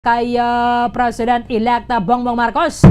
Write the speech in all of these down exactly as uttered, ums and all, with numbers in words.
kay, ah, President-elect Bongbong Marcos.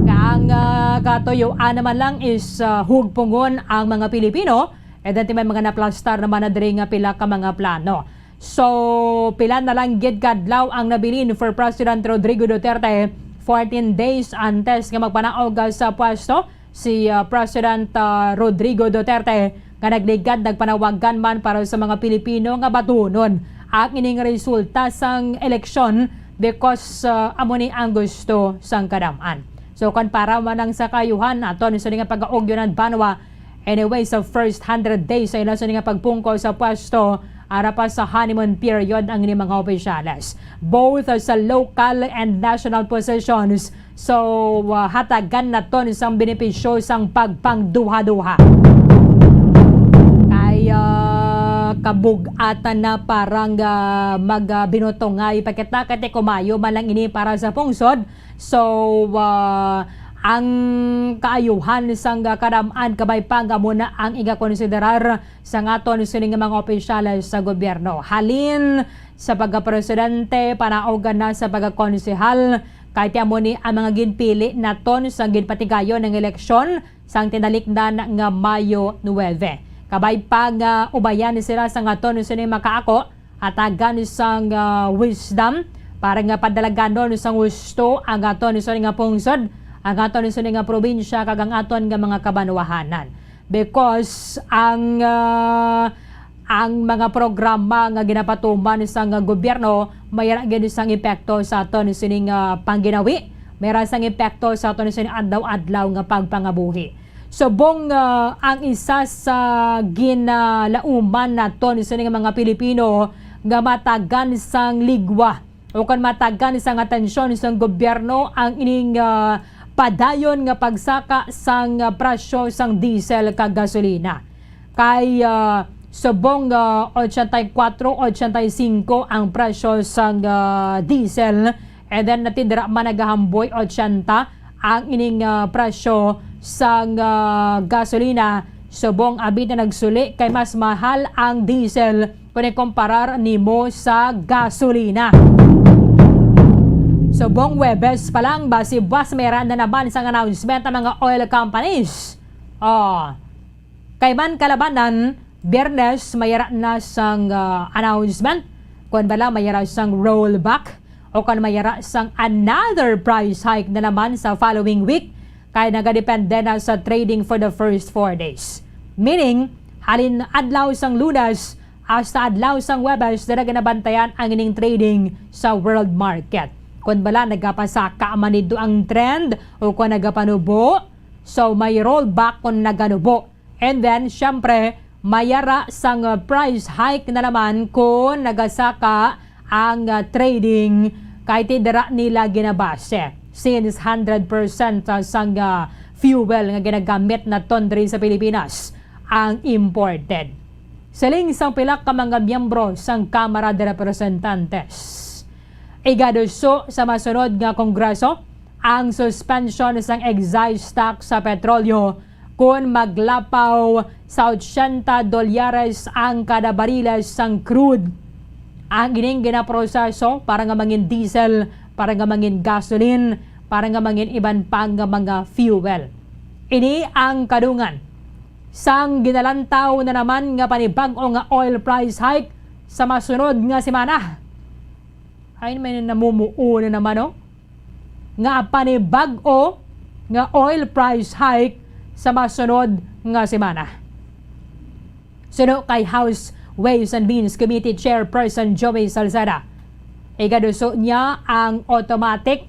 Ang, ah, katuyoan naman lang is, ah, hugpungon ang mga Pilipino, and then may mga naplastar naman na diri nga pila ka mga plano. So, pila na lang gid ka adlaw ang nabilin for President Rodrigo Duterte, fourteen days antes nga magpanaog sa pwesto si, ah, President, ah, Rodrigo Duterte, nga nagligad nagpanawagan man para sa mga Pilipino nga batunon ang ining resulta sang eleksyon because, ah, amo ni ang gusto sang kadam-an. So, kon para man ang sa kaayuhan, aton sini nga pag-augyonan banwa, anyway, sa first hundred days sa ila sini nga pagpungko sa pwesto, ara pa sa honeymoon period ang ini mga opisyales, both sa local and national positions. So, ah, hatagan naton sang benepisyo sang pagpangduha-duha. Kay, ah, kabug-atan na parang, ah, mag, ah, binutongay pa kita, kay ti kumayo man lang ini para sa pungsod. So, ah, ang kaayuhan sang kadam-an kabay pa nga amo na ang igakonsiderar sang aton sini nga mga opisyales sa gobyerno. Halin sa pagkapresidente, panaogan na sa pagkakonsehal, kay ti amo ni ang mga ginpili naton sa ginpatigayon nga eleksyon sang tinalikdan nga Mayo nuwebe. Kabay pa nga ubayan sila sang aton sini makaako, hatagan sang, ah, wisdom para nga padalaganon sang husto ang aton sini nga pungsod, ang aton sini nga probinsya, kag ang aton nga mga kabanwahanan. Because ang, ah, ang mga programa nga ginapatuman sang gobyerno may ra gid sang epekto sa aton sining, ah, pangginawi, may ra sang epekto sa aton sining adlaw-adlaw nga pagpangabuhi. Subong, ah, ang isa sa ginalauman naton sining mga Pilipino nga matagan sang ligwa o kon matagan sang atensyon sang gobyerno ang ining, ah, padayon nga pagsaka sang, ah, presyo sang diesel kag gasolina. Kay, ah, subong, ah, ochenta y cuatro, ochenta y cinco ang presyo sang, ah, diesel, and then natindra man nagahamboy ochenta ang ining, ah, presyo sang, ah, gasolina. Subong abi na nagsuli kay mas mahal ang diesel kon ikumparar nimo sa gasolina. Subong Huwebes pa lang, basi buwas may ra na naman sang announcement ang mga oil companies. Oh, kay man kalabanan, Biyernes may ra na sang, ah, announcement, kon bala may ra sang rollback, o kon may ra sang another price hike na naman sa following week, kay nagadepende na sa trading for the first four days. Meaning, halin adlaw sang Lunes hasta adlaw sang Huwebes na ginabantayan ang ining trading sa world market. Kon bala nagapasaka man dito ang trend o kon nagapanubo, so may rollback kon naganubo. And then, syempre, may ra sang, uh, price hike na naman kon nagasaka ang, uh, trading, kay ti dira nila ginabase. Since hundred percent, uh, sang, uh, fuel nga ginagamit naton diri sa Pilipinas ang imported. Siling sang pila ka mga miyembro sang Kamara de Representantes, igaduso sa masunod nga Kongreso ang suspension sang excise tax sa petrolyo kon maglapaw sa ochenta dolyares ang kada bariles sang crude. Ang ining ginaproseso para nga mangin diesel, para nga mangin gasoline, para nga mangin iban pa nga mga fuel. Ini ang kadungan sang ginalantaw na naman nga panibag-o nga oil price hike sa masunod nga semana. Ay, may namumuo na naman, oh, nga panibag-o nga oil price hike sa masunod nga semana. Suno kay House Ways and Means Committee Chairperson Joey Salceda, igaduso niya ang automatic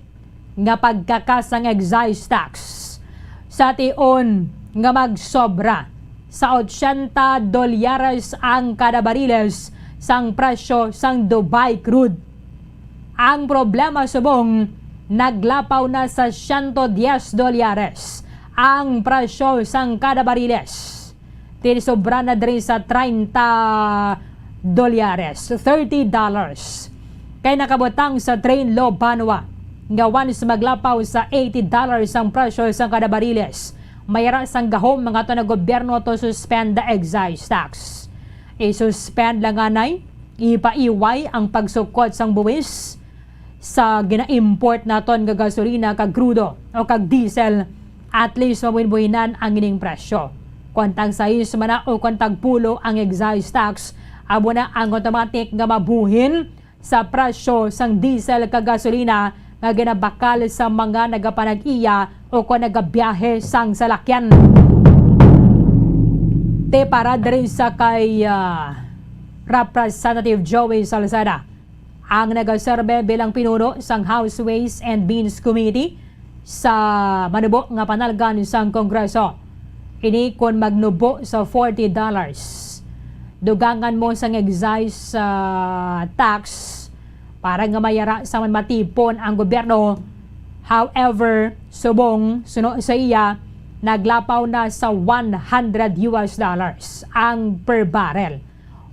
nga pagkaka sang excise tax sa tion nga magsobra sa ochenta dolyares ang kada bariles sang presyo sang Dubai crude. Ang problema subong, naglapaw na sa siyento dyes dolyares ang presyo sang kada bariles. Ti sobra na diri sa treinta dolyares, thirty dollars. Kay nakabutang sa trade law banwa nga once maglapaw sa eighty dollars ang presyo sang kada bariles, may ra sang gahom ang aton nga gobyerno to suspend the excise tax. I-suspend lang anay, ipaiway ang pagsukot sang buwis. sa gina-import naton nga gasolina kag krudo o kag diesel, at least mabuhinbuhinan ang ining presyo. Kon tag sais man na o kon tag pulo ang excise tax, amo na ang automatic nga mabuhin sa presyo sang diesel kag gasolina nga ginabakal sa mga nagapanag-iya o kon nagabiyahe sang salakyan. Te, para diri sa kay, ah, Representative Joey Salceda, ang nagaserbe bilang pinuno sang House Ways and Means Committee sa manubo nga panalgan sang Kongreso. Ini kon magnubo sa forty dollars. Dugangan mo sang excise, ah, tax para nga mayara sa man matipon ang gobyerno. However, subong suno sa iya, naglapaw na sa one hundred U S dollars ang per barrel.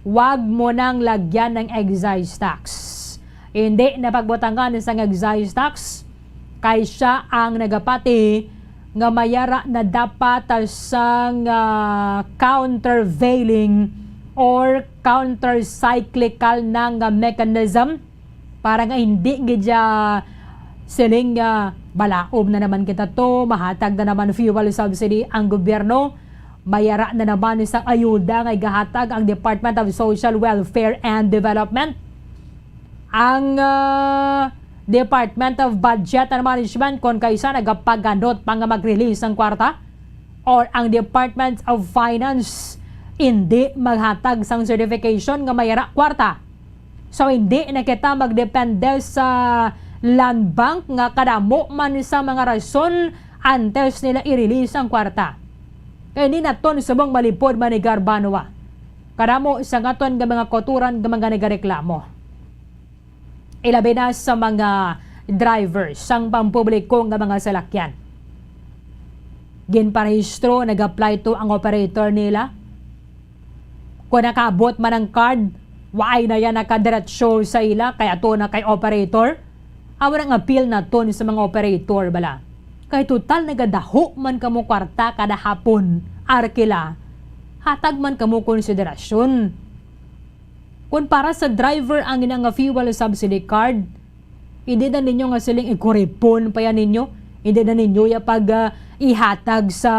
Wag mo nang lagyan ng excise tax. Hindi na pagbutangan sang excise tax kay siya ang nagapati nga mayara na dapat sang, ah, countervailing or countercyclical na nga mechanism para nga hindi gid siya siling nga balaom na naman kita to, mahatag na naman fuel subsidy ang gobyerno, mayara na naman sang ayuda nga igahatag ang Department of Social Welfare and Development. Ang, ah, Department of Budget and Management, kon kaisa, nagapaganot pa nga mag-release sang kwarta, or ang Department of Finance hindi maghatag sang certification nga mayara kwarta. So, hindi na kita magdepende sa Land Bank nga kadamo man sa mga rason antes nila i-release ang kwarta. Kay hindi naton subong malipod, Manny Garbanua. Kadamo sa ngaton nga mga kautoran nga mga nagareklamo, ilabi na sa mga driver sang pampubliko nga mga salakyan. Ginparehistro, nag-apply to ang operator nila. Kung nakaabot man ang card, waay na yan nakadiretso sa ila, kay ato na kay operator. Amo nang appeal naton sa mga operator bala. Kay total nagadaho man kamo kwarta kada hapon, arkila. Hatag man kamo konsiderasyon. Kung para sa driver ang ina nga fuel subsidy card, hindi na ninyo nga siling ikuripon pa yan ninyo. Hindi na ninyo ya pag, ah, ihatag sa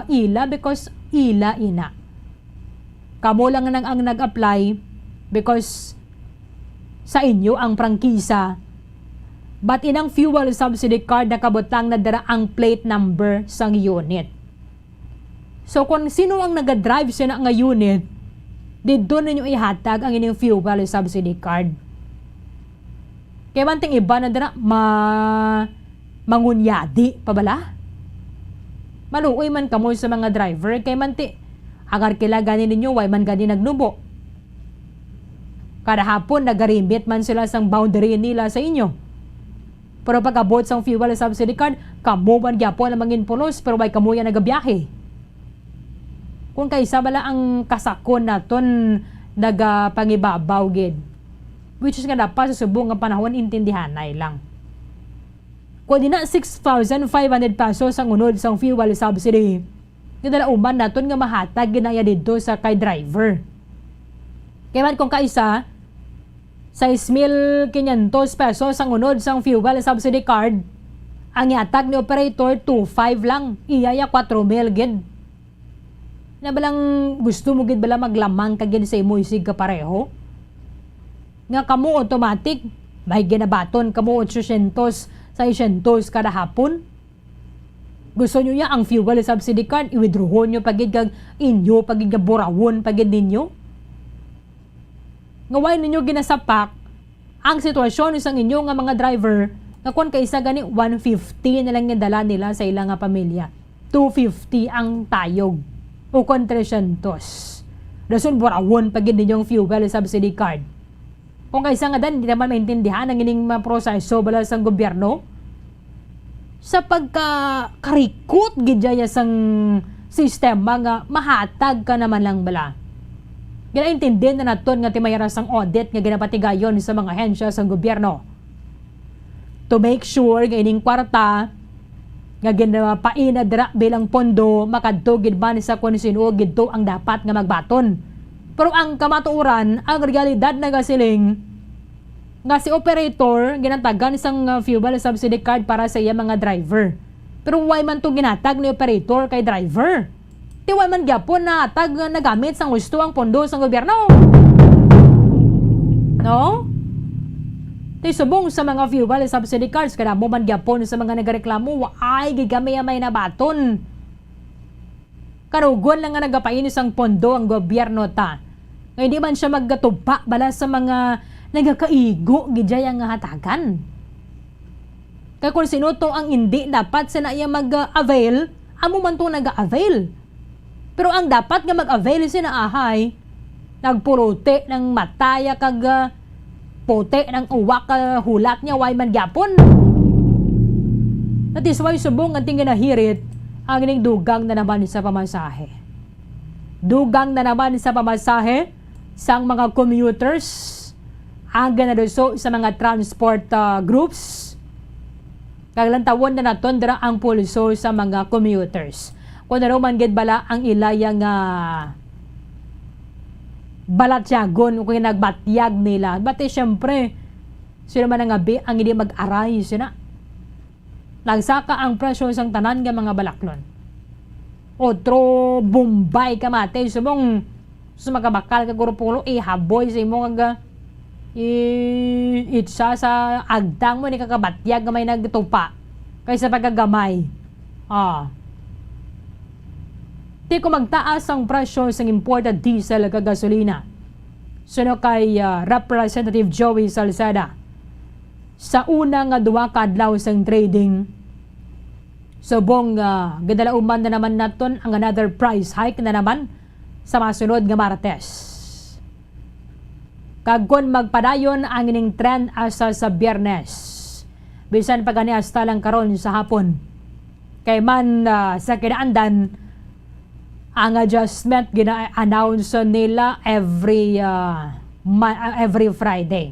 ila because ila ina. Kamo lang nang ang nag-apply because sa inyo ang prangkisa. But inang fuel subsidy card nakabutang na dira ang plate number sang unit. So, kung sino ang nagadrive sina nga unit, didto ninyo ihatag ang inyong fuel subsidy card. Kay man ting iba na dira, ma-, mangunyadi pa bala? Maluoy man kamo sa mga driver, kay man ti, ang arkila gani ninyo, way man gani nagnubo. Kada hapon, nagarimit man sila sang boundary nila sa inyo. Pero pag-abot sang fuel subsidy card, kamo man gyapon ang manginpulos, pero way kamo yan nagabiyahe. Kung kaisa bala ang kasakon naton nagapangibabaw gid. Which is nga dapat sa subong nga panahon, intindihanay lang. Kung di na six thousand five hundred pesos ang unod sang fuel subsidy, gidalauman naton nga mahatag ginaya didto sa kay driver. Kay man kung kaisa, sais mil quinientos pesos ang unod sang fuel subsidy card, ang ihatag ni operator two five lang, iya ya kwatro mil gid. Na balang gusto mo gid bala maglamang ka gid sa imo isig kapareho? Nga kamo automatic, may ginabaton kamo otsosyentos, seisyentos kada hapon? Gusto nyo ya ang fuel subsidy card, i-withdrawon nyo pa gid kag inyo pa gid nga burawon pa gid ninyo? Nga way ninyo ginasapak ang sitwasyon sang inyo nga mga driver nga kon kaisa gani one fifty na lang nga dala nila sa ila nga pamilya, two fifty ang tayog o kon tresyentos. Dason burawon pa gid ninyo ang fuel subsidy card. Kung kaisa nga dan, di naman maintindihan ang ining mga proseso bala sang gobyerno. Sa pagkakarikot gid dyan sang sistema nga mahatag ka naman lang bala. Ginaintindi na naton nga timayara sang audit nga ginapatigayon sa mga ahensya sang gobyerno to make sure nga ining kwarta nga ginapainad ra bilang pondo makadto gid man sa kon sino gidto ang dapat nga magbaton. Pero ang kamatuoran, ang realidad nagasiling, nga si operator ginatagan sang, uh, fuel subsidy card para sa iya mga driver. Pero why man to ginatag ni operator kay driver? Ti why man gyapon natag, uh, nagamit sang husto ang pondo sang gobyerno? No? Ti subong sa mga fuel subsidy cards, kadamo man gyapon sa mga nagareklamo, waay gid kami ang may nabaton. Kanugon lang nga nagapain sang pondo ang gobyerno ta. Nga hindi man siya magatupa bala sa mga nagakaigo gid dya nga hatagan. Kay kung sino to ang hindi dapat sa na iya mag-avail, amo man to nag-avail. Pero ang dapat nga mag-avail sina ahay, nagpuruti ng mataya kag, ah, puti ng uwak, ah, hulat niya, way man gyapon. That is why subong nga tingin nahirit ang ining dugang na naman sa pamasahe. Dugang na naman sa pamasahe sang mga commuters ang ganaduso sa mga transport, ah, groups. Kag lantawon na naton dira ang pulso sa mga commuters. Kung ano man gid bala ang ilaya nga balatyagon o kaya nagbatyag nila. But, eh, syempre, sino man ang abi ang hindi mag-aray sina? Nagsaka ang presyo sang tanan nga mga balaklon. Otro Bombay ka mate, subong sa makabakal ka grupo, ihaboy sa imo nga i-, itsa sa agtang mo ni kakabatyag nga may nagtupa kaysa pagkagamay. Ah. Ti kung magtaas ang presyo sang imported diesel kag gasolina, suno kay, ah, Representative Joey Salceda, sa una nga duha ka adlaw sang trading, subong, ah, gidalauman na naman naton ang another price hike na naman sa masunod nga Martes. Kag kon magpadayon ang ining trend hasta sa Biyernes, bisan pa gani hasta lang karon sa hapon, kay man, ah, sa kinaandan, ang adjustment gina-announce nila every, ah, ma-, ah, every Friday.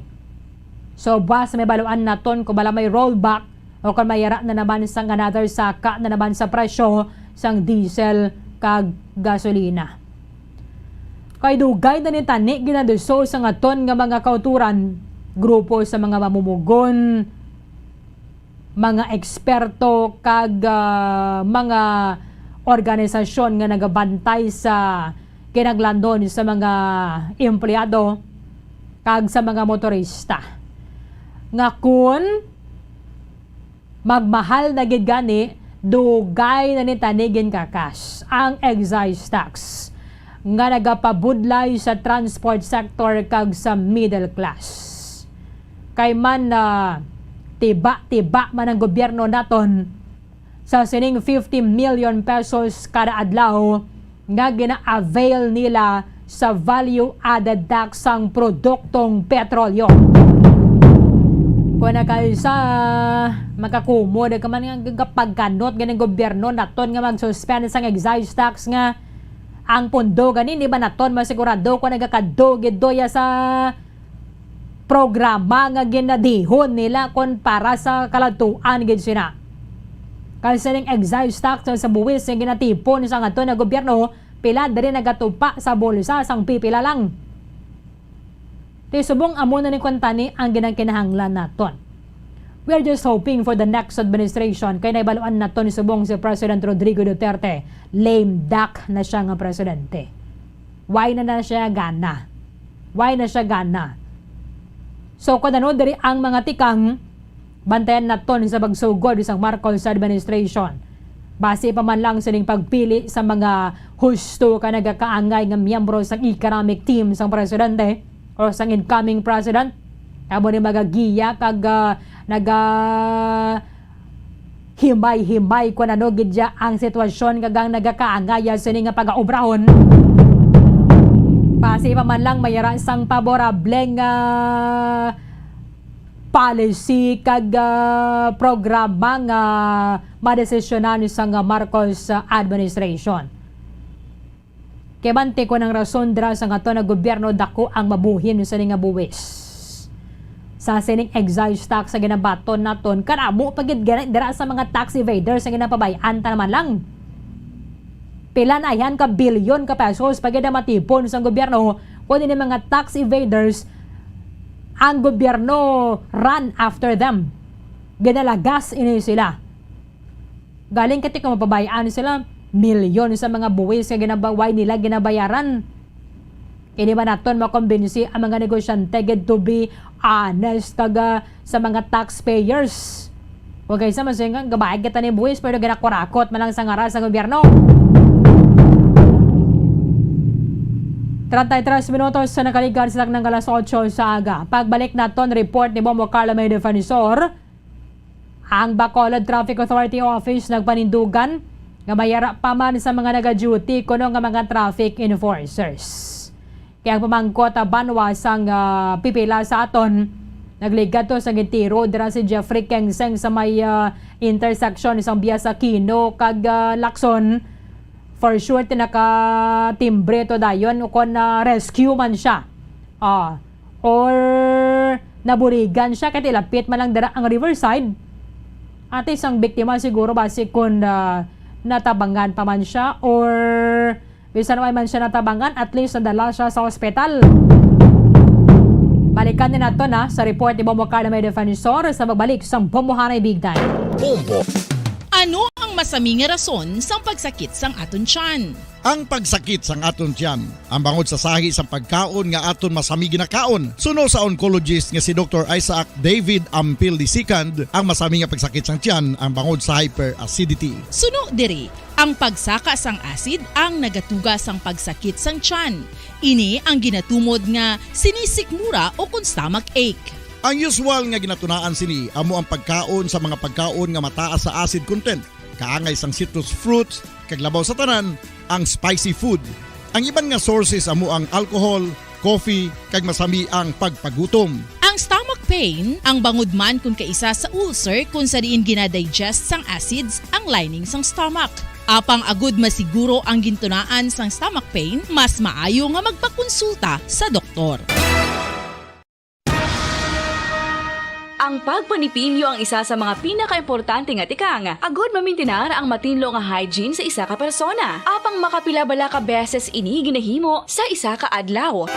So, buwas may baluan naton kung bala may rollback o kung may yara na naman sang another saka na naman sa presyo sang diesel kag gasolina. Kay dugay na ni tani ginaduso sang aton nga mga kauturan, grupo sa mga mamumugon, mga eksperto kag, ah, mga organisasyon nga nagabantay sa kinahanglanon sa mga empleyado kag sa mga motorista, nga kun magmahal na gid gani, dugay na ni tani ginkakas ang excise tax nga nagapabudlay sa transport sector kag sa middle class. Kay man, ah, tiba-tiba man ang gobyerno naton sa sining fifty million pesos kada adlaw nga gina-avail nila sa value-added tax sang produktong petrolyo. Kung na kayo sa makakumod ka man nga gapagkanot ganing gobyerno naton nga mag-suspend sang excise tax, nga ang pondo gani, di ba, naton masigurado kung nagakadto gid doya sa programa nga ginadihon nila kon para sa kaladtuan gid sina. Kay sining excise tax sa buwis nga ginatipon sa aton nga gobyerno, pila diri nagatupa sa bulsa sang pipila lang. Ti subong amo na ni kuntani ang ginangkinahanglan naton. We are just hoping for the next administration, kay nahibaluan naton subong si President Rodrigo Duterte, lame duck na siya nga presidente. Why na na siya gana? Why na siya gana? So, kung ano diri ang mga tikang, bantayan naton sa pagsugod sang Marcos administration. Basi pa man lang sining pagpili sa mga husto ka nagakaangay nga miyembro sang economic team sang presidente o sang incoming president, amo ni magagiya kag, ah, naga himay-himay kon ano gid ya ang sitwasyon kag ang nagakaangaya sini nga pagaobrahon. Basi pa man lang may ara sang paborableng, ah, policy kag, ah, programa nga madesisyonan sang Marcos administration. Kay bantay kon ang rason dira sa aton nga gobyerno, dako ang mabuhin sini nga buwis. Sa sining excise tax sa ginabaton naton, kadamo pa gid gani dira sa mga tax evaders nga ginapabay-an ta naman lang. Pila na yan ka bilyon ka pesos pa gid ang matipon sang gobyerno, kundi ni mga tax evaders ang gobyerno ran after them. Ginalagas ini sila. Galing kati kung mapabayaan sila, milyon sa mga buwis nga ginabaway nila ginabayaran. Ini ba naton makumbinsi ang mga negosyante gid to be honest kag, ah, sa mga taxpayers? O kaysa masingan, gabayad kita ni buwis pero ginakurakot man lang sa ngaran sa gobyerno. Treinta y tres minutos sa nakaligad sa taknang alas otso sa aga. Pagbalik naton report ni Bombo Carlo May Defensor, ang Bacolod Traffic Authority Office nagpanindugan nga may ara pa man sa mga naga-duty kuno nga mga traffic enforcers. Kay ang pamangkot, ah, banwa sang, ah, pipila sa aton, nagligad to sa gintiro dira si Jeffrey Kengseng sa may, ah, intersection sang Bias Aquino kag, ah, Lacson. For sure, tinakatimbre to dayon o kon, ah, rescue man siya. Ah, or naburigan siya kay tilapit man lang dira ang Riverside. At isang biktima siguro basi kun, ah, natabangan pa man siya or bisan way man siya natabangan, at least nadala siya sa ospital. Balikan ni nato na sa report ni Bombo Carlo May Defensor sa magbalik sang Bombohanay Big Time. Bombo. Ano ang masami nga rason sang pagsakit sang aton tiyan? Ang pagsakit sang aton tiyan, ang bangod sa sahi sang pagkaon nga aton masami ginakaon. Suno sa oncologist nga si Doktor Isaac David Ampil the second, ang masami nga pagsakit sang tiyan ang bangod sa hyperacidity. Suno diri, ang pagsaka sang acid ang nagatuga sang pagsakit sang tiyan. Ini ang ginatumod nga sinisikmura o kon stomach ache. Ang usual nga ginatunaan sini amo ang pagkaon sa mga pagkaon nga mataas sa acid content, kaangay sang citrus fruits, kag labaw sa tanan, ang spicy food. Ang iban nga sources amo ang alcohol, coffee, kag masami ang pagpagutom. Ang stomach pain, ang bangod man kon kaisa sa ulcer kon sa diin ginadigest sang acids ang lining sang stomach. Apang agud masiguro ang gintunaan sang stomach pain, mas maayo nga magpakonsulta sa doktor. Ang pagpanipilyo ang isa sa mga pinakaimportante nga tikang agud mamintinar ang matinlo nga hygiene sa isa ka persona. Apang makapila bala ka beses ini ginahimo sa isa ka adlaw?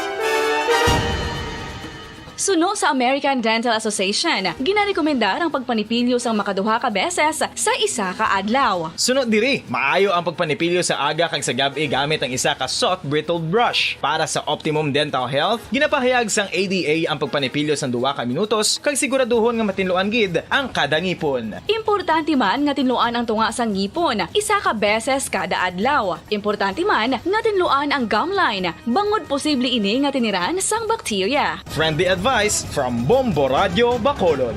Suno sa American Dental Association, ginarekomendar ang pagpanipilyo sang makaduha ka beses sa isa ka adlaw. Suno diri, maayo ang pagpanipilyo sa aga kag sa gab-i gamit ang isa ka soft bristled brush. Para sa optimum dental health, ginapahayag sang A D A ang pagpanipilyo sang duha ka minutos kag siguraduhon nga matinluan gid ang kada ngipon. Importante man nga tinluan ang tunga sang ngipon isa ka beses kada adlaw. Importante man nga tinluan ang gum line, bangod posible ini nga tiniran sang bakterya. Friendly advice from Bombo Radyo Bacolod.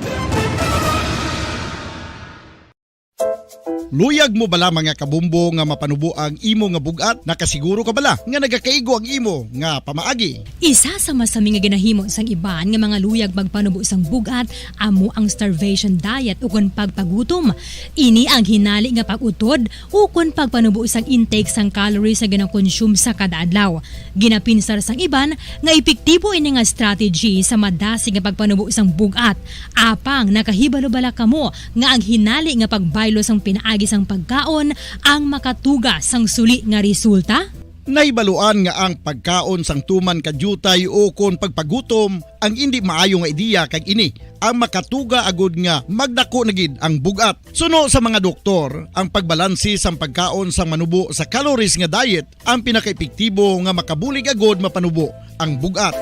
Luyag mo bala, mga kabombo, nga mapanubo ang imo nga bug-at? Nakasiguro ka bala nga nagakaigo ang imo nga pamaagi? Isa sa masami nga ginahimo sang iban nga mga luyag magpanubo sang bug-at amo ang starvation diet ukon pagpagutom. Ini ang hinali nga pag-utod ukon pagpanubo sang intake sang calories nga ginakonsume sa kada adlaw. Ginapinsar sang iban nga epektibo ini nga strategy sa madasig nga pagpanubo sang bug-at. Apang nakahibalo bala kamo nga ang hinali nga pagbaylo sang pinaagi sang pagkaon ang makatuga sang suli nga resulta? Nahibaluan nga ang pagkaon sang tuman ka diutay ukon pagpagutom ang indi maayo nga ideya, kag ini ang makatuga agud nga magdako na gid ang bug-at. Suno sa mga doktor, ang pagbalanse sang pagkaon sang manubo sa calories nga diet ang pinakaepektibo nga makabulig agud mapanubo ang bug-at.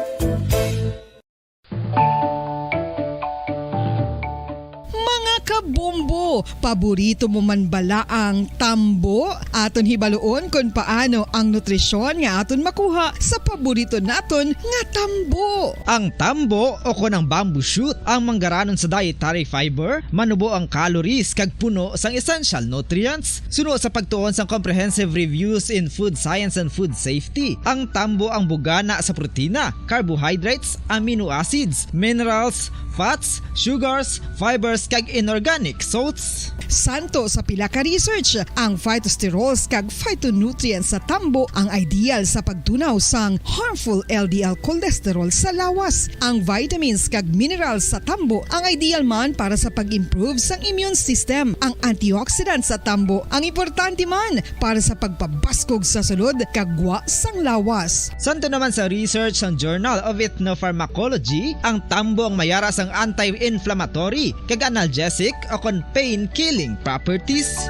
Mga kabombo, paborito mo man bala ang tambo? Aton hibaluon kon paano ang nutrisyon nga aton makuha sa paborito naton nga tambo. Ang tambo, o kon ang bamboo shoot, ang manggaranon sa dietary fiber, manubo ang calories kag puno sang essential nutrients. Suno sa pagtuon sang Comprehensive Reviews in Food Science and Food Safety, ang tambo ang bugana sa protina, carbohydrates, amino acids, minerals, fats, sugars, fibers, kag organic salts. Santo sa pila ka research, ang phytosterols kag phytonutrients sa tambo ang ideal sa pagtunaw sang harmful L D L cholesterol sa lawas. Ang vitamins kag minerals sa tambo ang ideal man para sa pag-improve sang immune system. Ang antioxidants sa tambo ang importante man para sa pagpabaskog sa sulod kag gwa sang lawas. Santo naman sa research sang Journal of Ethnopharmacology, ang tambo ang mayara sang anti-inflammatory kag analgesic o kon pain-killing properties.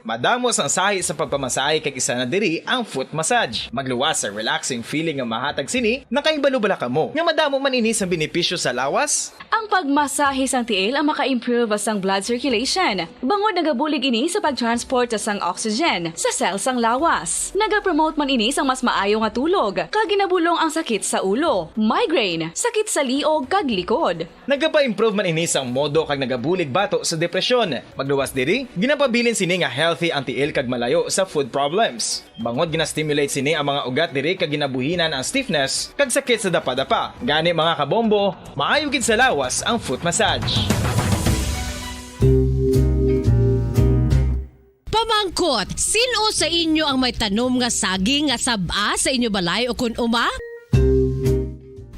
Madamo sang sahi sa pagpamasahe kag isa na diri ang foot massage. Magluwas sa relaxing feeling nga mahatag sini, nakahibalo bala kamo nga madamo man ini sang benepisyo sa lawas? Ang pagmasahe sang tiil ang maka-improve sang blood circulation, bangod nagabulig ini sa pag-transport sang oxygen sa cell sang lawas. Nagapromote man ini sang mas maayo nga tulog, kag ginabulong ang sakit sa ulo, migraine, sakit sa liog, kag likod. Nagapa-improve man ini sang modo kag nagabulig bato sa depresyon. Magluwas diri, ginapabilin sini nga healthy ang tiil kag malayo sa food problems. Bangod gina-stimulate sini ang mga ugat diri kag ginabuhinan ang stiffness kag sakit sa dapadapa. Gani, mga kabombo, maayo gid sa lawas ang foot massage. Pamangkot, sin-o sa inyo ang may tanom nga saging nga sab-a sa inyo balay ukon uma?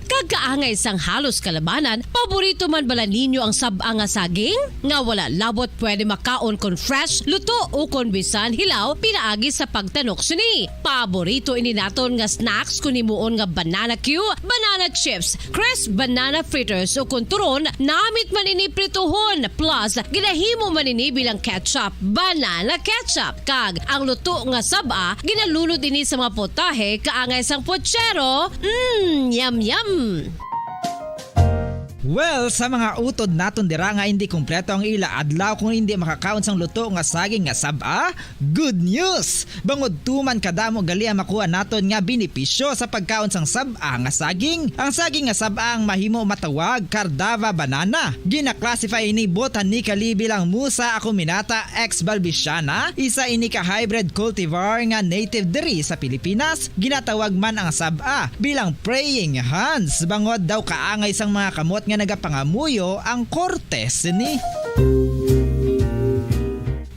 Kag kaangay sang halos kalabanan, paborito man bala ninyo ang sab-a nga saging? Nga wala labot pwede makaon kon fresh, luto, o kon bisan hilaw pinaagi sa pagtanok sini. Paborito ini naton nga snacks kon himuon nga banana cue, banana chips, crisp banana fritters, o kon turon, namit man ini prituhon, plus ginahimo man ini bilang ketchup, banana ketchup. Kag ang luto nga sab-a, ginalunod ini sa mga potahe kaangay sang pochero. Mm, yum, yum! Well, sa mga utod naton dira nga hindi kompleto ang ila adlaw kung hindi makakaon sang luto nga saging nga sab-a, good news! Bangod tuman kadamo gali ang makuha naton nga benepisyo sa pagkaon sang sab-a nga saging. Ang saging nga sab-a ang mahimo matawag Cardava banana. Gina-classify ini botanically bilang Musa acuminata ex balbisiana, isa ini ka hybrid cultivar nga native diri sa Pilipinas. Ginatawag man ang sab-a bilang praying hands, bangod daw kaangay sang mga kamot nga nagapangamuyo ang korte sini.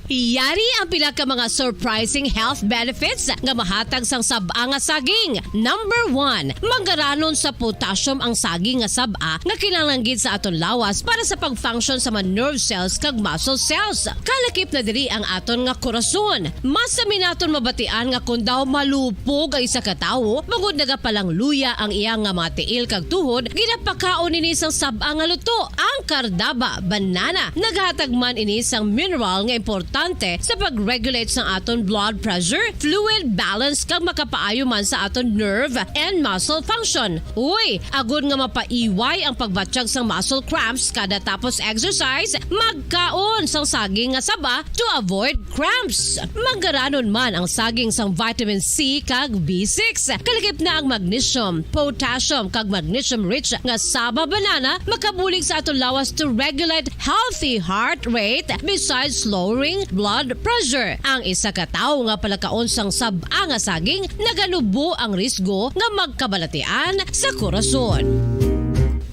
Yari ang pila ka mga surprising health benefits nga mahatag sang sab-a nga saging. Number one, manggaranon sa potassium ang saging nga sab-a nga kinahanglan gid sa aton lawas para sa pag-function sa mga nerve cells kag muscle cells. Kalakip na diri ang aton nga korason. Mas sami naton mabatian nga kon daw malupog ang isa ka tawo, bangod nagapalangluya ang iya nga mga tiil kag tuhod, ginapakaon ini sang sab-a nga luto, ang Cardava banana. Naghatag man ini sang mineral nga importante sa pag-regulate sang aton blood pressure, fluid balance, kag makapaayo man sa aton nerve and muscle function. Uy, agod nga mapaiway ang pagbatyag sang muscle cramps kada tapos exercise, magkaon sang saging nga saba to avoid cramps. Manggaranon man ang saging sang vitamin C kag B six. Kalakip na ang magnesium, potassium, kag magnesium-rich nga saba banana makabulig sa aton lawas to regulate healthy heart rate besides lowering blood pressure. Ang isa ka tawo nga palakaon sang sab-a nga saging naganubo ang risgo nga magkabalatian sa korason.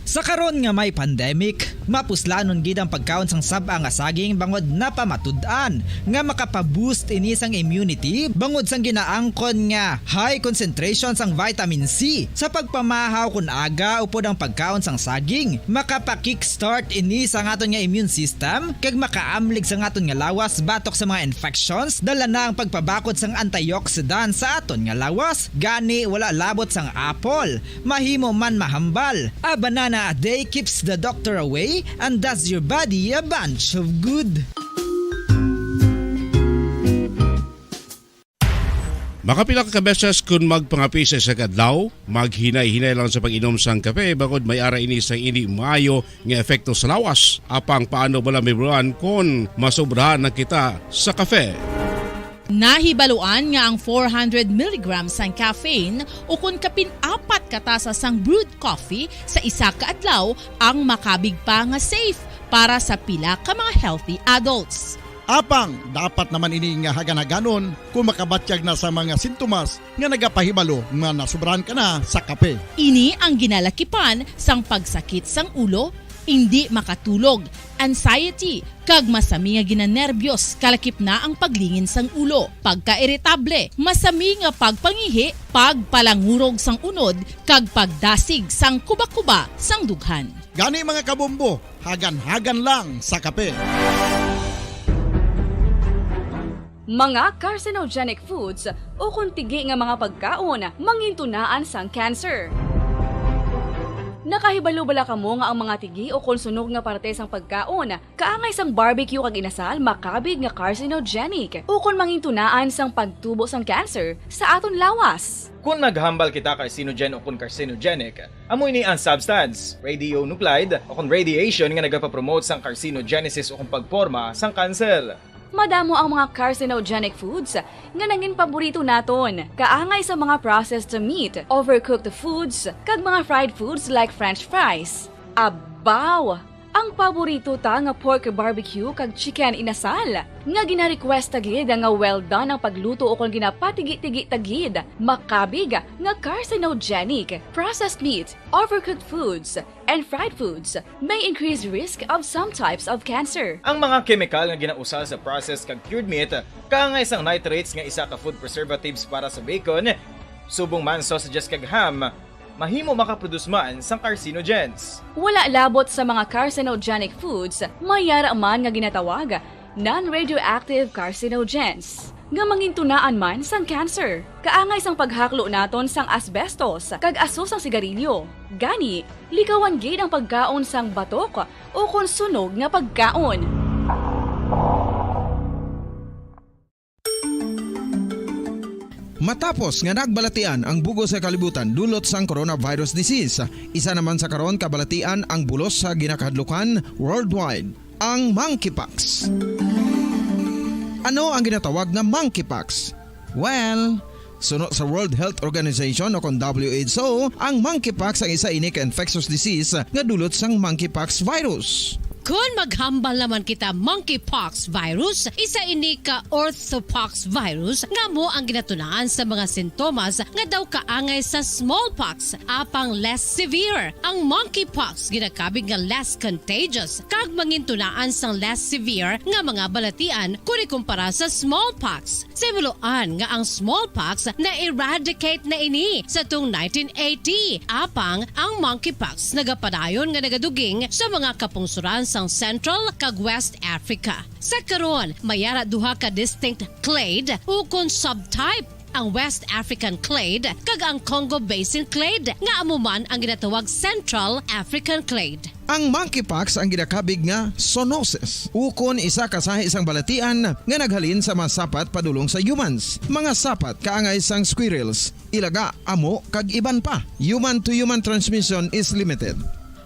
Sa karon nga may pandemic, mapuslanon gid ang pagkaon sang sab-a nga saging bangod napamatud-an nga makapa-boost ini sang immunity bangod sang ginaangkon nga high concentration sang vitamin C. Sa pagpamahaw kon aga upod ang pagkaon sang saging, makapa-kickstart ini sa aton nga immune system kag makaamlig sa aton nga lawas batok sa mga infections, dala na ang pagpabakod sang antioxidant sa aton nga lawas. Gani, wala labot sang apple, mahimo man mahambal. A banana a day keeps the doctor away and does your body a bunch of good. Makapila ka beses kon magpangape sa isa ka adlaw, maghinay-hinay lang sa pag-inom sang kape, bangod may ara ini sa hindi maayo nga epekto sa lawas. Apang paano bala, Ma'am Ron, kon masobrahan na kita sa kape? Nahibaluan nga ang four hundred milligrams sang caffeine ukon kapin apat ka tasa sang brewed coffee sa isa ka adlaw ang makabig pa nga safe para sa pila ka mga healthy adults. Apang dapat naman ini nga hagan-haganon kung makabatyag na sa mga sintomas nga nagapahibalo nga nasobrahan ka na sa kape. Ini ang ginalakipan sang pagsakit sang ulo, indi makatulog, anxiety, kag masami nga ginanerbyos, kalakip na ang paglingin sang ulo, pagkairitable, masami nga pagpangihi, pagpalangurog sang unod, kag pagdasig sang kuba-kuba sang dughan. Gani, mga kabombo, hagan-hagan lang sa kape. Mga carcinogenic foods ukon tigi nga mga pagkaon mangintunaan sang cancer. Nakahibalo bala kamo nga ang mga tigi ukon sunog nga parte sang pagkaon kaangay sang barbecue kag inasal makabig nga carcinogenic ukon mangintunaan sang pagtubo sang cancer sa aton lawas? Kon naghambal kita carcinogen ukon carcinogenic, amo ini ang substance, radionuclide, ukon radiation nga nagapapromote sang carcinogenesis ukon pagporma sang kanser. Madamo ang mga carcinogenic foods nga nangin paborito naton, kaangay sa mga processed meat, overcooked foods, kag mga fried foods like French fries. Abaw! Ang paborito ta nga pork barbecue kag chicken inasal, nga gina-request ta gid nga well done ang pagluto ukon ginapatigi-tigi ta gid, makabig nga carcinogenic. Processed meat, overcooked foods, and fried foods may increase risk of some types of cancer. Ang mga kemikal nga ginausar sa processed kag cured meat, kaangay sang nitrates nga isa ka food preservatives para sa bacon, subong man sausages kag ham, mahimo makaproduce man sang carcinogens. Wala labot sa mga carcinogenic foods, may yara man nga ginatawag non-radioactive carcinogens, nga mangintunaan man sang cancer. Kaangay sang paghaklo naton sang asbestos kag aso sang sigarilyo. Gani, likawan gid ang pagkaon sang batok ukon sunog nga pagkaon. Matapos nga nagbalatian ang bug-os nga kalibutan dulot sang coronavirus disease, isa naman sa karon kabalatian ang bulos sa ginakahadlukan worldwide, ang monkeypox. Ano ang ginatawag nga monkeypox? Well, suno sa World Health Organization o kon W H O, ang monkeypox ang isa ini ka infectious disease nga dulot sang monkeypox virus. Kon maghambal naman kita monkeypox virus, isa ini ka orthopox virus nga amo ang ginatunaan sa mga sintomas nga daw kaangay sa smallpox, apang less severe. Ang monkeypox ginakabig nga less contagious kag mangintunaan sang less severe nga mga balatian kon ikumpara sa smallpox. Sa himuloan nga ang smallpox na-eradicate na ini sa tung nineteen eighty, apang ang monkeypox nagapadayon nga nagaduging sa mga kapungsoran sang Central kag West Africa. Sa karon, may ara duha ka distinct clade ukon subtype, ang West African clade kag ang Congo Basin clade, nga amo man ang ginatawag Central African clade. Ang monkeypox ang ginakabig nga zoonosis, ukon isa ka sahi sang balatian nga naghalin sa mga sapat padulong sa humans. Mga sapat kaangay sang squirrels, ilaga, amo, kag iban pa. Human-to-human transmission is limited.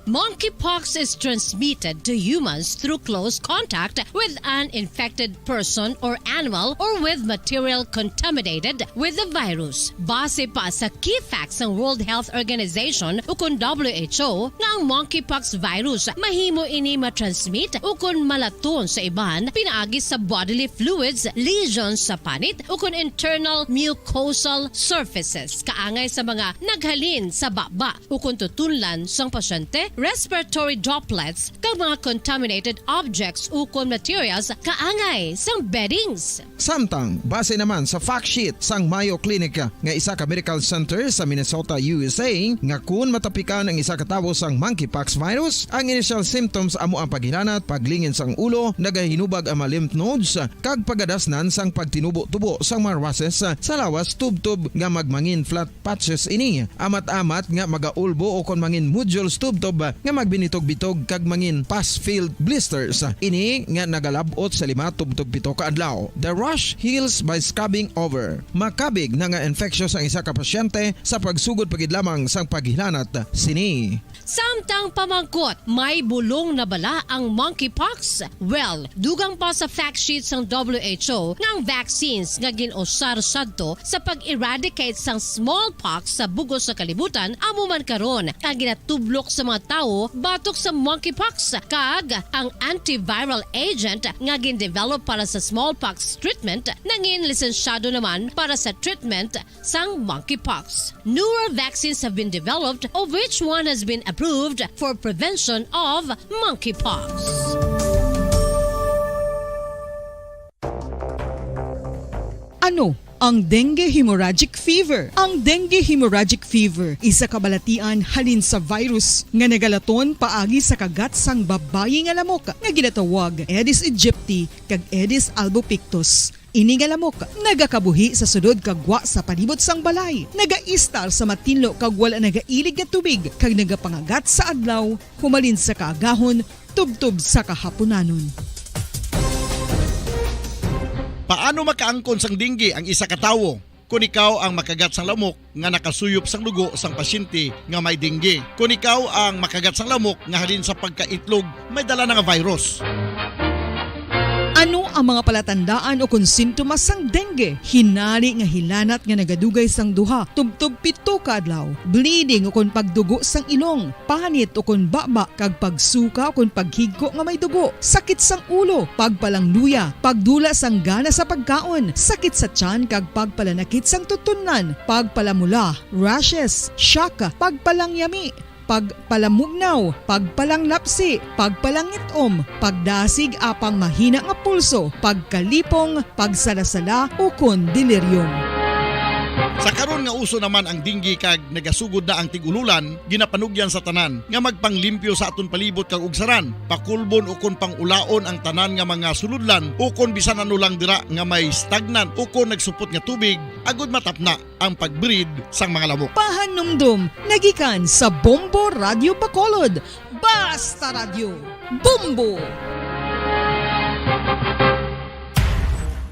Monkeypox is transmitted to humans through close contact with an infected person or animal or with material contaminated with the virus. Base pa sa key facts sang World Health Organization ukon W H O nga ang monkeypox virus mahimo ini matransmit ukon malaton sa iban pinaagi sa bodily fluids, lesions sa panit ukon internal mucosal surfaces kaangay sa mga naghalin sa baba ukon tutunlan sang pasyente, respiratory droplets, kag mga contaminated objects ukon materials kaangay sang beddings. Samtang, base naman sa fact sheet sang Mayo Clinic nga isa ka medical center sa Minnesota, U S A, nga kun matapikan ang isa ka tawo sang monkeypox virus, ang initial symptoms amo ang paghilanat, paglingin sang ulo, nagahinubag ang mga lymph nodes, kag pagadasnan sang pagtinubo-tubo sang mga rushes sa lawas tubtob nga magmangin flat patches ini, amat-amat nga magaulbo ukon mangin nodules tubtob nga magbinitog-bitog kag mangin pus-filled blisters. Ini nga nagalab-ot sa lima tubtob pito ka adlaw. The rash heals by scabbing over. Makabig na nga infectious ang isa ka pasyente sa pagsugod pa gid lamang sang paghilanat sini. Samtang pamangkot, may bulong na bala ang monkeypox? Well, dugang pa sa fact sheet sang W H O nga ang vaccines nga gin-usar sadto sa pag-eradicate sang smallpox sa bug-os nga kalibutan amo man karon ang ginatublok sa mga tawo batok sa monkeypox, kag ang antiviral agent nga gindevelop para sa smallpox treatment nangin lisensyado naman para sa treatment sang monkeypox. Newer vaccines have been developed, of which one has been approved for prevention of monkeypox. Ano ang dengue hemorrhagic fever? Ang dengue hemorrhagic fever isa ka balatian halin sa virus nga nagalaton paagi sa kagat sang babayi nga lamok nga ginatawag Aedes aegypti kag Aedes albopictus. Ini nga lamok nagakabuhi sa sulod kag gwa sa palibot sang balay, nagaistar sa matinlo kag wala nagailig nga tubig, kag nagapangagat sa adlaw humalin sa kaagahon tubtob sa kahapunanon. Paano makaangkon sang dengue ang isa ka tawo? Kon ikaw ang makagat sang lamok nga nakasuyop sang dugo sang pasyente nga may dengue. Kon ikaw ang makagat sang lamok nga halin sa pagkaitlog may dala na nga virus. Ano ang mga palatandaan ukon sintomas sang dengue? Hinari nga hilanat nga nagadugay sang duha tubtob pito ka adlaw, bleeding ukon pagdugo sang ilong, panit ukon baba kag pagsuka ukon paghigko nga may dugo, sakit sang ulo, pagpalangluya, pagdula sang gana sa pagkaon, sakit sa tiyan kag pagpalanakit sang tutunlan, pagpalamula, rashes, shock, pagpalangyami, pagpalamugnaw, pagpalanglapsi, pagpalangit-om, pagdasig apang mahina nga pulso, pagkalipong, pagsalasala, ukon delirium. Sa karon nga uso naman ang dengue kag nagasugod na ang tig-ululan, ginapanugyan sa tanan nga magpanglimpyo sa aton palibot kag ugsaran, pakulbon ukon pang-ulaon ang tanan nga mga sulodlan ukon bisan ano lang dira nga may stagnant ukon nagsupot nga tubig, agod matapna ang pag-breed sang mga lamok. Pahanumdom nga gikan sa Bombo Radyo Bacolod. Basta Radyo, Bombo!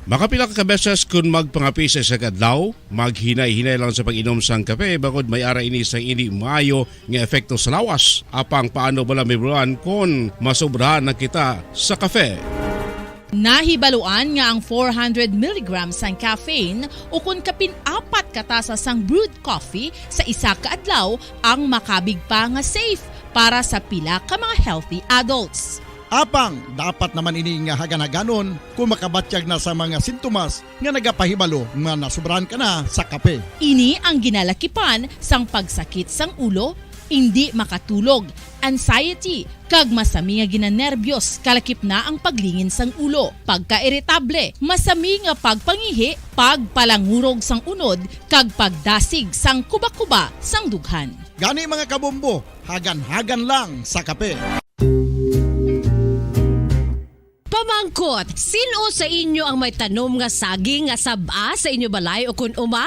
Makapila ka beses kon magpangape sa isa ka adlaw, maghinay-hinay lang sa pag-inom sang kape, bangod may ara ini sang indi maayo nga epekto sa lawas. Apang paano bala mahibaluan kon masobrahan na kita sa kape? Nahibaluan nga ang four hundred milligrams sang caffeine ukon kapin apat ka tasa sang brewed coffee sa isa ka adlaw ang makabig pa nga safe para sa pila ka mga healthy adults. Apang dapat naman ini nga hagan-haganon kon makabatyag na sa mga sintomas nga nagapahibalo nga nasobrahan ka na sa kape. Ini ang ginalakipan sang pagsakit sang ulo, indi makatulog, anxiety, kag masami nga ginanerbiyos, kalakip na ang paglingin sang ulo, pagkairitable, masami nga pagpangihi, pagpalangurog sang unod, kag pagdasig sang kubakuba sang dughan. Gani, mga kabombo, hagan-hagan lang sa kape. Pamangkot, sin-o sa inyo ang may tanom nga saging nga sab-a sa inyo balay ukon uma?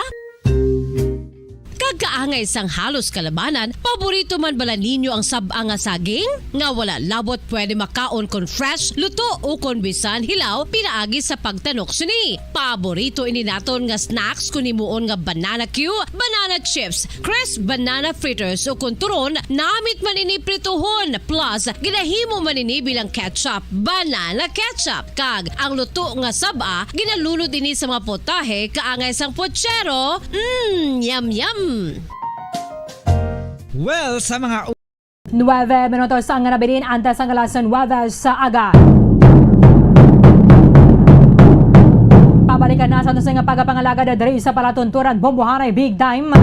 Kag kaangay sang halos kalabanan, paborito man bala ninyo ang sab-a nga saging? Nga wala labot pwede makaon kon fresh, luto, ukon bisan hilaw pinaagi sa pagtanok sini. Paborito ini naton nga snacks kon himuon nga banana cue, banana chips, crisp banana fritters, ukon turon, namit man ini prituhon, plus ginahimo man ini bilang ketchup, banana ketchup, kag ang luto nga sab-a ginalunod ini sa mga potahe kaangay sang pochero. Mm, yum, yum! Well, sa mga Nuebe minutos ang nabilin antes ang alas nuebe sa aga. Pabalikan na sa aton nga pagpangalagad diri sa palatunturan, Bombohanay Big Time.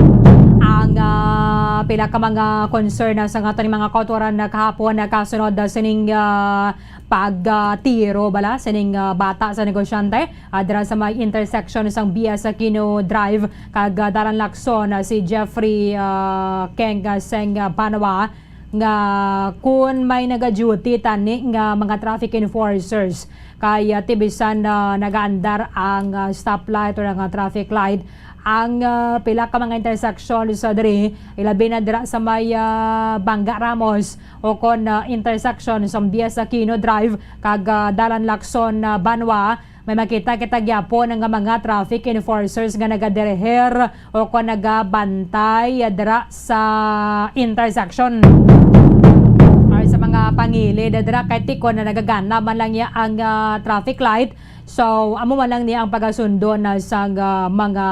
Ang, ah, pila ka mga concern na sa aton mga kautoran na kahapon na kasunod, ah, sining, ah, pagtiro bala sining, ah, bata sa negosyante, ah, dira sa may intersection sang B S Aquino Drive kag, ah, Dalan Lacson, ah, si Jeffrey, ah, Keng, ah, Seng, ah, Banwa, nga kun may naga-duty tani nga mga traffic enforcers kay, ah, ti bisan, ah, nagaandar ang, ah, stoplight or ang, ah, traffic light, ang, ah, pila ka mga intersections, ah, diri, ilabi na dira sa may, ah, Bangga Ramos o kon, ah, intersection sa B S Aquino Drive kag, ah, Dalan Lacson, ah, Banwa, may makita kita gyapon nga mga traffic enforcers nga nagadirihir o kon nagabantay dira sa intersection or sa mga pangilid dira, kay ti kon na nagagana man lang niya ang, ah, traffic light. So, amo man lang niya ang pagasundo na sa, ah, mga,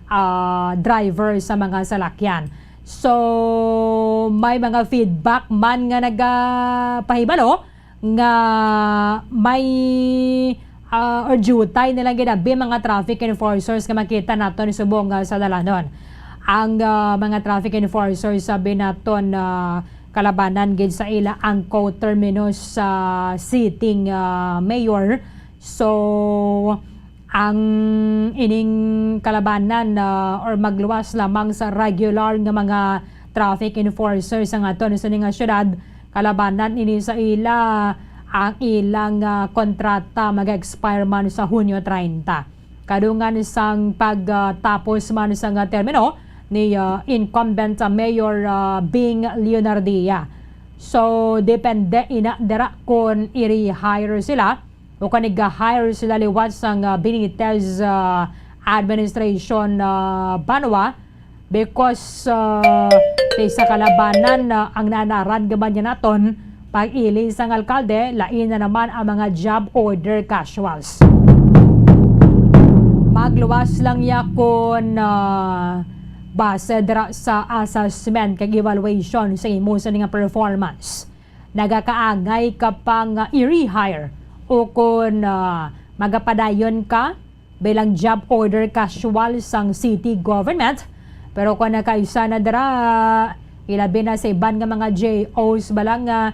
ah, driver sa mga salakyan. So, may mga feedback man nga nagapahibalo nga may, ah, or diutay nilang ginabi mga traffic enforcers nga makita naton subong, ah, sa dalanon. Ang, ah, mga traffic enforcers, sabi naton, ah, kalabanan gid sa ila ang co-terminus sa sitting, ah, mayor. So, ang ining kalabanan, ah, or magluwas lamang sa regular nga mga traffic enforcers ang aton sa nga syudad, kalabanan ini sa ila ang ilang, ah, kontrata mag-expire man sa Hunyo treinta. Kadungan sang pagtapos man sa nga termino ni, ah, incumbent, ah, Mayor, ah, Bing Leonardia. So, depende ina dira kung i-rehire sila o kung iga-hire sila liwat sang, ah, Benitez, ah, administration, ah, banwa, because, ah, sa isa kalabanan, ah, ang naanaran gaman niya naton, pag-ili sang alkalde, lain na naman ang mga job order casuals. Magluwas lang ya kon, ah, base dira sa assessment kag evaluation sa imo sa nga performance. Nagakaangay ka pa nga i-rehire o kon, ah, magapadayon ka bilang job order casual sang city government. Pero kung nakaisa na dira, ilabi na sa iban nga mga J Os ba lang nga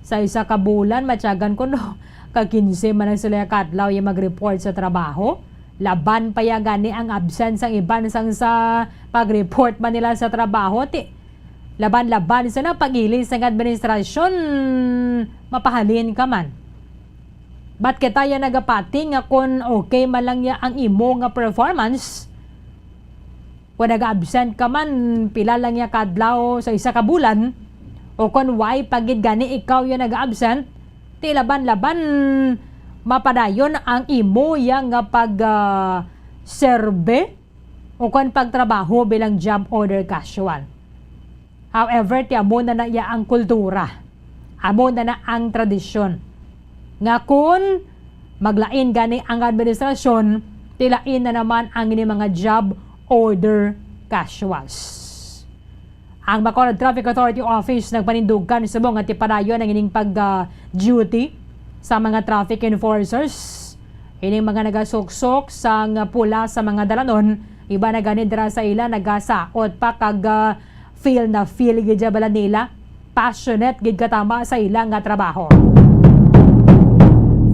sa isa ka bulan, matyagan ko no, ka kinse man lang sila kadlaw yung mag-report sa trabaho. Laban pa ya gani ang absence sang iban sang sa pag-report man nila sa trabaho. Ti, laban-laban sa na pag-ili sang administrasyon, mapahalin ka man. Ba't kita ya nagapati nga kung okay man lang ya ang imo nga performance, kung nag-absent ka man, pila lang ya kadlaw sa isa ka bulan, o kung why pa gid gani ikaw ya nag-absent, ti laban-laban mapadayon ang imo ya nga pag, ah, serbe o kon pagtrabaho bilang job order casual. However, ti amo na na iya ang kultura. Amo na na ang tradisyon. Nga kun maglain gani ang administrasyon, ti lain na naman ang ini mga job order casuals. Ang Bacolod Traffic Authority Office nagpanindugan subong nga ti padayon ang ining pag, ah, duty sa mga traffic enforcers. Ining mga nagasuksok sang pula sa mga dalanon, iba na gani dira sa ila nagasaot pa kag, ah, feel na feel gid ya bala nila. Passionate gid katama sa ila nga trabaho.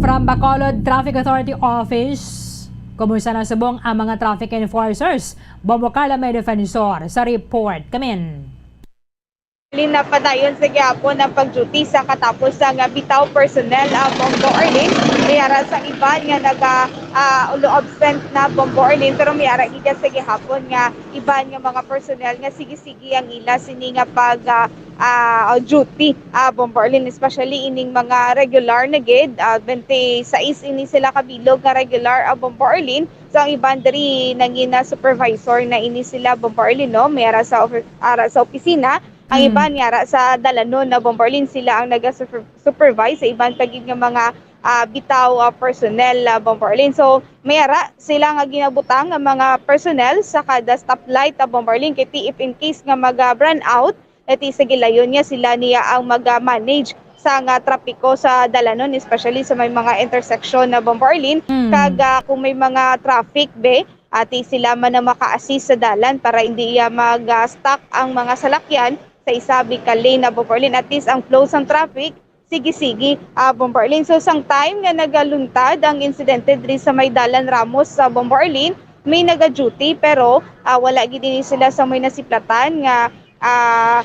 From Bacolod Traffic Authority Office, kumusta na subong ang mga traffic enforcers? Bobo Carla may defensor sa report. Kamin. Napadayon sa gihapon ang pag-duty sa katapos sa nga bitaw personnel, ah, Bombo Arlene. May ara sa iban nga naga, ah, ulo absent na Bombo Arlene, pero may ara gid sa gihapon nga iban nga mga personnel nga sige-sige ang ila sini nga pag, ah, ah, duty, ah, Bombo Arlene, especially ining mga regular na gid, ah, twenty-six ini sila kabilog nga regular, ah, Bombo Arlene. So ang iban diri nangina supervisor na ini sila Bombo Arlene, no? May ara sa ofi-, ara sa opisina. Ang Mm. iban nga ara sa dalanon na Bombo Arlene, sila ang naga-super-, supervise sa iban pa gid nga mga, ah, bitaw, ah, personnel, ah, Bombo Arlene. So, may ara sila nga ginabutang nga mga personnel sa kada stoplight, ah, Bombo Arlene. Kay ti if in case nga maga-brownout, kay ti sa gilayon niya sila niya ang maga-manage sa nga trapiko sa dalanon, especially sa may mga intersection na Bombo Arlene. Mm. Kag, ah, kung may mga traffic, be, ati sila man ang maka-assist sa dalan para hindi iya mag-stuck ang mga salakyan sa isa bika lane na Bombo Arlene. At least ang flow sang traffic, sige-sige, ah, Bombo Arlene. So, sang time nga nagaluntad ang insidente diri sa may Dalan Ramos sa Bombo Arlene, may naga-duty, pero, ah, wala gid ini sila sa may nasiplatan nga, ah,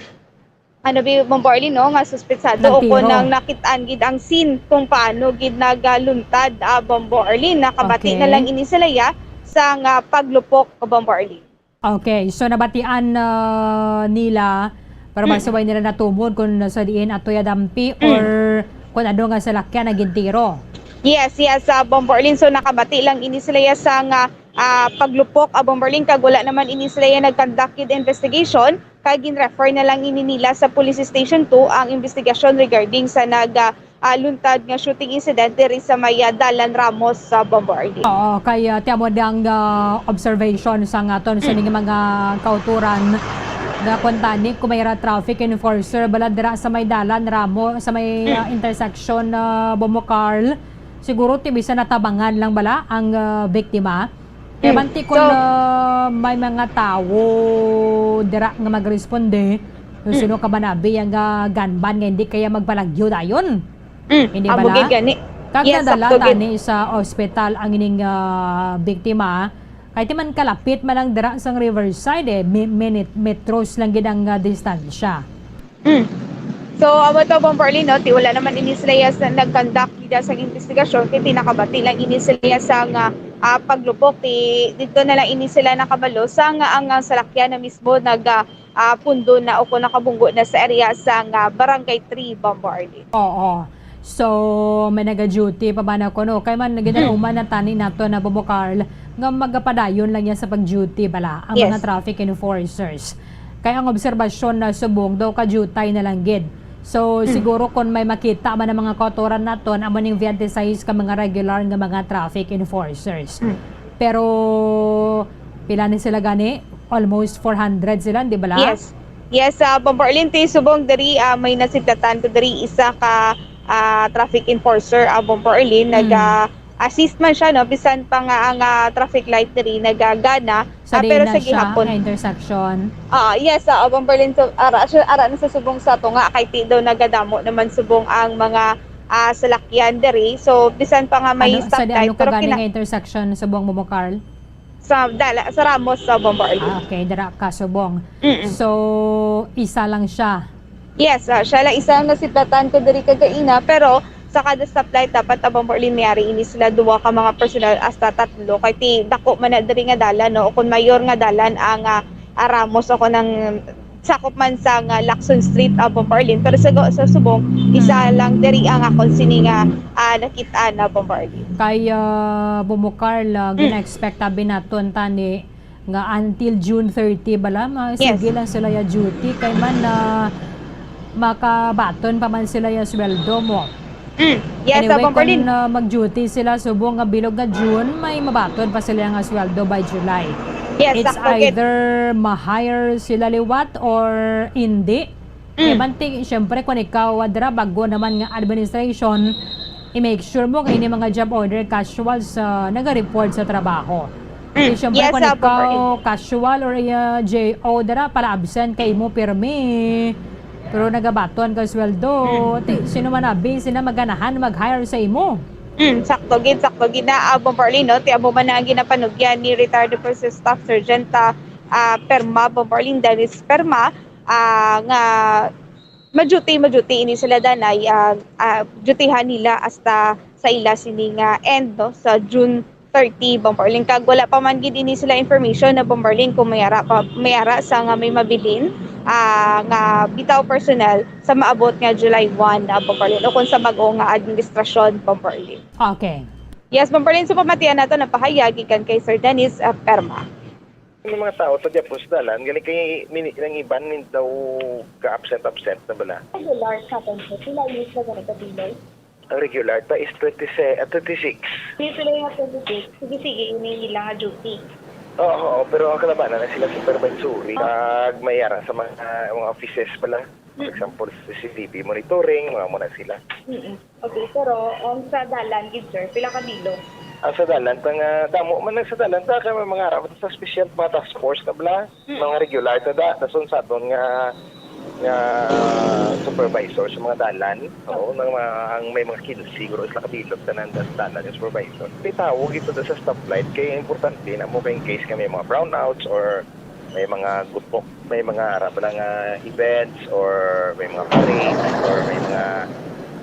ano bi, Bombo Arlene, no, nga suspetsado o Nagtiro. Kung nang nakit-an gid ang scene kung paano gid nagaluntad, ah, Bombo Arlene. Nakabati Okay. na lang ini sila ya sa nga paglupok, Bombo Arlene. Okay, so nabatian, ah, nila, pero Mm. basta way nila natumod kung sa diin ato ya dampi Mm. or kung ano nga salakyan naging tiro. Yes, yes, ah, Bombo Arlene. So nakabati lang ini sila ya sa nga, ah, paglupok, ah, Bombo Arlene, kag wala naman ini sila ya nag-conduct gid investigation. Kag gin-refer na lang ini nila sa Police Station two ang investigasyon regarding sa nag, ah, ah, luntad nga shooting incident diri sa may, ah, Dalan Ramos sa Bombo Arlene. Oo, kay, ah, ti amo ang, ah, observation sa nga aton sa ning mga kauturan. Nga kuwan tani, kung may ra traffic enforcer bala dira sa may dalan, Ramo, sa may, ah, intersection, ah, Bomo Carl, siguro ti bisan natabangan lang bala ang, ah, biktima. Kaya Mm. banti kung, So ah, may mga tawo dira nga magresponde, suno ka ba nabi ang, ah, gunman nga hindi kaya magpalagyo dayon? Mm, Hindi amo bala? gid gani. Kag Yes, nadala sakto gid. tani sa ospital ang ining, ah, biktima. Kay ti man kalapit man lang dira sang Riverside, eh, mi-, minit-, metros lang gid ang, ah, distansya. Mm. So, amo to, Bombo Arlene, no? Ti wala naman ini sila ya sa nag-conduct gid sang investigasyon, kay ti nakabati lang ini sila ya sa nga, ah, paglupok. Ti dito na lang ini sila nakabalo sa nga ang, ah, salakyan na mismo nag, ah, ah, pundo na o kung nakabunggo na sa area sa nga Barangay three, Bombo Arlene. Oo. So, may naga-duty pa ba na kuno? Kay man, ginaruman na tani nato na Bobo Carl nga magapadayon lang niya sa pag-duty bala ang mga Yes. traffic enforcers. Kay ang obserbasyon na subong daw ka-duty na lang gid. So, Mm. siguro kung may makita man ang mga kautoran naton, amo ning twenty-six ka mga regular nga mga traffic enforcers. Mm. Pero pila ni sila gani? Almost four hundred sila, di bala? Yes. Yes, ah, Bombo Arlene, ti subong diri, ah, may nasiplatan ko diri isa ka, ah, traffic enforcer, ah, Bombo Arlene, Mm. nag, ah, assist man siya, no, bisan pa nga ang, ah, traffic light diri nagagana, Sa ah, diin pero na sa siya gihapon. nga intersection? Ah, yes, ah, Bombo Arlene, so, ara, siya, ara na sa subong sa to nga, kay ti daw nagadamo naman subong ang mga, ah, salakyan diri. So, bisan pa nga may Ano, sa di, stoplight, ano ka pero gani kina- nga intersection subong mo, Carl? Sa dala, sa Ramos, sa Bombo Arlene. Ah, okay, dira ka subong. Mm-mm. So, isa lang siya. Yes, ah, siya lang isa ang nasiplatan ko diri kagaina, pero sa kada stoplight dapat, ah, Bombo Arlene, may ari ini sila duwa ka mga personnel hasta tatlo, kay ti dako man na diri nga dalan, no? O kung mayor nga dalan ang, ah, ah, Ramos, o kung ang sakop man sa nga Lacson Street, ah, Bombo Arlene, pero sa, sa subong, isa Mm. lang diri ang akon sini nga, ah, nakit-an na, Bombo Arlene. Kay, ah, Bombo Carl, ah, Mm. gina-expect abi naton tani nga until June thirty bala, ma-, Yes. sige lang sila ya duty, kay man, ah, makabaton pa man sila ya sweldo mo. Mm. Yes, Anyway, Bombo Arlene. kung, ah, mag-duty sila subong nga bilog nga June, may mabaton pa sila nga sweldo by July. Yes, It's sakto gid. either ma-hire sila liwat or hindi. Mm. Kaya banti, syempre, kung ikaw, ah, dira, bago naman nga administration, i-make sure mo kay ini mga job order casual sa naga-report sa trabaho. Mm. Kaya syempre, Yes, kung ah, ikaw, Bombo Arlene. casual or, ah, J O dira, pala absent kay mo pirmi. Pero nagabaton ka sweldo. Mm. Ti, sino man abi, sino maganahan mag-hire sa imo? Mm, sakto gid, sakto gid na, ah, Bombo Arlene, no? Ti amo man na ang ginapanugyan ni retired Defense Staff Sergeant, ah, ah, Perma, Bombo Arlene, Dennis Perma, ah, nga ma-duty, ma-duty ini sila danay, ah, ah, dutihan nila hasta sa ila sini nga end, no, sa June thirty, Bombo Arlene. Kag wala pa man gid ini sila information na, Bombo Arlene, kung may ara pa, may ara sa nga may mabilin, ah, nga bitaw personnel sa maabot nga July one, ah, Bombo Arlene, o kung sa bag-o nga administrasyon, Bombo Arlene. Okay. Yes, Bombo Arlene, sa pamatian nato, napahayag gikan kay Sir Dennis, ah, Perma. May mga tao sa Diapos dalan, gani kay mini-, nang iban min daw ka-absent-absent na bala. Regular sa aton, sir. Pila years na gani ka bilog? Ang regular ta is twenty-se-, ah, twenty-six. Sige, pila yung twenty-six? Sige, sige, ini ilang duty. Oo, oo, pero ang kalabanan na sila supervisory. Ah. Pag may ara sa mga, mga offices pala, for Mm. example, C C T V monitoring, mga muna sila. Mm-mm. Okay, pero ang sa dalan gid, sir, pila ka bilog? Ang sa dalan, ta nga damo man ang sa dalan, ta kay may mga ara sa special, mga task force na bala, Mm. mga regular ta da, dason sa aton nga, nga supervisor sa mga dalan, oo, nang mga, ang may mga quince, siguro, sila ka bilog, tanan da sa dalan yung supervisor. May tawag ito da sa stoplight, kay importante na mo kay in case nga may mga brownouts or may mga gupok, may mga ara pa lang nga events or may mga parades or may mga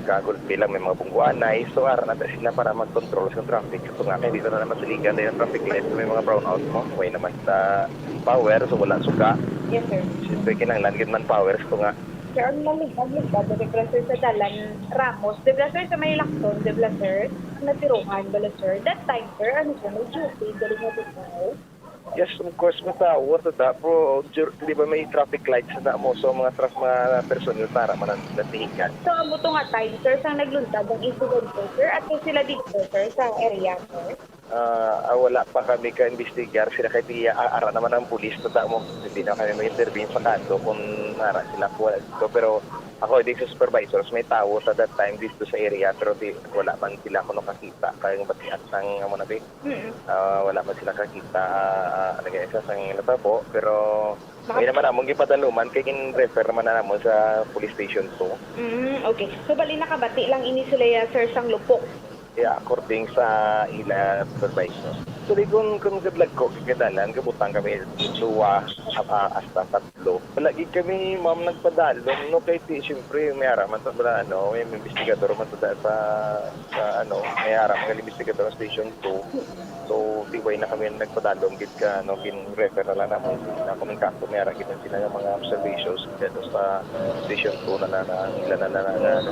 kagulpi lang, may mga bungguanay. So, ara na ta sila para mag-control sa traffic. So, nga, kaya dito na naman siligan yung traffic light. May mga brownout mo. Way naman sa power, so wala suga. Yes, sir. Siyempre, kinahanglan gid man power, so nga. Sir, ang nalig-, naligad, di ba, sir, sa dalan Ramos, di ba, sir, sa may Lacson, di ba, sir? Ang natiruhan, bala, sir? That time, sir, ano, sir, may duty, galing na dito. Yes, of course, may tao, ta da, pero, jur-, di ba may traffic lights na mo? So, mga traf-, mga personnel para man ang natihikan. So, amo to nga time, sir, sang nagluntad ang insidente, sir, at sila dito, sir, sa area, sir? Ah, ah, wala pa kami ka-imbestigar sila kay di, ah, ara naman ang pulis, ta mo, hindi na kami ma-intervene sa kaso kung ara sila kuha dito. Pero according sa supervisors, may tawo sa that time dito sa area, pero di, wala man sila kuno kakita. Kaya yung batian sang amo na, be. Mm. Ah, wala man sila kakita, ah, ah, ano kaya, sa sang natabo, pero Maka- may naman among gipadaluman kay gin-refer naman na namon sa police station two. Mm, okay. So, bali nakabati lang ini sila ya, sir, sang lupok? Yeah, according sa ila supervisor. Actually, kung, kung kadlag ko, kagadalan, gabutang kami duwa, ah, hasta tatlo. Wala gid kami, ma'am, nagpadalom, no, kay ti, siyempre, may ara man ta bala, ano, may, may investigador man ta sa, sa, ano, may ara man gali investigador sa Station two. So, ti, way na kami nagpadalom gid ka, ano, gin-refer na lang namon sa among kaso, may ara gid sila nga mga observations dito sa Station two na, na, na, sila na, na, na, na, ano,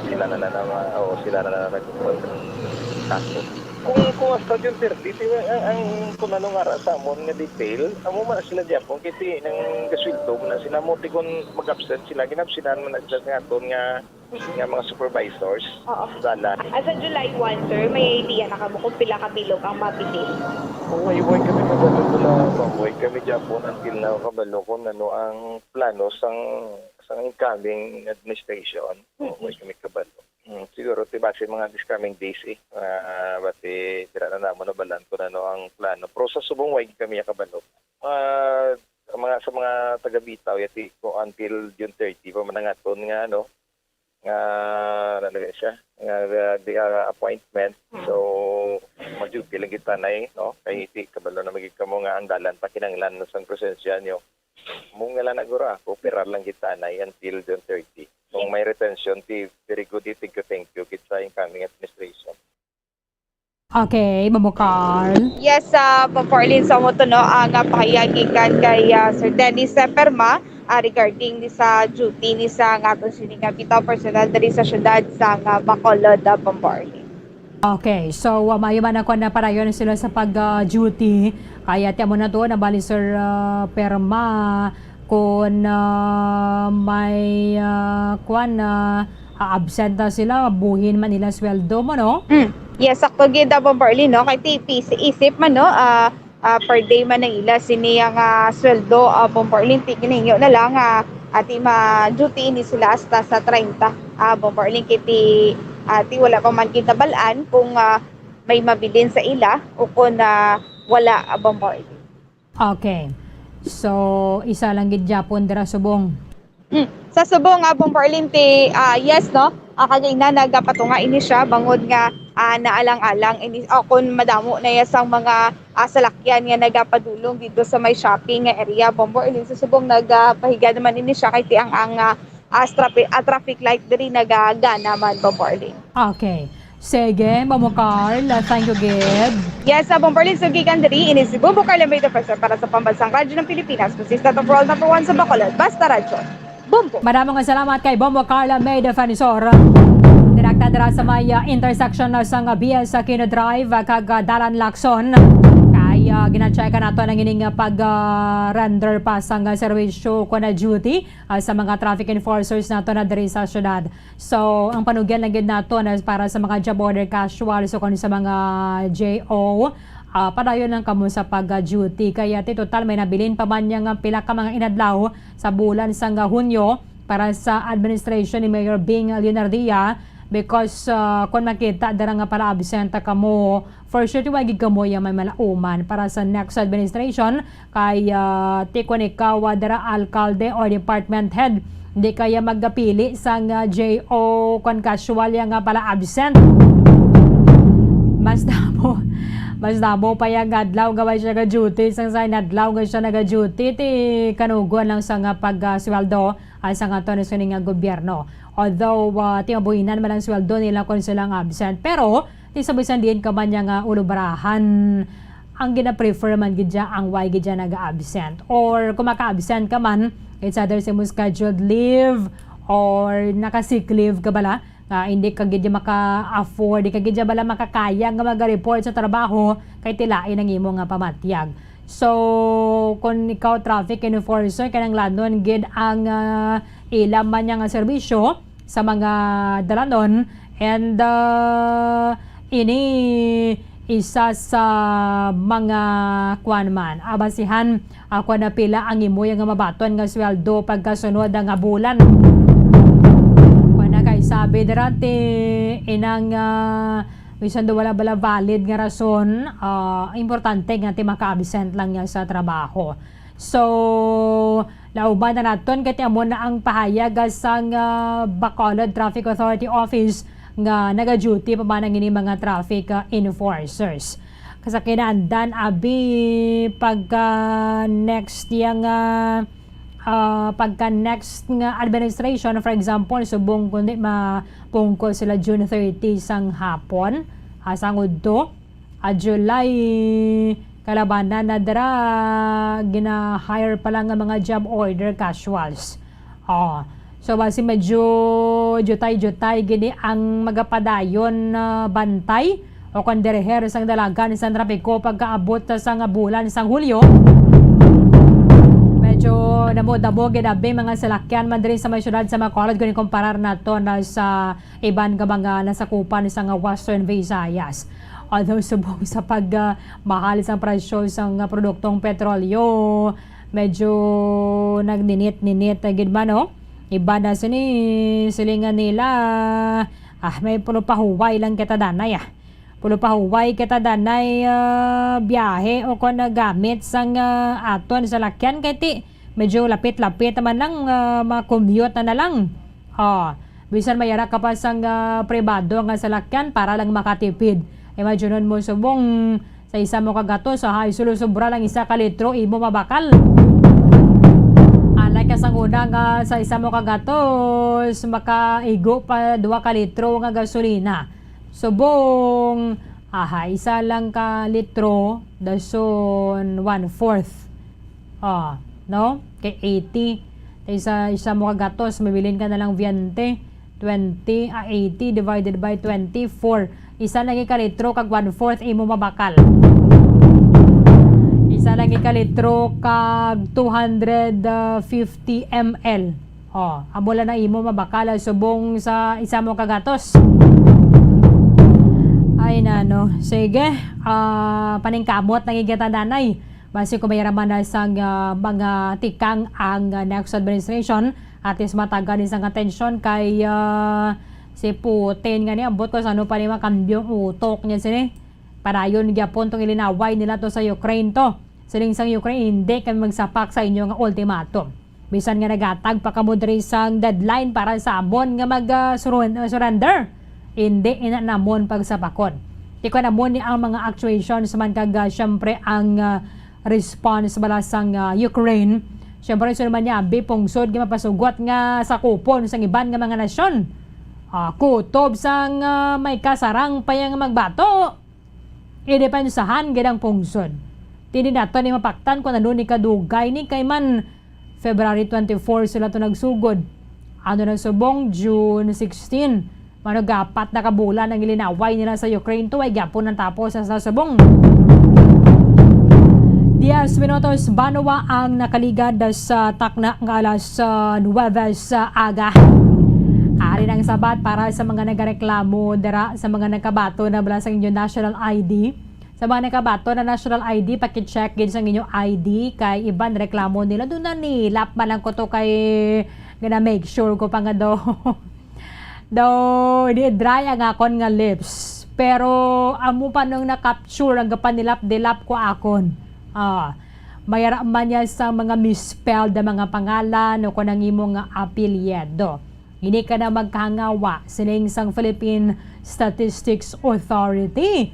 sila na, na, na, ma-, o, sila na, na, nag-, kaso. Kung, kung hasta June thirty, ti, ang, ang, kung ano nga ra sa amon nga detail, amo man sila gyapon, kay ti, nang gasweldo man na sila, mo ti, kung mag-absent sila, ginabsinan man na sila sa aton nga, nga mga supervisors. Oo. Dalan. As of July one, sir, may idea na kamo kung pila ka bilog ang mabilin? Kung may way kami magano na, ma'am, way kami gyapon until now kabalo kung ano ang plano sang, sang incoming administration. Mm-mm. Way kami kabalo. Hmm, siguro ti base mga this coming days, eh. Ah, base dira na namon nabalan kung ano ang plano. Pero sa subong way kami kabalo. Ah, ang mga, sa mga taga Bitaw, yati ko until June thirty pa man ang aton nga, ano, nga, ano na siya, nga, nga, di, ah, appointment. Mm. So, mag-duty lang kita na, eh, no? Kay ti kabalo na magig kamo nga ang dalan pa kinanglan na sang presensya nyo. Mo nga lang nagura, kooperar lang kita na, eh, until June thirty. Kung may retention, ti very good, eh, thank you, thank you, kita incoming administration. Okay, Mamo Carl. Yes, ah, Bombo Arlene, sa mo to, no, ang, ah, pahayag gikan kay, ah, Sir Dennis, eh, Perma, ah, regarding ni sa duty ni sa nga aton sini nga bitaw personnel diri sa siyudad sa nga Bacolod, ah, Bombo Arlene. Okay, so, ah, maayo man ako na padayon sila sa pag, ah, duty. Kaya ti amo na to, nabali Sir, ah, Perma, kung, ah, may, ah, kwan, ah, absent na sila, buhin man nila sweldo mo, no? Mm. Yes, sakto gid, ah, Bombo Arlene, no? Kay ti-, ti-, isip man, no? Ah, ah, per day man ang ila sini ang, ah, sweldo, ah, Bombo Arlene, ti-, ginahingyo na lang, ah, ati ma-duty ini sila hasta sa treinta, ah, Bombo Arlene, kay ti-, ati wala pa man gid nabal-an kung, ah, may mabilin sa ila o kung, ah, wala, ah, Bombo Arlene. Okay. So, isa lang gid gyapon dira subong. Mm. Sa subong nga, Bombo Arlene, ti, ah, yes, no? Ah, kag ina nagapatunga ini siya bangod nga, ah, naalang-alang ini, ah, kun madamo na ya sang mga, ah, salakyan nga nagapadulong dito sa may shopping nga area, Bombo Arlene. Sa subong nagapahiga naman ini siya kay ti ang, ang, ah, ah, traffic, ah, traffic light diri nagagana man, Bombo Arlene. Okay. Sige, Mamo Carl, thank you gid. Yes, sa Bombo Arlene, sugikan diri, ini si Bombo Carl Almeida Fresher para sa Pambansang Radyo ng Pilipinas, Consistent of World Number One sa Bacolod, Basta Radyo. Bombo. Madamo nga salamat kay Bombo Carl Almeida Fresher. Direkta dira sa may, ah, intersection na sa nga B S Aquino Drive, ah, kag, ah, Dalan Lacson. Kay, ah, gina-check nato ang ining, ah, pag, ah, render pa sa nga serbisyo ko na duty, ah, sa mga traffic enforcers nato na diri sa syudad. So, ang panugyan lang gid nato na para sa mga job order casual, so kung sa mga J O, ah, padayon lang kamo sa pag-duty. Kaya ti total may nabilin pa man niya nga pila ka mga inadlaw sa bulan sang Hunyo para sa administration ni Mayor Bing Leonardia because, ah, kung makita dira nga pala absent kamo, for sure, ti wa gid kamo ya may malauman para sa next administration. Kay, ah, ti kon ikaw, ah, dira alkalde or department head, di kaya magapili sang, ah, J O kon casual ya nga pala absent. Mas damo, mas damo pa ya nga adlaw nga way siya ga-duty, sang sa inadlaw nga siya naga-duty, ti kanugon lang sa nga pag, ah, sweldo, ah, sa nga to ni sini nga gobyerno. Although, ah, ti mabuhinan man ang sweldo nila kon sila nga absent, pero ti sa bisan diin ka man niya nga ulubrahan, ang gina-prefer man gid siya ang way gid siya naga-absent. Or kung maka-absent ka man, it's either sa imong scheduled leave or naka-sick leave ka bala, nga hindi ka gid maka-afford, di ka gid bala makakaya nga maga-report sa trabaho kay ti lain ang imo nga pamatyag. So, kung ikaw traffic enforcer, kinahanglanon gid ang, ah, ila man niya nga serbisyo sa mga dalanon. And, ah, ini isa sa mga kuan man, abasihan, ah, kuan na pila ang imo nga mabaton nga sweldo pagkasunod nga bulan. Kuan na kay sabi dira ti inang, ah, bisan daw wala bala valid nga rason, ah, importante nga ti maka-absent lang niya sa trabaho. So, lauban na naton kay amo na ang pahayag sang, ah, Bacolod Traffic Authority Office nga nagaduty pa man ang ini mga traffic, ah, enforcers. Kasakinan dan abi pagka next yang, ah, ah, pagka next nga administration, for example, subong kundi mapungko sila June thirty sang hapon, ah, sang udto, ah, July, kalabanan na dira, gina-hire pa lang nga mga job order casuals. Oh. So, basi medyo jutay-jutay gini ang magapadayon na bantay o kon dereher sang dalagan sang trapiko pagkaabot sa nga bulan sang Hulyo. Medyo damo-damo gid abi mga salakyan man diri sa may syudad sa Bacolod kung ikumparar nato na sa iban nga mga nasakupan sa nga Western Visayas. Although subong sa pag, ah, mahal sang presyo sang, ah, produktong petrolyo, medyo nagninit-ninit na gid man, no? Iban na sini, silingan nila, ah, may pulo pa huway lang kita danay, ah. Pulo pa huway kita danay, ah, biyahe o kon gamit sang, ah, aton salakyan kay ti medyo lapit-lapit naman lang, ah, ma-commute na, na lang. Oh, bisan may ara ka pa sang, ah, pribado nga salakyan para lang makatipid. Imagine mo subong sa isa mo ka gatos, ah, ay sulusubra lang isa ka litro imo mabakal. Unlike ka sang una nga sa isa mo ka gatos, makaigo pa dua ka litro nga gasolina. Subong, aha, isa lang ka litro, dason one-fourth. Ah, no? Kay eighty. Kay sa isa mo ka gatos, mabilin ka na lang veinte, twenty, ah, eighty divided by twenty-four. Isa lagi ka litro kag one-fourth imo mabakal. Isa lagi ka litro kag two hundred fifty M L. Oh, amo lang na imo mabakal subong sa isa mo ka gatos. Ay, nano. Sige, ah, paningkamot na gid kita danay. Basi kung may raman na sang, ah, mga tikang ang, ah, next administration, at least matagan ni sang atensyon kay, ah, si Putin nga ni, ambot ko sa ano pa ni makambyo ang utok niya sini. Padayon gyapon tong ilinaway nila to sa Ukraine to. Siling sang Ukraine, hindi kami magsapak sa inyo nga ultimatum. Bisan nga nagatag pa kamo diri sang deadline para sa amon nga mag, ah, surun-, ah, surrender, hindi ina namon pagsapakon. Ikaw namon ni ang mga actuations man kag, ah, syempre ang, ah, response bala sang, ah, Ukraine. Syempre, iso naman niya, abi pungsod nga mapasugot nga sakupon sang iban nga mga nasyon. Ah, kutob sang, ah, may kasarang pa yang magbato. Idepensahan gid ang pungsod. Ti di nato ni mapaktan kung ano ni kadugay ni kay man February twenty-four sila to nagsugod. Ano na subong June sixteen. Mano gapat na ka bulan ang ilinaway nila sa Ukraine to ay gyapon ang tapos sa subong. Diez minutos banwa ang nakaligad sa takna nga alas, ah, nuwebe sa aga. Ari ang sabat para sa mga nagareklamo dira sa mga nakabaton na bala sa inyong national I D. Sa mga nakabaton na national I D, paki-check gid sa inyong I D kay iban reklamo nila. Doon na nilap man lang ko to kay gana make sure ko pa nga do. Do, di dry ang akon nga lips. Pero amo pa nung na-capture ang gapanilap-dilap ko akon. Ah, mayara man niya sa mga misspelled na mga pangalan o kung ang imo nga apelyido. Hindi ka na magkahangawa, siling sang Philippine Statistics Authority.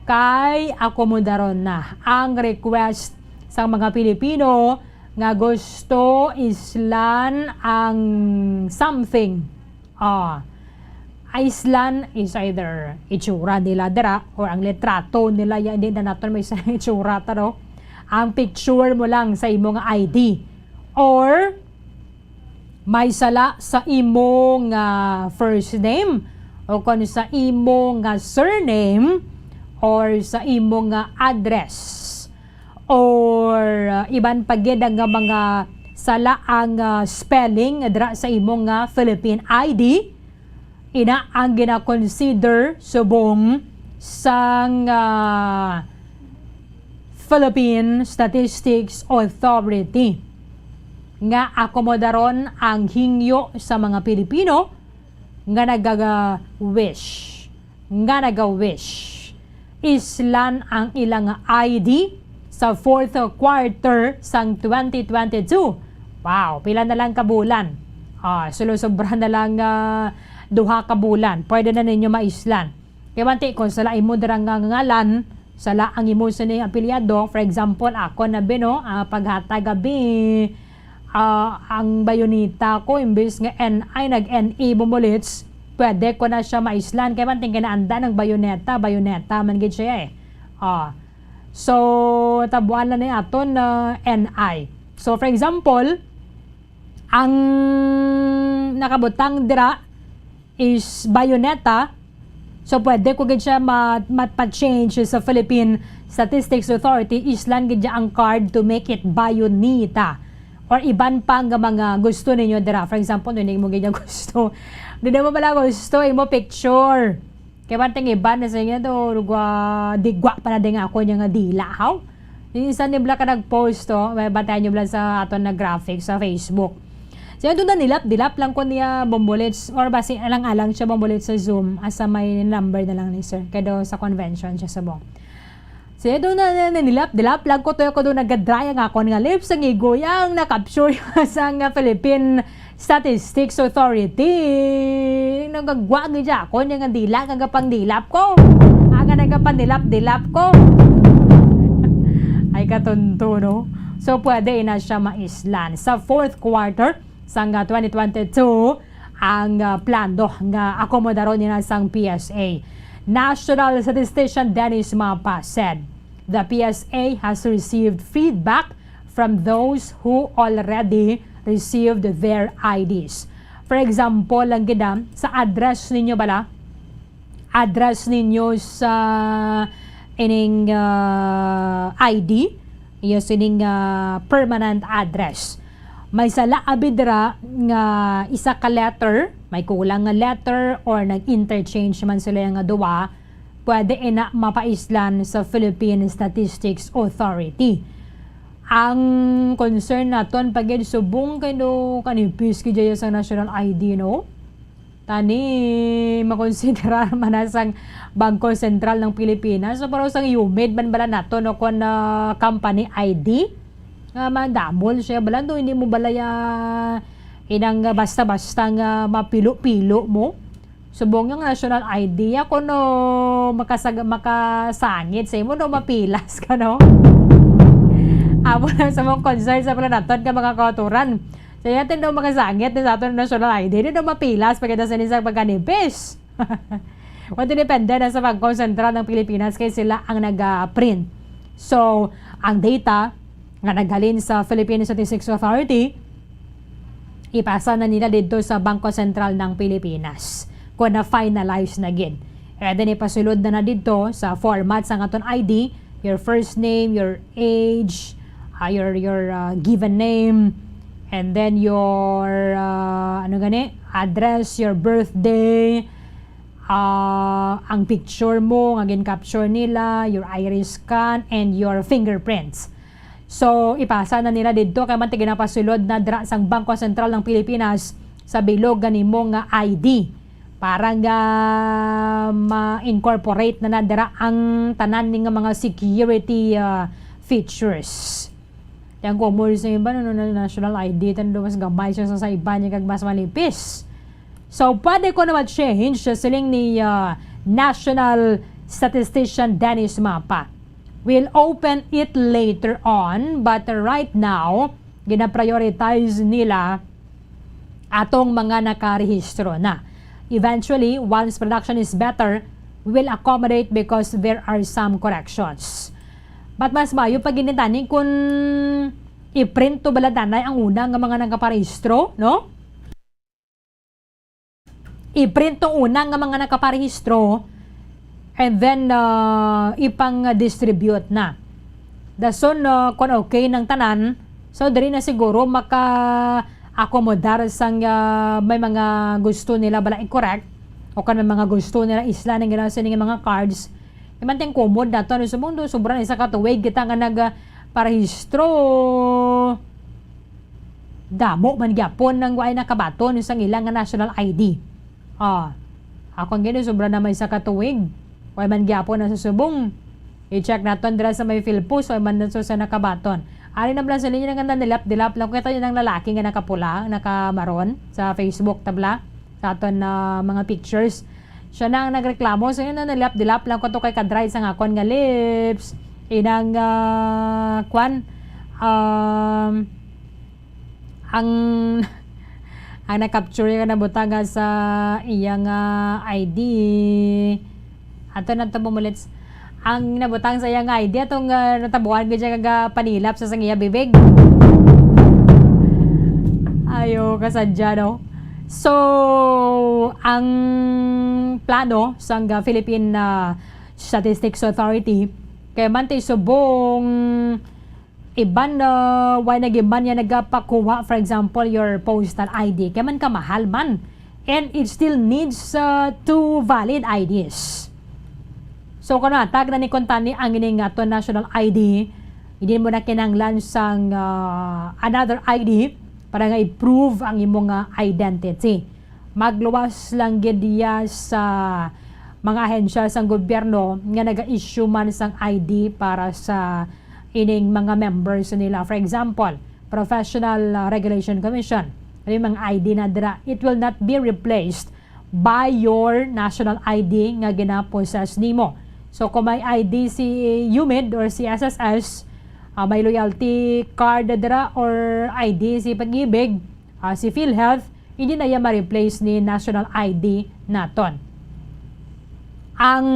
Kay akomodaron na ang request sang mga Pilipino nga gusto islan ang something. Ah, islan is either itsura nila dira or ang litrato nila, ya, hindi na naton may sa itsura ta, no? Ang picture mo lang sa imo nga I D or may sala sa imo nga first name o kon sa imo nga surname or sa imo nga address or, uh, iban pa gid nga mga sala ang, uh, spelling dira sa imo nga Philippine I D, ina ang gina-consider subong sang, ah, Philippine Statistics Authority nga akomodaron ang hingyo sa mga Pilipino nga nagaga-wish, nga naga-wish islan ang ilang I D sa fourth quarter sang twenty twenty-two. Wow, pila na lang ka bulan? Ah, sulo-sobra na lang, ah, duha ka bulan. Pwede na ninyo maislan. Kay manti, kung sala imo dira nga ngalan, sala ang imo sini apelyido, for example, ako na bi, no, ah, paghatag abi, ah, ang bayoneta ko, imbes nga N I, nag-N E bumulits, pwede ko na siya maislan. Kay manti, kinaanda ng bayoneta, bayoneta man gid siya eh. Ah. So, tabuan na ni aton na N I. So, for example, ang nakabutang dira is bayoneta. So, pwede ko gid siya ma-, mapa-change sa Philippine Statistics Authority. Islan gid niya ang card to make it bayoneta. Or iban pa nga mga gusto ninyo dira. For example, hindi mo gid niya gusto. Hindi mo pala gusto, imo picture. Kay bantang iban na sa inyo to, gwa, di gwa pa na din ako niya nga dila, haw? Yung isa ni Black ka nag-post to, may bantayan nyo lang sa aton na graphic sa Facebook. So, yun doon na nilap-dilap lang ko niya bumbulit, or basi alang-alang siya bumbulit sa Zoom, asa may number na lang ni sir. Kaya doon sa convention siya sa Bong. So, yun doon na, na, na nilap-dilap lang ko to, ako doon nagdadry ang akon nga lips, ang igoyang na-capture sa nga Philippine Statistics Authority. Nagagwa gid siya ako niya nga dila, nga gapangdilap ko. Aga nagapandilap-dilap ko. Ay, katunto, no? So, pwede na siya maislan. Sa fourth quarter sang, ah, twenty twenty-two, ang, ah, plano nga akomodaron nila sang P S A. National Statistician Dennis Mapa said the P S A has received feedback from those who already received their I Ds. For example, lang gid, ah, sa address ninyo bala, address ninyo sa ining, ah, I D, yes, ining, ah, permanent address. May sala abi dira nga isa ka letter, may kulang nga letter, or nag-interchange man sila nga duwa, pwede ina mapaislan sa Philippine Statistics Authority. Ang concern naton pa gid subong kay do kanipis gid sa national I D, no? Tani, makonsiderar man na sang Bangko Sentral ng Pilipinas. So, pero sang humid man bala nato, no, kon, ah, company I D, nga madamol siya. Bala, do, hindi mo bala ya, inang basta-basta nga mapilo-pilo mo. Subong yung national I D, ako no, makasag-, makasangit sa imo, no, mapilas ka, no? Amo na sa mong concern sa pala naton ka mga kauturan. Sa yatin daw makasangit na sa aton national I D, di daw mapilas pagkita sa nisang pagkanipis. Well, depende na sa Bangko Sentral ng Pilipinas kay sila ang nag-print. So, ang data nga naghalin sa Philippine Statistics Authority, ipasa na nila dito sa Bangko Sentral ng Pilipinas kung na-finalize na gid. And then ipasulod na na dito sa format sa aton I D, your first name, your age, ah, your, your, ah, given name, and then your, ah, ano gani, address, your birthday, ah, ang picture mo nga gin-capture nila, your iris scan, and your fingerprints. So, ipasa na nila didto kay man ti ginapasulod na dira sang Bangko Sentral ng Pilipinas sa bilog nga nimo nga I D para nga ma-incorporate na na dira ang tanan ni nga mga security, ah, features. Yang ko mo sa iba, no, no, national I D, tan do mas gamay siya sa, sa iba niya kag mas manipis. So, pwede ko na ma-change sa siling ni, ah, National Statistician Dennis Mapa. We'll open it later on, but right now, gina-prioritize nila atong mga nakarehistro na. Eventually, once production is better, we will accommodate because there are some corrections. But mas maayo pa gid ni tani kung i-print to bala danay ang una nga mga nagkaparehistro, no? I-print to una nga mga nagkaparehistro and then, uh, ipang-distribute na. Dason, uh, kung okay ng tanan, so diri na siguro maka-akomodar sang, uh, may mga gusto nila bala i-correct o kung may mga gusto nila isla ng ginawa sa mga cards, Iman ting kumod nato, ano, subong do, sobra na isa ka tuig kita nga nag, ah, parehistro. Damo man gyapon nang waay nakabaton sang ila nga national I D. Ah, akon gani, sobra na may isa ka tuig. Way man gyapon na sa subong. I-check naton dira sa may Philpost, way man na sa nakabaton. Ari na bala sa linya nga nanilap-dilap lang. Kita yun ang lalaki nga nakapula, nakamaron sa Facebook, tabla, sa aton na mga pictures. Siya na ang nagreklamo. So, yun na, nilap-dilap lang ko to kay kadry sa akon nga lips. Inang, ah, kwan, um, ang, ang na-capture nga nabutang nga sa iya nga I D. Ato na to bumulit. Ang nabutang sa iya nga I D, atong, ah, natabuan ko siya nga panilap sa sang iya bibig. Ayo, kasadya, no? So, ang plano sang, ah, Philippine, ah, Statistics Authority, kay man ti subong iban, ah, way nag-iban nga nagapakuha, for example, your postal I D, kay man kamahal man. And it still needs, ah, two valid I Ds. So, kung natag na ni kuntani ang ining ato national I D, hindi mo na kinahanglan sang, ah, another I D para nga i-prove ang imo nga identity. Magluwas lang gid iya sa mga ahensya sang gobyerno nga naga-issue man sang I D para sa ining mga members nila. For example, Professional, uh, Regulation Commission. Ano yung mga I D na dira? It will not be replaced by your national I D nga gina-possess nimo. So, kung may I D si UMID or si S S S, uh, may loyalty card na dira or I D si Pag-ibig, uh, si PhilHealth, hindi na iya ma-replace ni national I D naton. Ang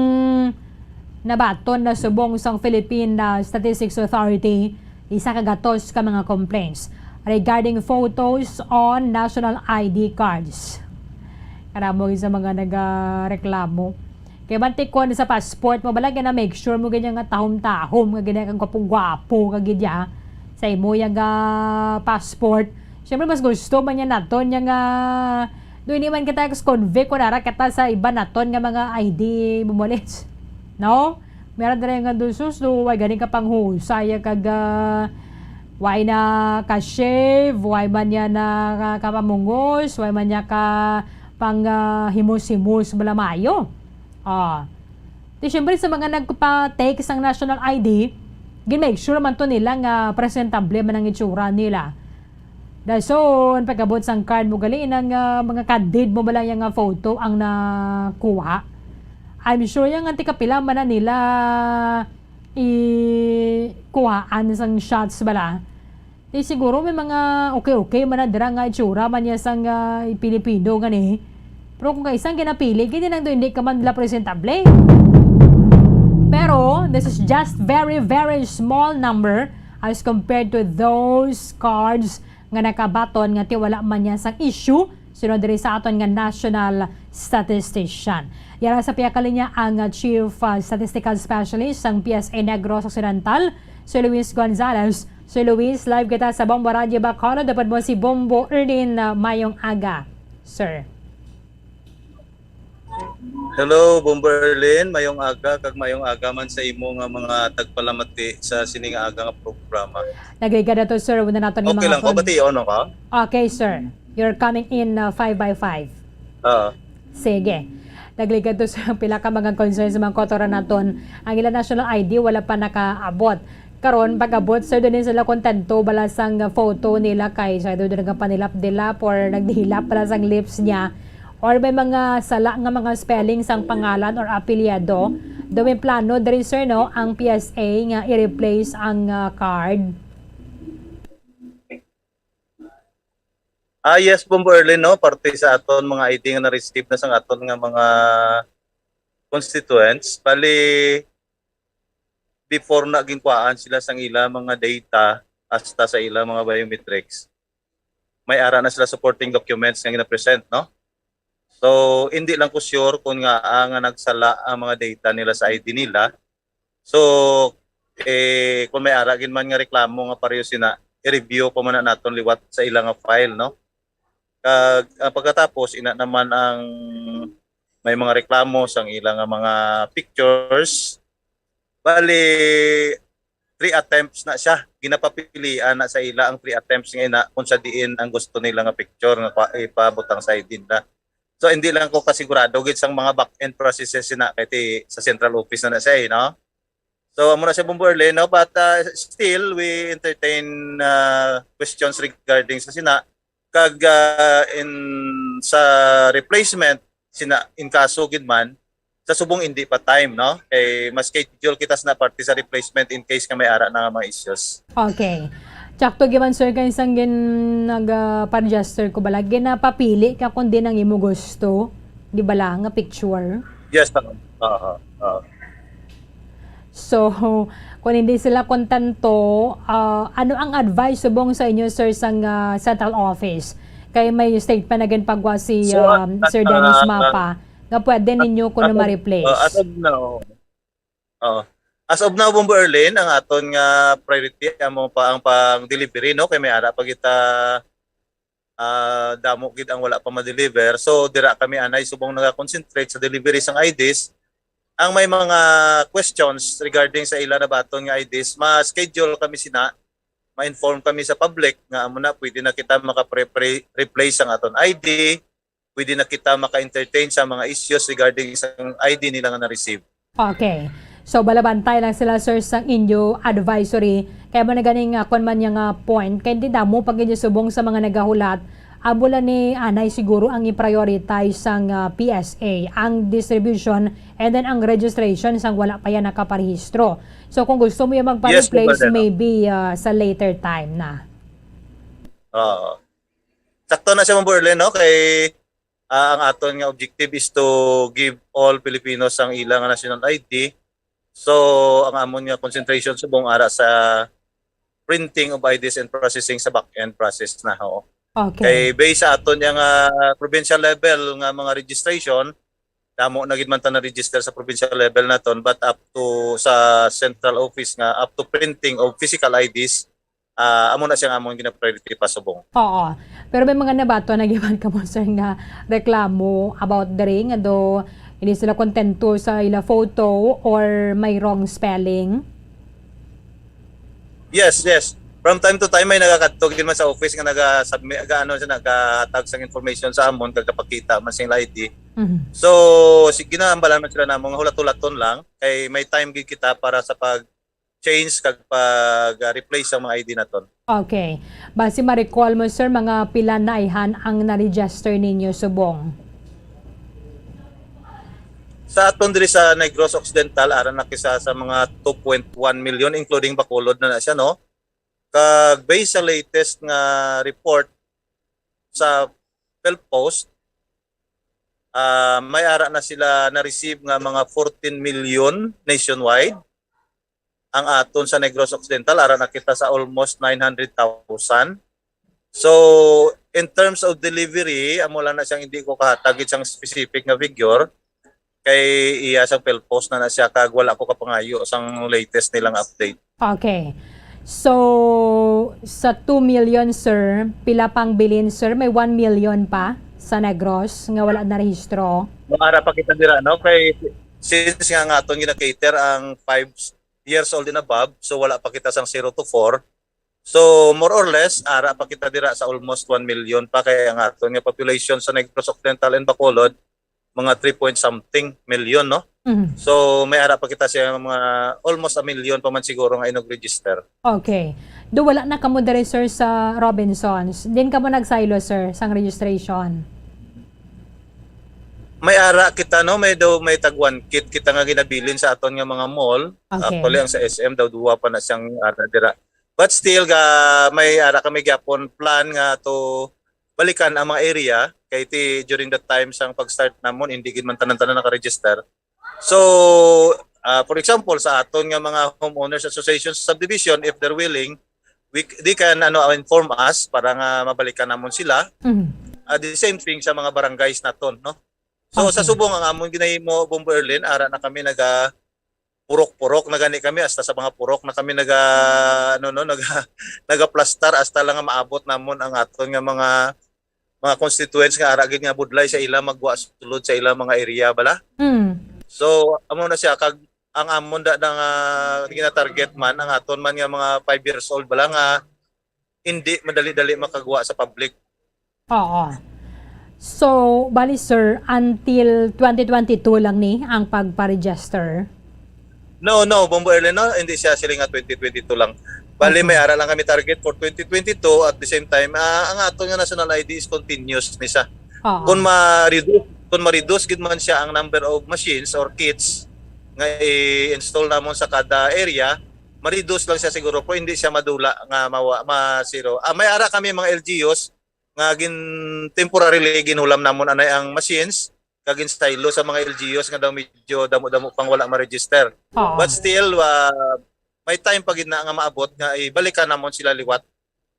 nabaton na subong sang Philippine, uh, Statistics Authority, isa ka gatos ka mga complaints regarding photos on national I D cards. Karamo sa mga nagareklamo. Kay mantikon sa passport mo, bala gina make sure mo ganyan nga tahom-tahom, nga ganyan kang gwapo-gwapo, nga gidya sa imo yung, ah, passport. Siyempre, mas gusto man niya naton yung, ah, do hindi man kita ex-convict, wala ra kita sa iba naton nga mga I D bumulit. No? Meron dira nga do, sus, do, way gani ka panghusay, kag, ah, way na ka-shave, way man niya na ka-, kapamungos, way man niya ka pang, ah, himos-himos, bala mayo. Ah. Di, syempre, sa mga nagpa-take sang national I D, gin-make sure man to nila nga presentable man ang itsura nila. Dason, pag-abot sang card mo gali, nang, ah, mga candid mo ba lang yung, ah, photo ang nakuha? I'm sure yung anti kapila man na nila i-, kuhaan sang shots bala. Di siguro may mga okay-okay man na dira nga itsura man niya sang, ah, Pilipino gani. Pero kung kaisang ginapili, gini lang do hindi ka man nila presentable. Pero this is just very, very small number as compared to those cards nga nakabaton nga ti wala man niya sang issue, sunod diri sa aton nga national statistician. Yara sa pihak kalinya ang, ah, Chief, ah, Statistical Specialist sang P S A Negros Occidental, Sir Luis Gonzalez. Sir Luis, live kita sa Bombo Radyo Bacolod. Dapat mo si Bombo Erlin, ah, mayong aga, sir. Hello, Bombo Erlin. Mayong aga, kag mayong aga man sa imo nga mga tagpalamati sa sini nga aga nga programa. Nagligad na to, sir. Una naton nga Okay mga lang ko, kon- bation, no, ka? Okay, sir. You're coming in, uh, five by five. Oo. Sige. Nagligad to, sir, ang pila ka mga concerns sa mga kotoran naton. Ang ila national I D wala pa nakaabot. Karon, pag-abot, sir, doon sila kontento bala sang photo nila kay, sir, doon nga panilap-dilap or nagdihilap bala sang lips niya. Or may mga sala nga mga spelling sang pangalan or apelyido. Do may plano diri, sir, no, ang P S A nga i-replace ang, ah, card? Ah, yes, Bombo Erlin, no? Parte sa aton mga I D nga na-receive na sang aton nga mga constituents. Bali, before na ginkuhaan sila sang ila mga data hasta sa ila mga biometrics, may ara na sila supporting documents nga gina-present, no? So, hindi lang ko sure kung nga, ah, nga nagsala ang mga data nila sa I D nila. So, eh, kung may ara gid man nga reklamo nga pareho sina, i-review pa man na naton liwat sa ila nga file, no? Kag, ah, pagkatapos, ina naman ang may mga reklamo sang ila nga mga pictures, Bali, three attempts na siya. Ginapapilian na sa ila ang three attempts nga ina kung sa diin ang gusto nila nga picture nga pa- ipabutang sa I D nila. So, hindi lang ko kasigurado gid sang mga back-end processes na kay ti- sa central office na na siya, eh, no? So, amo na siya, Bombo Erlin, no? But, uh, still, we entertain, uh, questions regarding sa sina kag, uh, in sa replacement sina in kaso gid man sa subong hindi pa time, no? Kay mas schedule kita sa parte sa replacement in case nga may ara na nga mga issues. Okay. Tsakto giman, sir, kay sang gin nag-register ko bala, ginapapili ka kung din ang imo gusto, di ba lang, nga picture? Yes, oo. Oo. Oo. So, kung hindi sila kontento, ah, ano ang advice subong sa inyo, sir, sang ah, central office? Kay may statement na ginpagwa si So, um, Sir Dennis ah, Mapa nga pwede ninyo kuno As of, ma-replace. uh, as of now, oh, as of now, Bombo Erlin, ang aton nga priority amo pa ang pang-delivery, no? Kay may ara pa kita ah, damo gid ang wala pa ma-deliver. So dira kami anay subong naga-concentrate sa delivery sang I Ds. Ang may mga questions regarding sa ila nabaton nga I Ds, ma-schedule kami sina, ma-inform kami sa public nga amo na pwede na kita maka-replace ang aton I D, pwede na kita maka-entertain sa mga issues regarding sa I D nila nga na-receive. Okay. So, balabantay lang sila, sir, sang inyo advisory. Kaya mo na ganing uh, kwan man yung uh, point. Kaya hindi damo pag inyo subong sa mga nagahulat. Amo lang ni anay siguro ang i-prioritize sang uh, P S A, ang distribution and then ang registration sang wala pa yan nakaparehistro. So, kung gusto mo yung magpa-replace, Yes, Brother. Maybe uh, sa later time na. Oo. Sakto na siya, Bombo Erlin, no? Kay ah, ang aton nga objective is to give all Filipinos ang ilang national I D. So, ang amon nga concentration subong ara sa printing of I Ds and processing sa back-end process na, oo. Okay. Kay based sa aton nga provincial level nga mga registration, damo na gid man ta na-register sa provincial level naton, but up to sa central office nga up to printing of physical I Ds, ah, amo na siya nga amon gina-priority pa subong. Oo. Pero may mga nabato na giban kamo, sir, nga reklamo about diri nga do hindi sila kontento sa ila photo or may wrong spelling? Yes, yes. From time to time may nagakadto gid man sa office nga naga-submit, ga ano siya, nagahatag sang information sa amon kag kapakita man sila I D. Mhm. So, sige na, ambalan man sila namo nga hulat-hulaton lang kay may time gid kita para sa pag change kag pag ah, replace sang mga I D naton. Okay. Basi ma-recall mo, sir, mga pila na ayhan ang na-register ninyo subong? Sa aton diri sa Negros Occidental, ara na kita sa mga two point one million, including Bacolod na na siya, no? Kag based sa latest nga report sa PhilPost, ah, may ara na sila na-receive nga mga fourteen million nationwide. Ang aton sa Negros Occidental, ara na kita sa almost nine hundred thousand. So, in terms of delivery, amo lang na siyang hindi ko kahatag gid sang specific nga figure. Kay iya sang PhilPost na na siya kag wala ko kapangayo sang latest nilang update. Okay. So, sa two million, sir, pila pang bilin, sir? May one million pa sa Negros nga wala na rehistro. Ara pa kita dira, no? Kay since nga ang aton gina-cater ang five years old and above, so wala pa kita sang zero to four. So, more or less, ara pa kita dira sa almost one million pa kay ang aton nga population sa Negros Occidental and Bacolod, mga three point something million, no? Mhm. So, may ara pa kita siya mga almost a million pa man siguro nga inog-register. Okay. Do wala na kamo diri, sir, sa Robinsons? Din kamo nagsaylo, sir, sang registration? May ara kita, no? May daw may tag one kit kita nga ginabilin sa aton nga mga mall. Okay. Actually, ang sa S M daw duwa pa na siyang ara dira. But still, ga, may ara kami gyapon plan nga to balikan ang mga area kay ti during the time sang pag-start namon hindi gid man tanan-tanan naka-register. So, ah, for example, sa aton nga mga homeowners association sa subdivision, if they're willing, we, they can ano inform us para nga mabalikan namon sila. Mhm. Ah, the same thing sa mga barangays naton, no? So Okay. Sa subong ang amon ginahimo, Bombo Erlin, ara na kami naga purok-purok na gani kami, hasta sa mga purok na kami naga ano no, naga nagaplastar hasta lang nga maabot namon ang aton nga mga mga constituents nga ara gid nga budlay sa ila magwa sulod sa ila mga area bala. Mm. So amo na siya kag ang amon da na nga gina-target man, ang aton man nga mga five years old bala nga hindi madali-dali makagwa sa public. Oo. So, bali, sir, until twenty twenty-two lang ni ang pagpa-register? No, no, Bombo Erlen, no, hindi siya sila nga twenty twenty-two lang. Bali, Okay. may ara lang kami target for twenty twenty-two. At the same time, ah, ang ato nga national I D is continuous ni siya. Oo. Kung ma-reduce, kung ma-reduce gid man siya ang number of machines or kits nga i-install namon sa kada area, ma-reduce lang siya siguro, pero hindi siya madula nga mawa-, ma-zero. Ah, may ara kami mga L G Us nga gin-, temporarily ginhulam namon anay ang machines, kag gin-silo sa mga L G Us nga daw medyo damo-damo pang wala ma-register. Oo. But still, ah, may time pa gid na nga maabot nga ibalikan namon sila liwat.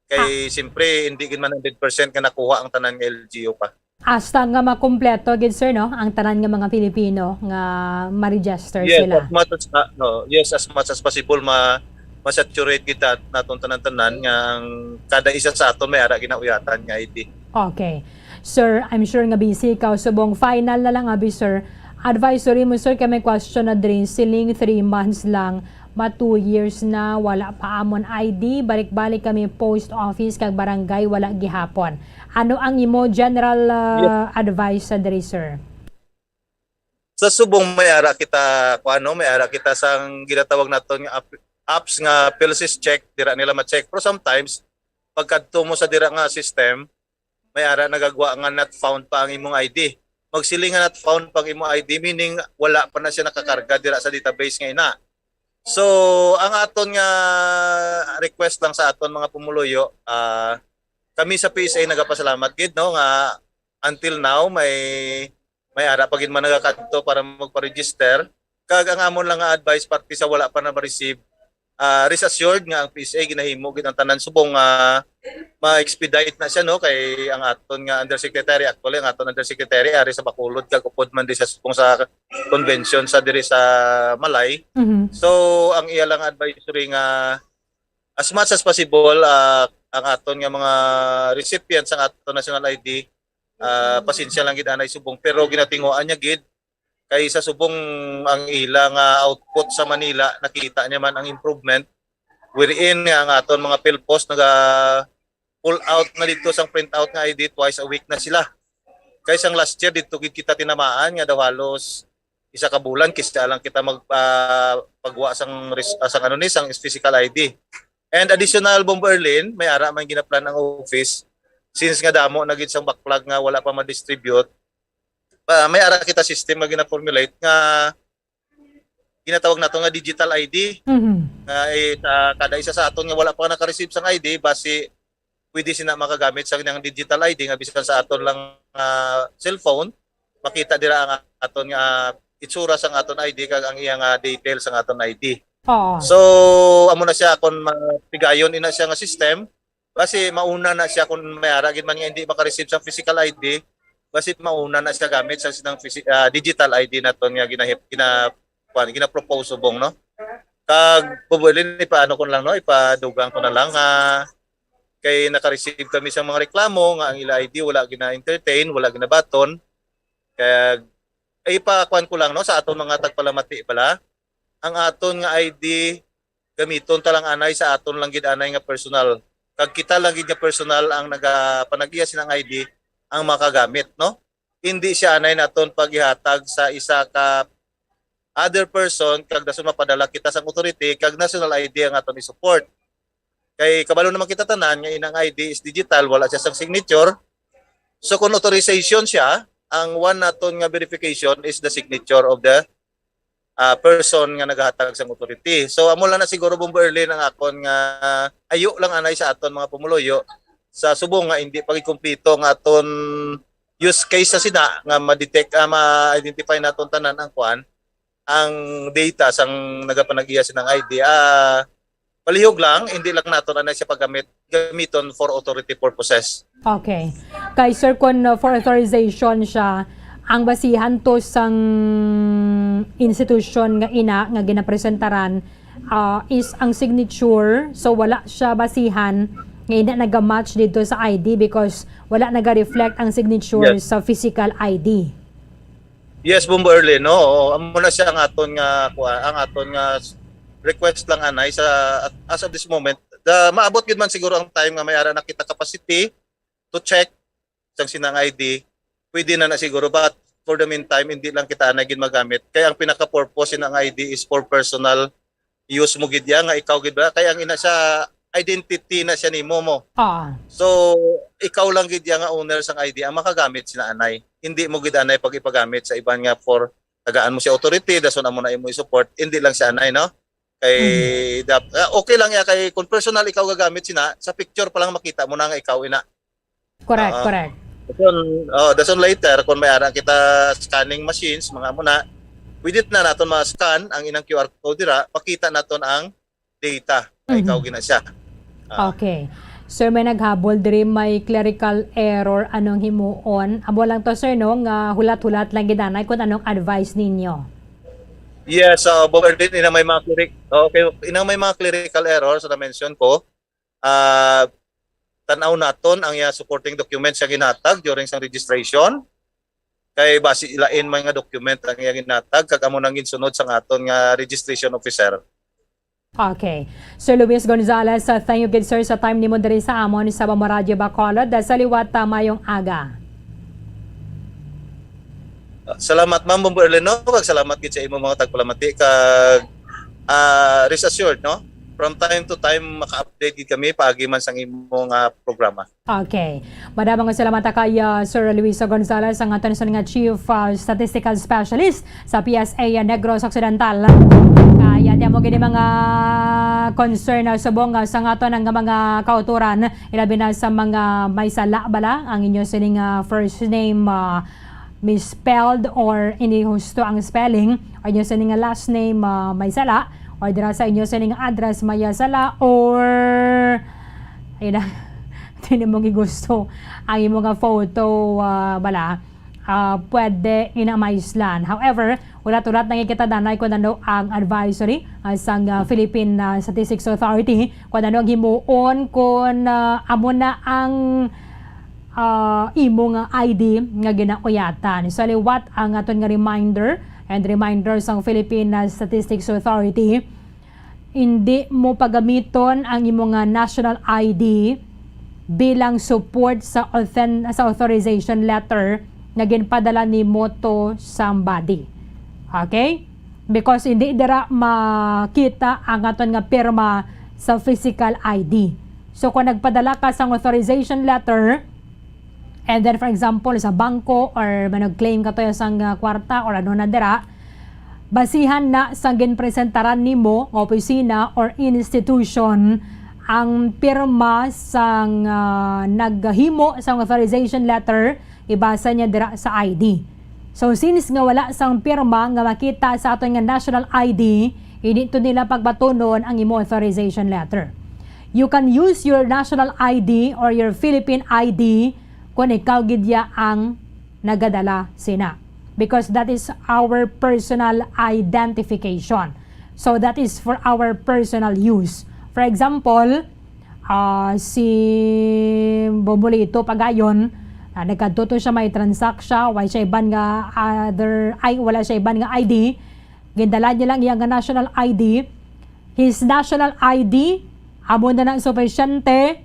Kay Ah. siyempre, hindi gid man hundred percent nga nakuha ang tanan nga L G U pa. Hasta nga makumpleto gid, sir, no, ang tanan nga mga Pilipino nga ma-register Yes, sila. as much as, ah, no, yes, as much as possible, ma-, ma-saturate kita naton tanan-tanan nga ang kada isa sa aton may ara ginauyatan nga I D. Okay. Sir, I'm sure nga busy ka. Subong final na lang, abi, sir. Advisory mo, sir, kay may question na diri. Siling three months lang, ma two years na, wala pa amon I D. Balik-balik kami post office kag barangay, wala gihapon. Ano ang imo general, uh, Yes. advice sa diri, sir? Sa subong may ara kita, kung ano, may ara kita sang ginatawag naton nga app-, apps nga PhilSys Check, dira nila ma-check. Pero sometimes, pagkadto mo sa dira nga system, may ara nagagwa nga not found pa ang imong I D. Magsiling nga not found pa ang imong I D, meaning wala pa na siya nakakarga dira sa database nga ina. So, ang aton nga request lang sa aton mga pumuluyo, ah, kami sa P S A nagapasalamat gid, no, nga until now may, may ara pa gid man nagakadto para magpa-register. Kag ang amon lang nga advice parte sa wala pa na ma-receive, ah, rest assured nga ang P S A ginahimo gid ang tanan subong nga ma-expedite na siya, no, kay ang aton nga undersecretary, actually, ang aton undersecretary ari sa Bacolod kag upod man di sa subong sa convention sa diri sa Malay. Mhm. So, ang iya lang advisory nga as much as possible, ah, ang aton nga mga recipients sang aton national I D, ah, pasensya lang gid anay subong, pero ginatinguan niya gid kay sa subong ang ila nga output sa Manila, nakita niya man ang improvement, wherein nga ang aton mga PhilPos naga pull out na dito sang print out nga I D twice a week na sila. Kay sang last year, dito gid kita tinamaan nga daw halos isa ka bulan, kisa lang kita mag, ah, pagwa sang res-, ah, sang ano ni, sang physical I D. And additional, Bombo Erlin, may ara man ginaplan ang office, since nga damo na gid sang backlog nga wala pa ma-distribute, ah, may ara kita system nga gina-formulate nga ginatawag nato nga digital I D. Mhm. Nga, eh, sa kada isa sa aton nga wala pa naka-receive sang I D, basi pwede sina makagamit sa kanyang digital I D nga bisan sa aton lang, ah, cellphone, makita dira ang aton nga itsura sang aton I D kag ang iya nga details sang aton I D. Oo. So, amo na siya, kung matigayon ina siya nga system, basi mauna na siya kung may ara gid man nga hindi maka-receive sang physical I D, basi mauna na siya gamit sa sinang physi-, ah, digital I D naton nga ginahip-, gina-, kuwan, gina-propose subong, no? Kag, Bombo Erlin, ipaano ko na lang, no? Ipadugang ko na lang, ah, kay naka-receive kami sa mga reklamo nga ang ila I D wala gina-entertain, wala ginabaton. Kag, ay, ipakuwan ko lang, no, sa aton mga tagpalamati bala, ang aton nga I D, gamiton ta lang anay sa aton lang gid anay nga personal. Kag kita lang gid nga personal ang nagapanag-iya sinang I D ang makagamit, no? Hindi siya anay naton pag-ihatag sa isa ka other person, kag dason mapadala kita sang authority, kag national I D ang aton i-support. Kay kabalo naman kita tanan nga inang I D is digital, wala siya sang signature. So kung authorization siya, ang one naton nga verification is the signature of the, ah, person nga nagahatag sang authority. So amo lang na siguro, Bombo Erlin, ang akon nga ayo lang anay sa aton mga pumuluyo, sa subong nga hindi pa gid kumpleto nga aton use case sa sina nga ma-detect, ah, ma-identify naton tanan ang kuan, ang data sang nagapanag-iya sinang I D, ah, palihog lang, hindi lang naton anay siya paggamit, gamiton for authority purposes. Okay. Kay sir, kun, uh, for authorization siya, ang basihan to sang institusyon nga ina nga ginapresentaran, uh, is ang signature. So, wala siya basihan nga ina naga-match dito sa I D because wala naga-reflect ang signature Yes. sa physical I D. Yes, Bombo Erlin, no? Oo, amo na siya ang aton nga, kuha, ang aton nga s-, request lang anay sa, at as of this moment, the, maabot gid man siguro ang time nga may ara na kita capacity to check sang sinang I D, pwede na na siguro. But for the meantime, hindi lang kita anay gid magamit. Kaya ang pinaka-purpose sinang I D is for personal use mo gid ya, nga ikaw gid ba? Kaya ang ina siya, identity na siya nimo mo. Ah, So, ikaw lang gid ya nga owner sang I D ang makagamit sina anay. Hindi mo gid anay pag ipagamit sa iban nga for tagaan mo si authority, dason amo na imo i-support. Hindi lang siya anay, no? Kay dap, ah, okay lang ya kay kung personal ikaw gagamit sina, sa picture pa lang makita mo na nga ikaw ina. correct, Ah. correct. Dason, oh, dason later kung may ara kita scanning machines, mga amo na, pwede na naton ma-scan ang inang Q R code dira, makita naton ang data nga ikaw Mhm. gina siya. Ah. Okay. Sir, may naghabol diri, may clerical error, anong himuon? Amo lang to, sir, no, nga hulat-hulat lang gid anay kung anong advice ninyo. Yes, uh, Bombo Erlin, inang may mga cleric-, okay, inang may mga clerical errors na mention ko, ah, tan-aw naton ang iya supporting documents nga ginhatag during sang registration. Kay basi lain man nga document ang iya ginhatag, kag amo nang ginsunod sang aton nga registration officer. Okay. Sir Luis Gonzalez, uh, thank you gid, sir, sa time nimo diri sa amon sa Bombo Radyo Bacolod. Uh, sa liwat, uh, mayong aga. Uh, salamat, Ma'am Bombo Erlin, no? Kag salamat gid sa imo mga tagpalamati, kag, ah, rest assured, no? From time to time, maka-update gid kami paagi man sang imo nga programa. Okay. Madamo nga salamat kay, uh, Sir Luiso Gonzalez, ang aton nga Chief, uh, Statistical Specialist sa P S A Negros Occidental. Kaya di mo gini mga concern na subong, uh, sa aton nga mga kauturan, ilabi na sa mga may sala bala ang inyo sining, uh, first name, uh, misspelled or hindi husto ang spelling, or inyo sining last name, uh, may sala, or dira sa inyo sining address may sala, or ayun na, di mo gigusto ang imo nga photo, ah, bala, ah, pwede ina maislan. However, ulat-ulat na kita danay kung ano ang advisory, ah, sang, ah, Philippine, ah, Statistics Authority, kung ano ang himuon kung, ah, amo na ang, ah, imo nga I D nga ginauyatan. So, liwat ang aton nga reminder and reminder sang Philippine, ah, Statistics Authority. Hindi mo pagamiton ang imo nga national I D bilang support sa authen-, sa authorization letter nga ginpadala nimo to somebody. Okay? Because hindi dira makita ang aton nga pirma sa physical I D. So, kung nagpadala ka sang authorization letter, and then, for example, sa bangko or may nag-claim ka to sang, ah, kwarta or ano na dira, basihan na sang ginpresentaran nimo nga opisina or institution ang pirma sang, ah, naghimo sang authorization letter, ibasa niya dira sa I D. So, since nga wala sang pirma nga makita sa aton nga national I D, hindi to nila pagbatunon ang imo authorization letter. You can use your national I D or your Philippine I D kung ikaw gid ya ang nagadala sina, because that is our personal identification. So that is for our personal use. For example, ah, si Bombolito Pagayon, ah, nagkadto to siya, may transact siya, wala siya iban nga other, ay, wala siya iban nga I D, gindala niya lang iya nga national I D. His national I D, amo na ang sufisyente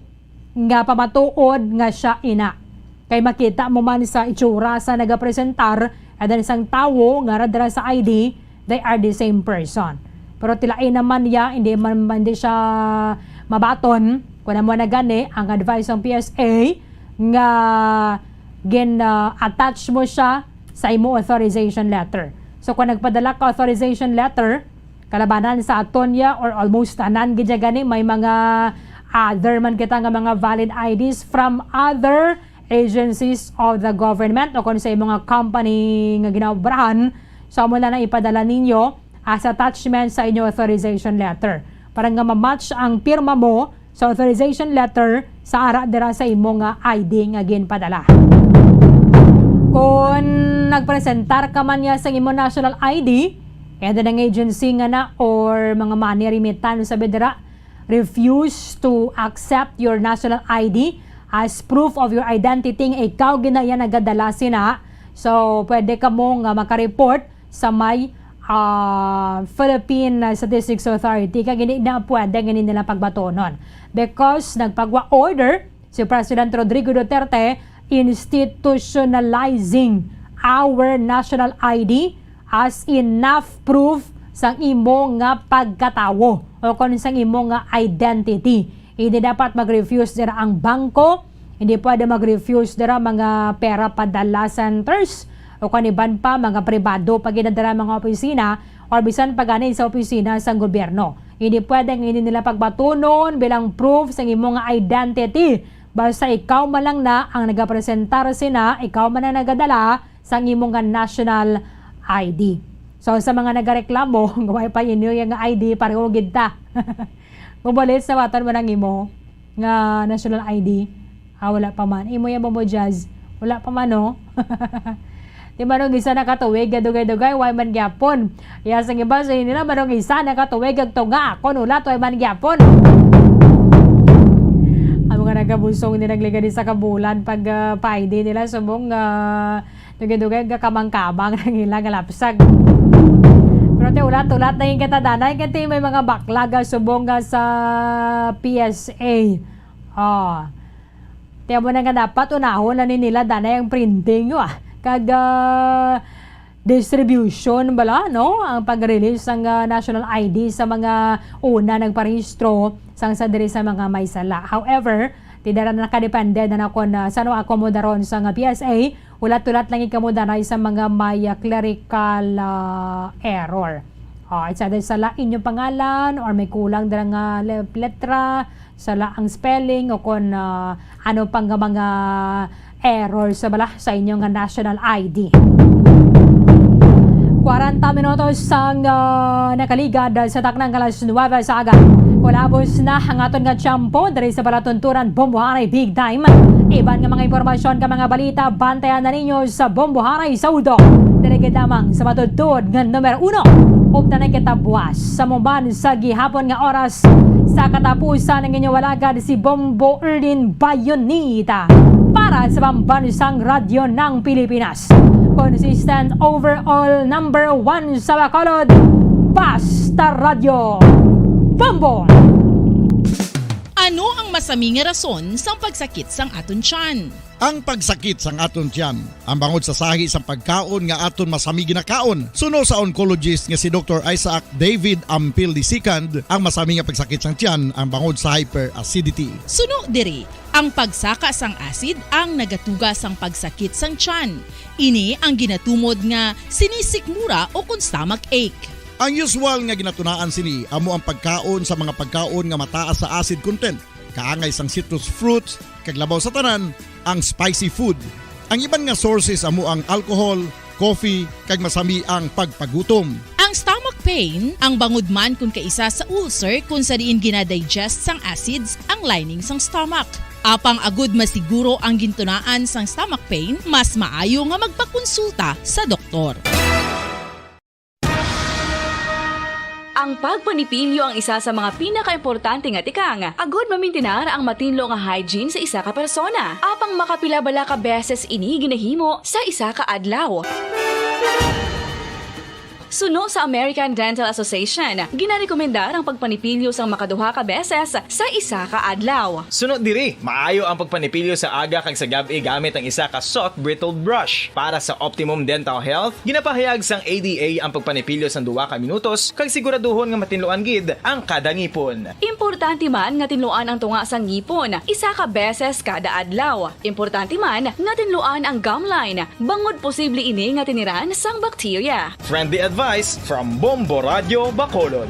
nga pamatuod nga siya ina. Kay makita mo man sa itsura sa nagapresentar, and then sang tawo nga radra sa I D, they are the same person. Pero tilain naman niya, hindi man, hindi siya mabaton. Kung amo na gani, ang advice sang P S A nga gin, ah, attach mo siya sa imo authorization letter. So, kung nagpadala ka authorization letter, kalabanan sa aton ya, or almost tanan gid ya gani, may mga other man kita nga mga valid I Ds from other agencies of the government o kung sa imo nga company nga ginaobrahan. So, amo lang ang ipadala ninyo as attachment sa inyo authorization letter para nga ma-match ang pirma mo sa authorization letter sa ara dira sa imo nga I D nga ginpadala. Kung nagpresentar ka man niya sa imo national I D, and then ang agency nga na or mga money remittance sa dira, refuse to accept your national I D as proof of your identity nga ikaw gid na iya nagadala sina, So, pwede kamo nga makareport sa may, ah, Philippine Statistics Authority, kag hindi na pwede nga hindi nila pagbatunon. Because nagpagwa order si President Rodrigo Duterte institutionalizing our national I D as enough proof sang imo nga pagkatawo o kon sang imo nga identity. Hindi dapat mag-refuse dira ang bangko, hindi pwede mag-refuse dira mga pera padala centers, o kon iban pa, mga pribado pa gid dira mga opisina, or bisan pa gani sa opisina sang gobyerno. Hindi pwede nga hindi nila pagbatunon bilang proof sang imo nga identity. Basta ikaw man lang na ang nagapresentar sina, ikaw man ang nagadala sang imo nga national I D. So, sa mga nagareklamo nga way pa inyo yang I D, pareho gid ta. Mubalit sa watan mo nang imo nga national I D. Ah, wala pa man. Imo yan, Bombo Jazz. Wala pa man, no? Di man og isa na ka tuig, dugay-dugay, way man gyapon. Iya sang iba, sa nila, man og isa na ka tuig, ag tunga, ako, nulat, way man gyapon. Ang mga nagabusong ni nagligad sa kabulan pag, ah, pa-I D nila, subong, ah, dugay-dugay, gakamang-kamang ang ilang lapsag. Pero te, ulat-ulat na yung katadanay, kaya te, may mga baklag, ah, subong nga sa P S A. Oh. Te, amo na nga dapat unahon na ni nila danay ang printing, ah. Kag, ah, distribution bala, no? Ang pag-release sang, ah, national I D sa mga una nagparehistro sang sa diri sa mga may sala. However, ti dara na nakadepende na nakon, ah, sa ano akomodaron sang P S A, ulat-ulat lang kamo danay sa mga may, ah, clerical, ah, error. Ah, it's either sala inyong pangalan or may kulang dira nga le-, letra, sala ang spelling o kon, ah, ano pang nga mga error sa bala sa inyo nga national I D. Kwarenta minutos sang, ah, nakaligad sa taknang alas nuwebe sa aga. Kulabos na ang aton nga tiyempo diri sa palatuntunan Bombohanay Big Time. Iban nga mga impormasyon ka mga balita, bantayan na ninyo sa Bombohanay sa Udo. Diri gid lamang sa matudtod nga numero uno. Ug na nagkatabuas sa muban sa gihapon nga oras. Sa katapusan, ang inyong alagad si Bombo Erlin Bayonita para sa Pambansang Radyo ng Pilipinas. Consistent overall number one sa Bacolod, Basta Radyo. Bombo! Ano ang masami nga rason sang pagsakit sang aton tiyan? Ang pagsakit sang aton tiyan, ang bangod sa sahi sang pagkaon nga aton masami ginakaon, suno sa oncologist nga si Doktor Isaac David Ampil the second, ang masami nga pagsakit sang tiyan, ang bangod sa hyperacidity. Suno diri, ang pagsaka sang acid ang nagatuga sang pagsakit sang tiyan. Ini ang ginatumod nga sinisikmura o kon stomach ache. Ang usual nga ginatunaan sini amo ang pagkaon sa mga pagkaon nga mataas sa acid content, kaangay sang citrus fruits, kag labaw sa tanan, ang spicy food. Ang iban nga sources amo ang alcohol, coffee, kag masami ang pagpagutom. Ang stomach pain, ang bangod man kon kaisa sa ulcer kon sa diin ginadigest sang acids ang lining sang stomach. Apang agud masiguro ang gintunaan sang stomach pain, mas maayo nga magpakonsulta sa doktor. Ang pagpanipilyo ang isa sa mga pinakaimportante nga tikang agud mamintinar ang matinlo nga hygiene sa isa ka persona. Apang makapila bala ka beses ini ginahimo sa isa ka adlaw? Suno sa American Dental Association, ginarekomendar ang pagpanipilyo sang makaduha ka beses sa isa ka adlaw. Suno diri, maayo ang pagpanipilyo sa aga kag sa gab-i gamit ang isa ka soft bristled brush. Para sa optimum dental health, ginapahayag sang A D A ang pagpanipilyo sang duha ka minutos kag siguraduhon nga matinluan gid ang kada ngipon. Importante man nga tinluan ang tunga sang ngipon isa ka beses kada adlaw. Importante man nga tinluan ang gum line, bangod posible ini nga tiniran sang bakterya. Friendly advice from Bombo Radyo Bacolod.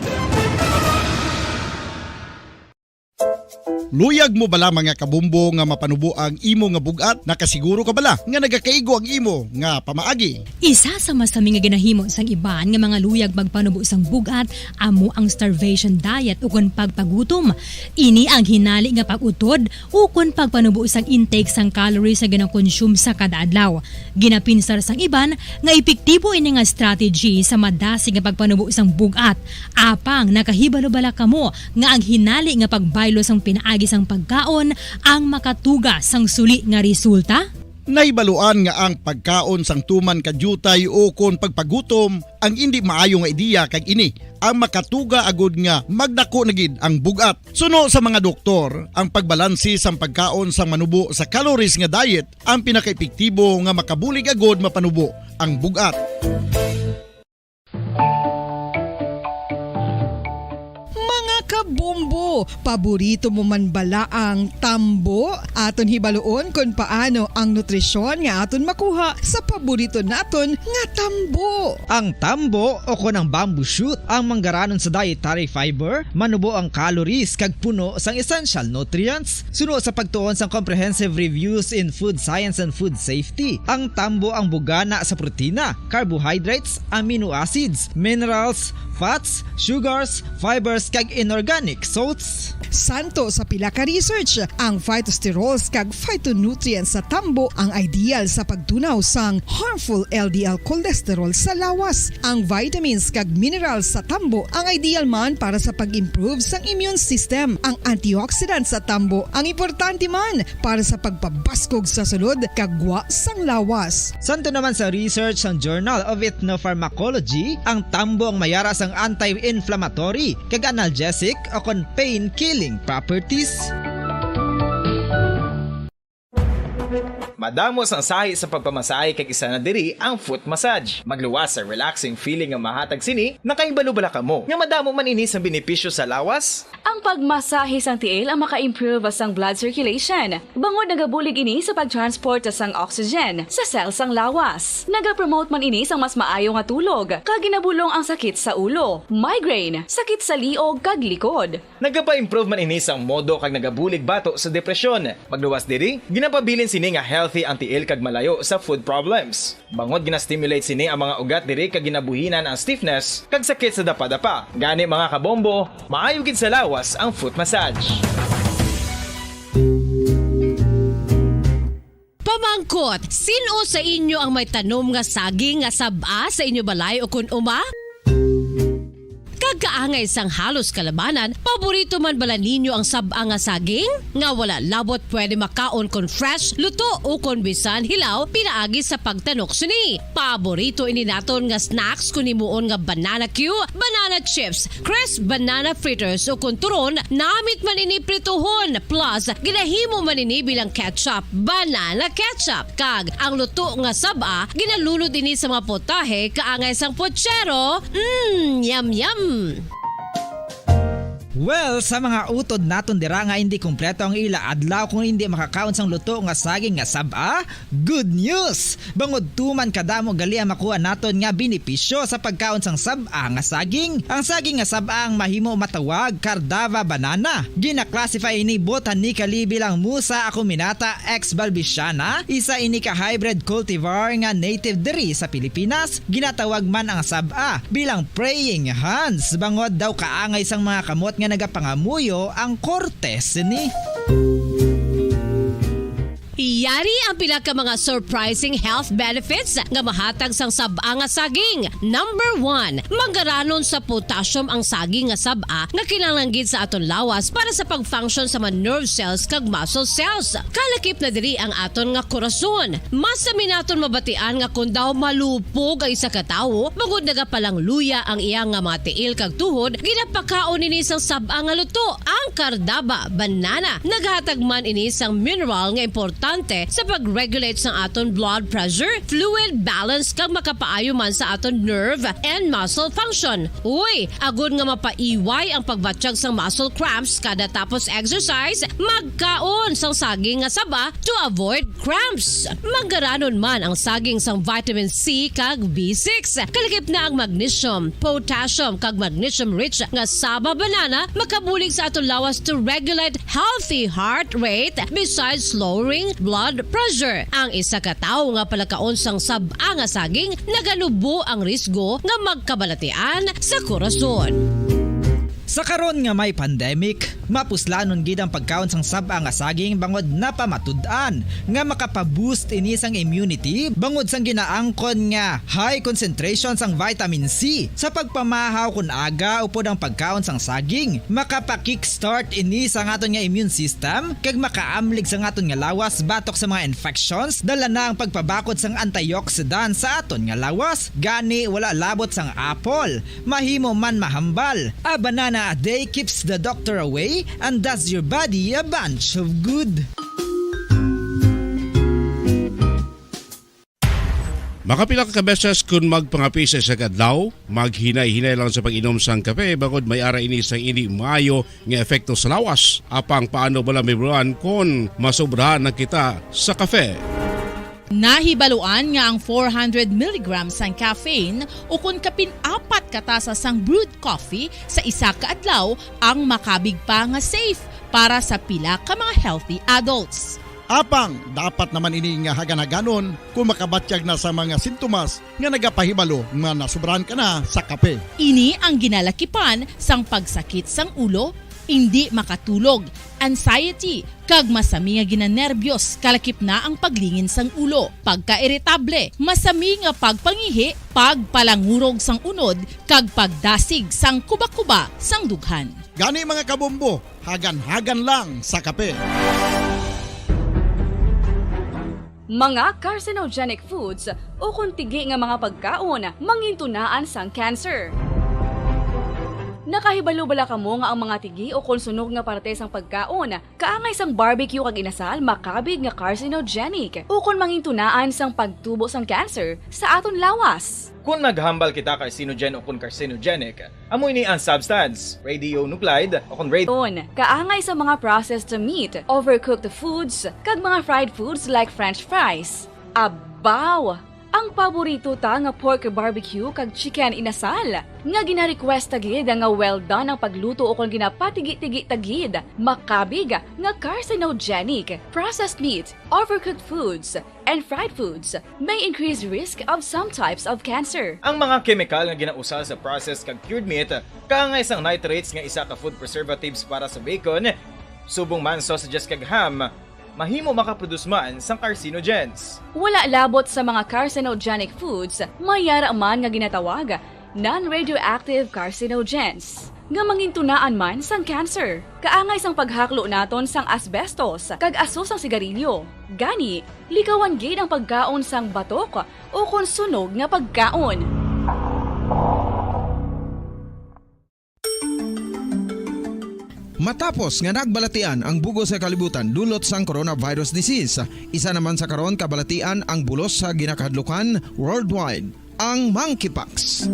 Luyag mo bala, mga kabombo, nga mapanubo ang imo nga bug-at? Nakasiguro ka bala nga nagakaigo ang imo nga pamaagi? Isa sa masami nga ginahimo sang iban nga mga luyag magpanubo sang bug-at amo ang starvation diet ukon pagpagutom. Ini ang hinali nga pag-utod ukon pagpanubo sang intake sang calories nga ginakonsume sa kada adlaw. Ginapinsar sang iban nga epektibo ini nga strategy sa madasig nga pagpanubo sang bug-at. Apang nakahibalo bala kamo nga ang hinali nga pagbaylo sang pinaagi sang pagkaon ang makatuga sang suli nga resulta? Nahibaluan nga ang pagkaon sang tuman ka diutay ukon pagpagutom ang indi maayo nga ideya, kag ini ang makatuga agud nga magdako na gid ang bug-at. Suno sa mga doktor, ang pagbalanse sang pagkaon sang manubo sa calories nga diet ang pinakaepektibo nga makabulig agud mapanubo ang bug-at. Mga kabombo, paborito mo man bala ang tambo? Aton hibaluon kon paano ang nutrisyon nga aton makuha sa paborito naton nga tambo. Ang tambo, o kon ang bamboo shoot, ang manggaranon sa dietary fiber, manubo ang calories kag puno sang essential nutrients. Suno sa pagtuon sang Comprehensive Reviews in Food Science and Food Safety, ang tambo ang bugana sa protina, carbohydrates, amino acids, minerals, fats, sugars, fibers, kag inorganic salts. Santo sa pila ka research, ang phytosterols kag phytonutrients sa tambo ang ideal sa pagtunaw sang harmful L D L cholesterol sa lawas. Ang vitamins kag minerals sa tambo ang ideal man para sa pag-improve sang immune system. Ang antioxidants sa tambo ang importante man para sa pagpabaskog sa sulod kag gwa sang lawas. Santo naman sa research sang Journal of Ethnopharmacology, ang tambo ang mayara sang anti-inflammatory kag analgesic o kon pain-killing properties. Madamo sang sahi sa pagpamasahe, kag isa na diri ang foot massage. Magluwas sa relaxing feeling nga mahatag sini. Nakahibalo bala kamo nga madamo man ini sang benepisyo sa lawas? Ang pagmasahe sang tiil ang maka-improve sang blood circulation, bangod nagabulig ini sa pag-transport sang oxygen sa cell sang lawas. Nagapromote man ini sang mas maayo nga tulog, kag ginabulong ang sakit sa ulo, migraine, sakit sa liog, kag likod. Nagapa-improve man ini sang modo kag nagabulig bato sa depresyon. Magluwas diri, ginapabilin sini nga healthy ang tiil kag malayo sa food problems. Bangod gina-stimulate sini ang mga ugat diri kag ginabuhinan ang stiffness kag sakit sa dapadapa. Gani, mga kabombo, maayo gid sa lawas ang foot massage. Pamangkot, sin-o sa inyo ang may tanom nga saging nga sab-a sa inyo balay o kun uma? Kag kaangay sang halos kalabanan, paborito man bala ninyo ang sab-a nga saging? Nga wala labot pwede makaon kon fresh, luto, o kon bisan hilaw pinaagi sa pagtanok sini. Paborito ini naton nga snacks kon himuon nga banana cue, banana chips, crisp banana fritters, o kon turon, namit man ini prituhon, plus ginahimo man ini bilang ketchup, banana ketchup. Kag ang luto nga sab-a, ginalunod ini sa mga putahe kaangay sang putsero. Mm, yum, yum! Well, sa mga utod naton dira nga hindi kompleto ang ila adlaw kung hindi makakaon sang luto nga saging nga sab-a, good news! Bangod tuman kadamo gali ang makuha naton nga benepisyo sa pagkaon sang sab-a nga saging. Ang saging nga sab-a ang mahimo matawag Cardava banana. Gina-classify ini botanically bilang Musa acuminata ex balbisiana, isa ini ka hybrid cultivar nga native diri sa Pilipinas. Ginatawag man ang sab-a bilang praying hands, bangod daw kaangay sang mga kamot nga nagapangamuyo ang korte sini. Yari ang pila ka mga surprising health benefits nga mahatag sang sab-a nga saging. Number one, manggaranon sa potassium ang saging nga sab-a nga kinahanglan gid sa aton lawas para sa pag-function sa mga nerve cells kag muscle cells. Kalakip na diri ang aton nga korason. Mas sami naton mabatian nga kon daw malupog ang isa ka tawo, bangod nagapalangluya ang iya nga mga tiil kag tuhod, ginapakaon ini sang sab-a nga luto, ang Cardava banana. Naghatag man ini sang mineral nga importante sa pag-regulate sang aton blood pressure, fluid balance, kag makapaayo man sa aton nerve and muscle function. Uy, agod nga mapaiway ang pagbatyag sang muscle cramps kada tapos exercise, magkaon sang saging nga saba to avoid cramps. Manggaranon man ang saging sang vitamin C kag B six. Kalakip na ang magnesium, potassium, kag magnesium-rich nga saba banana makabulig sa aton lawas to regulate healthy heart rate besides lowering blood pressure. Ang isa ka tawo nga palakaon sang sab-a nga saging naganubo ang risgo nga magkabalatian sa korason. Sa karon nga may pandemic, Mapuslanon gid ang pagkaon sang sab-a nga saging bangod napamatud-an nga makapa-boost ini sang immunity bangod sang ginaangkon nga high concentration sang vitamin C. Sa pagpamahaw kon aga upod ang pagkaon sang saging, makapa-kickstart ini sa aton nga immune system kag makaamlig sa aton nga lawas batok sa mga infections, dala na ang pagpabakod sang antioxidant sa aton nga lawas. Gani, wala labot sang apple, mahimo man mahambal. A banana a day keeps the doctor away and does your body a bunch of good. Makapila ka beses kon magpangape sa isa ka adlaw, maghinay-hinay lang sa pag-inom sang kape bangod may ara ini sang indi maayo nga epekto sa lawas. Apang paano bala mahibaluan kon masobrahan na kita sa kape? Nahibaluan nga ang four hundred milligrams sang caffeine ukon kapin apat ka tasa sang brewed coffee sa isa ka adlaw ang makabig pa nga safe para sa pila ka mga healthy adults. Apang dapat naman ini nga hagan-haganon kung makabatyag na sa mga sintomas nga nagapahibalo nga nasobrahan ka na sa kape. Ini ang ginalakipan sang pagsakit sang ulo, indi makatulog, anxiety, kag masami nga ginanerbiyos, kalakip na ang paglingin sang ulo, pagkairitable, masami nga pagpangihi, pagpalangurog sang unod, kag pagdasig sang kubakuba sang dughan. Gani, mga kabombo, hagan-hagan lang sa kape. Mga carcinogenic foods ukon tigi nga mga pagkaon mangintunaan sang cancer. Nakahibalo bala kamo nga ang mga tigi ukon sunog nga parte sang pagkaon kaangay sang barbecue kag inasal makabig nga carcinogenic ukon mangintunaan sang pagtubo sang cancer sa aton lawas? Kon maghambal kita carcinogen ukon carcinogenic, amo ini ang substance, radionuclide ukon rad- On, kaangay sa mga processed meat, overcooked foods, kag mga fried foods like french fries. Abaw! Ang paborito ta nga pork barbecue kag chicken inasal, nga gina-request ta gid nga well done ang pagluto ukon ginapatigi-tigi ta gid, makabig nga carcinogenic. Processed meat, overcooked foods, and fried foods may increase risk of some types of cancer. Ang mga kemikal nga ginausal sa processed kag cured meat, kaangay sang nitrates nga isa ka food preservatives para sa bacon, subong man sausages kag ham, mahimo makaproduce man sang carcinogens. Wala labot sa mga carcinogenic foods, may ara man nga ginatawag non-radioactive carcinogens, nga mangintunaan man sang cancer. Kaangay sang paghaklo naton sang asbestos kag aso sang sigarilyo. Gani, likawan gid ang pagkaon sang batok ukon sunog nga pagkaon. Matapos nga nagbalatian ang bug-os nga kalibutan dulot sang coronavirus disease, isa naman sa karon kabalatian ang bulos sa ginakahadlukan worldwide, ang monkeypox.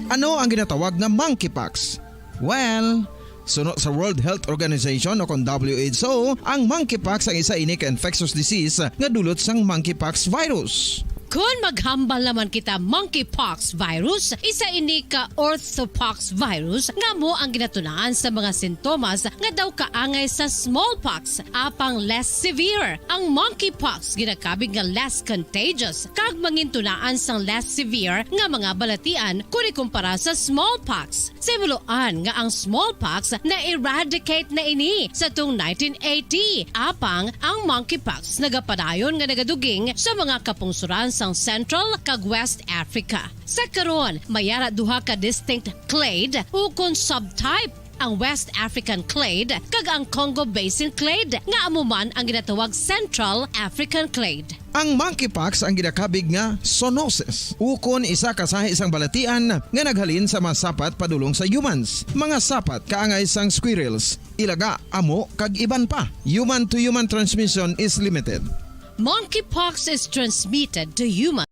Ano ang ginatawag nga monkeypox? Well, suno sa World Health Organization o kon W H O, ang monkeypox ang isa ini ka infectious disease nga dulot sang monkeypox virus. Kon maghambal naman kita, monkeypox virus, isa ini ka orthopox virus nga amo ang ginatunaan sa mga sintomas nga daw kaangay sa smallpox, apang less severe. Ang monkeypox ginakabig nga less contagious kag mangintunaan sang less severe nga mga balatian kon ikumpara sa smallpox. Sa hibaluan nga ang smallpox na-eradicate na ini sa tung nineteen eighty, apang ang monkeypox nagapadayon nga nagaduging sa mga kapungsoran sang Central kag West Africa. Sa karon, may ara duha ka distinct clade ukon subtype, ang West African clade kag ang Congo Basin clade, nga amo man ang ginatawag Central African clade. Ang monkeypox ang ginakabig nga zoonosis, ukon isa ka sahi sang balatian nga naghalin sa mga sapat padulong sa humans, mga sapat kaangay sang squirrels, ilaga, amo, kag iban pa. Human-to-human transmission is limited. Monkeypox is transmitted to human.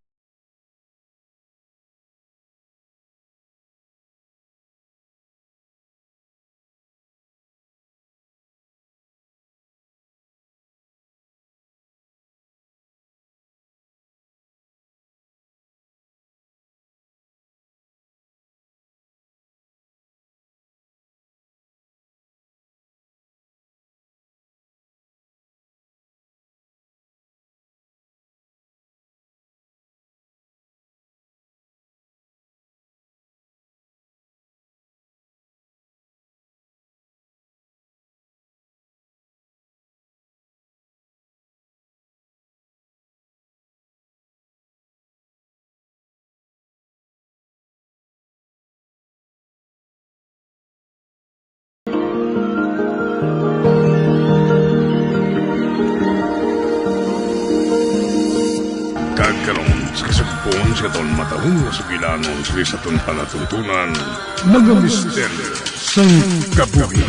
Karon, sa kasugpon sa aton matahom nga sugilanon sa aton palatuntunan, mga misteryo sang kabuhi.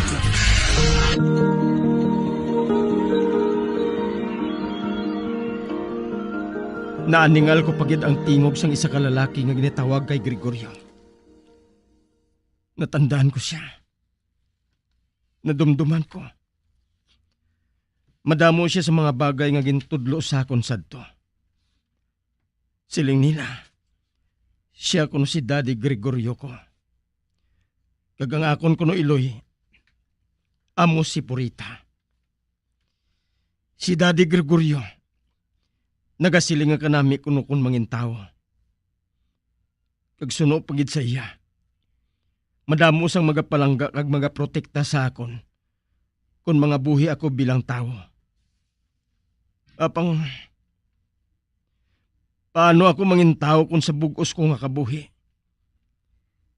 Naaningal ko pa gid ang tingog sang isa ka lalaki nga ginatawag kay Gregorio. Natandaan ko sia. Nadumduman ko. Madamo sia sa mga bagay nga gintudlo sa akon sadto. Siling nila, sia kuno si Daddy Gregorio ko. Kag ang akon kuno iloy, amo si Purita. Si Daddy Gregorio, nagasiling nga kanami kuno kon mangintawo. Kag suno pa gid sa iya, madamo sang magapalangga kag magaprotekta sa akon kon mangabuhi ako bilang tawo. Apang, paano ako mangintawo kon sa bug-os ko nga kabuhi,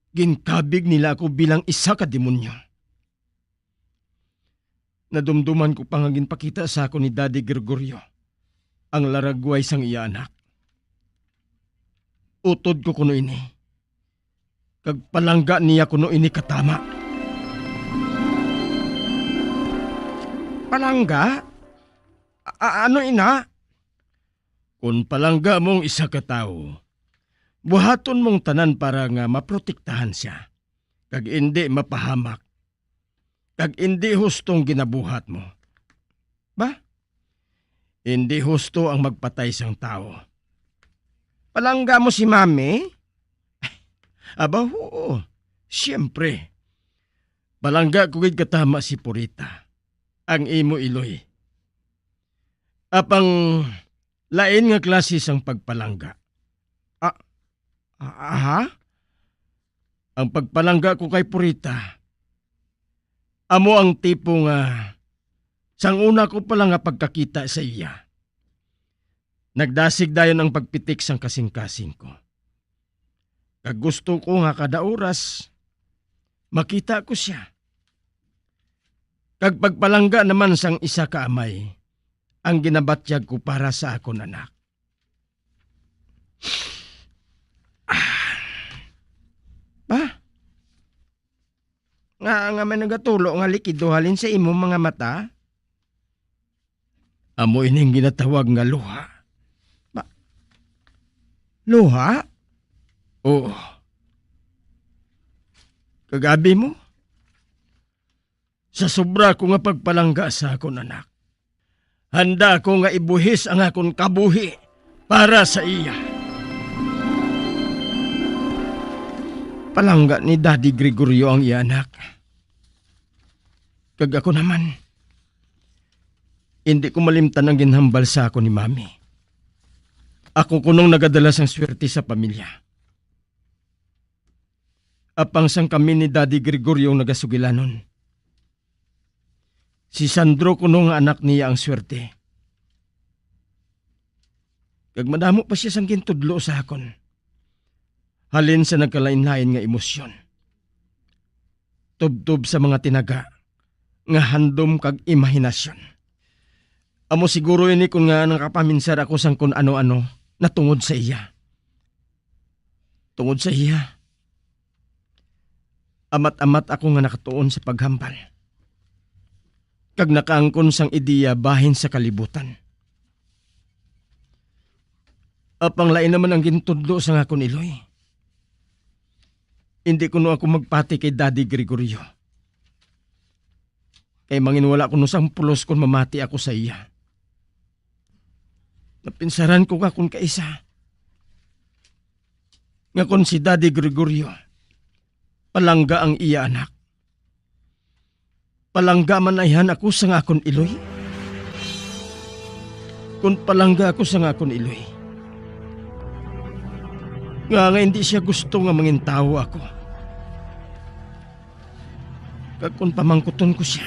ginkabig nila ako bilang isa ka demonyo? Nadumduman ko pa nga ginpakita sa akon ni Daddy Gregorio ang laragway sang iya anak. Utod ko kuno ini, kag palangga niya kuno ini katama. Palangga? A-, a-, ano ina? Kon palangga mong isa ka tawo, buhaton mong tanan para nga maprotektahan sia, kag indi mapahamak, kag indi hustong ginabuhat mo. Ba? Indi husto ang magpatay sang tawo. Palangga mo si Mami? Aba, oo. Siyempre. Palangga ko gid katama si Purita, ang imo iloy. Apang lain nga klase sang pagpalangga. Ah, ah, ha? Ang pagpalangga ko kay Purita, amo ang tipo nga sang una ko pa lang nga pagkakita sa iya, nagdasig dayon ang pagpitik sang kasing-kasing ko. Kag gusto ko nga kada oras makita ko sia. Kag pagpalangga naman sang isa ka amay ang ginabatyag ko para sa akon anak. Ah. Ba? Nga, nga may nagatulo nga likido halin sa imo mga mata? Amo ining ginatawag nga luha. Ba? Luha? Oo. Kag abi mo, sa sobra ko nga pagpalangga sa akon anak, handa ako nga ibuhis ang akon kabuhi para sa iya. Palangga ni Daddy Gregorio ang iya anak. Kag ako naman, indi ko malimtan ang ginhambal sa akon ni Mami. Ako kunong nagadala sang swerte sa pamilya. Apang sang kami ni Daddy Gregorio ang nagasugilanon, si Sandro kuno nga anak niya ang swerte. Kag madamo pa sia sang gintudlo sa akon, halin sa nagkalainlain nga emosyon, tubtob sa mga tinaga nga handom kag imahinasyon. Amo siguro ini kon nga nakapaminsar ako sang kon ano-ano natungod sa iya. Tungod sa iya, amat-amat ako nga nakatuon sa paghambal kag nakaangkon sang ideya bahin sa kalibutan. Apang lain naman ang gintudlo sang akon iloy. Indi kuno ako magpati kay Daddy Gregorio, kay manginwala kuno sang pulos kon mamati ako sa iya. Napinsaran ko nga kon kaisa, nga kon si Daddy Gregorio palangga ang iya anak, palangga man ayhan ako sang akon iloy? Kon palangga ako sang akon iloy, nga, nga hindi siya gusto nga mangintawo ako. Kag kon pamangkuton ko sia,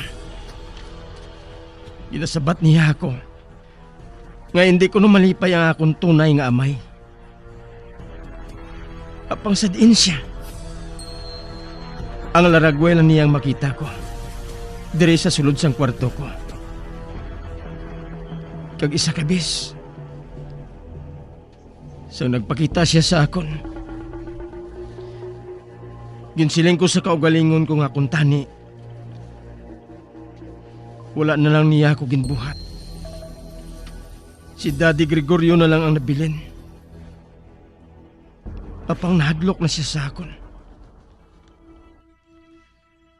ginasabat niya ako nga hindi kuno malipay ang akon tunay nga amay. Apang sa diin sia, ang laragway lang niyang makita ko diri sa sulod sang kwarto ko. Kag isa ka bes, Sang nagpakita sia sa akon, ginsiling ko sa kaugalingon ko nga kuntani, wala na lang niya ako ginbuhat. Si Daddy Gregorio na lang ang nabilin. Apang nahadlok na sia sa akon.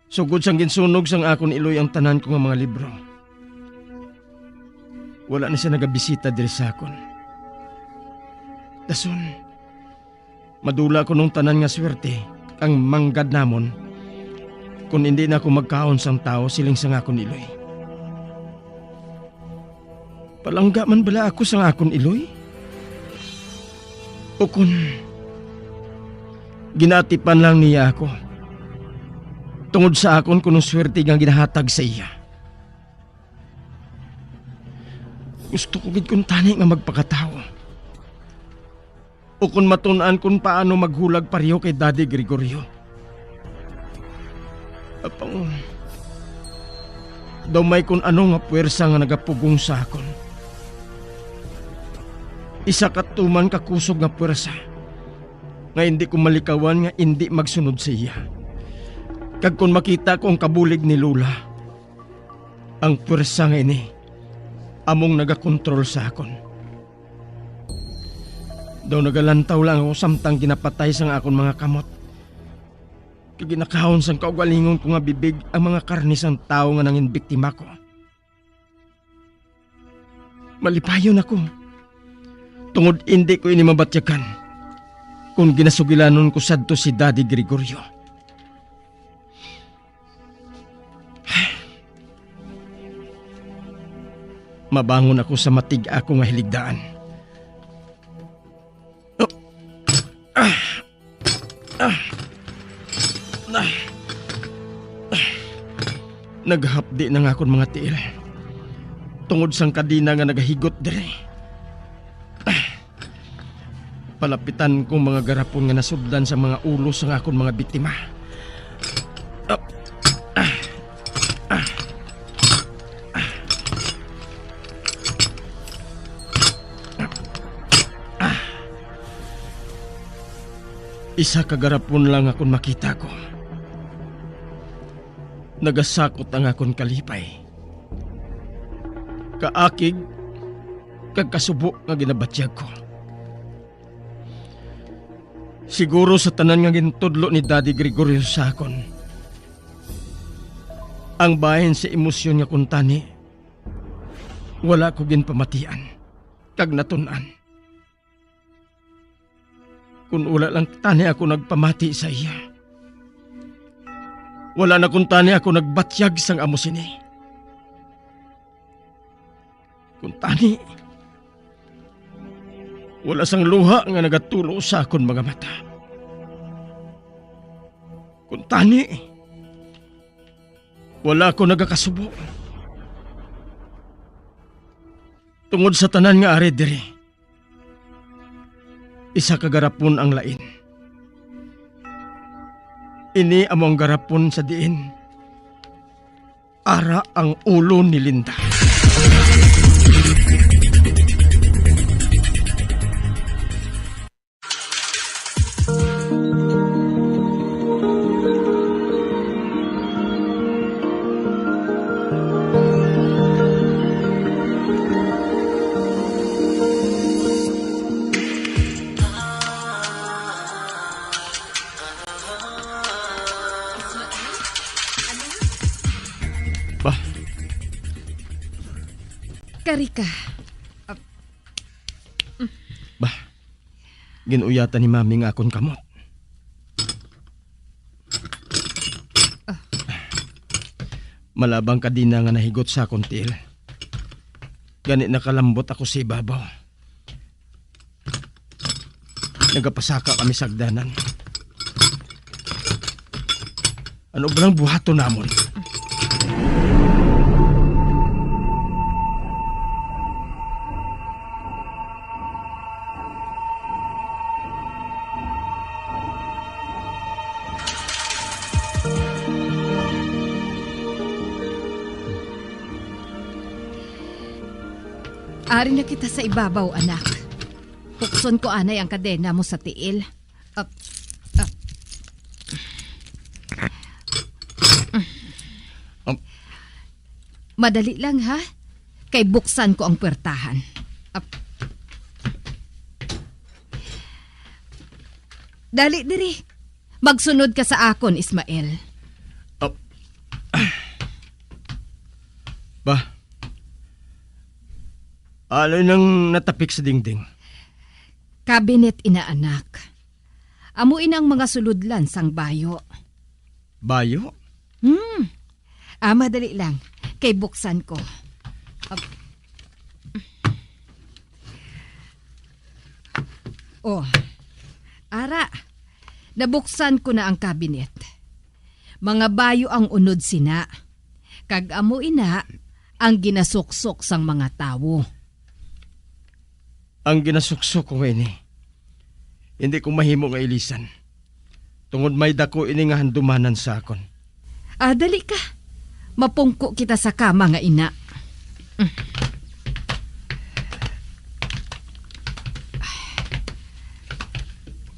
Sugod sang ginsunog sang akon iloy ang tanan ko nga mga libro, wala na sia nagabisita diri sa akon. Dason, madula kuno ang tanan nga swerte kang manggad namon kon indi na ako magkaon sang tawo, siling sang akon iloy. Palangga man bala ako sang akon iloy? Ukon ginaatipan lang niya ako tungod sa akon kuno swerte nga ginahatag sa iya? Gusto ko gid kuntani nga magpakatawo. Ukon matun-an kon paano maghulag pareho kay Daddy Gregorio. Apang daw may kun ano nga puwersa nga nagapugong sa akon. Isa ka tuman ka kusog nga puwersa nga indi ko malikawan nga indi magsunod sa iya. Kag kon makita ko ang kabulig ni Lola, ang puwersa nga ini among nagakontrol sa akon. Daw nagalantaw lang ako samtang ginapatay sang akon mga kamot, kag ginakaon sang kaugalingon ko nga bibig ang mga karne sang tawo nga nangin biktima ko. Malipayon ako, tungod indi ko ini mabatyagan kon ginasugilanon ko sadto si Daddy Gregorio. Mabangon ako sa matig-a ko nga hiligdaan. Ah, ah, ah, ah. Naghapdi na nga akon mga tiil tungod sang kadena nga nagahigot diri. Palapitan ko mga garapon nga nasudlan sa mga ulo sang akon mga biktima. Ah, ah, ah, ah. Isa ka garapon lang akon makita ko. Nagasakot ang akon kalipay. Kaakig kag kasubo nga ginabatyag ko. Siguro sa tanan nga gintudlo ni Daddy Gregorio sa akon, ang bahin sa emosyon nga kuntani, wala ko ginpamatian kag natun-an. Kun wala lang tani ako nagpamati sa iya, wala na kuntani ako nagbatyag sang amo sini. Kuntani, wala sang luha nga nagatulo sa akon mga mata. Kuntani, wala ako nagakasubo. Tungod sa tanan nga ari diri, isa ka garapon ang lain. Ini amo ang garapon sa diin ara ang ulo ni Linda. Bah. Kari ka. Bah. Gin-uyatan ni Mami nga akon kamot. Ah. Malabang kadina nga nahigot sa akon tiil. Gani nakalambot ako sa ibabaw. Nagapasaka kami sa hagdanan. Ano ba lang buhaton namon? Ari na kita sa ibabaw, anak. Pukson ko anay ang kadena mo sa tiil. Ap, ap. Ap. Madali lang, ha? Kay buksan ko ang puwertahan. Ap. Dali diri. Magsunod ka sa akon, Ismael. Ap. Ba? Ano nang natapik sa dingding? Kabinet, ina, anak. Amo ina ang mga sulodlan sang bayo. Bayo? Hmm. Ah, madali lang. Kay buksan ko. Ap-, oh. Ara, nabuksan ko na ang kabinet. Mga bayo ang unod sina, kag amo ina ang ginasuksok sang mga tawo. Ang ginasuksok ko nga ini, hindi ko mahimo nga ilisan, tungod may daku ini nga handumanan sa akon. Ah, dali ka. Mapungko kita sa kama nga ina.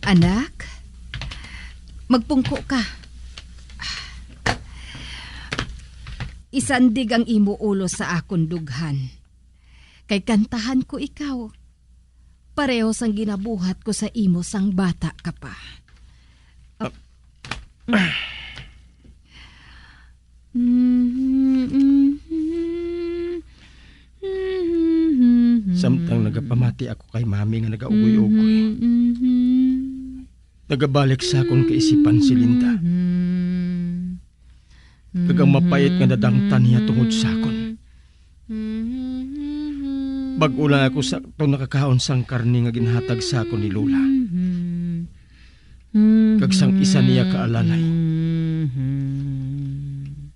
Anak, magpungko ka. Isandig ang imo ulo sa akon dughan, kay kantahan ko ikaw, pareho sang ginabuhat ko sa imo sang bata ka pa. Samtang nagapamati ako kay Mami nga nagaugoy-ugoy, nagabalik sa akon kaisipan si Linda, kag ang mapait nga nadangtan niya tungod sa akon. Bag-o lang ako sakto nakakaon sang karne nga ginhatag sa akon ni Lola, kag sang isa niya ka alalay.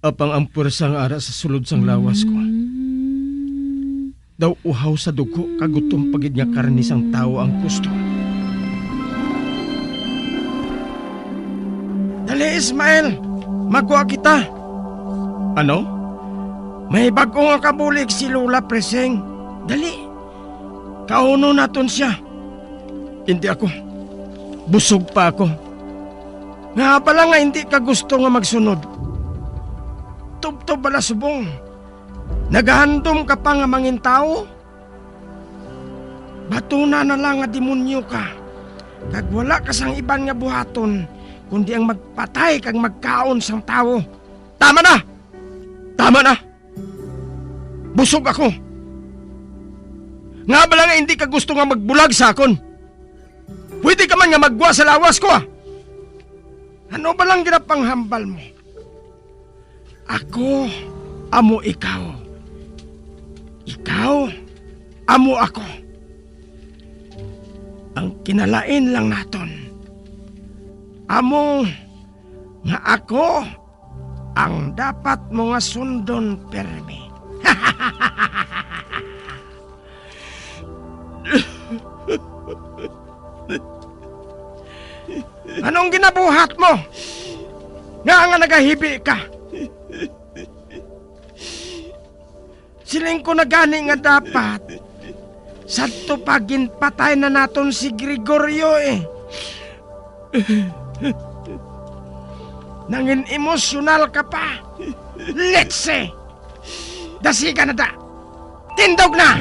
Apang ang puwersa nga ara sa sulod sang lawas ko, daw uhaw sa dugo kag gutom pa gid nga karne sang tawo ang gusto. Dali, Ismael, magwa kita. Ano? May bag-o nga kabulig si Lola Preseng. Dali, kaunon naton siya. Hindi ako. Busog pa ako. Nga bala nga hindi ka gusto nga magsunod? Tubtob bala subong nagahandom ka pa nga mangintawo? Batuna na lang nga demonyo ka, kag wala ka sang iban nga buhaton kundi ang magpatay kag magkaon sang tawo. Tama na! Tama na! Busog ako. Nga bala nga hindi ka gusto nga magbulag sa akon? Pwede ka man nga magwa sa lawas ko, ah. Ano ba lang ginapanghambal mo? Ako amo ikaw. Ikaw amo ako. Ang kinalain lang naton, amo nga ako ang dapat mo nga sundon permi. Anong ginabuhat mo? Nga nga nagahibi ka? Siling ko na gani nga dapat sadto pa ginpatay na naton si Gregorio, eh. Nangin emosyonal ka pa. Let's see. Dasiga na da. Tindog na!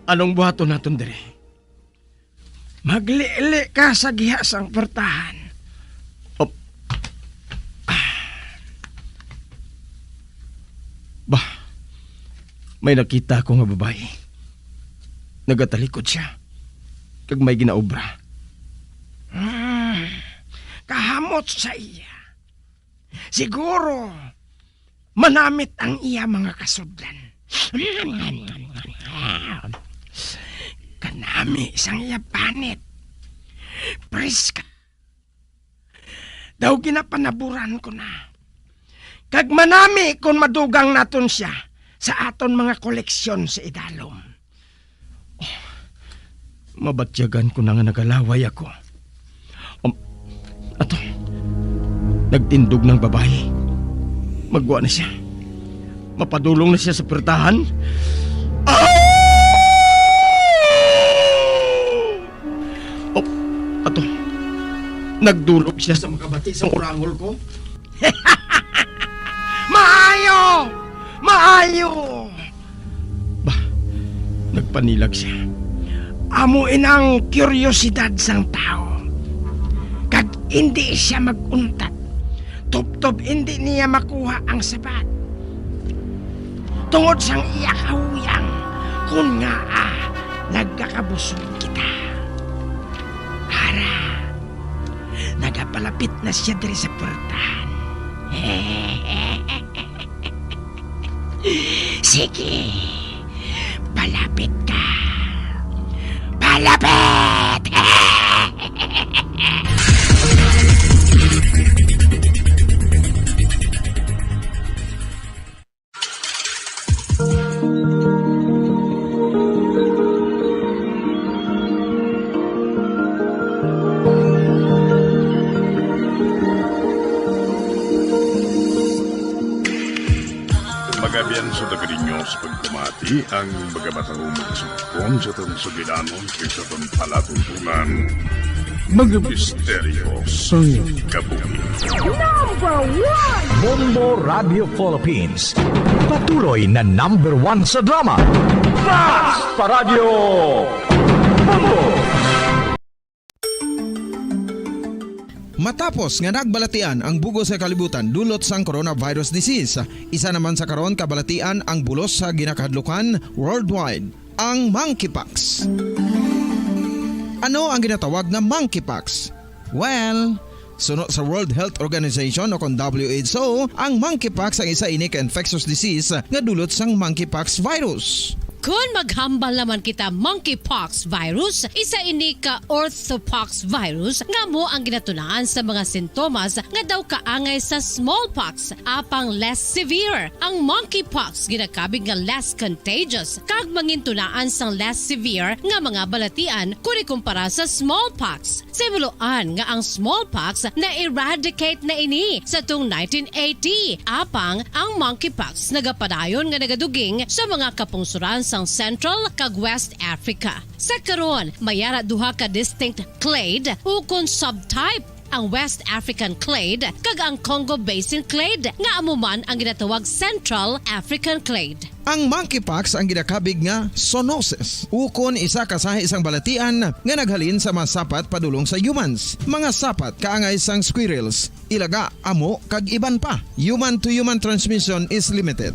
Anong buhaton naton diri? Magliili ka sa giha sang puwertahan. Op. Ah. Bah, may nakita ko nga babayi. Nagatalikod siya, kag may ginaobra. Hmm, kahamot sa iya. Siguro, manamit ang iya mga kasudlan. Kanami sang iya panit. Priska. Daw ginapanaburan ko na. Kag manami kon madugang naton siya sa aton mga koleksyon sa idalom. Oh, mabatyagan ko na nga nagalaway ako. Um, ato, nagtindog ng babae. Magwa na siya. Mapadulong na siya sa pertahan. Ah! Oh, ato, nagdulog siya sa makabati sang urangol ko. Maayo! Maayo! Bah, nagpanilag siya. Amo inang kuryosidad sang tawo. Kag indi siya mag-untat. Tubtob indi niya makuha ang sabat. Tungod sang iya kahuyang, kun ngaa nagakabusog kita. Ara, nagapalapit na siya diri sa portahan. Sige, palapit ka. Palapit! Magabian sa taga ninyo sa pagpamati ang mga matahong magsugpon sa aton sugilanon kay sa aton palatuntunan. Mga misteryo sang kabuhi. Number one! Bombo Radio Philippines. Patuloy na number one sa drama. Basta Radyo Bombo! Matapos nga nagbalatian ang bugos sa kalibutan dulot sang coronavirus disease, isa naman sa karon kabalatian ang bulos sa ginakahadlukan worldwide, ang monkeypox. Ano ang ginatawag nga monkeypox? Well, suno sa World Health Organization o kon W H O, ang monkeypox ang isa ini ka infectious disease nga dulot sang monkeypox virus. Kon maghambal naman kita monkeypox virus, isa ini ka orthopox virus nga amo ang ginatunaan sa mga sintomas nga daw kaangay sa smallpox, apang less severe. Ang monkeypox ginakabig nga less contagious kag mangintunaan sang less severe nga mga balatian kon ikumpara sa smallpox. Sa himuloan nga ang smallpox na-eradicate na ini sa tung nineteen eighty, apang ang monkeypox nagapadayon nga nagaduging sa mga kapungsoran sang Central kag West Africa. Sa karon, may ara duha ka distinct clade ukon subtype, ang West African clade kag ang Congo Basin clade, nga amo man ang ginatawag Central African clade. Ang monkeypox ang ginakabig nga zoonosis, ukon isa ka sahi sang balatian nga naghalin sa mga sapat padulong sa humans. Mga sapat kaangay sang squirrels, ilaga, amo, kag iban pa. Human-to-human transmission is limited.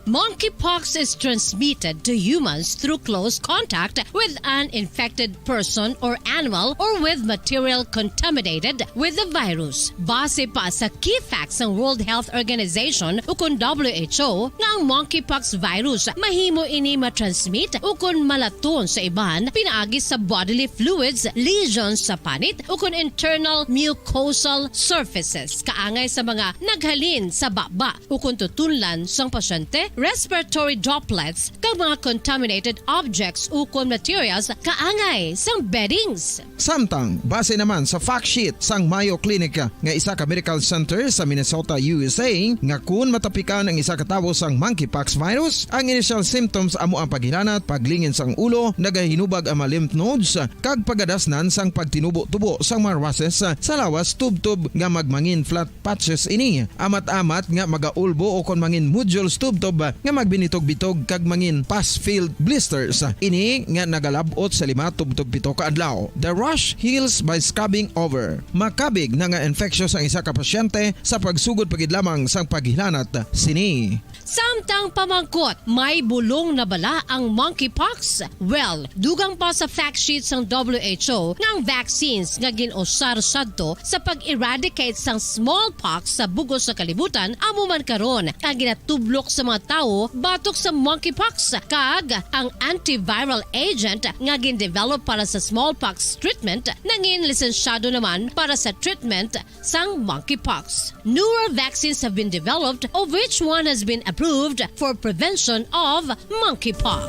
Monkeypox is transmitted to humans through close contact with an infected person or animal or with material contaminated with the virus. Base pa sa key facts sang World Health Organization ukon W H O nga ang monkeypox virus mahimo ini matransmit ukon malaton sa iban pinaagi sa bodily fluids, lesions sa panit ukon internal mucosal surfaces kaangay sa mga naghalin sa baba ukon tutunlan sang pasyente, respiratory droplets, kag mga contaminated objects ukon materials kaangay sang beddings. Samtang, base naman sa fact sheet sang Mayo Clinic nga isa ka medical center sa Minnesota, U S A, nga kun matapikan ang isa ka tawo sang monkeypox virus, ang initial symptoms amo ang paghilanat, paglingin sang ulo, nagahinubag ang mga lymph nodes, kag pagadasnan sang pagtinubo-tubo sang mga rushes sa lawas tubtob nga magmangin flat patches ini. Amat-amat nga magaulbo ukon mangin nodules tubtob nga magbinitog-bitog kag mangin pus-filled blisters. Ini nga nagalab-ot sa lima tubtob pito ka adlaw. The rash heals by scabbing over. Makabig na nga infectious ang isa ka pasyente sa pagsugod pa gid lamang sang paghilanat sini. Samtang pamangkot, may bulong na bala ang monkeypox? Well, dugang pa sa fact sheet sang W H O nga ang vaccines nga gin-usar sadto sa pag-eradicate sang smallpox sa bugos sa kalibutan amo man karon ang ginatublok sa mga tawo batok sa monkeypox, kag ang antiviral agent nga gin-develop para sa smallpox treatment nangin lisensyado naman para sa treatment sang monkeypox. Newer vaccines have been developed, of which one has been approved for prevention of monkeypox.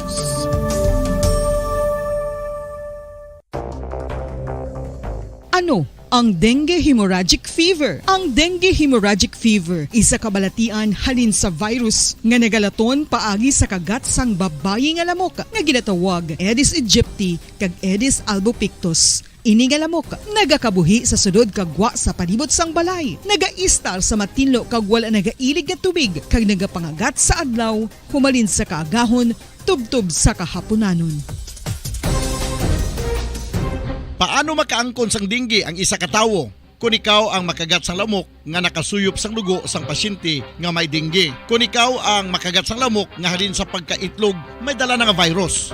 Ano ang dengue hemorrhagic fever? Ang dengue hemorrhagic fever isa ka balatian halin sa virus nga nagalaton paagi sa kagat sang babayi nga lamok nga ginatawag Aedes aegypti kag Aedes albopictus. Ini nga lamok nagakabuhi sa sulod kag gwa sa palibot sang balay, nagaistar sa matinlo kag wala nagailig nga tubig, kag nagapangagat sa adlaw humalin sa kaagahon tubtob sa kahapunanon. Paano makaangkon sang dengue ang isa ka tawo? Kon ikaw ang makagat sang lamok nga nakasuyop sang dugo sang pasyente nga may dengue. Kon ikaw ang makagat sang lamok nga halin sa pagkaitlog may dala na nga virus.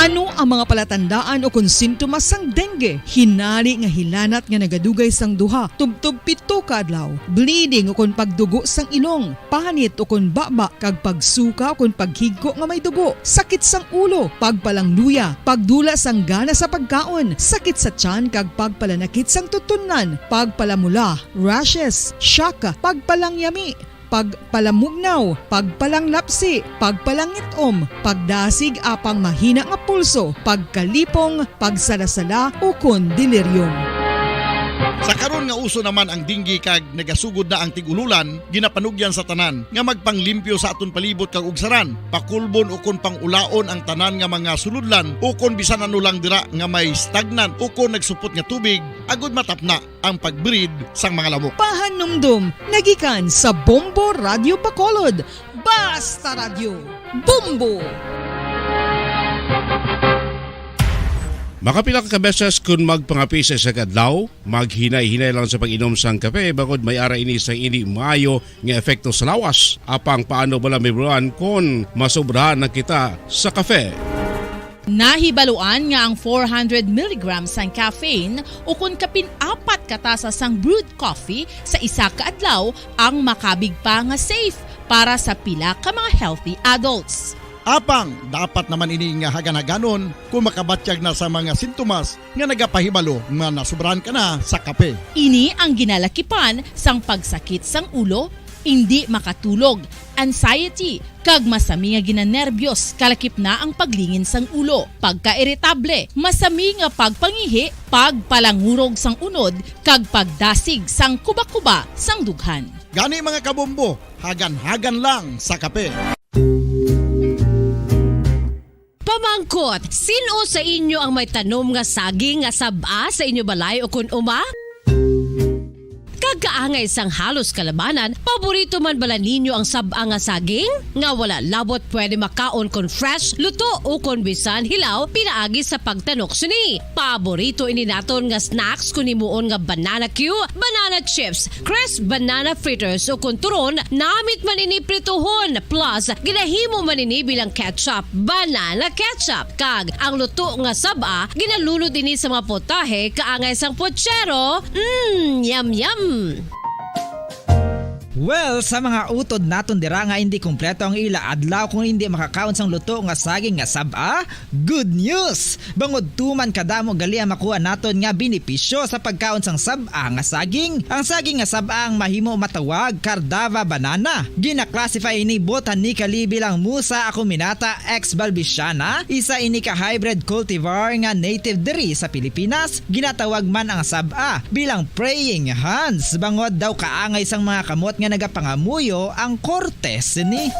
Ano ang mga palatandaan ukon sintomas sang dengue? Hinari nga hilanat nga nagadugay sang duha tubtob pito ka adlaw, bleeding ukon pagdugo sang ilong, panit ukon baba kag pagsuka ukon paghigko nga may dugo, sakit sang ulo, pagpalangluya, pagdula sang gana sa pagkaon, sakit sa tiyan kag pagpalanakit sang tutunlan, pagpalamula, rashes, shock, pagpalangyami, pagpalamugnaw, pagpalanglapsi, pagpalangit-om, pagdasig apang mahina nga pulso, pagkalipong, pagsalasala, ukon delirium. Sa karon nga uso naman ang dengue kag nagasugod na ang tig-ululan, ginapanugyan sa tanan nga magpanglimpyo sa aton palibot kag ugsaran, pakulbon ukon pang-ulaon ang tanan nga mga sulodlan ukon bisan ano lang dira nga may stagnant ukon nagsupot nga tubig, agud matapna ang pag-breed sang mga lamok. Pahanumdom nga gikan sa Bombo Radyo Bacolod. Basta Radyo, Bombo! Makapila ka beses kon magpangape sa isa ka adlaw, maghinay-hinay lang sa pag-inom sang kape, bangod may ara ini sang indi maayo nga epekto sa lawas. Apang paano bala, Ma'am Ron, kon masobrahan na kita sa kape? Nahibaluan nga ang four hundred milligrams sang caffeine ukon kapin apat ka tasa sang brewed coffee sa isa ka adlaw ang makabig pa nga safe para sa pila ka mga healthy adults. Apang dapat naman ini nga hagan-haganon kon makabatyag na sa mga sintomas nga nagapahibalo nga nasobrahan ka na sa kape. Ini ang ginalakipan sang pagsakit sang ulo, indi makatulog, anxiety, kag masami nga ginanerbiyos, kalakip na ang paglingin sang ulo, pagkairitable, masami nga pagpangihi, pagpalangurog sang unod, kag pagdasig sang kubakuba sang dughan. Gani, mga kabombo, hagan-hagan lang sa kape. Pamangkot, sin-o sa inyo ang may tanom nga saging nga sab-a sa inyo balay ukon uma? Kag kaangay sang halos kalabanan, paborito man bala ninyo ang sab-a nga saging? Nga wala labot pwede makaon kon fresh, luto, ukon bisan hilaw pinaagi sa pagtanok sini. Paborito ini naton nga snacks kon himuon nga banana cue, banana chips, crisp banana fritters, ukon turon, namit man ini prituhon, plus ginahimo man ini bilang ketchup, banana ketchup, kag ang luto nga sab-a ginalunod ini sa mga putahe kaangay sang putsero. Mm, yum, yum! Well, sa mga utod naton dira nga indi kompleto ang ila adlaw kung indi makakaon sang luto nga saging nga sab-a, good news! Bangod tuman kadamo gali ang makuha naton nga benepisyo sa pagkaon sang sab-a nga saging. Ang saging nga sab-a ang mahimo matawag Cardava banana. Gina-classify ini botanically bilang Musa acuminata ex balbisiana, isa ini ka hybrid cultivar nga native diri sa Pilipinas. Ginatawag man ang sab-a bilang praying hands, bangod daw kaangay sang mga kamot nga nagapangamuyo ang korte sini.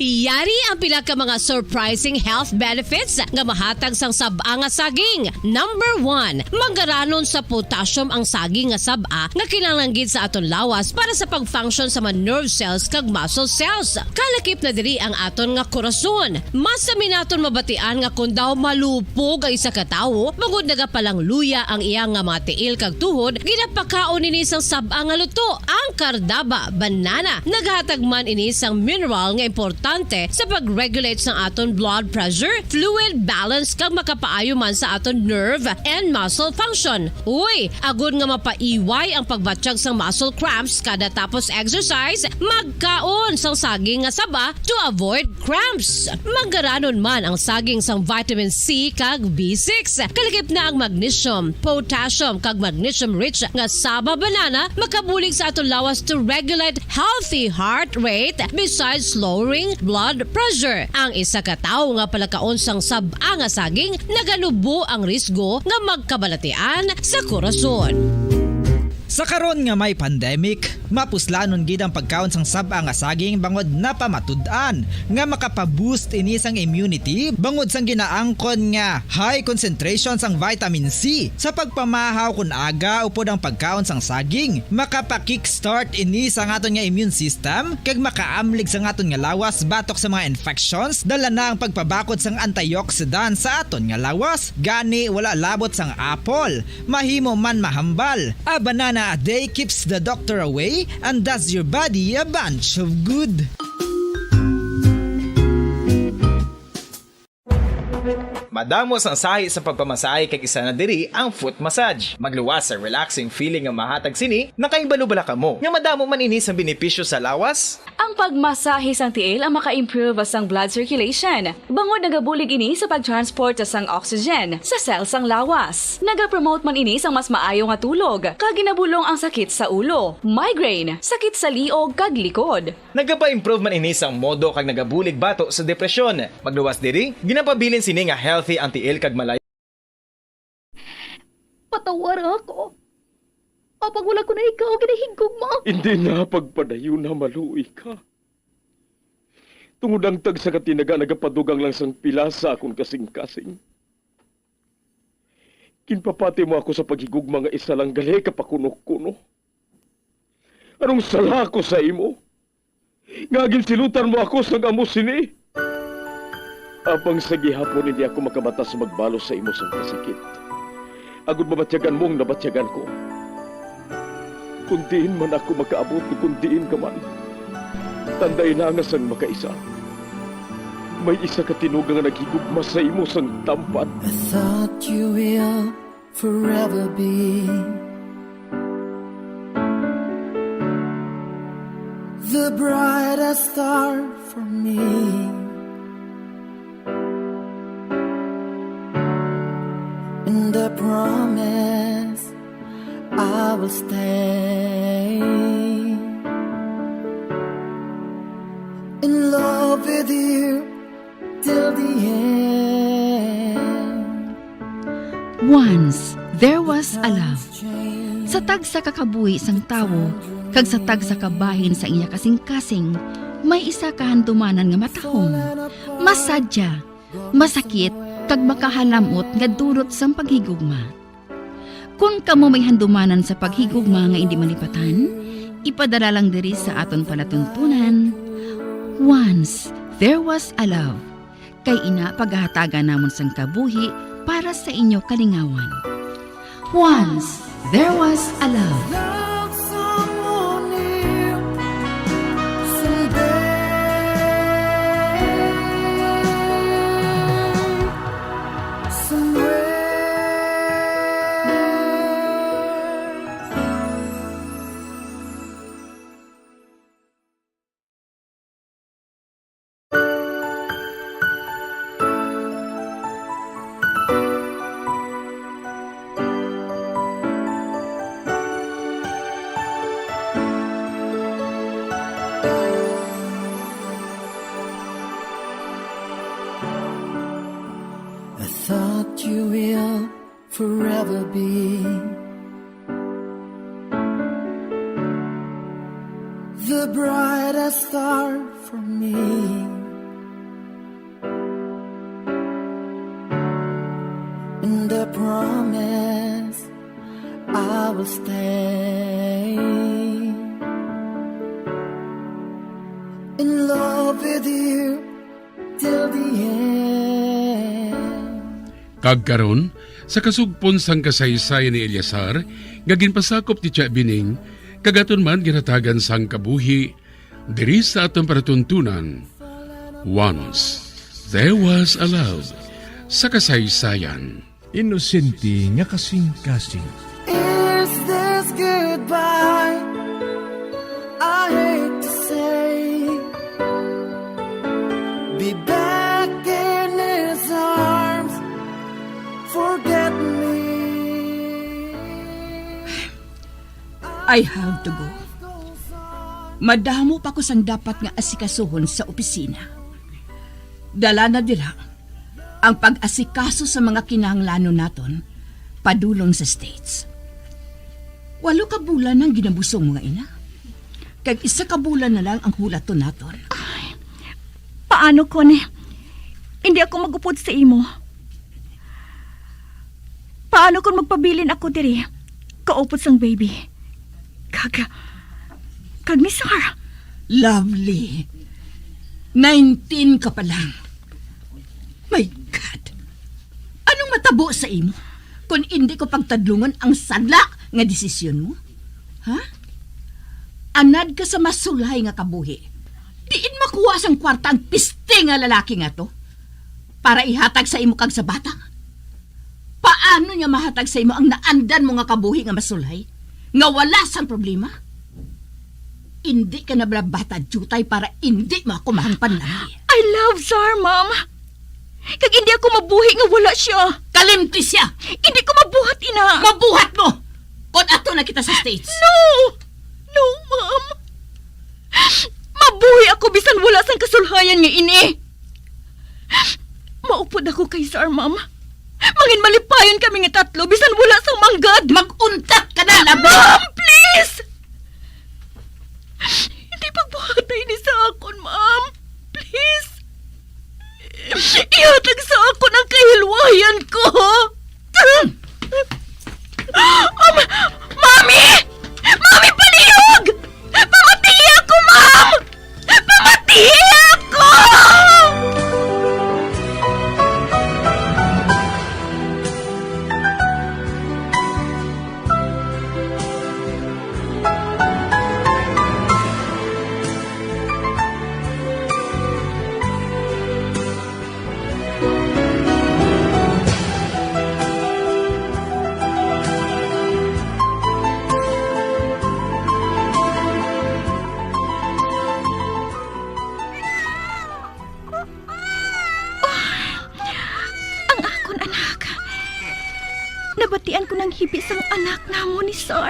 Yari ang pila ka mga surprising health benefits nga mahatag sang sab-a nga saging. Number one, mangaranon sa potassium ang saging nga sab-a nga kinahanglan gid sa aton lawas para sa pag-function sa mga nerve cells kag muscle cells. Kalakip na diri ang aton nga korason. Masami naton mabatian nga kon daw malupog ang isa ka tawo, bangod nagapalangluya ang iya nga mga tiil kag tuhod, ginapakaon ini sang sab-a nga luto, ang Cardava banana. Naghatag man ini sang mineral nga importante importante sa pag-regulate sang aton blood pressure, fluid balance, kag makapaayo man sa aton nerve and muscle function. Uy, agod nga mapaiway ang pagbatyag sang muscle cramps kada tapos exercise, magkaon sang saging nga saba to avoid cramps. Manggaranon man ang saging sang vitamin C kag B six. Kalakip na ang magnesium, potassium, kag magnesium-rich nga saba banana makabulig sa aton lawas to regulate healthy heart rate besides lowering blood pressure. Ang isa ka tawo nga palakaon sang sab-a nga saging naganubo ang risgo nga magkabalatian sa korason. Sa karon nga may pandemic, mapuslanon gid ang pagkaon sang sab-a nga saging bangod napamatud-an nga makapa-boost ini sang immunity bangod sang ginaangkon nga high concentration sang vitamin C. Sa pagpamahaw kon aga upod ang pagkaon sang saging, makapa-kickstart ini sa aton nga immune system kag makaamlig sa aton nga lawas batok sa mga infections. Dala na ang pagpabakod sang antioxidant sa aton nga lawas, gani wala labot sang apple. Mahimo man mahambal. A banana a day keeps the doctor away and does your body a bunch of good. Madamo sang sahi sa pagpamasahe kag isa na diri ang foot massage. Magluwas sa relaxing feeling nga mahatag sini, nakahibalo bala kamo nga madamo man ini sang benepisyo sa lawas? Ang pagmasahe sang tiil ang maka-improve sang blood circulation, bangod nagabulig ini sa pag-transport sang oxygen sa cell sang lawas. Nagapromote man ini sang mas maayo nga tulog, kag ginabulong ang sakit sa ulo, migraine, sakit sa liog, kag likod. Nagapa-improve man ini sang modo kag nagabulig bato sa depresyon. Magluwas diri, ginapabilin sini nga healthy ang tiil kag malay- Patawara ako. Apang wala ko na ikaw ginahigugma. Hindi na pagpadayon na maluoy ka. Tungod ang tagsa ka tinaga nagapadugang lang sang pila sa akon kasing-kasing. Ginpapati mo ako sa paghigugma nga isa lang gali ka pakuno-kuno. Anong sala ako sa imo? Nga ginsilutan mo ako sang amo sini? Apang sa gihapon hindi ako makabatas magbalos sa imo sang kasakit. Agod mabatyagan mo ang nabatyagan ko. Kung diin man ako makaabot, kung diin ka man, tandai na nga sang makaisa, may isa ka tinuga nga naghigugma sa imo sang tampad. I thought you will forever be the brightest star for me. And I promise I will stay in love with you till the end. Once there was a love. Sa tagsa ka kabuhi sang tawo kag sa tagsa ka bahin sa iya kasing-kasing, may isa ka handumanan nga matahom, masadya, masakit, kag makahalam-ot nga dulot sang paghigugma. Kon kamo may handumanan sa paghigugma nga indi malipatan, ipadala lang diri sa aton palatuntunan. Once there was a love. Kay ina pagahatagan namon sang kabuhi para sa inyo kalingawan. Once there was a love. I thought you will forever be the brightest star for me. And I promise I will stay in love with you till the end. Kag karon, sa kasugpon sang kasaysayan ni Eleazar, nga ginpasakop ni Tia Bining, kag aton man ginhatagan sang kabuhi, diri sa aton palatuntunan. Once, there was a love. Sa kasaysayan. Inosente nga kasing-kasing. Is this goodbye? I hate to say, be back in his arms. Forget me. I have to go. Madamo pa ko sang dapat nga asikasuhon sa opisina. Dala na dira ang pag-asikaso sa mga kinahanglanon naton padulong sa States. Walo ka bulan ang ginabusong mo nga ina, kag isa ka bulan na lang ang hulaton naton. Paano kon hindi ako magupod sa imo? Paano kon magpabilin ako diri, kaupod sang baby? Kag, kag ni Sir? Lovely. Nineteen ka pa lang. My God. Anong matabo sa imo kon indi ko pagtadlungon ang sadla nga desisyon mo? Ha? Anad ka sa masulhay nga kabuhi. Diin makuha sang kwarta ang piste nga lalaki nga to para ihatag sa imo kag sa bata? Paano niya mahatag sa imo ang naandan mo nga kabuhi nga masulhay, nga wala sang problema? Indi ka na bala bata diutay para indi mo ako mahampanlangi. I love Zar, Ma'am. Kag indi ako mabuhi nga wala siya. Kalimti siya! Indi ko mabuhat, ina. Mabuhat mo kon ato na kita sa States. No! No, Ma'am. Mabuhi ako bisan wala sang kasulhayan nga ini. Maupod ako kay Sir, Ma'am. Mangin malipayon kami nga tatlo bisan wala sang manggad. Mag-untat ka na, labi! Ma'am, please! Hindi pagbuhatay ni sa akon, Ma'am. Please. Ihatag sa akon ang kahilwayan ko. Um, Mami! Mami, palihog! Pamatii ako, Ma'am! Pamatii ako! Ang akon anak. Nabatian ko nang hibi sang anak namon ni Sir.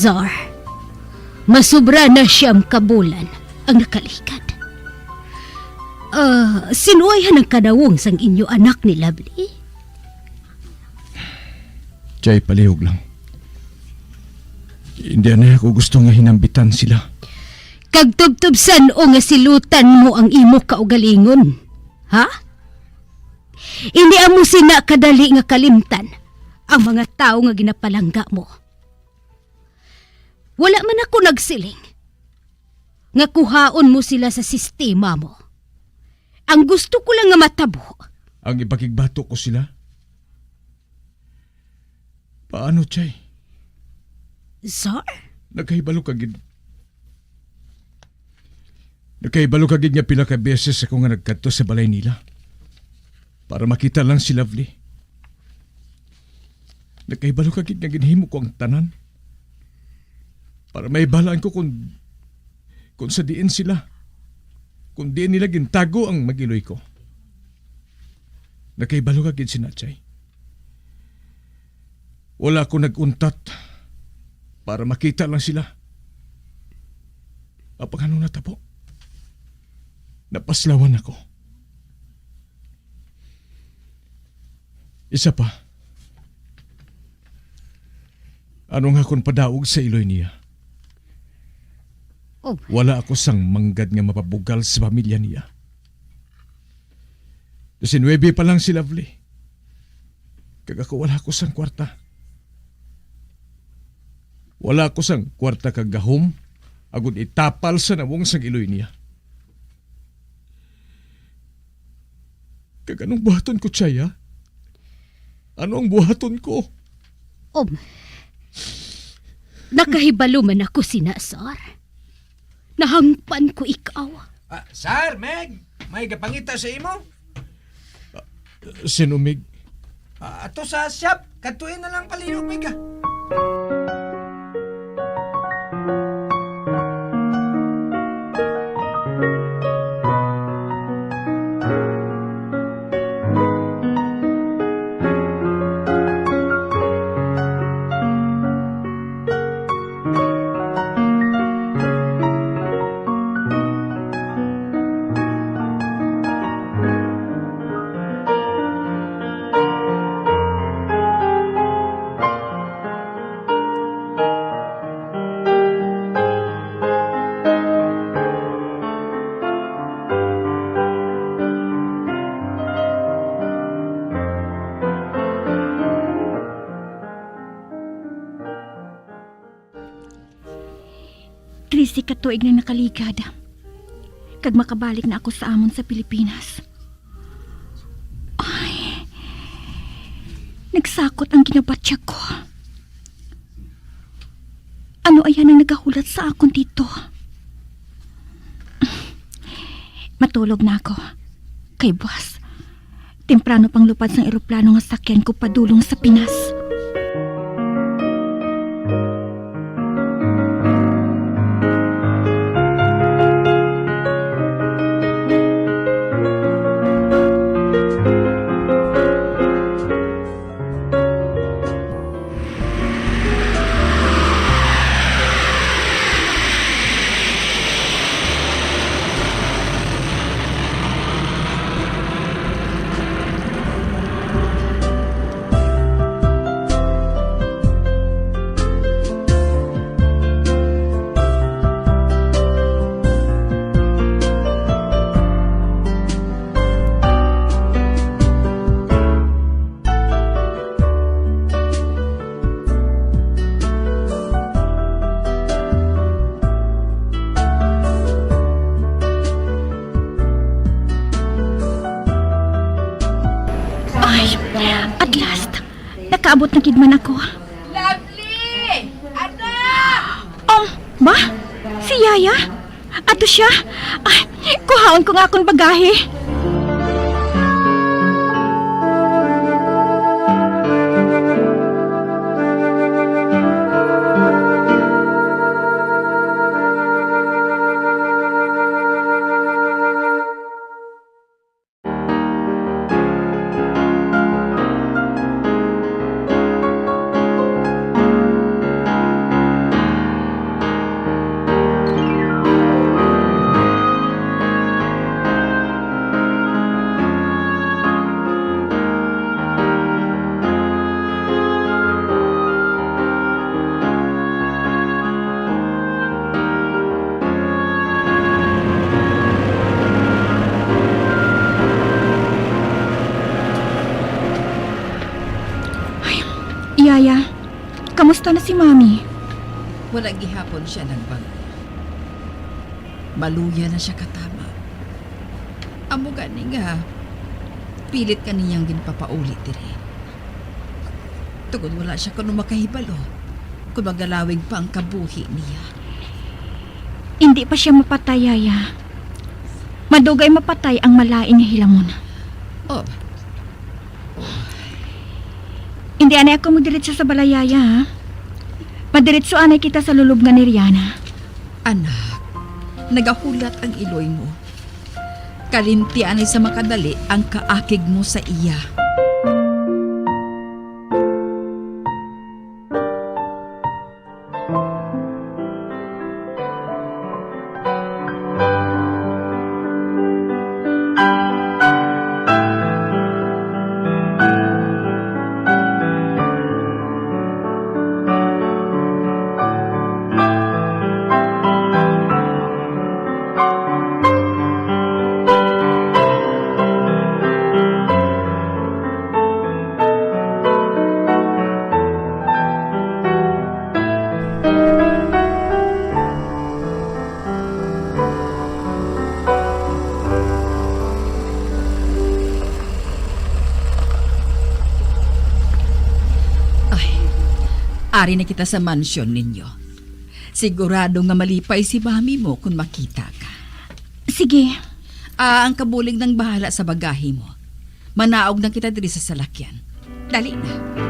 Zar, masobra na siyam ka bulan ang nakaligad. Ah, sin-o ayhan ang kadawong sang inyo anak ni Lovely? Jay, palihog lang. Hindi na ako gusto nga hinambitan sila. Kag tubtob san-o nga silutan mo ang imo kaugalingon? Ha? Indi amo sina kadali nga kalimtan ang mga tawo nga ginapalangga mo. Wala man ako nagsiling nga kuhaon mo sila sa sistema mo. Ang gusto ko lang nga matabo. Ang ipakigbato ko sila? Paano, Chay? Sir? Nakahibalo ka gid. Nakahibalo ka gid nga pila ka beses ako nga nagkadto sa balay nila para makita lang si Lovely. Nakahibalo ka gid nga ginhimo ko ang tanan para mahibalaan ko kung, kung sa diin sila, kung diin nila gintago ang mag-iloy ko. Nakahibalo ka gid sina, Chay. Wala ako nag-untat para makita lang sila. Apang ano natabo? Napaslawan ako. Isa pa, ano nga akon padaog sa iloy niya? Oh. Wala ako sang manggad nga mapabugal sa pamilya niya. Disinuybe pa lang si Lovely. Kag ako wala ko sang kwarta. Wala ko sang kwarta kag gahom agod itapal sa nawong sang iloy niya. Kag anong buhaton ko, Chaya? Ano ang buhaton ko? Um, nakahibalo man ako sina, sir. Nahangpan ko ikaw. Ah, Sir, Meg, may gapangita sa imo? Sino, Mig? Ah, ato sa shop, kadtuin na lang palihog, Meg, ah. Trese ka tuig na nakaligad, kag makabalik na ako sa amon sa Pilipinas. Ay, nagsakot ang ginabatyag ko. Ano ayan ang nagahulat sa akon dito? Matulog na ako. Kay buwas, temprano pang lupad sang eroplano nga sakyan ko padulong sa Pinas. Ay, at last, nakaabot na gid man ako. Lovely! Anak! Um, ba? Si Yaya? Ato siya? Ay, kuhaon ko nga akong bagahe. Ay, Yaya, kamusta na si Mami? Wala gihapon siya nagbag-o. Maluya na siya katama. Amo gani nga pilit ka niyang ginpapauli diri. Tungod wala siya kuno makahibalo kon magalawig pa ang kabuhi niya. Indi pa siya mapatay, Yaya. Madugay mapatay ang malain nga hilamon. Oh. Indi anay ako magdiretso sa balay, Yaya, ha? Madiretso anay kita sa lulubngan ni Riana. Anak, nagahulat ang iloy mo. Kalimti anay sa makadali ang kaakig mo sa iya. Ari na kita sa mansyon ninyo. Sigurado nga malipay si mami mo kon makita ka. Sige. Ah, ang kabulig nang bahala sa bagahe mo. Manaog na kita diri sa salakyan. Dali na.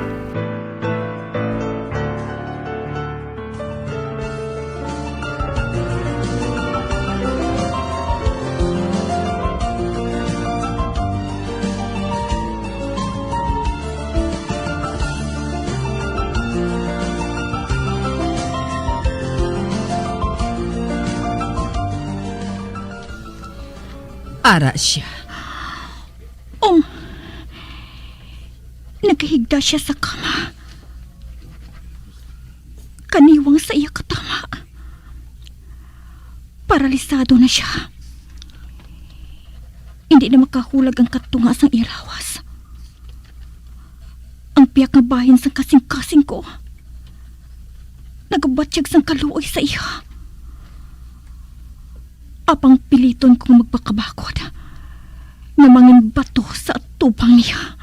Ara siya. Um, nagahigda siya sa kama. Kaniwang sa iya katama. Paralisado na siya. Hindi na makahulag ang katunga sang iya lawas. Ang pihak nga bahin sang kasingkasing ko nagabatyag sang kaluoy sa iya. Apang piliton kong magpakabakod nga mangin bato sa atubang niya.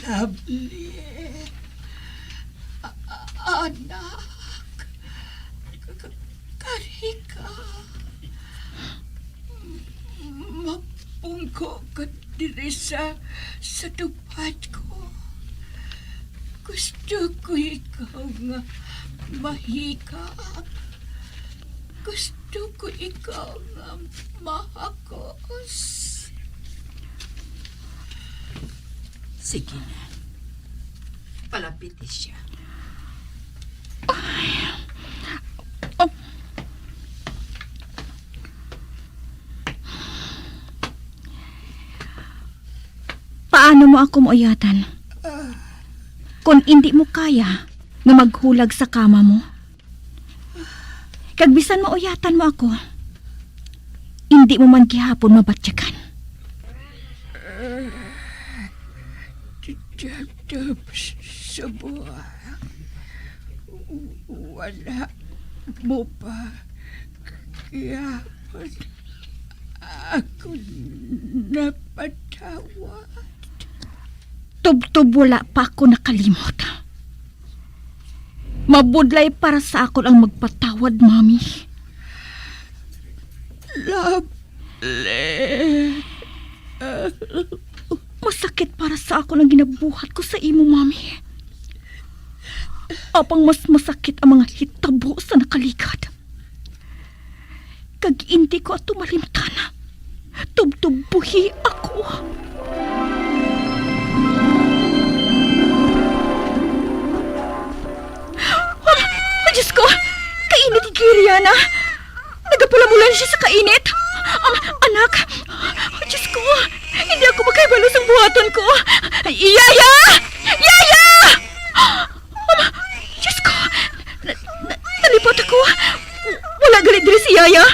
Lovely. A-, anak. K-, k-, kari ka. Mapungko ka diri sa, sa tupad ko. Gusto ko ikaw nga mahikap. Gusto ko ikaw nga mahakos. Sige na. Palapiti siya. Paano mo ako mauyatan? Kung indi mo kaya nga maghulag sa kama mo? Kag bisan mauyatan mo ako, indi mo man gihapon mabatyagan. Detective Subuang, wala mo pa gihapon ako napatawad. Tubtob wala pa ako nakalimot. Mabudlay para sa akon ang magpatawad, Mami. Lovely. Masakit para sa akon ang ginabuhat ko sa imo, Mami. Apang mas masakit ang mga hitabo sa nakaligad. Kag indi ko ato malimtan. Tubtob buhi ako. Ah, ah, Diyos ko! Kainit ni Riana! Nagapulamulan siya sa kainit! Um, anak! Diyos ko! Hindi ako makahibalo sang buhaton ko! Yaya! Yaya! Um, Diyos ko! Na, na, nalipot ako! Wala gali diri si Yaya!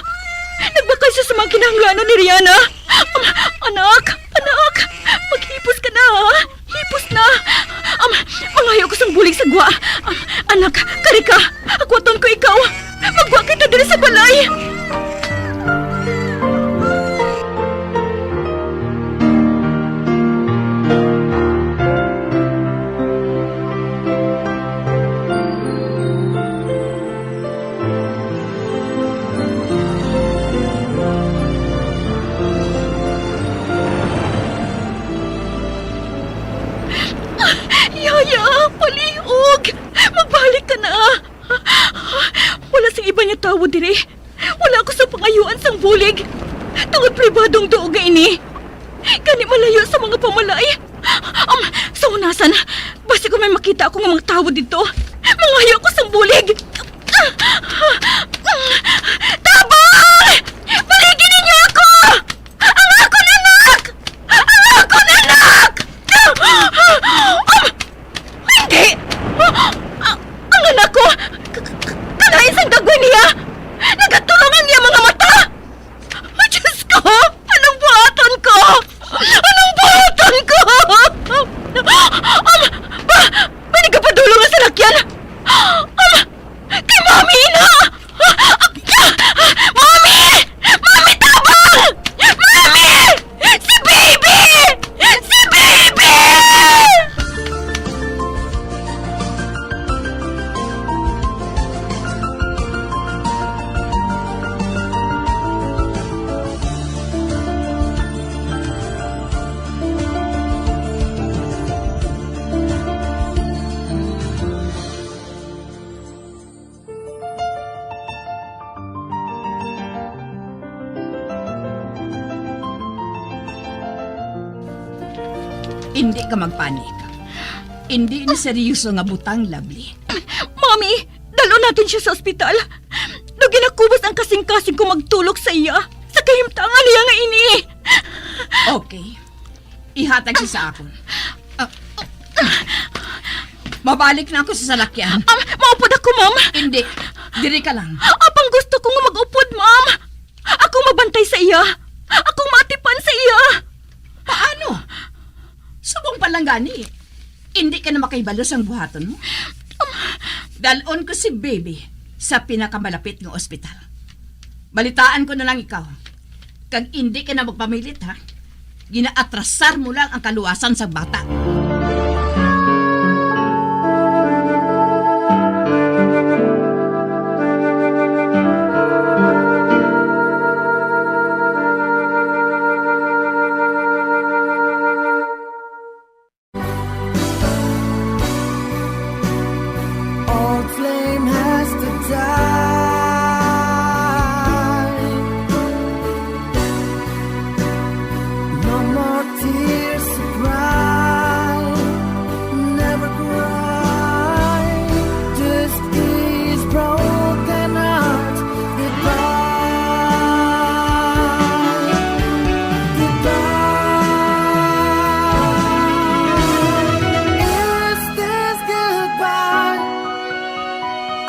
Nagbakal siya sa mga kinahanglanon ni Riana! Um, anak! Anak! Maghipos ka na, ha? Hipos na! Um, mangayo ko sang bulig sa gwa! Um, anak, kari ka! Ako aton ko ikaw! Maggwa kita diri sa balay! Yaya, palihog! Magbalik ka na! Wala sing iban nga tawo diri. Wala ako sa pangayuan sang bulig. Tungod pribadong duog nga ini. Gani malayo sa mga pamalay. Um, sa hunasan, basi kung may makita ako nga mga tawo didto, mangayo ako sang bulig. Tabang! Buligi ninyo ako! Ang akon anak! Ang akon anak! Um, Hindi! A-, ang anak ko! K-, k-, kalain sang dagway niya! Nagatulong ang iya mga mata! Ay, Diyos ko! Anong buhaton ko? Anong buhaton ko? Am, ba, may nagapadulong nga salakyan! Am, Indi ka magpanik. Indi ni seryoso nga butang, Lovely. Mami, dalon naton sia sa ospital. Daw ginakubos ang kasing-kasing ko magtulok sa iya sa kahimtangan niya nga ini. Okay. Ihatag siya sa akon. Ah, mabalik na ako sa salakyan. Ah, maupod ako, ma'am. Hindi. Diri ka lang. Apang gusto ko nga mag-upod, ma'am. Ako mabantay sa iya. Ako maatipan sa iya. Paano? Subong pa lang gani, hindi ka na makahibalo sang buhaton mo. Dalon ko si baby sa pinakamalapit nga ospital. Balitaan ko na lang ikaw. Kag hindi ka na magpamilit, ha? Ginaatrasar mo lang ang kaluwasan sang bata. All flame has to die. No more tears to cry. Never cry. This is broken heart. Goodbye. Goodbye. Is this goodbye?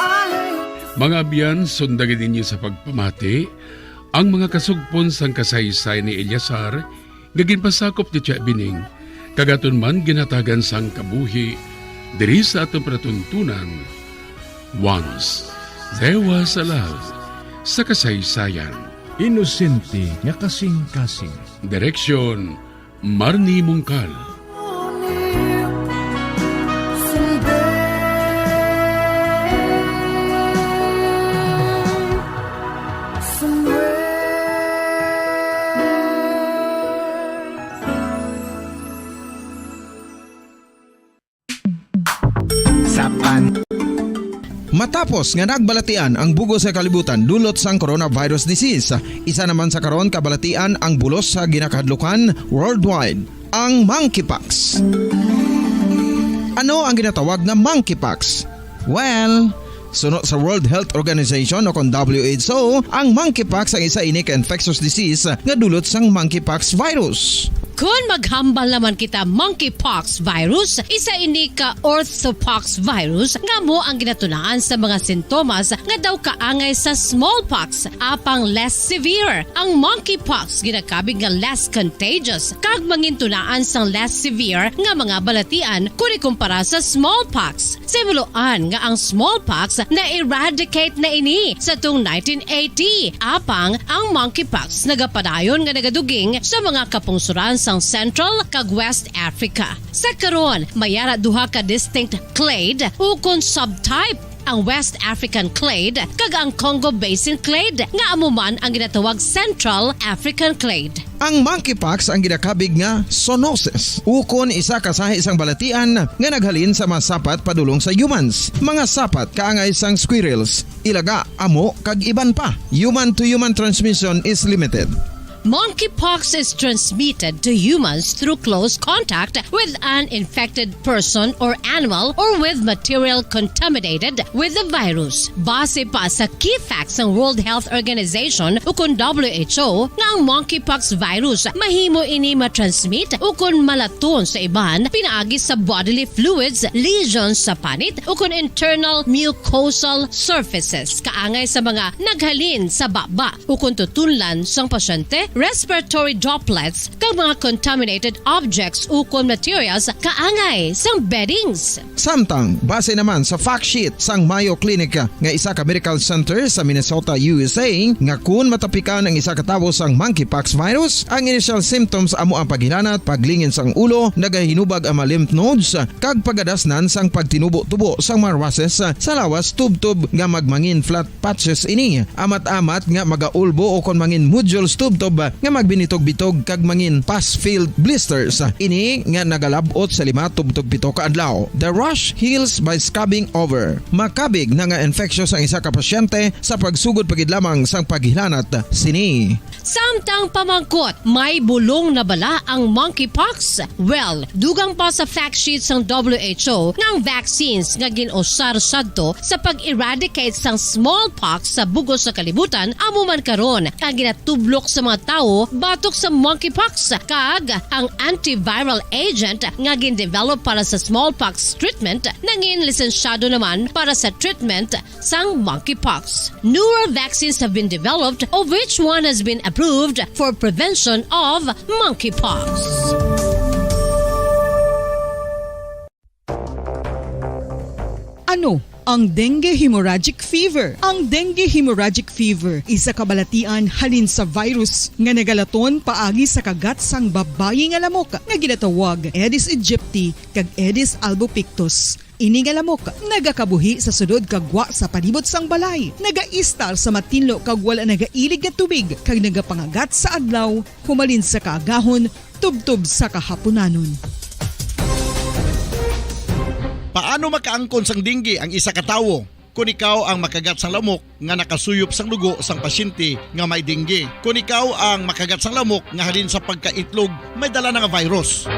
I hate to Mga abyan, sundagi ninyo sa pagpamati ang mga kasugpon sang kasaysayan ni Eleazar nga ginpasakop ni Tia Bining, kag aton man ginhatagan sang kabuhi diri sa aton palatuntunan. Once there was a love sa kasaysayan. Inosente nga kasing-kasing. Direksyon, Marnie Mungkal. Sa pan- Matapos nga nagbalatian ang bug-os nga kalibutan dulot sang coronavirus disease, isa naman sa karon kabalatian ang bulos sa ginakahadlukan worldwide, ang monkeypox. Ano ang ginatawag nga monkeypox? Well, suno sa World Health Organization o kon W H O, ang monkeypox ang isa ini ka infectious disease nga dulot sang monkeypox virus. Kon maghambal naman kita, monkeypox virus, isa ini ka orthopox virus nga amo ang ginatunaan sa mga sintomas nga daw kaangay sa smallpox, apang less severe. Ang monkeypox ginakabig nga less contagious kag mangintunaan sang less severe nga mga balatian kon ikumpara sa smallpox. Sa himuloan nga ang smallpox na-eradicate na ini sa tuong nineteen eighty, apang ang monkeypox nagapadayon nga nagaduging sa mga kapungsoran sang Central kag West Africa. Sa karon, may ara duha ka distinct clade ukon subtype, ang West African clade kag ang Congo Basin clade, nga amo man ang ginatawag Central African clade. Ang monkeypox ang ginakabig nga zoonosis, ukon isa ka sahi sang balatian nga naghalin sa mga sapat padulong sa humans, mga sapat kaangay sang squirrels, ilaga, amo, kag iban pa. Human to human transmission is limited. Monkeypox is transmitted to humans through close contact with an infected person or animal or with material contaminated with the virus. Base pa sa key facts sang World Health Organization ukon W H O nga ang monkeypox virus mahimo ini matransmit ukon malaton sa iban pinaagi sa bodily fluids, lesions sa panit ukon internal mucosal surfaces kaangay sa mga naghalin sa baba ukon tutunlan sang pasyente, respiratory droplets, kag mga contaminated objects ukon materials kaangay sang beddings. Samtang, base naman sa fact sheet sang Mayo Clinic nga isa ka medical center sa Minnesota, U S A, nga kun matapikan ang isa ka tawo sang monkeypox virus, ang initial symptoms amo ang paghilanat, paglingin sang ulo, nagahinubag ang mga lymph nodes, kag pagadasnan sang pagtinubo-tubo sang mga rushes sa lawas tubtob nga magmangin flat patches ini. Amat-amat nga magaulbo o kon mangin nodules tubtob nga magbinitog-bitog kag mangin pus-filled blisters. Ini nga nagalab-ot sa lima tubtob pito ka adlaw. The rash heals by scabbing over. Makabig na nga infectious ang isa ka pasyente sa pagsugod pa gid lamang sang paghilanat sini. Samtang pamangkot, may bulong na bala ang monkeypox? Well, dugang pa sa fact sheet sang W H O nga ang vaccines nga gin-usar sadto sa pag-eradicate sang smallpox sa bug-os nga kalibutan amo man karon ang ginatublok sa mga tawo batok sa monkeypox, kag ang antiviral agent nga gin-develop para sa smallpox treatment nangin lisensyado naman para sa treatment sang monkeypox. Newer vaccines have been developed, of which one has been approved for prevention of monkeypox. Ano ang dengue hemorrhagic fever? Ang dengue hemorrhagic fever isa ka balatian halin sa virus nga nagalaton paagi sa kagat sang babayi nga lamok nga ginatawag Aedes aegypti kag Aedes albopictus. Ini nga lamok nagakabuhi sa sulod kag gwa sa palibot sang balay, nagaistar sa matinlo kag wala nagailig nga tubig, kag nagapangagat sa adlaw humalin sa kaagahon tubtob sa kahapunanon. Paano makaangkon sang dengue ang isa ka tawo? Kon ikaw ang makagat sang lamok nga nakasuyop sang dugo sang pasyente nga may dengue. Kon ikaw ang makagat sang lamok nga halin sa pagkaitlog may dala na nga virus.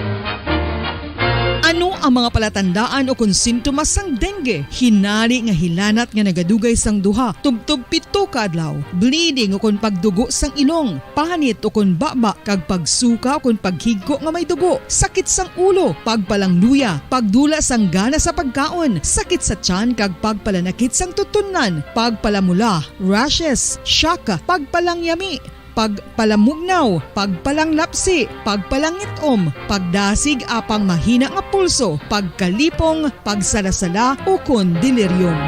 Ano ang mga palatandaan ukon sintomas sang dengue? Hinari nga hilanat nga nagadugay sang duha tubtob pito ka adlaw, bleeding ukon pagdugo sang ilong, panit ukon baba kag pagsuka ukon paghigko nga may dugo, sakit sang ulo, pagpalangluya, pagdula sang gana sa pagkaon, sakit sa tiyan kag pagpalanakit sang tutunlan, pagpalamula, rashes, shock, pagpalangyami, pagpalamugnaw, pagpalanglapsi, pagpalangit-om, pagdasig apang mahina nga pulso, pagkalipong, pagsalasala, ukon delirium.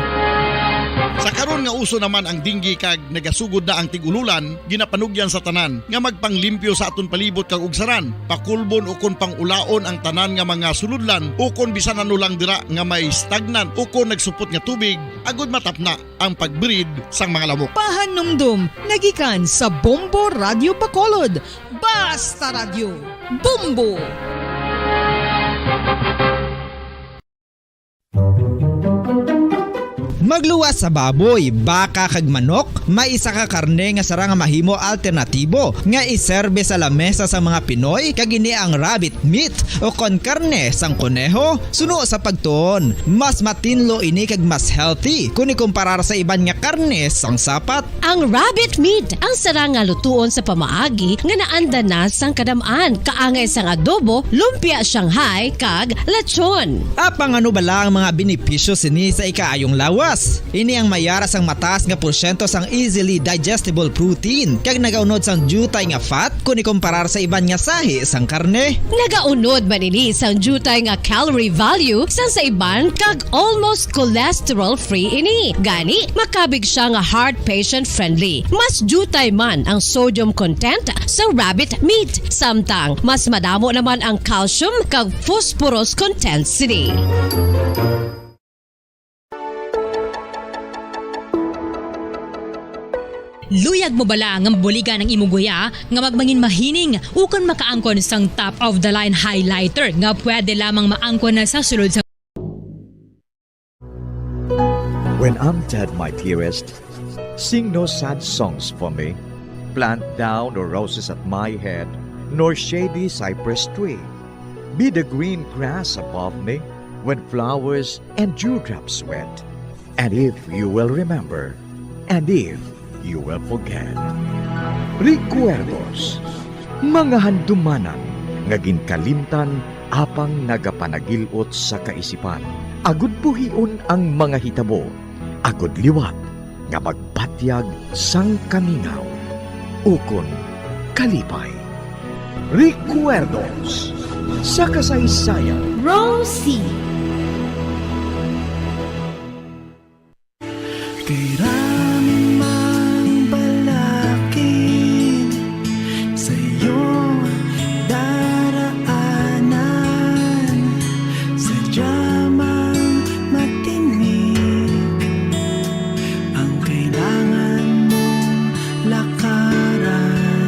Sa karon nga uso naman ang dengue kag nagasugod na ang tig-ululan, ginapanugyan sa tanan nga magpanglimpyo sa aton palibot kag ugsaran, pakulbon ukon pang-ulaon ang tanan nga mga sulodlan ukon bisan ano lang dira nga may stagnant ukon nagsupot nga tubig, agod matapna ang pag-breed sang mga lamok. Pahanumdom nga gikan sa Bombo Radyo Bacolod. Basta Radyo, Bombo! Magluwas sa baboy, baka kag manok, may isa ka karne nga sarang nga mahimo alternatibo nga iserbe sa lamesa sang mga Pinoy, kag ini ang rabbit meat ukon karne sang koneho. Suno sa pagtuon, mas matinlo ini kag mas healthy kon ikumparar sa iban nga karne sang sapat. Ang rabbit meat ang sarang nga lutuon sa pamaagi nga naanda na sang kadam-an, kaangay sang adobo, lumpia Shanghai, kag lechon. Apang ano bala ang mga benepisyo sini sa ikaayong lawas? Ini ang may ara sang mataas nga porsyento sang easily digestible protein, kag nagaunod sang diutay nga fat kon ikumparar sa iban nga sahi sang karne. Nagaunod man ini sang diutay nga calorie value sang sa iban, kag almost cholesterol-free ini. Gani, makabig siya nga heart patient-friendly. Mas diutay man ang sodium content sa rabbit meat, samtang mas madamo naman ang calcium kag phosphorus content sini. Luyag mo bala nga mabuligan ang imong guya nga magmangin mahining ukon makaangkon sang top-of-the-line highlighter nga pwede lamang maangkon na sa sulod sa When I'm dead, my dearest, sing no sad songs for me. Plant thou no roses at my head, nor shady cypress tree. Be the green grass above me when flowers and dewdrops wet. And if you will remember, and if you will forget. Recuerdos, mga handumanan nga ginkalimtan apang nagapanagil-ot sa kaisipan, agud buhion ang mga hitabo, agud liwat nga magbatyag sang kamingaw ukon kalipay. Recuerdos sa kasaysayan. Rosie. Kay raming balakid sa iyong daraanan, sadya mang matinik ang kailangan mong lakaran.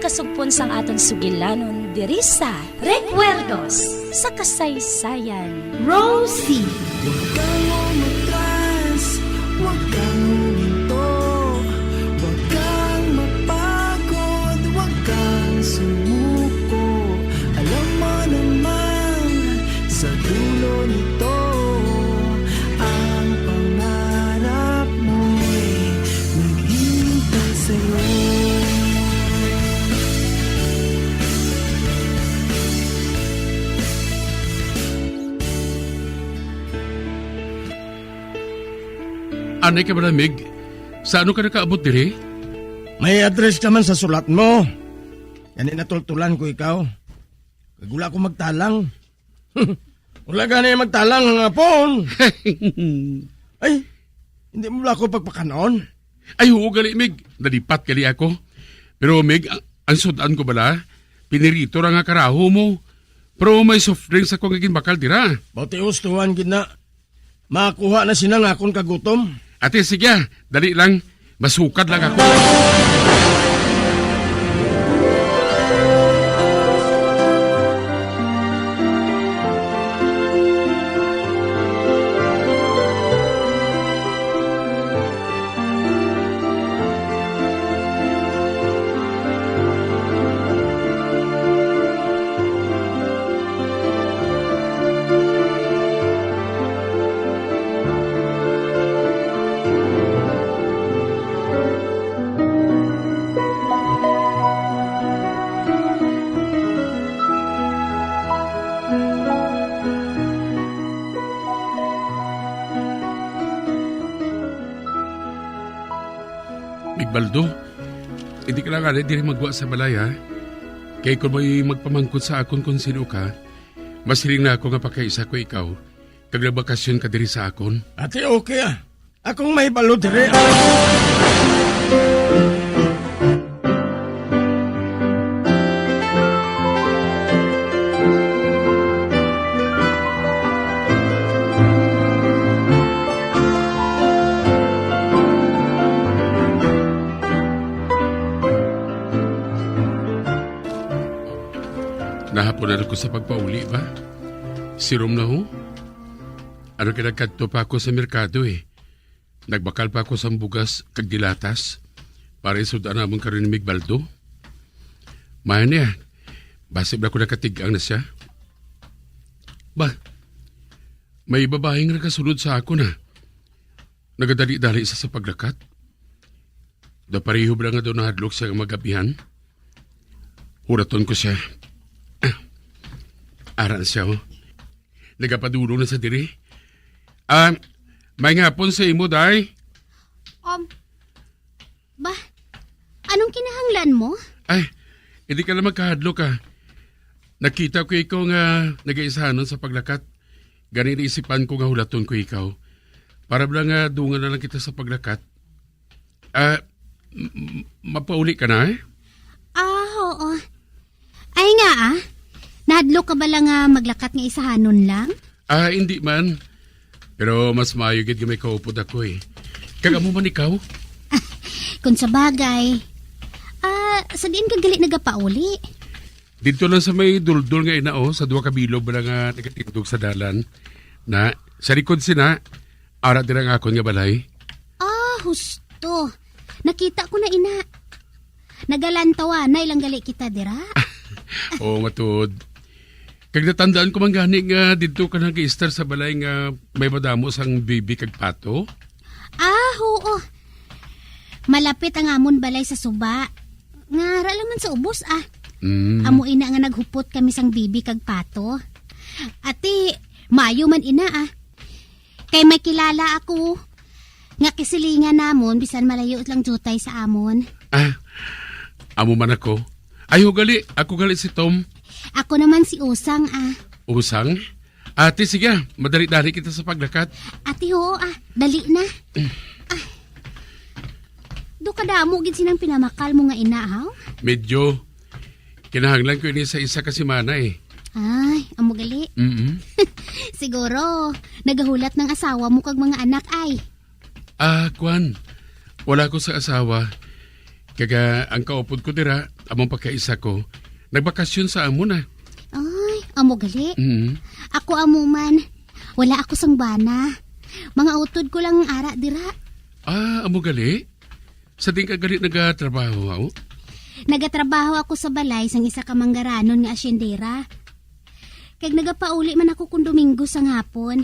Pasugpon sang aton sugilanon diri sa Recuerdos sa Kasaysayan. Rosie. Huwag kang umatras, huwag kang huminto, huwag kang mapagod, huwag kang sumuko. Alam mo naman, sa dulo nito, ang pangarap mo'y naghihintay sa'yo. Anay ka bala, Mig? Sa ano ka nakaabot diri? May address naman sa sulat mo. Gani natultulan ko ikaw. Kag wala ko magtalang. Wala gani magtalang nga phone. Ay, hindi mo ba ako pagpakanon? Ay, oo, gali, Mig. Nalipat gali ako. Pero, Mig, ang, ang sud-an ko bala, pinirito ra nga karaho mo. Pero may soft drinks ako nga ginbakal dira. Bauti ustuhan gid na. Makuha na sina nga akon kagutom. Ate, sige, ah. Dali lang. Masukad lang ako. Migbaldo, hindi ka lang anay diri magwa sa balay, ha? Kay kung may magpamangkot sa akon kung sino ka, mas hiling na ako nga pakaisa ko ikaw, kag nagbakasyon ka diri sa akon. Ate, okay, ah. Akong mahibalo diri. Nahapon na ko sa pagpauli ba? Sirom na ho? Ano kay nagkadto pa ako sa merkado, eh. Nagbakal pa ako sang bugas kag dilatas para isud-an namon karon ni Migbaldo. Maayo niya, basi ba ako nakatig-ang na siya? Ba, may babae nga nagasulod sa akon, ha. Nagadali-dali sa, sa paglakat. Daw pareho ba nga daw nahadlok siya nga magabihan? Huraton ko siya. Ah, ara na siya, oh. Nagapadulong na sa diri. Ah, may ngapon sa imo, day. Um, ba, anong kinahanglan mo? Ay, hindi ka lang magkahadlok, ah. Nakita ko ikaw nga nagaisahanon sa paglakat. Gani naisipan ko nga hulaton ko ikaw. Para bala nga dungan na lang kita sa paglakat. Ah, m-, m-, mapauli ka na, eh? Ah, oo. Ay nga, ah. Nahadlok ka bala nga maglakat nga isahanon lang? Ah, hindi man. Pero mas maayo gid nga may kaupod ako, eh. Kag amo man ikaw? Kung sa bagay. Ah, sa diin ka gali nagapauli? Didto lang sa may duldol nga ina, oh, sa duha ka bilog bala nga nagatindog sa dalan. Na, sa likod sina, ara dira ang akon nga balay. Ah, husto. Nakita ko na ina. Nagalantawanay lang gali kita dira. Oo, matuod. Kag natandaan ko man gani nga didto ka nag-i-stay sa balay nga may madamo sang bibi kag pato. Ah, oo. Malapit ang amon balay sa suba. Nga ara lang man sa ubos, ah. Mm. Amo ina nga naghupot kami sang bibi kag pato. Ati, maayo man ina, ah. Kay may kilala ako nga kisilingan namon bisan malayo lang diutay sa amon. Ah, amo man ako. Ay, gali, ako gali si Tom. Ako naman si Usang, ah. Usang? Ate, sige, ah, madali-dali kita sa paglakat. Ate, oo, ah, dali na. Ah. Do kadamo gid sinang pinamakal mo nga ina, haw? Medyo. Kinahanglan ko ini sa isa ka semana, eh. Ay, amo gali. Mm-mm. Siguro, nagahulat ng asawa mo kag mga anak, ay. Ah, kwan. Wala ko sa asawa. Kaga ang kaupod ko dira, among pagkaisa ko. Nagbakasyon sa amon, ah. Ay, amo gali. Mm. Ako amo man. Wala ako sang bana. Mga utod ko lang ang ara dira. Ah, amo gali? Sa diin ka gali nagatrabaho, haw? Nagatrabaho ako sa balay sang isa ka manggaranon nga asyendera. Kag nagapauli man ako kon Domingo sang hapon.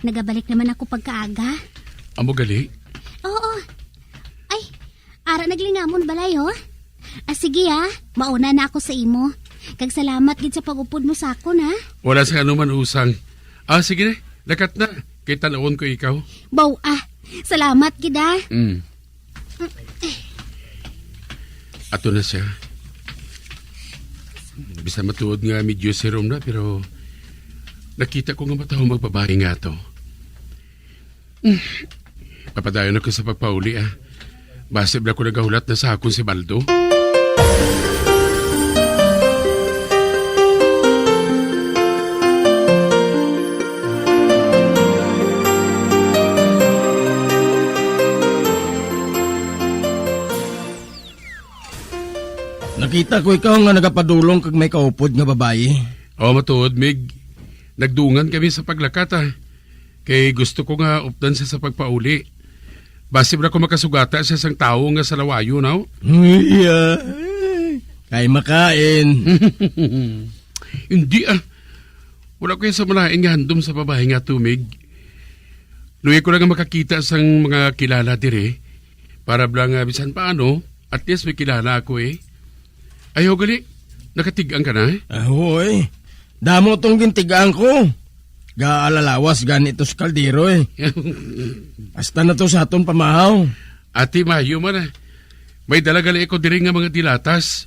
Nagabalik naman ako pagkaaga. Amo gali? Oo. Ay, ara naglingamon balay, oh. Ah, sige, ha. Mauna na ako sa imo. Kag salamat gid sa pag-upod mo sa akon, ha. Wala sa anuman, Usang. Ah, sige, lakat na. Kay tan-awon ko ikaw. Baw, ah. Salamat gid, ah. Mm. Ato na siya. Bisan matuod nga medyo sirom na, pero nakita ko nga mataho magbabayi nga ato. Hmm. Papadayon ako sa pagpauli, ah. Basi bala ko nagahulat na sa akon si Baldo. Nakita ko ikaw nga nagapadulong kag may kaupod nga babayi. Oh, matuod, Mig. Nagdungan kami sa paglakat, ah. Kay gusto ko nga updan siya sa pagpauli. Basi bala ko makasugata siya sang tawo nga salawayon, haw? Iya. Kay makain. Hindi, ah. Wala ko sa malain nga handom sa babayi nga, Mig. Luoy ko lang nga makakita sang mga kilala diri. Para bala nga bisan paano, at least may kilala ako, eh. Ayaw gali, nakatig-ang ka na, eh? Ah, huoy. Damo tong gintig-ang ko. Gaalalawas gani to sa kaldero, eh. Hasta na to sa aton pamahaw. Ati, maayo man, ah. May dala gali ako diri nga mga dilatas.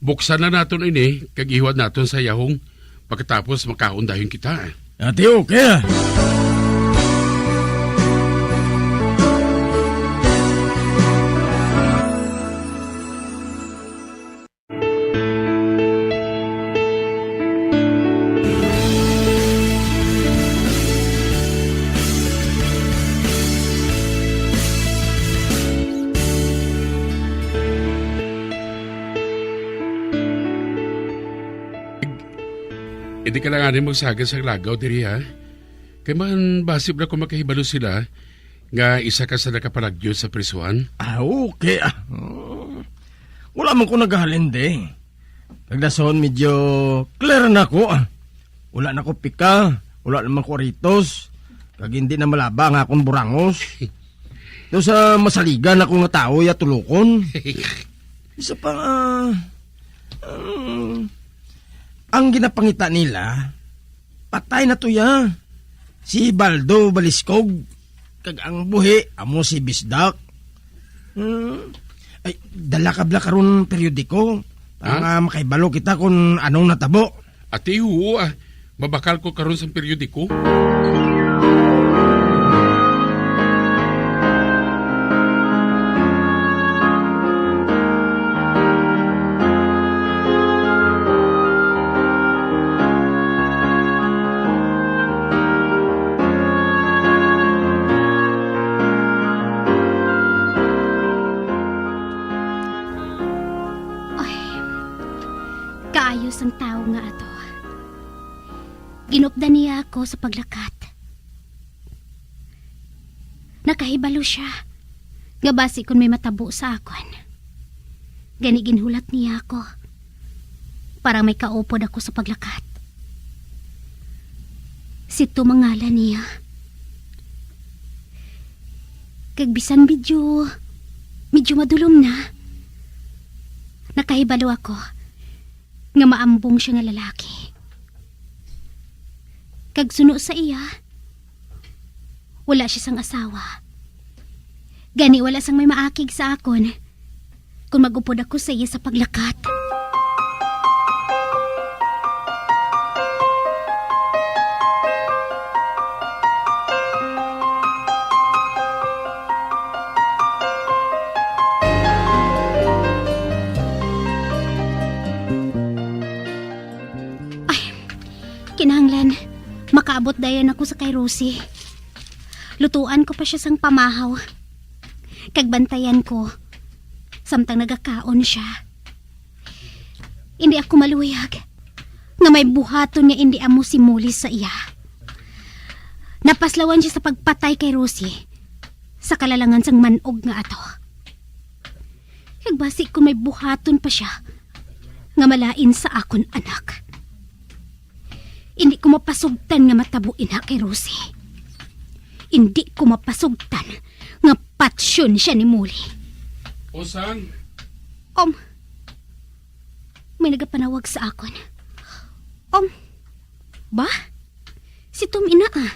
Buksan na naton ini, kag ihuwad naton sa yahong. Pagkatapos, makaon dayon kita, ah. Ati, okay, ah. Hindi ka lang ani magsagad sang lagaw diri, ha? Kay man, basi bala ko makahibalo sila nga isa ka sa nakapalagyo sa prisuhan. Ah, okay, ah. Mm. Wala man ko naghalin, di. Kag dason, medyo clear na ko, ah. Wala na ko pika, wala naman ko aritos, kag hindi na malaba ang akon burangos. Daw sa masaligan ako nga tawo, ya tulukon. Isa pa nga, um, ang ginapangita nila, patay na to ya. Si Baldo Baliskog, kag ang buhi, amo si Bisdak. Hmm. Ay, dala ka bala karon periodiko, para Ha? nga makahibalo kita kung anong natabo. Ati, huo, ah. Mabakal ko karon sang periodiko. Ay, kaayo sang tawo nga ato. Ginupdan niya ako sa paglakat. Nakahibalo siya nga basi kon may matabo sa akon. Gani ginhulat niya ako para may kaupod ako sa paglakat. Si Tom ang ngalan niya. Kag bisan medyo, medyo madulom na, nakahibalo ako nga maambong siya nga lalaki. Kag suno sa iya, wala siya sang asawa. Gani wala sang may maakig sa akon kon mag-upod ako sa iya sa paglakat. Ay, kinahanglan makaabot dayon ako sa kay Rosie. Lutuan ko pa siya sang pamahaw. Kag bantayan ko, samtang nagakaon siya. Indi ako maluyag nga may buhaton nga indi amo si Molly sa iya. Napaslawan siya sa pagpatay kay Rosie sa kalalangan sang man-og nga ato. Kag basi kon may buhaton pa sia nga malain sa akon anak. Indi ko mapasugtan nga matabo ina kay Rosie. Indi ko mapasugtan nga patsyon siya ni Molly. Osang! Um, may nagapanawag sa akon. Um, ba? Si Tom ina, ah.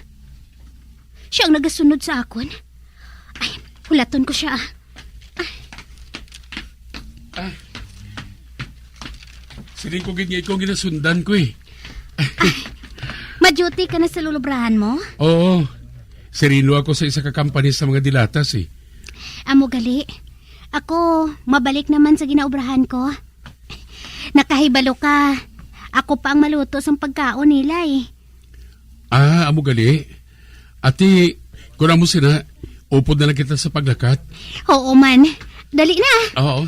Siya ang nagasunod sa akon. Ay, hulaton ko siya, ah. Ah. Ah. Siling ko gid nga ikaw ginasundan ko, eh. Ma-duty ka na sa lulubrahan mo? Oo. Sireno ako sa isa ka company sa mga dilatas, eh. Amo gali. Ako, mabalik naman sa ginaobrahan ko. Nakahibalo ka. Ako pa ang maluto sang pagkaon nila, eh. Ah, amo gali. Ati, kun amo sina, upod na lang kita sa paglakat. Oo man. Dali na. Oo.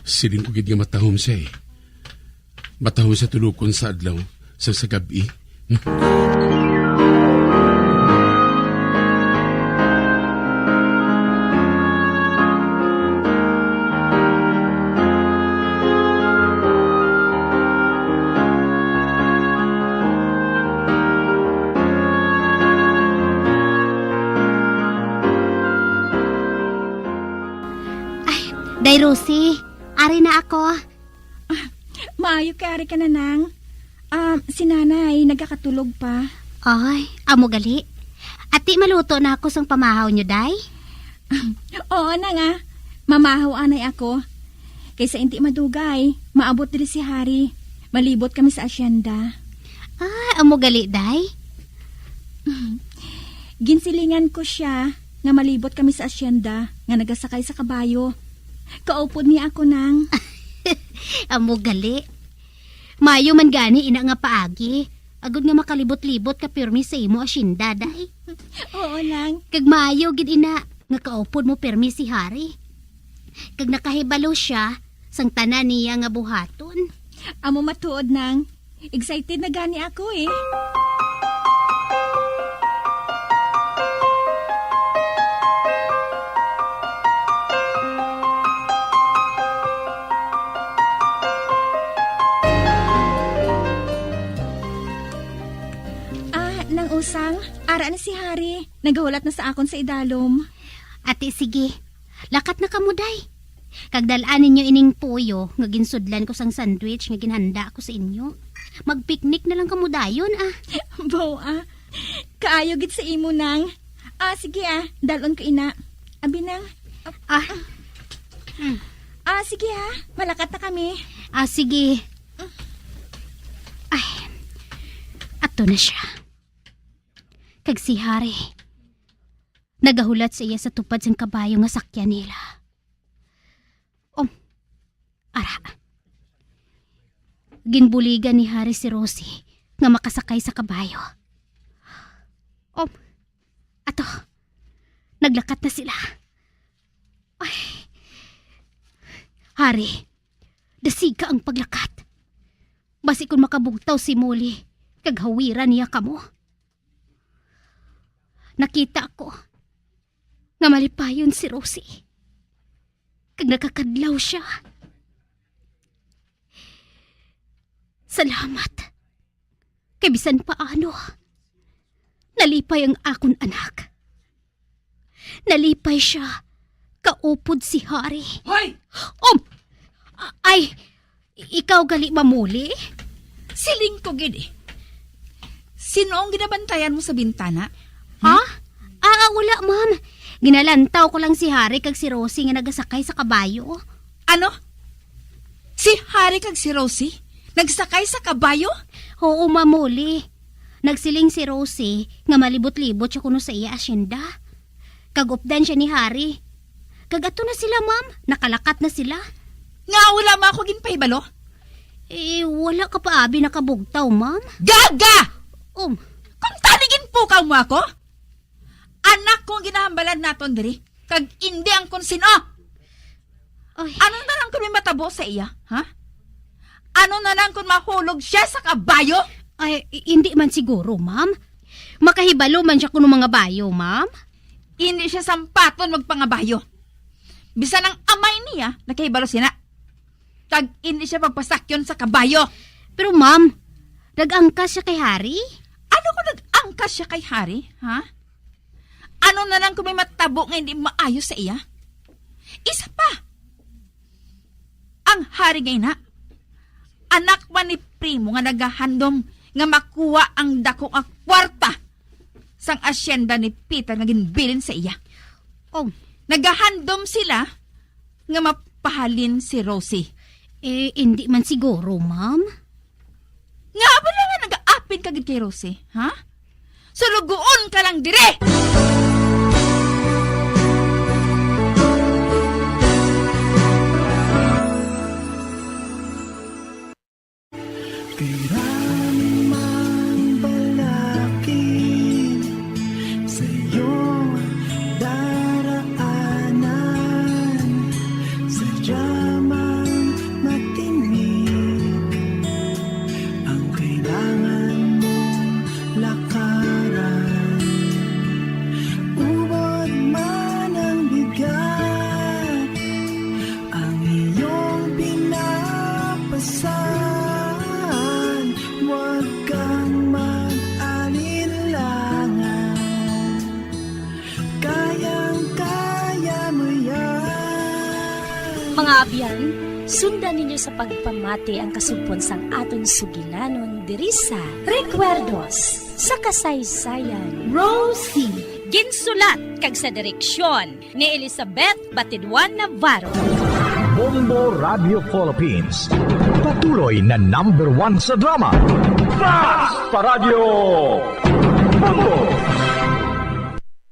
Siling ko gid nga matahom siya, eh. Matahom siya tulukon sa adlaw, sa, sa gab-i. Ay, Day Rosie, ari na ako. Ah, maayo kay ari ka na, Nang. Ah, si Nanay nagakatulog pa. Ay, amo gali. Ati, maluto na ako sang pamahaw nyo, Day? Oo, Nang, ah. Mamahaw anay ako. Kaysa indi madugay, maabot diri si Harry. Malibot kami sa asyenda. Ah, amo gali, Day? Ginsilingan ko sia nga malibot kami sa asyenda nga nagasakay sa kabayo. Kaupod niya ako, Nang. Amo gali. Maayo man gani ina nga paagi, agod nga makalibot-libot ka pirmi sa imo asyenda, Day. Oo, Nang. Kag maayo gid ina nga kaupod mo pirmi si Harry. Kag nakahibalo sia sang tanan niya nga buhaton. Amo matuod, Nang. Excited na gani ako, eh. Ah, Nang Usang, ara na si Harry. Nagahulat na sa akon sa idalom. Ati, sige. Lakat na kamo, Day. Kag dal-an ninyo ining puyo nga ginsudlan ko sang sandwich nga ginhanda ko sa inyo. Mag-picnic na lang kamo dayon, ah. Baw, ah. Kaayo gid sa imo, Nang. Ah, sige, ah. Dal-on ko ina. Abi, Nang. Ah. Mm. Ah, sige, ah. Malakat na kami. Ah, sige. Ay. Ato na siya. Kag si Harry, nagahulat sa iya sa tupad sang kabayo nga sakyan nila. Um, ara. Ginbuligan ni Harry si Rosie nga makasakay sa kabayo. Um, ato. Naglakat na sila. Ay. Harry, dasiga ang paglakat. Basi kon makabugtaw si Molly, kag hawiran niya kamo. Nakita ko nga malipayon si Rosie, kag nakakadlaw siya. Salamat, kay bisan paano, nalipay ang akon anak. Nalipay siya, kaupod si Harry. Hoy! Um! A-, ay, ikaw gali, Ma'am Molly? Siling ko gid, eh. Sino ang ginabantayan mo sa bintana? Ha? Ah, ah, wala, ma'am. Ginalantaw ko lang si Harry kag si Rosie nga nagasakay sa kabayo. Ano? Si Harry kag si Rosie nagsakay sa kabayo? Oo, Ma'am Molly. Nagsiling si Rosie nga malibot-libot siya kuno sa iya asyenda. Kag updan siya ni Harry. Kag ato na sila, ma'am. Nakalakat na sila. Nga wala mo ako ginpahibalo? Eh, wala ka pa abi nakabugtaw, ma'am. Gaga! Um. Kung tani ginpukaw mo ako, anak ko ang ginahambalan naton diri, kag indi ang kung sin-o. Ay. Ano na lang kung may matabo sa iya, ha? Ano na lang kung mahulog siya sa kabayo? Ay, i-, hindi man siguro, ma'am. Makahibalo man siya kuno mangabayo, ma'am. Hindi siya sampaton magpangabayo. Bisan ang amay niya, nakahibalo sina. Kag hindi siya magpasakyon sa kabayo. Pero, ma'am, nag-angkas siya kay Hari? Ano kung nag-angkas siya kay Hari, ha? Ano na lang kung may matabo nga hindi maayo sa iya? Isa pa, ang Hari nga ina, anak man ni Primo nga nagahandom nga makuha ang dako nga kwarta sang asyenda ni Peter nga ginbilin sa iya. Oh. Nagahandom sila nga mapahalin si Rosie. Eh, hindi man siguro, ma'am. Nga ba lang nga nag-aapin ka gid kay Rosie, ha? Sulugoon ka lang dire! Pira man balakid sa iyong daraanan, sadya mang matinik ang kailangan mong lakaran. Ubod man ang bigat, ang iyong pinapasan, huwag kang mag-alinlangan. Kayang-kaya mo yan. Mga abyan, sundan ninyo sa pagpamati ang kasugpon sang aton sugilanon diri sa Recuerdos sa Kasaysayan. Rosie. Ginsulat kag sa direksyon ni Elizabeth Batidwan Navarro. Bombo Radio Philippines, patuloy na number one sa drama. Basta Radyo Bombo!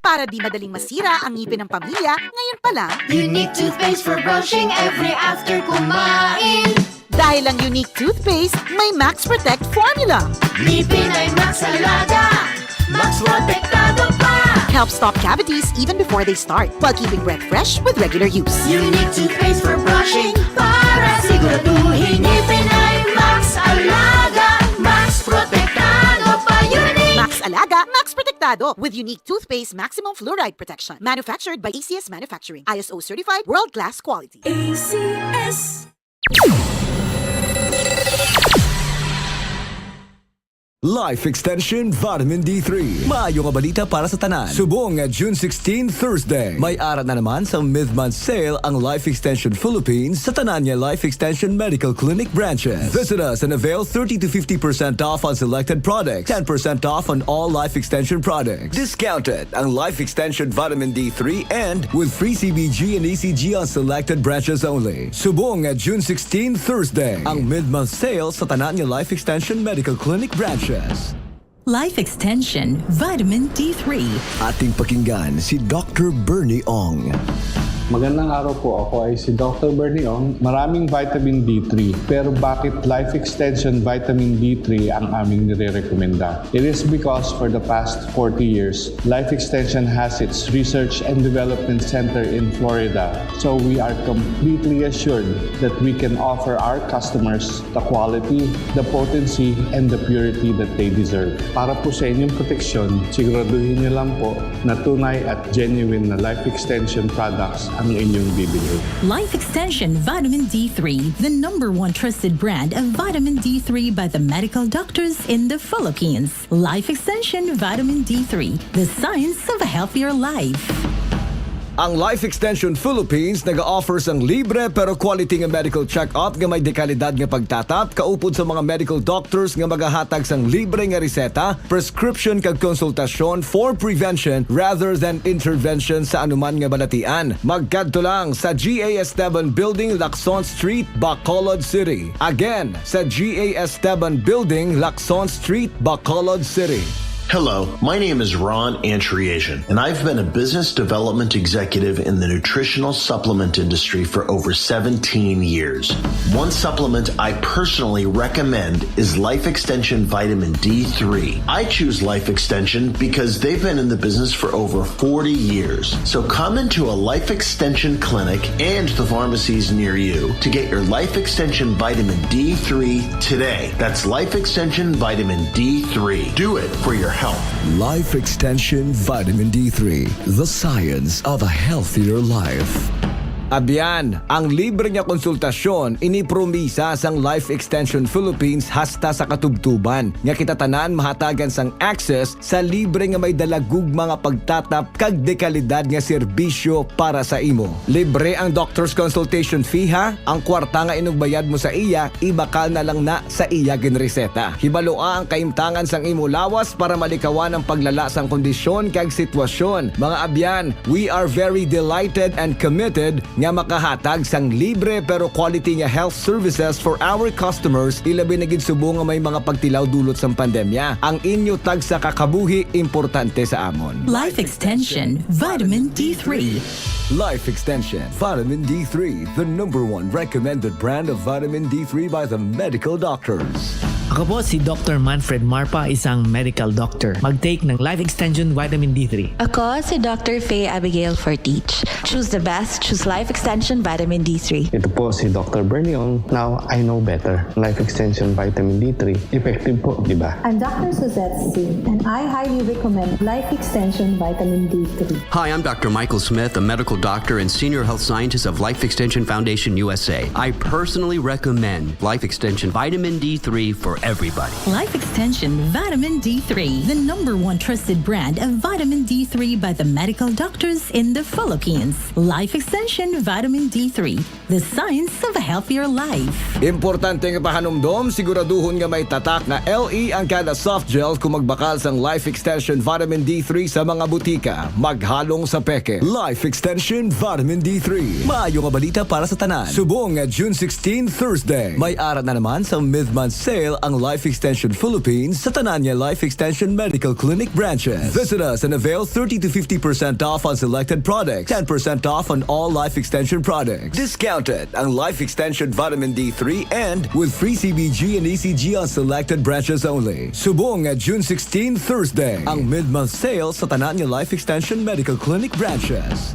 Para di madaling masira ang ngipin ng pamilya, ngayon pa lang, Unique toothpaste for brushing every after kumain. Dahil ang Unique toothpaste may Max Protect formula. Ngipin ay Max Alaga, Max Protektado pa. Helps stop cavities even before they start, while keeping breath fresh with regular use. Unique toothpaste for brushing para siguraduhin ngipin ay Max Alaga, Max Protektado pa. Unique. Max Alaga, Max Protektado, with Unique toothpaste maximum fluoride protection. Manufactured by A C S Manufacturing. I S O certified, world-class quality. A C S. Life Extension Vitamin D three. Maayo nga balita para sa tanan. Subong nga June sixteen, Thursday, may ara na naman sa mid-month sale ang Life Extension Philippines sa tanan nga Life Extension Medical Clinic branches. Visit us and avail thirty to fifty percent off on selected products, ten percent off on all Life Extension products. Discounted ang Life Extension Vitamin D three and with free C B G and E C G on selected branches only. Subong nga June sixteen, Thursday, ang mid-month sale sa tanan nga Life Extension Medical Clinic branches. Life Extension Vitamin D three. Ating pakinggan si Doctor Bernie Ong. Magandang araw po. Ako ay si Doctor Bernie Ong. Maraming vitamin D three, pero bakit Life Extension Vitamin D three ang aming nirerekomenda? It is because for the past forty years, Life Extension has its research and development center in Florida. So we are completely assured that we can offer our customers the quality, the potency, and the purity that they deserve. Para po sa inyong proteksyon, siguraduhin niyo lang po na tunay at genuine na Life Extension products ang inyong bibilhin. Life Extension Vitamin D three, the number one trusted brand of vitamin D three by the medical doctors in the Philippines. Life Extension Vitamin D three, the science of a healthier life. Ang Life Extension Philippines naga-offer sang libre pero quality nga medical check-up nga may dekalidad nga pagtatap kaupod sa mga medical doctors nga magahatag sang libre nga reseta, prescription kag konsultasyon for prevention rather than intervention sa anuman nga balatian. Magkadto lang sa G A Esteban Building, Lacson Street, Bacolod City. Again, sa G A Esteban Building, Lacson Street, Bacolod City. Hello, my name is Ron Antriasian, and I've been a business development executive in the nutritional supplement industry for over seventeen years. One supplement I personally recommend is Life Extension Vitamin D three. I choose Life Extension because they've been in the business for over forty years. So come into a Life Extension clinic and the pharmacies near you to get your Life Extension Vitamin D three today. That's Life Extension Vitamin D three. Do it for your health. Life Extension Vitamin D three, the science of a healthier life. Abyan, ang libre nga konsultasyon ini promisa sang Life Extension Philippines hasta sa katubtuban, nga kita tanan mahatagan sang access sa libre nga may dalagugma nga pagtatap kag dekalidad nga serbisyo para sa imo. Libre ang doctor's consultation fee, ha. Ang kwarta nga inugbayad mo sa iya, ibakal na lang na sa iya ginreseta. Hibalua ang kahimtangan sang imo lawas para malikawan ang paglala sang kondisyon kag sitwasyon. Mga abyan, we are very delighted and committed nga makahatag sang libre pero quality nga health services for our customers, ilabi na gid subong nga may mga pagtilaw dulot sang pandemya. Ang inyo tagsa ka kabuhi importante sa amon. Life Extension Vitamin D three. Life Extension Vitamin D three, the number one recommended brand of vitamin D three by the medical doctors. Ako po si Doctor Manfred Marpa, isang medical doctor. Mag-take ng Life Extension Vitamin D three. Ako si Doctor Faye Abigail Fortich. Choose the best, choose Life Extension Vitamin D three. Ito po si Doctor Bernion. Now, I know better. Life Extension Vitamin D three. Effective po, di ba? I'm Doctor Suzette Singh, and I highly recommend Life Extension Vitamin D three. Hi, I'm Doctor Michael Smith, a medical doctor and senior health scientist of Life Extension Foundation U S A. I personally recommend Life Extension Vitamin D three for everybody. Life Extension Vitamin D three, the number one trusted brand of vitamin D three by the medical doctors in the Philippines. Life Extension Vitamin D three, the science of a healthier life. Importante nga pahanumdom, siguraduhon nga may tatak nga L E ang kada soft gel kung magbakal sang Life Extension Vitamin D three sa mga butika. Maghalong sa peke. Life Extension Vitamin D three. Maayo nga balita para sa tanan. Subong nga June sixteen, Thursday, may ara na naman sa mid-month sale ang Life Extension Philippines sa tanan nga Life Extension Medical Clinic branches. Visit us and avail thirty to fifty percent off on selected products, ten percent off on all Life Extension products. Discounted ang Life Extension Vitamin D three and with free C B G and E C G on selected branches only. Subong nga June sixteen, Thursday, ang mid-month sale sa tanan nga Life Extension Medical Clinic branches.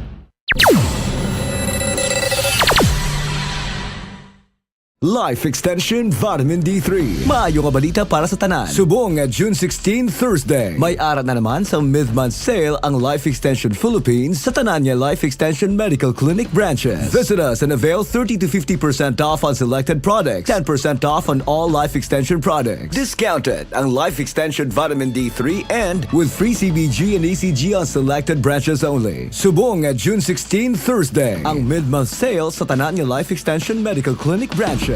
Life Extension Vitamin D three. Maayo nga balita para sa tanan. Subong nga June sixteen, Thursday, may ara na naman sa mid-month sale ang Life Extension Philippines sa tanan nga Life Extension Medical Clinic branches. Visit us and avail thirty to fifty percent off on selected products, ten percent off on all Life Extension products. Discounted ang Life Extension Vitamin D three and with free C B G and E C G on selected branches only. Subong nga June sixteen, Thursday, ang mid-month sale sa tanan nga Life Extension Medical Clinic branches.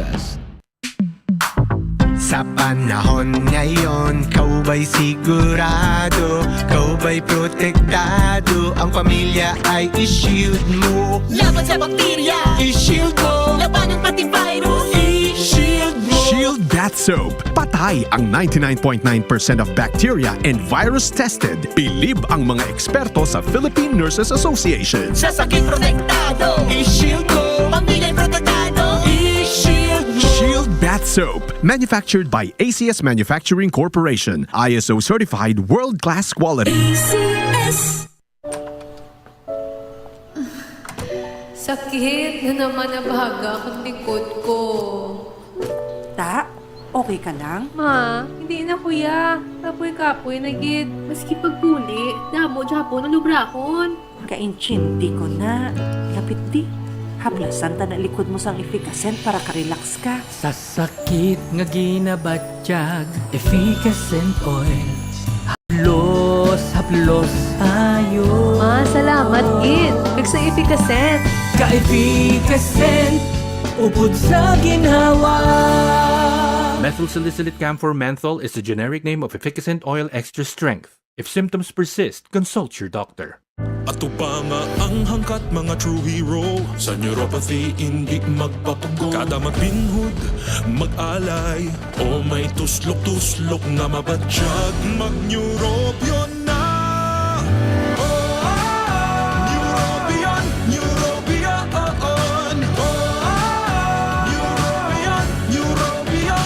Sa panahon ngayon, kaw ba'y sigurado? Kaw ba'y protektado? Ang pamilya ay i-shield mo. Laban sa bakterya, i-shield mo. Labanan pati virus, i-shield mo. Shield Bath Soap. Patay ang ninety-nine point nine percent of bacteria and virus tested. Bilib ang mga eksperto sa Philippine Nurses Association. Sa sakit protektado, i-shield mo. Pamilya protektado, i-shield mo. Shield Bath Soap. Manufactured by A C S Manufacturing Corporation. I S O certified world-class quality. A C S. Sakit na naman ang bahaga kang likod ko. Ta, okay ka lang? Ma, hindi na kuya. Kapoy-kapoy na gid. Maski pagpuli, damo gyapon ang lubrahon. Kaintindi ko na. Lapit di. Haplasan ta na likod mo sang Efficascent para ka-relax ka. Sa sakit nga ginabatyag, Efficascent Oil. Haplos, haplos tayo. Ma, salamat gid. Kag sa Efficascent. Ka-Efficascent, upod sa ginhawa. Methylsalicylate camphor menthol is the generic name of Efficascent Oil Extra Strength. If symptoms persist, consult your doctor. Ato pa nga ang hangkat, mga true hero. Sa neuropathy, hindi magpapugo. Kada magpinhod, mag-alay, o may tuslok-tuslok nga mabatyag, mag-Neurobion na! Neurobion, Neurobion, Neurobion, Neurobion.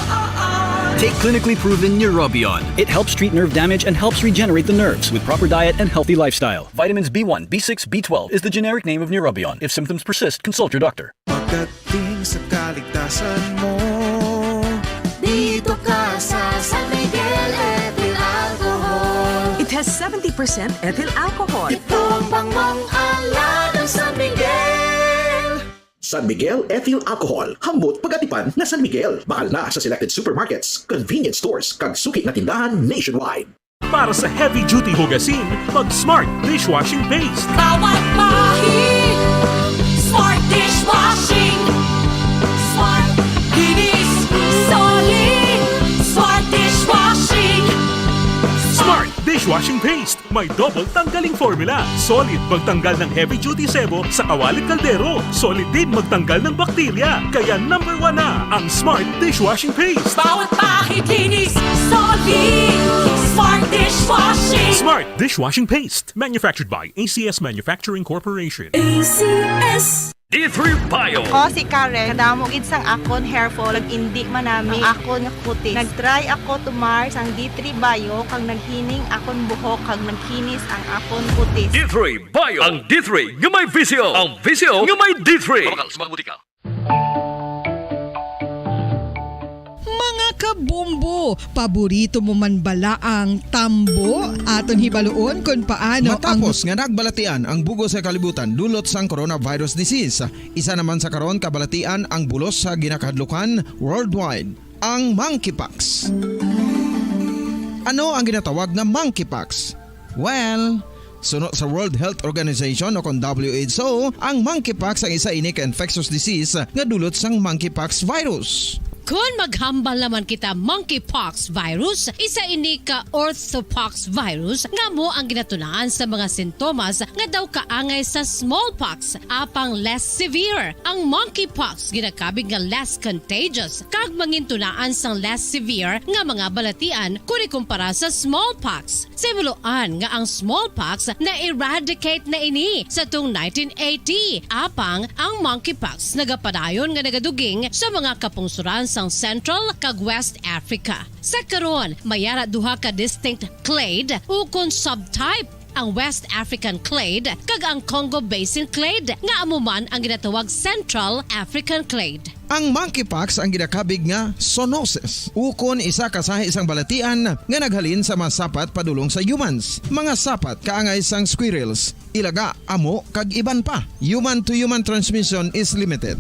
Take clinically proven Neurobion. It helps treat nerve damage and helps regenerate the nerves with proper diet and healthy lifestyle. Vitamins B one, B six, B twelve is the generic name of Neurobion. If symptoms persist, consult your doctor. Pagdating sa kaligtasan mo, dito ka sa San Miguel Ethyl Alcohol. It has seventy percent ethyl alcohol. Ito ang bangmang alam ng San Miguel. San Miguel Ethyl Alcohol, hambot pag-atipan nga San Miguel. Bakal na sa selected supermarkets, convenience stores, kag suki nga tindahan nationwide. Para sa heavy-duty hugasin, mag-Smart Dishwashing Paste. Kawat bahin, Smart Dishwashing. Smart Kinis, Solid, Smart Dishwashing. Smart Dishwashing Paste. May double tanggaling formula. Solid magtanggal ng heavy-duty sebo sa kawali at kaldero. Solid din magtanggal ng bakterya. Kaya number one na ang Smart Dishwashing Paste. Bawat pahid linis, Solid Smart Dishwashing. Smart Dishwashing Paste. Manufactured by A C S Manufacturing Corporation. A C S. D three Bio. Ako si Karen. Kadamo gid sang akon hair fall, kag indi manami ang akon nga kutis. Nag-try ako tumar sang D three Bio, kag naghining akon buhok, kag nagkinis ang akon kutis. D three Bio. Ang D three nga may visyo. Ang visyo nga may D three. Mabakal sa mga butika. Mga kabombo, paborito mo man bala ang tambo? Aton hibaluon kon paano ang Matapos nga nagbalatian ang bugos sa kalibutan dulot sang coronavirus disease, isa naman sa karon kabalatian ang bulos sa ginakahadlukan worldwide, ang monkeypox. Ano ang ginatawag nga monkeypox? Well, suno sa World Health Organization o kon W H O, ang monkeypox ang isa ini ka infectious disease nga dulot sang monkeypox virus. Kon maghambal naman kita monkeypox virus, isa ini ka orthopox virus nga amo ang ginatunaan sa mga sintomas nga daw kaangay sa smallpox, apang less severe. Ang monkeypox ginakabig nga less contagious kag mangintunaan sang less severe nga mga balatian kon ikumpara sa smallpox. Sa hibaluan nga ang smallpox na-eradicate na ini sa tuong nineteen eighty, apang ang monkeypox nagapadayon nga nagaduging sa mga kapungsoran sang Central kag West Africa. Sa karon, may ara duha ka distinct clade ukon subtype, ang West African clade kag ang Congo Basin clade, nga amo man ang ginatawag Central African clade. Ang monkeypox ang ginakabig nga zoonosis, ukon isa ka sahi sang balatian nga naghalin sa mga sapat padulong sa humans, mga sapat kaangay sang squirrels, ilaga, amo, kag iban pa. Human-to-human transmission is limited.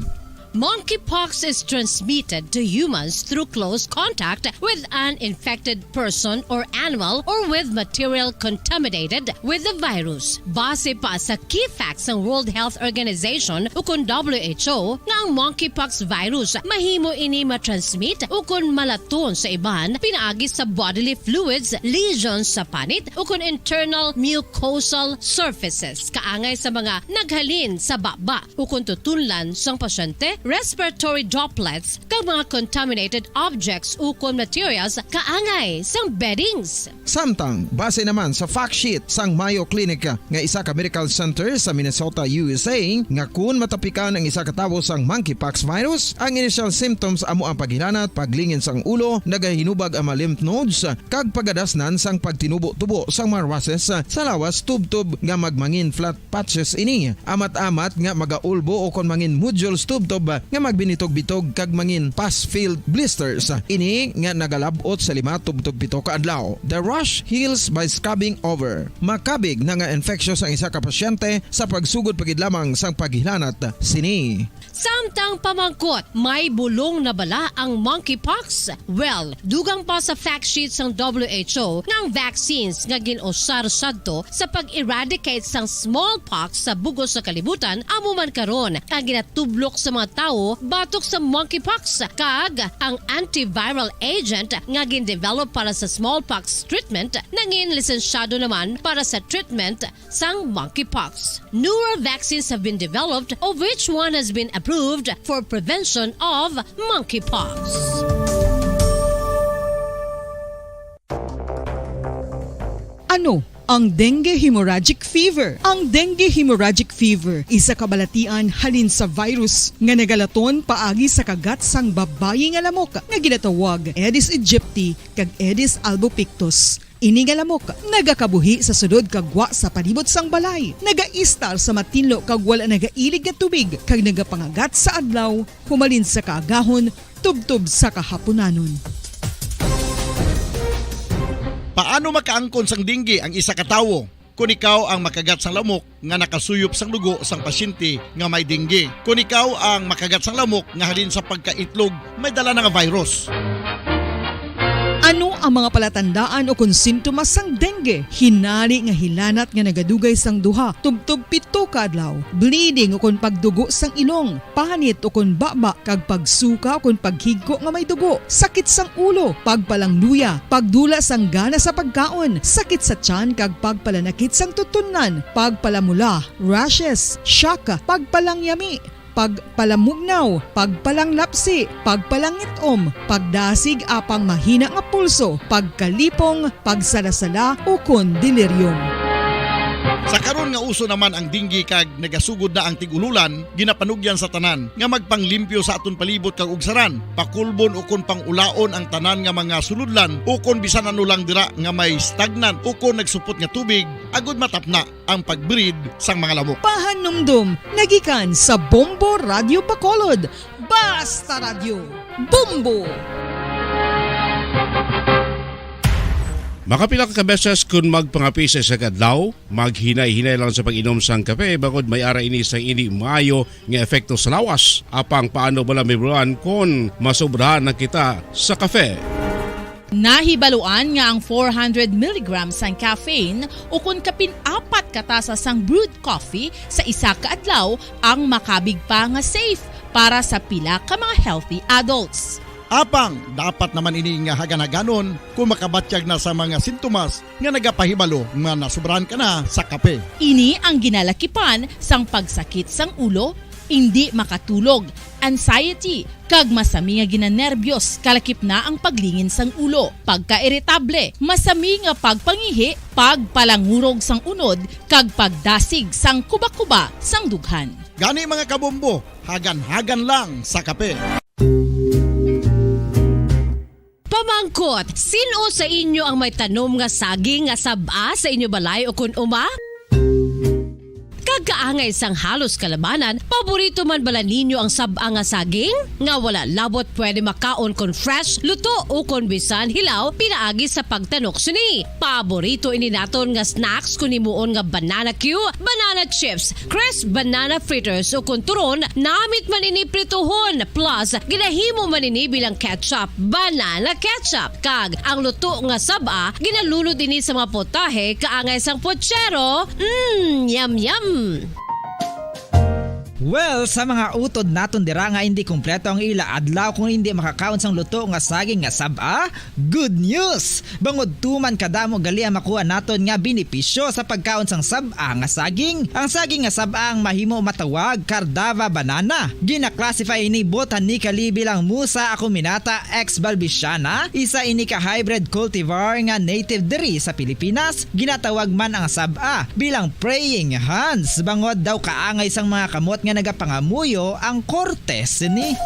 Monkeypox is transmitted to humans through close contact with an infected person or animal or with material contaminated with the virus. Base pa sa key facts sang World Health Organization ukon W H O, nga ang monkeypox virus mahimo ini matransmit ukon malaton sa iban pinaagi sa bodily fluids, lesions sa panit, ukon internal mucosal surfaces, kaangay sa mga naghalin sa baba ukon tutunlan sang pasyente, respiratory droplets, kag mga contaminated objects ukon materials kaangay sang beddings. Samtang, base naman sa fact sheet sang Mayo Clinic nga isa ka medical center sa Minnesota, U S A, nga kun matapikan ang isa ka tawo sang monkeypox virus, ang initial symptoms amo ang paghilanat, paglingin sang ulo, nagahinubag ang mga lymph nodes, kag pagadasnan sang pagtinubo-tubo sang mga rushes sa lawas tubtob nga magmangin flat patches ini, amat-amat nga magaulbo ukon mangin nodules tubtob nga magbinitog-bitog kag mangin pus-filled blisters. Ini nga nagalab-ot sa lima tubtob pito ka adlaw. The rash heals by scabbing over. Makabig na nga infectious ang isa ka pasyente sa pagsugod pa gid lamang sang paghilanat sini. Samtang pamangkot, may bulong na bala ang monkeypox? Well, dugang pa sa fact sheet sang W H O nga ang vaccines nga gin-usar sadto sa pag-eradicate sang smallpox sa bugos sa kalibutan amo man karon ang ginatublok sa mga tawo batok sa monkeypox, kag ang antiviral agent nga gin-develop para sa smallpox treatment nangin lisensyado naman para sa treatment sang monkeypox. Newer vaccines have been developed, of which one has been approved for prevention of monkeypox. Ano ang dengue hemorrhagic fever? Ang dengue hemorrhagic fever isa ka balatian halin sa virus nga nagalaton paagi sa kagat sang babayi nga lamok nga ginatawag Aedes aegypti kag Aedes albopictus. Ini nga lamok nagakabuhi sa sulod kag gwa sa palibot sang balay, nagaistar sa matinlo kag wala nagailig nga tubig, kag nagapangagat sa adlaw humalin sa kaagahon tubtob sa kahapunanon. Paano makaangkon sang dengue ang isa ka tawo? Kon ikaw ang makagat sang lamok nga nakasuyop sang dugo sang pasyente nga may dengue. Kon ikaw ang makagat sang lamok nga halin sa pagkaitlog may dala na nga virus. Ano ang mga palatandaan o kon sintomas sang dengue? Hinari nga hilanat nga nagadugay sang duha tubtob pito ka adlaw, bleeding o kon pagdugo sang ilong, panit o kon baba, kag pagsuka o kon paghigko nga may dugo, sakit sang ulo, pagpalangluya, pagdula sang gana sa pagkaon, sakit sa tiyan kag pagpalanakit sang tutunlan, pagpalamula, rashes, shock, pagpalangyami, pagpalamugnaw, pagpalanglapsi, pagpalangit-om, pagdasig apang mahina nga pulso, pagkalipong, pagsalasala, ukon delirium. Sa karon nga uso naman ang dengue kag nagasugod na ang tig-ululan, ginapanugyan sa tanan nga magpanglimpyo sa aton palibot kag ugsaran, pakulbon ukon pang-ulaon ang tanan nga mga sulodlan ukon bisan ano lang dira nga may stagnant ukon nagsupot nga tubig, agud matapna ang pag-breed sang mga lamok. Pahanumdom nga gikan sa Bombo Radio Bacolod. Basta Radyo, Bombo! Makapila ka beses kon magpangape sa isa ka adlaw, maghinay-hinay lang sa pag-inom sang kape, bangod may ara ini sang indi maayo nga epekto sa lawas. Apang paano bala, Ma'am Ron, kon masobrahan na kita sa kape? Nahibaluan nga ang four hundred milligrams sang caffeine ukon kapin apat ka tasa sang brewed coffee sa isa ka adlaw ang makabig pa nga safe para sa pila ka mga healthy adults. Apang dapat naman ini nga hagan-haganon kung makabatyag na sa mga sintomas nga nagapahibalo nga nasobrahan ka na sa kape. Ini ang ginalakipan sang pagsakit sang ulo, indi makatulog, anxiety, kag masami nga ginanerbyos, kalakip na ang paglingin sang ulo, pagkairitable, masami nga pagpangihi, pagpalangurog sang unod, kag pagdasig sang kubakuba sang dughan. Gani, mga kabombo, hagan-hagan lang sa kape. Pamangkot, sin-o sa inyo ang may tanom nga saging nga sab-a sa inyo balay o kon uma? Kag kaangay sang halos kalabanan, paborito man bala ninyo ang sab-a nga saging? Nga wala labot pwede makaon kon fresh, luto, o kon bisan hilaw pinaagi sa pagtanok sini. Paborito ini naton nga snacks kon himuon nga banana cue, banana chips, crisp banana fritters, o kon turon, namit man ini prituhon, plus ginahimo man ini bilang ketchup, banana ketchup. Kag ang luto nga sab-a, ginalunod ini sa mga putahe kaangay sang putsero. Mm, yum, yum! Well, sa mga utod naton dira nga indi kompleto ang ila adlaw kung indi makakaon sang luto nga saging nga sab-a, good news! Bangod tuman kadamo gali ang makuha naton nga benepisyo sa pagkaon sang sab-a nga saging. Ang saging nga sab-a ang mahimo matawag Cardava banana. Gina-classify ini botanically bilang Musa acuminata ex balbisiana, isa ini ka hybrid cultivar nga native diri sa Pilipinas. Ginatawag man ang sab-a bilang praying hands, bangod daw kaangay sang mga kamot nga nagapangamuyo ang korte sini.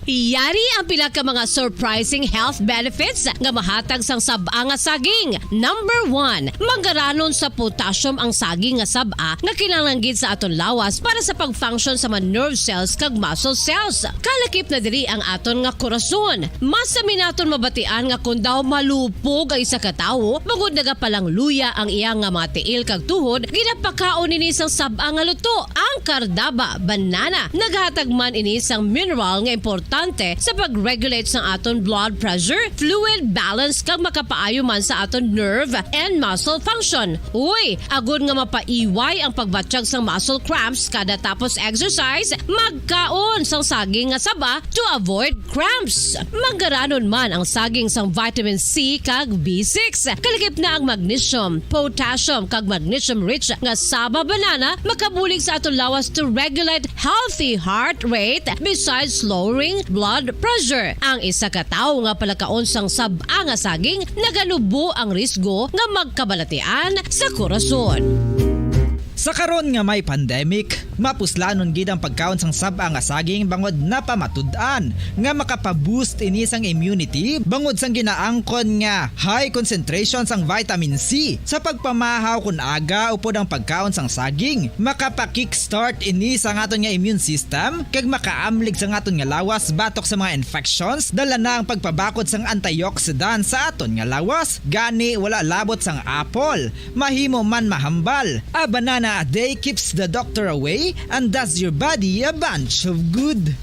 Yari ang pila ka mga surprising health benefits nga mahatag sang sab-a nga saging. Number one, manggaranon sa potassium ang saging nga sab-a nga kinahanglan gid sa aton lawas para sa pag-function sa mga nerve cells kag muscle cells. Kalakip na diri ang aton nga korason. Masami naton mabatian nga kon daw malupog ang isa ka tawo, bangod nagapalangluya ang iya nga mga tiil kag tuhod, ginapakaon ini sang sab-a nga luto, ang kardaba, banana. Naghatag man ini sang mineral nga importante importante sa pag-regulate sang aton blood pressure, fluid balance, kag makapaayo man sa aton nerve and muscle function. Uy, agod nga mapaiway ang pagbatyag sang muscle cramps kada tapos exercise, magkaon sang saging nga saba to avoid cramps. Manggaranon man ang saging sang vitamin C kag B six. Kalakip na ang magnesium, potassium, kag magnesium-rich nga saba banana makabulig sa aton lawas to regulate healthy heart rate besides lowering blood pressure. Ang isa ka tawo nga palakaon sang sab-a nga saging naganubo ang risgo nga magkabalatian sa korason. Sa karon nga may pandemic, mapuslanon gid ang pagkaon sang sab-a nga saging bangod napamatud-an nga makapa-boost ini sang immunity bangod sang ginaangkon nga high concentration sang vitamin C. Sa pagpamahaw kon aga upod ang pagkaon sang saging, makapa-kickstart ini sa aton nga immune system kag makaamlig sa aton nga lawas batok sa mga infections, dala na ang pagpabakod sang antioxidant sa aton nga lawas. Gani, wala labot sang apple, mahimo man mahambal. A banana a day keeps the doctor away and does your body a bunch of good.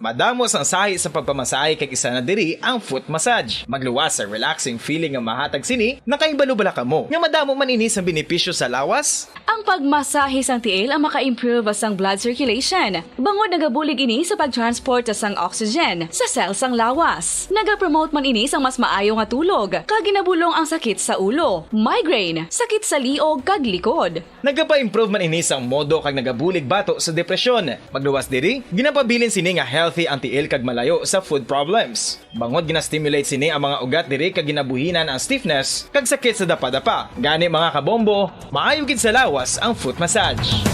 Madamo sang sahi sa pagpamasahe kag isa na diri ang foot massage. Magluwas sa relaxing feeling nga mahatag sini, nakahibalo bala kamo nga madamo man ini sang benepisyo sa lawas? Ang pagmasahe sang tiil ang maka-improve sang blood circulation, bangod nagabulig ini sa pag-transport sang oxygen sa cell sang lawas. Nagapromote man ini sang mas maayo nga tulog, kag ginabulong ang sakit sa ulo, migraine, sakit sa liog, kag likod. Nagapa-improve man ini sang modo kag nagabulig bato sa depresyon. Magluwas diri, ginapabilin sini nga healthy ang tiil kag malayo sa foot problems. Bangod gina-stimulate sini ang mga ugat diri kag ginabuhinan ang stiffness kag sakit sa dapadapa. Gani, mga kabombo, maayo gid sa lawas ang foot massage.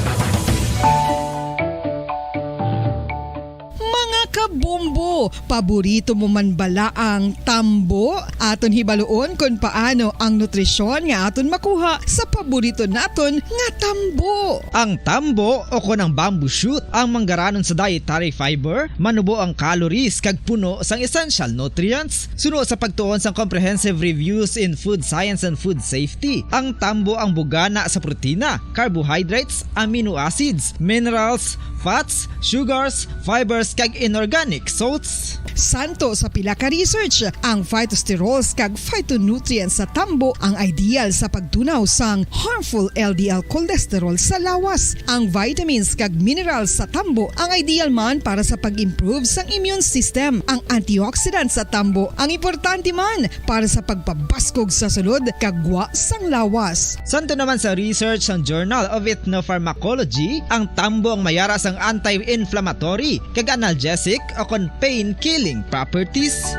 Mga kabombo, paborito mo man bala ang tambo? Aton hibaluon kon paano ang nutrisyon nga aton makuha sa paborito naton nga tambo. Ang tambo, o kon ang bamboo shoot, ang manggaranon sa dietary fiber, manubo ang calories kag puno sang essential nutrients. Suno sa pagtuon sang Comprehensive Reviews in Food Science and Food Safety, ang tambo ang bugana sa protina, carbohydrates, amino acids, minerals, fats, sugars, fibers, kag inorganic salts. Santo sa pila ka research, ang phytosterols kag phytonutrients sa tambo ang ideal sa pagtunaw sang harmful L D L cholesterol sa lawas. Ang vitamins kag minerals sa tambo ang ideal man para sa pag-improve sang immune system. Ang antioxidant sa tambo ang importante man para sa pagpabaskog sa sulod kag gwa sang lawas. Santo naman sa research sang Journal of Ethnopharmacology, ang tambo ang mayara sang anti-inflammatory kag analgesic o kon pain-killing properties.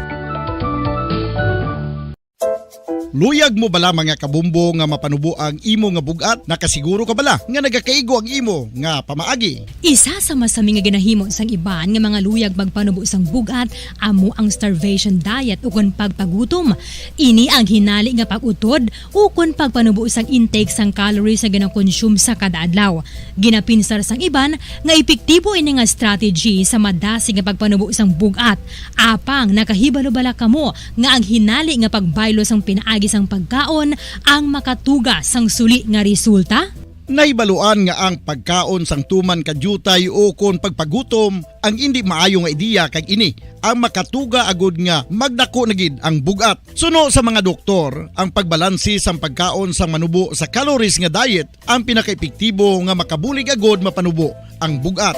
Luyag mo bala, mga kabombo, nga mapanubo ang imo nga bug-at? Nakasiguro ka bala nga nagakaigo ang imo nga pamaagi? Isa sa masami nga ginahimo sang iban nga mga luyag magpanubo sang bug-at amo ang starvation diet ukon pagpagutom. Ini ang hinali nga pag-utod ukon pagpanubo sang intake sang calories nga ginakonsume sa kada adlaw. Ginapinsar sang iban nga epektibo ini nga strategy sa madasig nga pagpanubo sang bug-at. Apang nakahibalo bala kamo nga ang hinali nga pagbaylo sang pinaagi sang pagkaon ang makatuga sang suli nga resulta? Nahibaluan nga ang pagkaon sang tuman ka diutay ukon pagpagutom ang indi maayo nga ideya, kag ini ang makatuga agud nga magdako na gid ang bug-at. Suno sa mga doktor, ang pagbalanse sang pagkaon sang manubo sa calories nga diet ang pinakaepektibo nga makabulig agud mapanubo ang bug-at.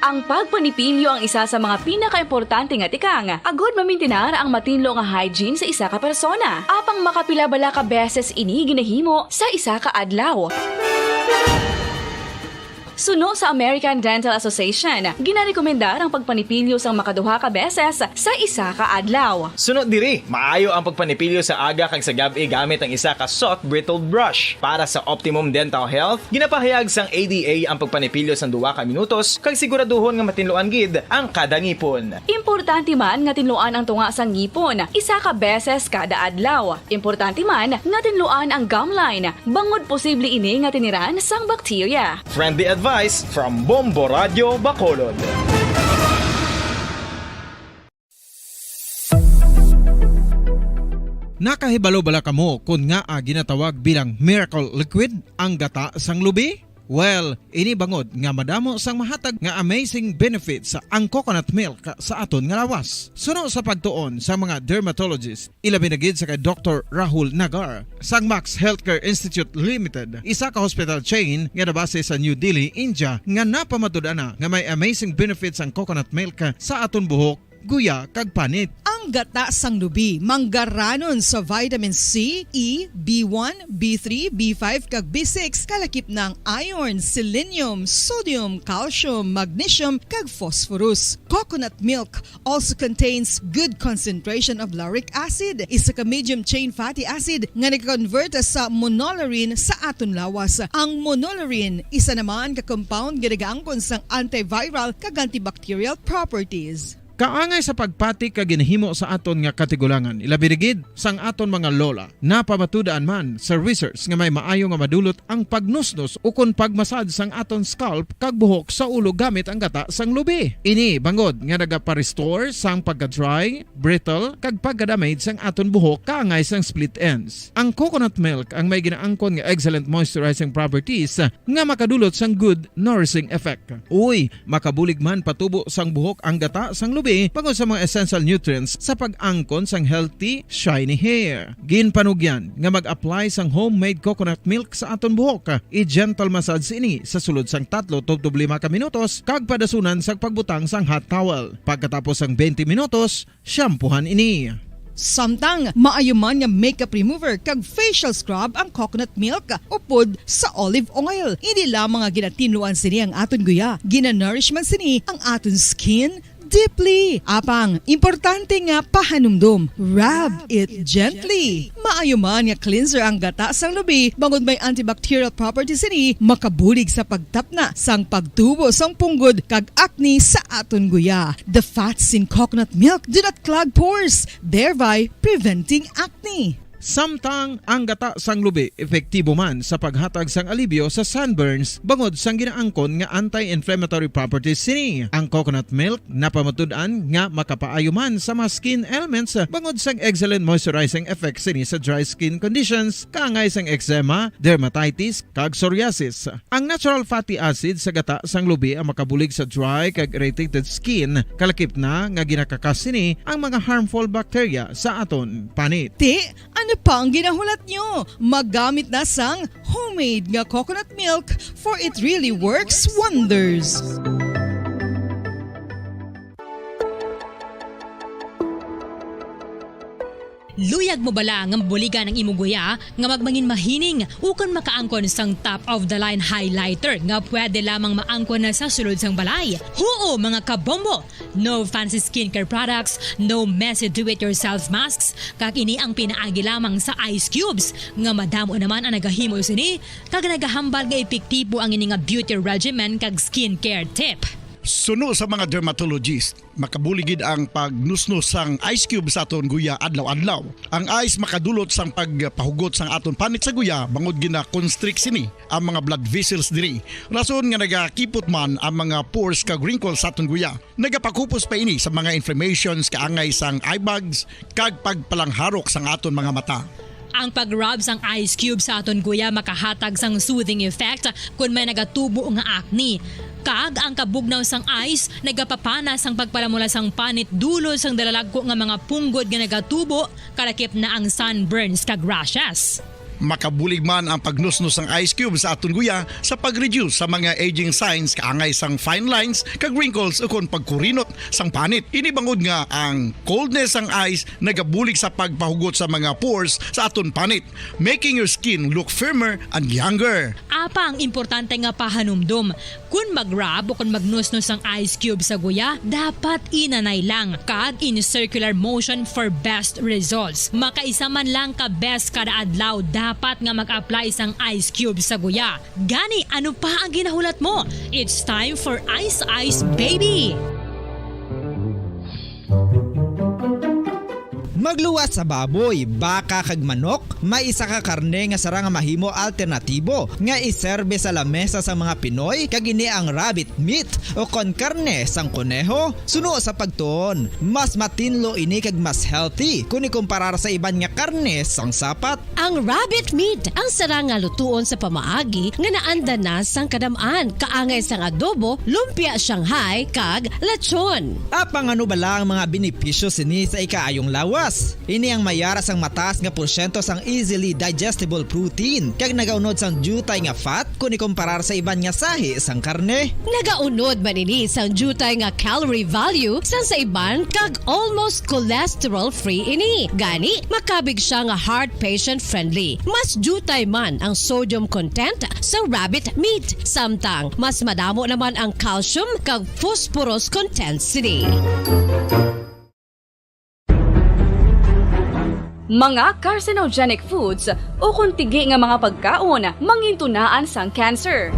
Ang pagpanipilyo ang isa sa mga pinakaimportante nga tikang agud mamintinar ang matinlo nga hygiene sa isa ka persona. Apang makapila bala ka beses ini ginahimo sa isa ka adlaw? Suno sa American Dental Association, ginarekomendar ang pagpanipilyo sang makaduha ka beses sa isa ka adlaw. Suno diri, maayo ang pagpanipilyo sa aga kag sa gab-i gamit ang isa ka soft bristled brush. Para sa optimum dental health, ginapahayag sang A D A ang pagpanipilyo sang duha ka minutos kag siguraduhon nga matinluan gid ang kada ngipon. Importante man nga tinluan ang tunga sang ngipon isa ka beses kada adlaw. Importante man nga tinluan ang gum line, bangod posible ini nga tiniran sang bakterya. Friendly advice from Bombo Radyo Bacolod. Nakahibalo bala kamo kon ngaa ginatawag bilang miracle liquid ang gata sang lubi? Well, ini bangod nga madamo sang mahatag nga amazing benefits ang coconut milk sa aton nga lawas. Suno sa pagtuon sa mga dermatologist, ilabi na gid sa kay Doktor Rahul Nagar sang Max Healthcare Institute Limited, isa ka hospital chain nga nabase sa New Delhi, India, nga napamatud-an na nga may amazing benefits ang coconut milk sa aton buhok, guya, kag panit. Ang gata sang lubi manggaranon sa vitamin C, E, B one, B three, B five, kag B six, kalakip na ang iron, selenium, sodium, calcium, magnesium, kag phosphorus. Coconut milk also contains good concentration of lauric acid, isa ka medium chain fatty acid nga nag-convert sa monolaurin sa aton lawas. Ang monolaurin isa naman ka compound nga nagaangkon sang antiviral kag antibacterial properties. Kaangay sa pagpati kag ginahimo sa aton nga katigulangan, ilabi na gid sang aton mga lola. Napamatud-an man sa research nga may maayo nga madulot ang pagnusnos ukon pagmasad sang aton scalp kag buhok sa ulo gamit ang gata sang lubi. Ini bangod nga nagapa-restore sang pagka-dry, brittle, kag pagka-damage sang aton buhok kaangay sang split ends. Ang coconut milk ang may ginaangkon nga excellent moisturizing properties nga makadulot sang good nourishing effect. Uy, makabulig man patubo sang buhok ang gata sang lubi bangod sa mga essential nutrients sa pag-angkon sang healthy, shiny hair. Ginpanugyan nga mag-apply sang homemade coconut milk sa aton buhok. I-gentle massage ini sa sulod sang tatlo tubtob lima ka minutos kag padasunan sang pagbutang sang hot towel. Pagkatapos sang twenty minutos, shampoohan ini. Samtang maayo man nga makeup remover kag facial scrub ang coconut milk upod sa olive oil. Hindi lamang nga ginatinluan sini ang aton guya, ginanourish man sini ang aton skin deeply. Apang, importante nga pahanumdom, rub it gently. Maayo man nga cleanser ang gata sang lubi, bangod may antibacterial properties sini, makabulig sa pagtapna sang pagtubo sang punggod kag acne sa aton guya. The fats in coconut milk do not clog pores, thereby preventing acne. Samtang ang gata sang lubi epektibo man sa paghatag sang alibyo sa sunburns bangod sang ginaangkon nga anti-inflammatory properties sini. Ang coconut milk napamatud-an nga makapaayo man sa mga skin ailments bangod sang excellent moisturizing effect sini sa dry skin conditions, kaangay sang eczema, dermatitis, kag psoriasis. Ang natural fatty acid sa gata sang lubi ang makabulig sa dry kag irritated skin, kalakip na nga ginakakas sini ang mga harmful bacteria sa aton panit. Ti, ano pa ang ginahulat nyo? Magamit na sang homemade nga coconut milk, for it really works wonders. Luyag mo bala nga mabuligan ang imo guya nga magmangin mahining ukon makaangkon sang top of the line highlighter nga pwede lamang maangkon na sa sulod sang balay? Huo, mga kabombo! No fancy skincare products, no messy do-it-yourself masks, kag ini ang pinaagi lamang sa ice cubes nga madamo naman ang nagahimo sini kag nagahambal nga epektibo ang ini nga beauty regimen kag skincare tip. Suno sa mga dermatologist, makabulig gid ang pagnusnos sang ice cube sa aton guya adlaw-adlaw. Ang ice makadulot sang pagpahugot sang aton panit sa guya bangod gina-constrict sini ang mga blood vessels diri. Rason nga nagakipot man ang mga pores kag wrinkles sa aton guya. Nagapakupos pa ini sa mga inflammations kaangay sang eye bags kag pagpalangharok sang aton mga mata. Ang pag-rub sang ice cube sa aton guya makahatag sang soothing effect kon may nagatubo nga acne. Kag ang kabugnaw sang ice nagapapana sang pagpalamula sang panit dulod sang dalalagko nga mga punggod nga nagatubo, kalakip na ang sunburns kag rashes. Makabulig man ang pagnusnos sang ice cube sa aton guya sa pag-reduce sa mga aging signs kaangay sang fine lines kag wrinkles ukon pagkurinot sang panit. Ini bangod nga ang coldness sang ice nagabulig sa pagpahugot sa mga pores sa aton panit, making your skin look firmer and younger. Apang importante nga pahanumdom, kon mag-rub o kon magnusnos ang ice cube sa guya, dapat inanay lang kag in circular motion for best results. Makaisa man lang ka beses kada adlaw dapat nga mag-apply sang ice cube sa guya. Gani, ano pa ang ginahulat mo? It's time for Ice Ice Baby! Pagluwas sa baboy, baka kag manok, may isa ka karne nga sarang nga mahimo alternatibo nga iserbe sa lamesa sang mga Pinoy, kag ini ang rabbit meat o kon karne sang koneho. Suno sa pagtuon, mas matinlo ini kag mas healthy kon ikumparar sa iban nga karne sang sapat. Ang rabbit meat ang sarang nga lutuon sa pamaagi nga naanda na sang kadam-an, kaangay sang adobo, lumpia Shanghai, kag lechon. Apang ano bala ang mga benepisyo sini sa ikaayong lawas? Ini ang may ara sang mataas nga porsyento sang easily digestible protein kag nagaunod sang diutay nga fat kon ikumparar sa iban nga sahi sang karne. Nagaunod man ini sang diutay nga calorie value sang sa iban kag almost cholesterol-free ini. Gani, makabig sia nga heart patient-friendly. Mas diutay man ang sodium content sa rabbit meat, samtang mas madamo naman ang calcium kag phosphorus content sini. Mga carcinogenic foods ukon tigi nga mga pagkaon mangintunaan sang cancer.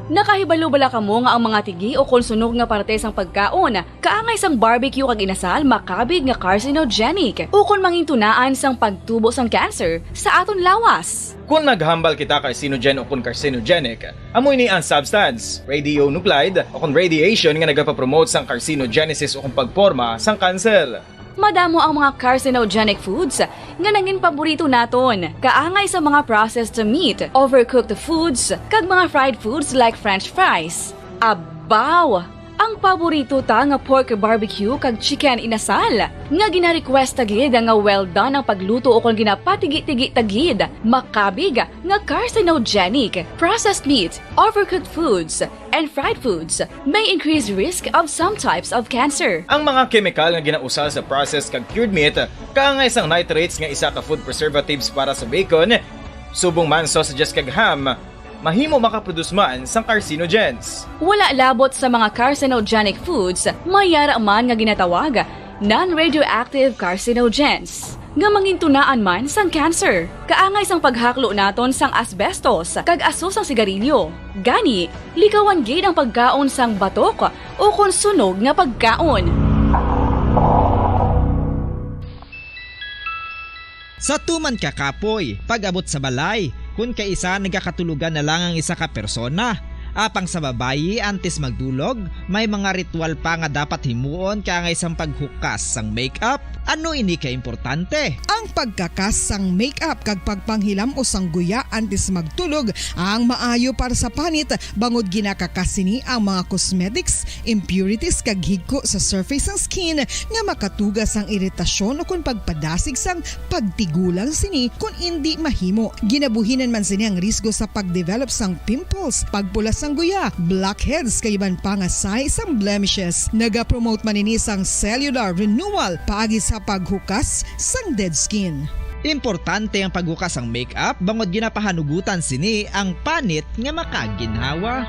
Nakahibalo bala kamo nga ang mga tigi ukon sunog nga parte sang pagkaon, kaangay sang barbecue kag inasal, makabig nga carcinogenic ukon mangintunaan sang pagtubo sang cancer sa aton lawas? Kon naghambal kita carcinogen ukon carcinogenic, amo ini ang substance, radionuclide, ukon radiation nga nagapapromote sang carcinogenesis ukon pagporma sang cancer. Madamo ang mga carcinogenic foods nga nangin paborito naton, kaangay sa mga processed meat, overcooked foods, kag mga fried foods like French fries. Abaw! Ang paborito ta nga pork barbecue kag chicken inasal, nga gina-request ta gid nga well done ang pagluto ukon ginapatigi-tigi ta gid, makabig nga carcinogenic. Processed meat, overcooked foods, and fried foods may increase risk of some types of cancer. Ang mga kemikal nga ginausal sa processed kag cured meat, kaangay sang nitrates nga isa ka food preservatives para sa bacon, subong man sausages kag ham, mahimo makaproduce man sang carcinogens. Wala labot sa mga carcinogenic foods, may yara man nga ginatawag non-radioactive carcinogens, nga mangintunaan man sang cancer. Kaangay sang paghaklo naton sang asbestos kag aso sang sigarilyo. Gani, likawan gid ang pagkaon sang batok ukon sunog nga pagkaon. Sa tuman ka kapoy, pag-abot sa balay, kun kaisa nagakatulogan na lang ang isa ka persona. Apang sa babayi, antes magdulog, may mga ritual pa nga dapat himuon kaangay sang paghukas sang makeup. Ano ini ka importante? Ang pagkakas sang makeup kag pagpanghilam-os sang guya antes magtulog ang maayo para sa panit, bangod ginakakas sini ang mga cosmetics, impurities kag higko sa surface sang skin nga makatuga sang iritasyon ukon pagpadasig sang pagtigulang sini kon indi mahimo. Ginabuhinan man sini ang risgo sa pagdevelop sang pimples, pagpula sang guya, blackheads, kag iban pa nga sahi sang blemishes. Nagapromote man ini sang cellular renewal paagi sa paghukas sang dead skin. Importante ang paghukas sang makeup bangod ginapahanugutan sini ang panit nga makaginhawa.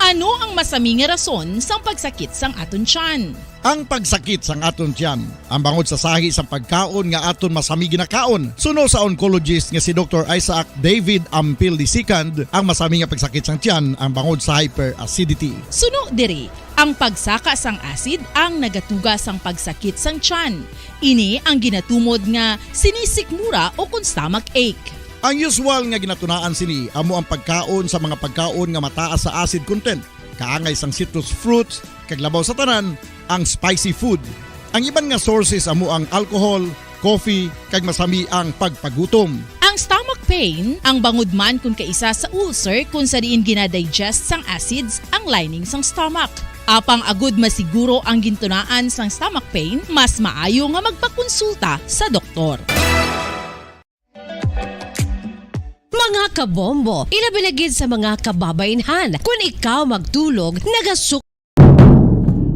Ano ang masami nga rason sang pagsakit sang aton tiyan? Ang pagsakit sang aton tiyan, ang bangod sa sahi sang pagkaon nga aton masami ginakaon. Suno sa oncologist nga si Doktor Isaac David Ampil the second, ang masami nga pagsakit sang tiyan ang bangod sa hyperacidity. Suno diri, ang pagsaka sang acid ang nagatuga sang pagsakit sang tiyan. Ini ang ginatumod nga sinisikmura ukon stomach ache. Ang usual nga ginatunaan sini amo ang pagkaon sa mga pagkaon nga mataas sa acid content, kaangay sang citrus fruits, kag labaw sa tanan, ang spicy food. Ang iban nga sources amo ang alcohol, coffee, kag masami ang pagpagutom. Ang stomach pain, ang bangod man kun kaisa sa ulcer kun sa diin gina-digest sang acids ang lining sang stomach. Apang agud masiguro ang gintunaan sang stomach pain, mas maayo nga magpakonsulta sa doktor. Mga kabombo, ilabi na gid sa mga kababaynhan, kun ikaw magtulog, nagasuk-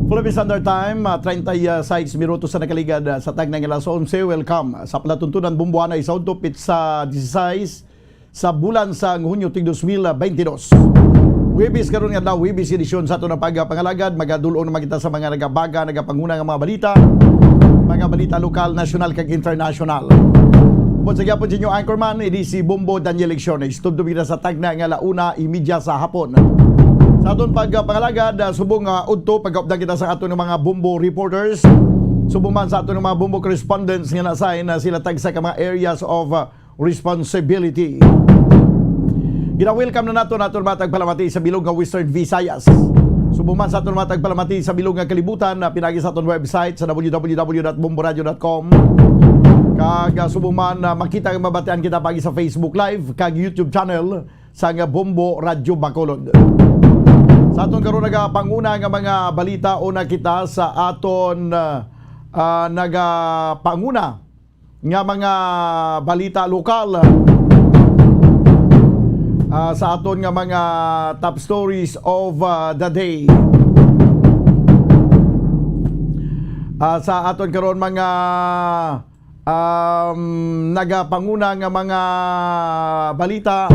Philippine Standard Time, ah, treinta y seis minutos sa nakaligad, ah, sa tagna nga alas onse. Welcome sa palatuntunan Bombohanay sa udto, pitsa dieciséis sa bulan sang Hunyo tig dos mil veintidós. Huwebes karon nga adlaw, Huwebes edisyon sa aton nga pagpangalagad. Magadul-ong naman kita sa mga nagabaga, nagapanguna nga mga balita, mga balita lokal, nasyonal, kag internasyonal. Upod sa gihapon sa inyo anchorman, ini si Bombo Daniel Lecciones. Tubtob kita sa tagna nga ala una imedya sa hapon. Sa aton pagpangalagad, ah, subong, ah, udto, pagkaupdan kita sa aton nga mga Bombo reporters. Subong man sa aton nga mga Bombo correspondents nga na-assign na sila tagsa ka mga areas of, ah, responsibility. Gina-welcome na nato naton mga tagpalamati sa bilog nga Western Visayas. Subong man sa aton mga tagpalamati sa bilog nga kalibutan, na pinagi sa aton website sa w w w dot bomboradio dot com. Kag, ah, subong man, ah, makita kag mabatian kita pagi sa Facebook Live kag YouTube channel sang Bombo Radyo Bacolod. Sa aton karon nagapanguna nga mga balita, una kita sa aton, ah, ah, nagapanguna nga mga balita lokal, ah, sa aton nga mga top stories of, ah, the day. Ah, sa aton karon mga, um, nagapanguna nga mga balita,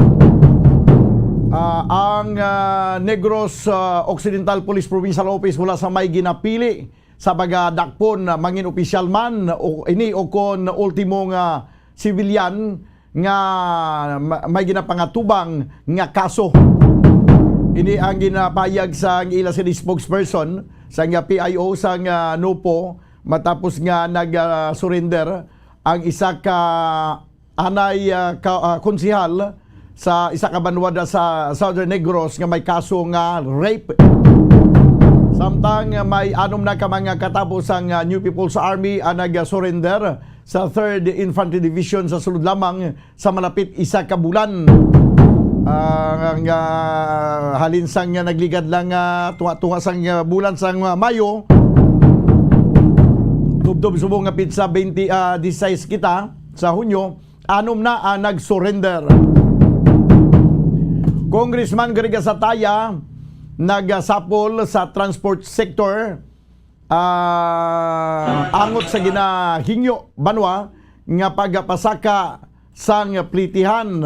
ah, ang, ah, Negros, ah, Occidental Police Provincial Office wala sa may ginapili sa baga dakpon, ah, mangin opisyal man o ini o kon ultimo nga sibilyan nga ma-, may ginapangatubang nga kaso. Ini ang ginapayag sang ila sa spokesperson sang P I O sang, ah, NOPO, matapos nga nag, ah, surrender ang isa ka anay, ah, ka, ah, konsehal sa isa ka banwa da sa Southern Negros nga may kaso nga rape. Samtang may anom na ka mga katapo sang, ah, New People's Army ang nag-surrender sa Third Infantry Division sa sulod lamang sa malapit isa ka bulan. Ah, nga halin sang, ah, nagligad lang, ah, tunga-tunga sang, ah, bulan sang, ah, Mayo, tubtob subong nga petsa twenty, ah, disisais kita sa Hunyo, anom na ang nag-surrender. Congressman Garriga Sataya nagasapol sa transport sector, ah, angot sa ginahingyo banwa nga pagpasaka sang plitihan.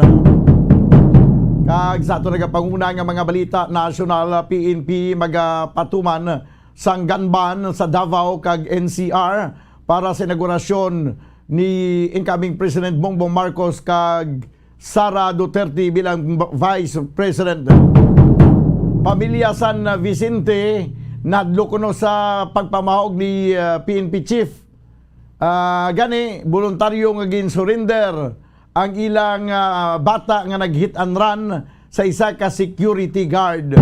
Kag sa ato nagapanguna nga mga balita nasyonal, P N P magapatuman sang gun ban sa Davao kag N C R para sa inaugurasyon ni incoming President Bongbong Marcos kag Sara Duterte bilang b-, Vice President. Pamilya San Vicente nadlo kuno sa pagpamahog ni, ah, P N P Chief. Ah, gani, voluntaryo nga gin-surrender ang ilang, ah, bata nga nag-hit and run sa isa ka security guard.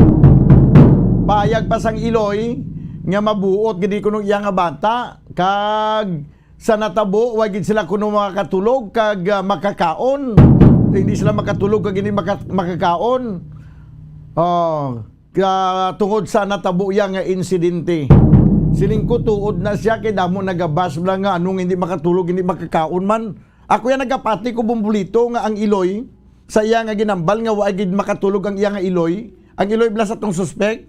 Pahayag pa sang iloy nga mabuot gid kuno iya nga bata, kag sa natabo, wa gid sila kuno makatulog kag, ah, makakaon. Hindi sila makatulog kag hindi maka-, makakaon. Oh, ka-, tungod sa natabo iya nga insidente. Siling ko, tuod na siya, kay damo nagabas lang nga anong hindi makatulog, hindi makakaon man. Ako yan nagapati ko, Bumbulito, nga ang iloy, sa iya nga ginambal nga wa gid makatulog ang iya nga iloy, ang iloy bala sa tong suspek,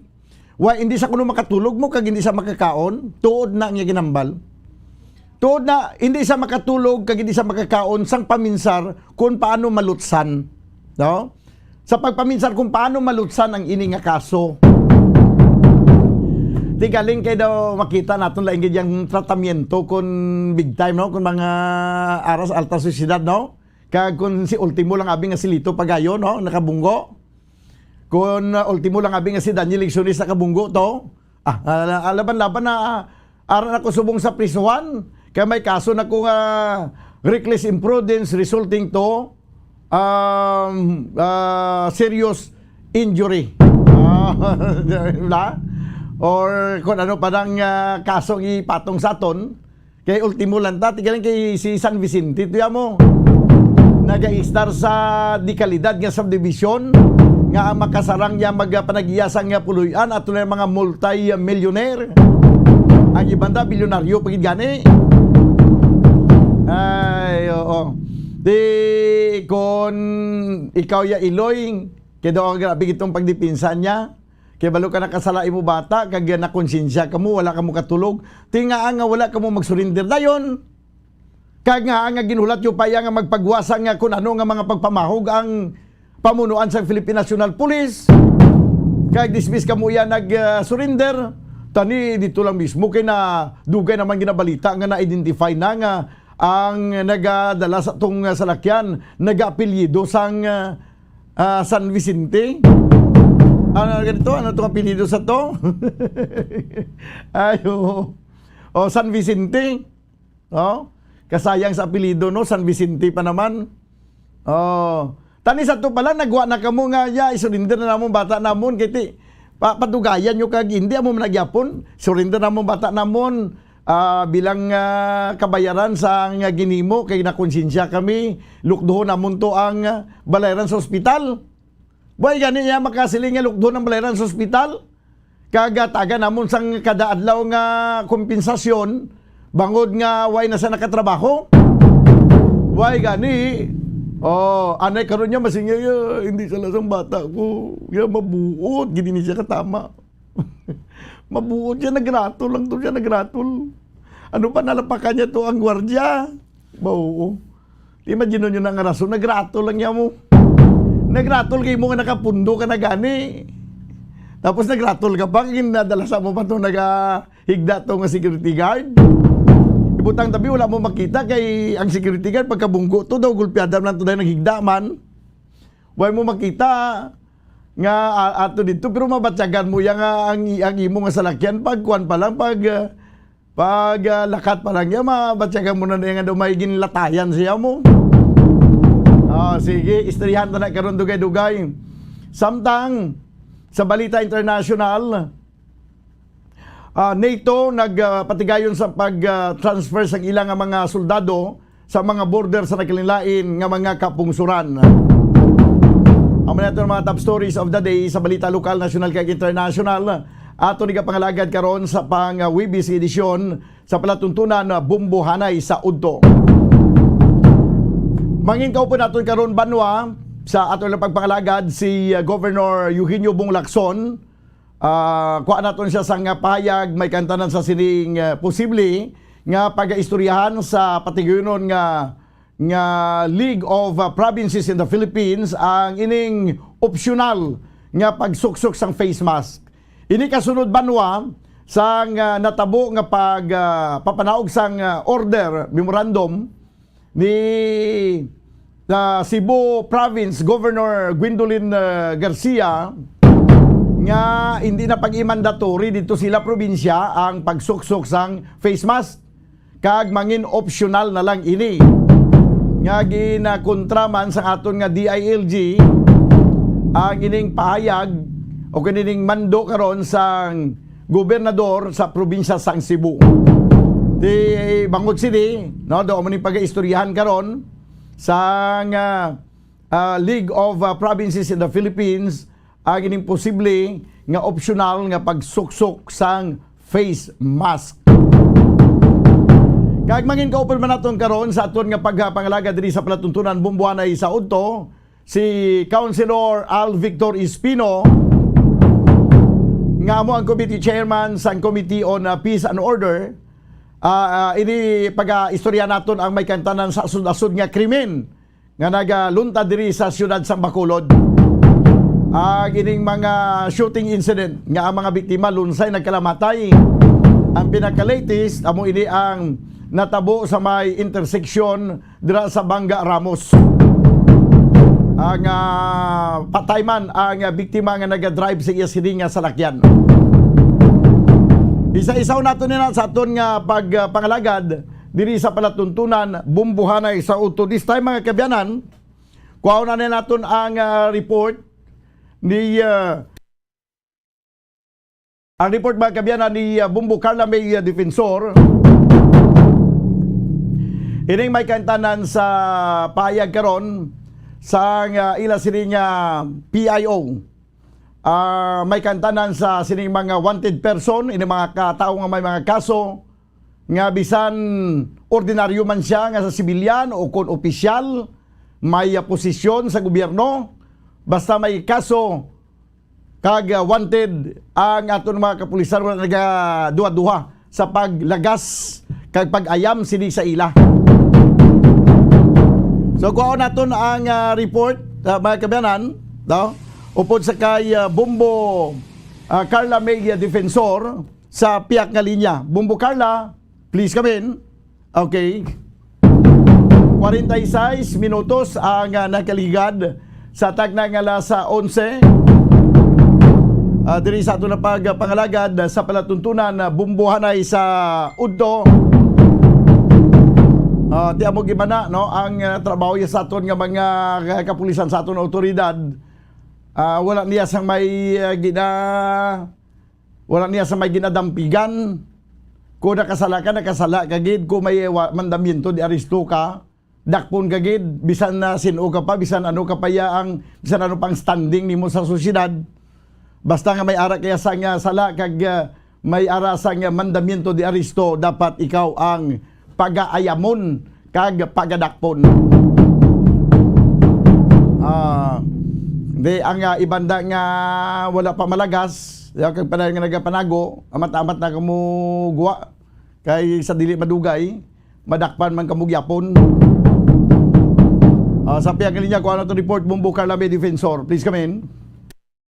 wa, hindi sa kuno makatulog mo kag hindi sa makakaon, tuod na ang iya ginambal. Tuod na, hindi sa makatulog kag hindi sa makakaon sang paminsar kung paano malutsan. No? Sa pagpaminsar kung paano malutsan ang ini nga kaso. Tigaling kay daw makita naton lain gid yang tratamiento kun big time, no? Kun mga aras alta sosyedad, no? Kag kun si ultimo lang abi nga si Lito Pagayo, no? Nakabunggo. Kun, uh, ultimo lang abi nga si Daniel Igsunis nakabunggo to. Ah, ala-, alaban-laban na, ah, aran ako subong sa prisuhan. Kay may kaso na ko nga reckless imprudence resulting to, um, ah, serious injury. Ah, wala? Or kung ano pa nang, ah, kasong ipatong sa aton, kay ultimo lang ta, tigalan kay si San Vicente, tuya mo. Nag-istar sa dekalidad nga subdivision nga ang makasarang niya magpanag-iya sang puloy-an ato na mga multi-millionaire. Ang iban ta, bilyonaryo pa gid gani. Ay, oo. Di, kon ikaw ya, Iloy, kay daw ang grabe itong pagdepensa niya. Kay balo ka nakasala imo bata, kag nakonsensya kamo, wala kamo katulog. Tingaa nga wala kamo mag-surrender dayon. Kag nga, nga ginhulat yo pa iya nga magpagwasa nga kun ano nga mga pagpamahog ang pamunuan sa Philippine National Police. Kag dismiss kamo iya nag, ah, surrender. Tani dito lang mismo kay na dugay naman ginabalita nga na-identify na nga ang nagadala sa tong, ah, salakyan, nagaapelyido sang, ah, ah, San Vicente. Ano ganito? Ano tong apelyido sa to? Ayo. O, San Vicente. O, kasayang sa apelyido, no? San Vicente pa naman. O, tani sa to pala, nagwa na kamo nga, ya, isurrender na namon bata namon, kay ti, pa, padugayan nyo kag, hindi amo man nagyapon, surrender namon bata namon, ah, bilang, ah, kabayaran sa nga ginimo, kay nakonsensya kami, lukduhon namon to ang, ah, balayran sa ospital. Buhay gani niya makasiling nga lukdo ng balayran sa ospital. Kag, ah, taga namon sang kada adlaw nga kompensasyon bangod nga way na sa nakatrabaho. Buhay gani. Oh, anay karon niya masingil, "Ya, hindi sa lasang bata ko. Ya, mabuot." Gini ni siya katama. Mabuot siya, nagratol lang to siya, nagratol. Ano pa, nalapakan niya to ang gwardya? Ba, oo. Imagine nyo na nga rason, nagratol lang niya mo. Nagratol kay mo nga nakapundo ka na gani. Tapos nagratol ka pa, kay nadala sa mo pa to nagahigda to nga security guard. Ibutang tabi, wala mo makita kay ang security guard, pagkabunggo to daw, gulpiada lang to dahil naghigda man. Wala mo makita nga, ah, ato dito, pero mabatyagan mo yan nga ang, ang imo nga salakyan, pag kuwan pa lang, pag, ah, pag, ah, lakat pa lang yan, mabatyagan mo na nga daw may ginlatayan siya mo. Ah, sige, istoryahan ta na karon dugay-dugay. Samtang, sa balita international, ah, NATO nagpatigayon sa pag, ah, transfer sa ilang mga soldado sa mga border sa nagkalain-lain nga mga kapungsuran. Amo na ito ang mga top stories of the day sa balita lokal, nasyonal, kag international. Ato ni kapangalagad karon sa pang, ah, Webis edisyon sa palatuntunan, ah, Bumbuhanay sa Udto. Mangin kaupod naton karon, banwa, sa ato lang pagpangalagad si, ah, Governor Eugenio Bong Lacson. Ah, kuha naton siya sa nga pahayag, may kantanan sa sining, ah, posible nga pagaistoryahan sa patiguyunon nga, nga League of, ah, Provinces in the Philippines ang ining opsyonal nga pagsuksok sang face mask. Ini kasunod, banwa, sang, ah, natabo nga pag, ah, papanaog sang, ah, order memorandum ni, ah, Cebu Province Governor Gwendolyn, ah, Garcia nga hindi na pag-i-mandatory dito sila probinsya ang pagsuksok sang face mask, kag mangin optional na lang ini, nga ginakontra man sa aton nga D I L G ang ining pahayag o kanining mando karon sang gobernador sa probinsya sang Cebu. Di bangod sini, no, do mo ni pag-istoryahan karon sang, ah, ah, League of, ah, Provinces in the Philippines ang ining posible nga optional nga pagsuksok sang face mask. Kag mangin kaupod man naton karon sa aton nga pagpangalaga diri sa palatuntunan Bumbuanay sa Udto, si Councilor Al Victor Espino, nga amo ang committee chairman sang Committee on, uh, Peace and Order. Ah, ah, ini pag-istorya naton ang may kantanan sa asod-asod nga krimen nga nagaluntad diri sa siyudad sang Bacolod. Ang ining mga shooting incident nga ang mga biktima lunsay nagkalamatay. Ang pinaka-latest, amo ini ang natabo sa may intersection dira sa Banga Ramos. Ang, ah, patay man ang, ah, biktima nga nagadrive sa iya sini nga salakyan. Isa-isaw nato nila sa aton nga pag, ah, pangalagad diri sa palatuntunan Bumbuhanay sa Udto. This time, mga kabyanan, kuhaon na naton ang, ah, report ni, ah, ang report, mga kabyanan, ni, ah, Bumbo Carla May, ah, Defensor. Ining may kantanan sa pahayag karon sa, ah, ila sini nga P I O. Ah, may kantanan sa sining mga wanted person, ini mga katao nga may mga kaso nga bisan ordinaryo man siya nga sa sibilyan o kon opisyal, may, ah, posisyon sa gobyerno, basta may kaso kag, ah, wanted ang aton mga kapulisan, wala nagaduha-duha sa paglagas kag pag-ayam sini sa ila. So, kuhaon naton ang, ah, report, ah, mga kabyanan, no? Upod sa kay, ah, Bumbo, ah, Carla May, ah, Defensor sa piyak nga linya. Bumbo Carla, please come in. Okay. Kwarenta y seis minutos ang, ah, nakaligad sa tagna nga alas onse. Ah, diri sa aton na pagpangalagad, ah, sa palatuntunan, ah, bumbuhanay sa udto. Ah, ti amo gibana, no, ang, ah, trabaho ya sa aton nga mga, ah, kapulisan, sa aton awtoridad. Ah, wala niya sang may, ah, gina-, wala niya sang may ginadampigan. Kung nakasala ka, nakasala ka gid. Kung may wa-, mandamiento de aresto ka, dakpon ka gid, bisan na sin-o ka pa, bisan ano ka pa ya ang, bisan ano pang standing nimo sa sosyedad. Basta nga may ara kaya sa nga sala kag, ah, may ara sa nga mandamiento de aresto, dapat ikaw ang pagaayamon kag pagadakpon. Ah, di ang, ah, ibanda nga wala pa malagas, ya kag panay nga nagapanago, amat-amat na kamo guwa. Kay sa dili madugay, madakpan man kamo gyapon. Ah, sa pihak nga linya, kuha na to report, Bombo Carla May Defensor. Please come in.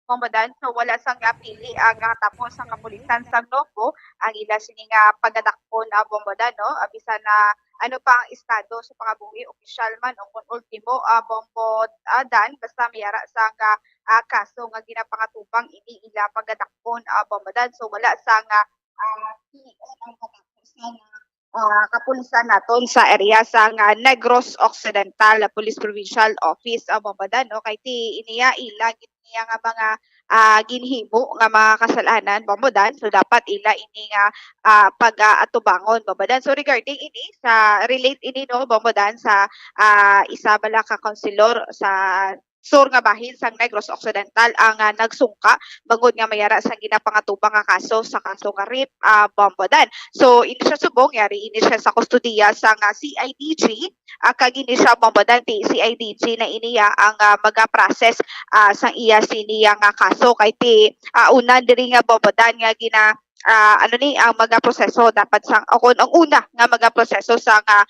Bombo Dan, so wala sang, ah, pili ang, ah, tapo sang kapulisan sang Nonggo, ang ila sini nga pagadakpon, ah, Bombo Dan, no? Ah, bisan na ano pa ang estado sa pangabuhi, opisyal man o kon ultimo, ah, Bombo, ah, Dan, basta may ara sang, ah, ah, kaso nga ginapangatubang ini ila pagadakpon, ah, Bombo Dan. So wala sang, ah, ah, pilion ang katapusan nga, ah, kapulisan naton sa area sang, ah, Negros Occidental Police Provincial Office, ah, Bombo Dan, no? Kay ti iniya ila gid niya nga mga, ah, ginhimo nga mga kasalanan, Bombo Dan. So dapat ila ini nga, ah, pag-aatubangon, Bombo Dan. So regarding ini, sa relate ini, no, Bombo Dan, sa, ah, isa bala ka councilor sa sur nga bahin sang Negros Occidental ang, ah, nagsungka bangod nga may ara sang ginapangatubang nga kaso, sa kaso nga rape, ah, Bombo Dan. So ini siya subong, yari ini siya sa kustodiya sang, ah, C I D G, ah, kag ini siya, Bombo Dan, ti C I D G na iniya ang, ah, magaprocess, ah, sang iya siniya nga kaso kay ti, ah, una diri nga, Bombo Dan, nga gina-, ah, ano ni ang magaproseso dapat sang, o kon ang una nga magaproseso sang, ah,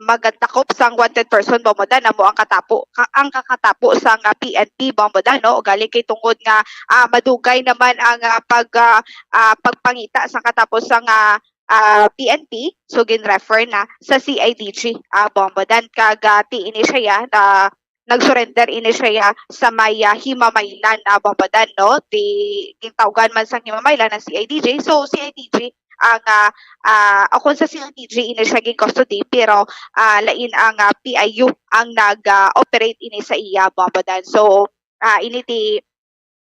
magadakop sang wanted person, Bombo Dan, amo ang katapo, ka-, ang kakatapo sang, ah, P N P, Bombo Dan, no? Ugali kay tungod nga, ah, madugay naman ang, ah, pag, ah, ah, pagpangita sang katapo sang, ah, ah, P N P, so gin-refer na sa C I D G, ah, Bombo Dan, kag, ah, ti ini siya ya, na nag-surrender ini siya ya sa may, ah, Himamaylan, ah, Bombo Dan, no? Ti gintawgan man sang Himamaylan ang C I D G. So C I D G ang, ah, ah, o kon sa C I D G ini siya gin-custody, pero, ah, lain ang, ah, P I U ang nag, ah, operate ini sa iya, Bombo Dan. So, ah, ini ti,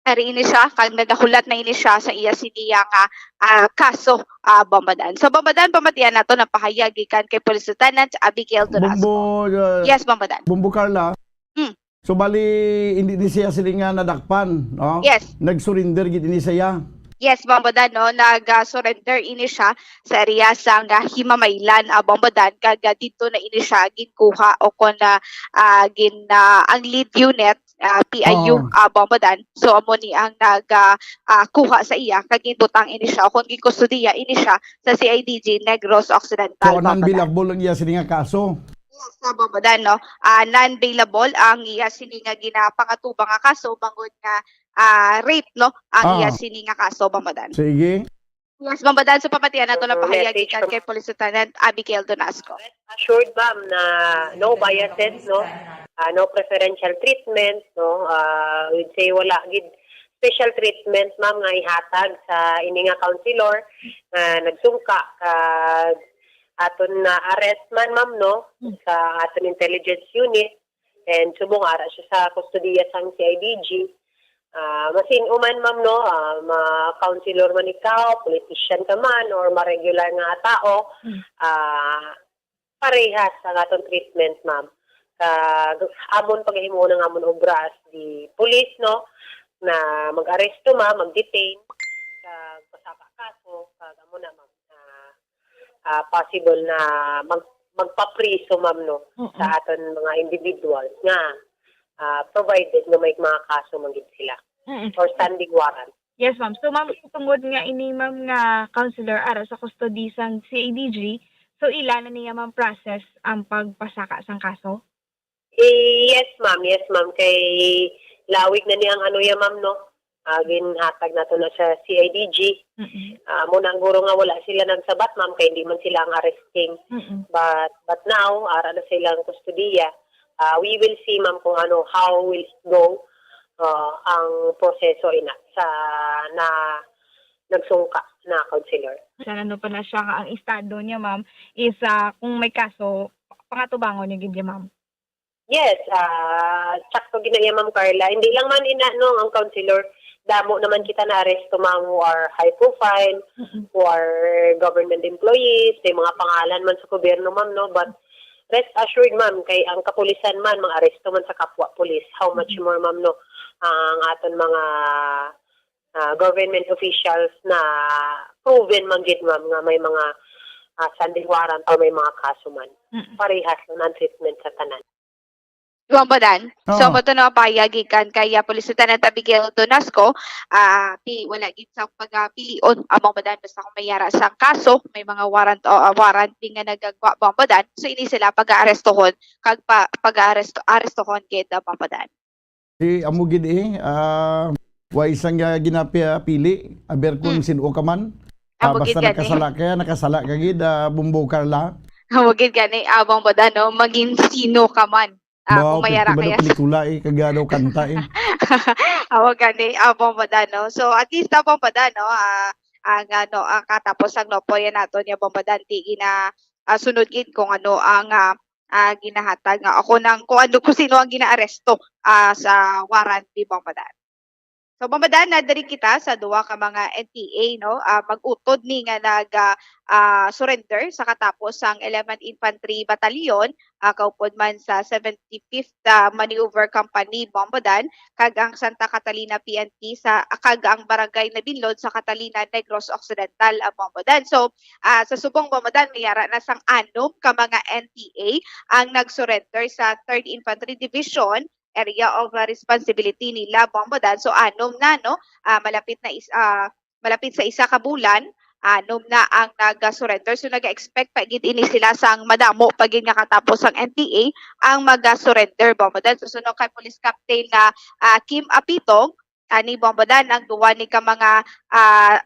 ari ini siya, kag nagahulat na ini siya sa iya siniya nga, ah, kaso, ah, Bombo Dan. So Bombo Dan, pamatian nato ang pahayag gikan kay Police Lieutenant Abigail Durasco. Bombo, uh, Yes, Bombo Dan. Bombo Carla. Mm. So bali, hindi ni siya sila nga nadakpan, no? Yes. Nag-surrender gid ini siya. Yes, Bombo Dan, no? Nag, ah, surrender ini siya sa area sang, ah, Himamaylan, ah, Bombo Dan, kag, ah, didto na ini siya ginkuha o kon, ah, ah, gin, ah, ang lead unit, ah, P I U, Oo. ah, Bombo Dan. So amo ni ang nag, ah, ah, kuha sa iya, kag ginbutang ini siya o kon ginkustodiya ini siya sa C I D G Negros Occidental, So Bombo Dan. Non-bailable ang iya sini nga kaso. Yes, sa Bombo Dan, no? Ah, non-bailable ang iya sini nga ginapangatubang nga kaso bangod nga, ah, rape, no? Ang iya Ah. sini nga kaso, Bombo Dan. Sige. Yes, Bombo Dan, so pamatian nato lang Mm, pahayag message gikan from kay Police Lieutenant Abigail Donasco. Rest assured, ma'am, na no biases, no? Ah, no preferential treatment, no? Ah, we'd say wala gid special treatment, ma'am, nga ihatag sa ini nga counselor nga nagsungka kag aton na-arrest man, ma'am, no? Mm. Sa aton intelligence unit. And subong ara siya sa kustodiya sang C I D G. Ah, masin-o man, ma'am, no, ah, ma-counselor man ikaw, politician ka man, or ma-regular nga tao, Mm. ah, parehas ang aton treatment, ma'am. Kag amon pagahimuon ang amon obra as the police, no, na mag-aresto, ma'am, mag-detain, kag pasaka kaso, kag amo na, ma'am, ah, ah, possible na mag-, magpapriso, ma'am, no, Mm-mm. sa aton mga individuals nga, ah, provided nga may mga kaso man gid sila Mm-mm. or standing warrant. Yes, ma'am. So, ma'am, tungod nga ini, ma'am, nga counselor ara sa custody sang C I D G, so ila na niya, ma'am, process ang pagpasaka sang kaso? Eh, yes, ma'am. Yes, ma'am. Kay lawig na ni ang ano ya, ma'am, no? Ah, ginhatag nato na sa C I D G. Mm-mm. Ah, mo nang guro nga wala sila nagsabat, ma'am, kay hindi man sila ang arresting. Mm-mm. But, but now, ara na silang kustodiya. Ah, we will see, ma'am, kung ano, how will it go. ah, ang proseso ina sa na nagsungka na counselor. Sa ano pa na siya nga ang estado niya, ma'am, is ah, kung may kaso, pangatubangon niya gid niya, ma'am. Yes, ah, sakto gid na iya, Ma'am Carla. Hindi lang man ina, no, ang counselor. Damo naman kita na aresto, ma'am, who are high profile, Mm-mm. who are government employees, may mga pangalan man sa gobyerno, ma'am, no? But rest assured, ma'am, kay ang kapulisan man, mga aresto man sa kapwa pulis. How much Mhm. more, ma'am, no? Ang aton mga ah, government officials na proven man gid, ma'am, nga may mga ah, standing warrant or may mga kaso man. Mm-mm. Parehas lang ang treatment sa tanan. Bombodan. So, Oo. mo to na pahayag gikan kay ah, Police Lieutenant Abigail Donasco, ah, ti wala gid sa pagapilion among badan basta kung may yara sang kaso, may mga warrant o ah, warrant di nga nagagwa bombodan. So, ini sila pag-aarestohon kag pa, pag-aaresto arestohon gid ah, bombodan. Si amo gid eh, ah, wa isang ah, ginapili, aber kung Mm. sin-o ka man. Amo Ah, gid basta gani. Nakasala ka, nakasala ka gid, ah, Bumbo Carla. Amo gid gani, ah, bombodan, no? Maging sino ka man. Ah, Wow, kung mayara pirti ba daw kaya. Pelikula eh, kagado kanta eh. Amo gani, ah, bombodan, no? So, at least, ah, bombodan, no? Ah, ang ano, ang katapos ang nopo yan nato niya bombodan, di gina ah, sunod gid kung ano ang ah, ah, ginahatag nga ako nang kung ano kung sino ang ginaaresto ah, sa warrant ni bombodan. So, bombodan na diri kita sa duwa ka mga N P A, no? Ah, mag-utod ni nga nag ah, ah, surrender sa katapos sang eleventh Infantry Battalion, ah, kaupod man sa seventy-fifth ah, Maneuver Company, bombodan, kag ang Santa Catalina P N P sa kag ang Barangay Nabinlod sa Catalina, Negros Occidental, ah, bombodan. So, ah, sa subong bombodan, may yara na sang anom ka mga N P A ang nag-surrender sa Third Infantry Division, area of ah, responsibility nila, bombodan. So, anom na, no? Ah, malapit na is ah, malapit sa isa ka bulan, anom na ang nag-surrender. So, nag-expect pa gid ini sila sang madamo pa gid nga katapos ang N P A ang mag-surrender, bombodan. So, suno kay Police Captain na ah, Kim Apitong, ani, bombodan, ang duwa ni ka mga ah,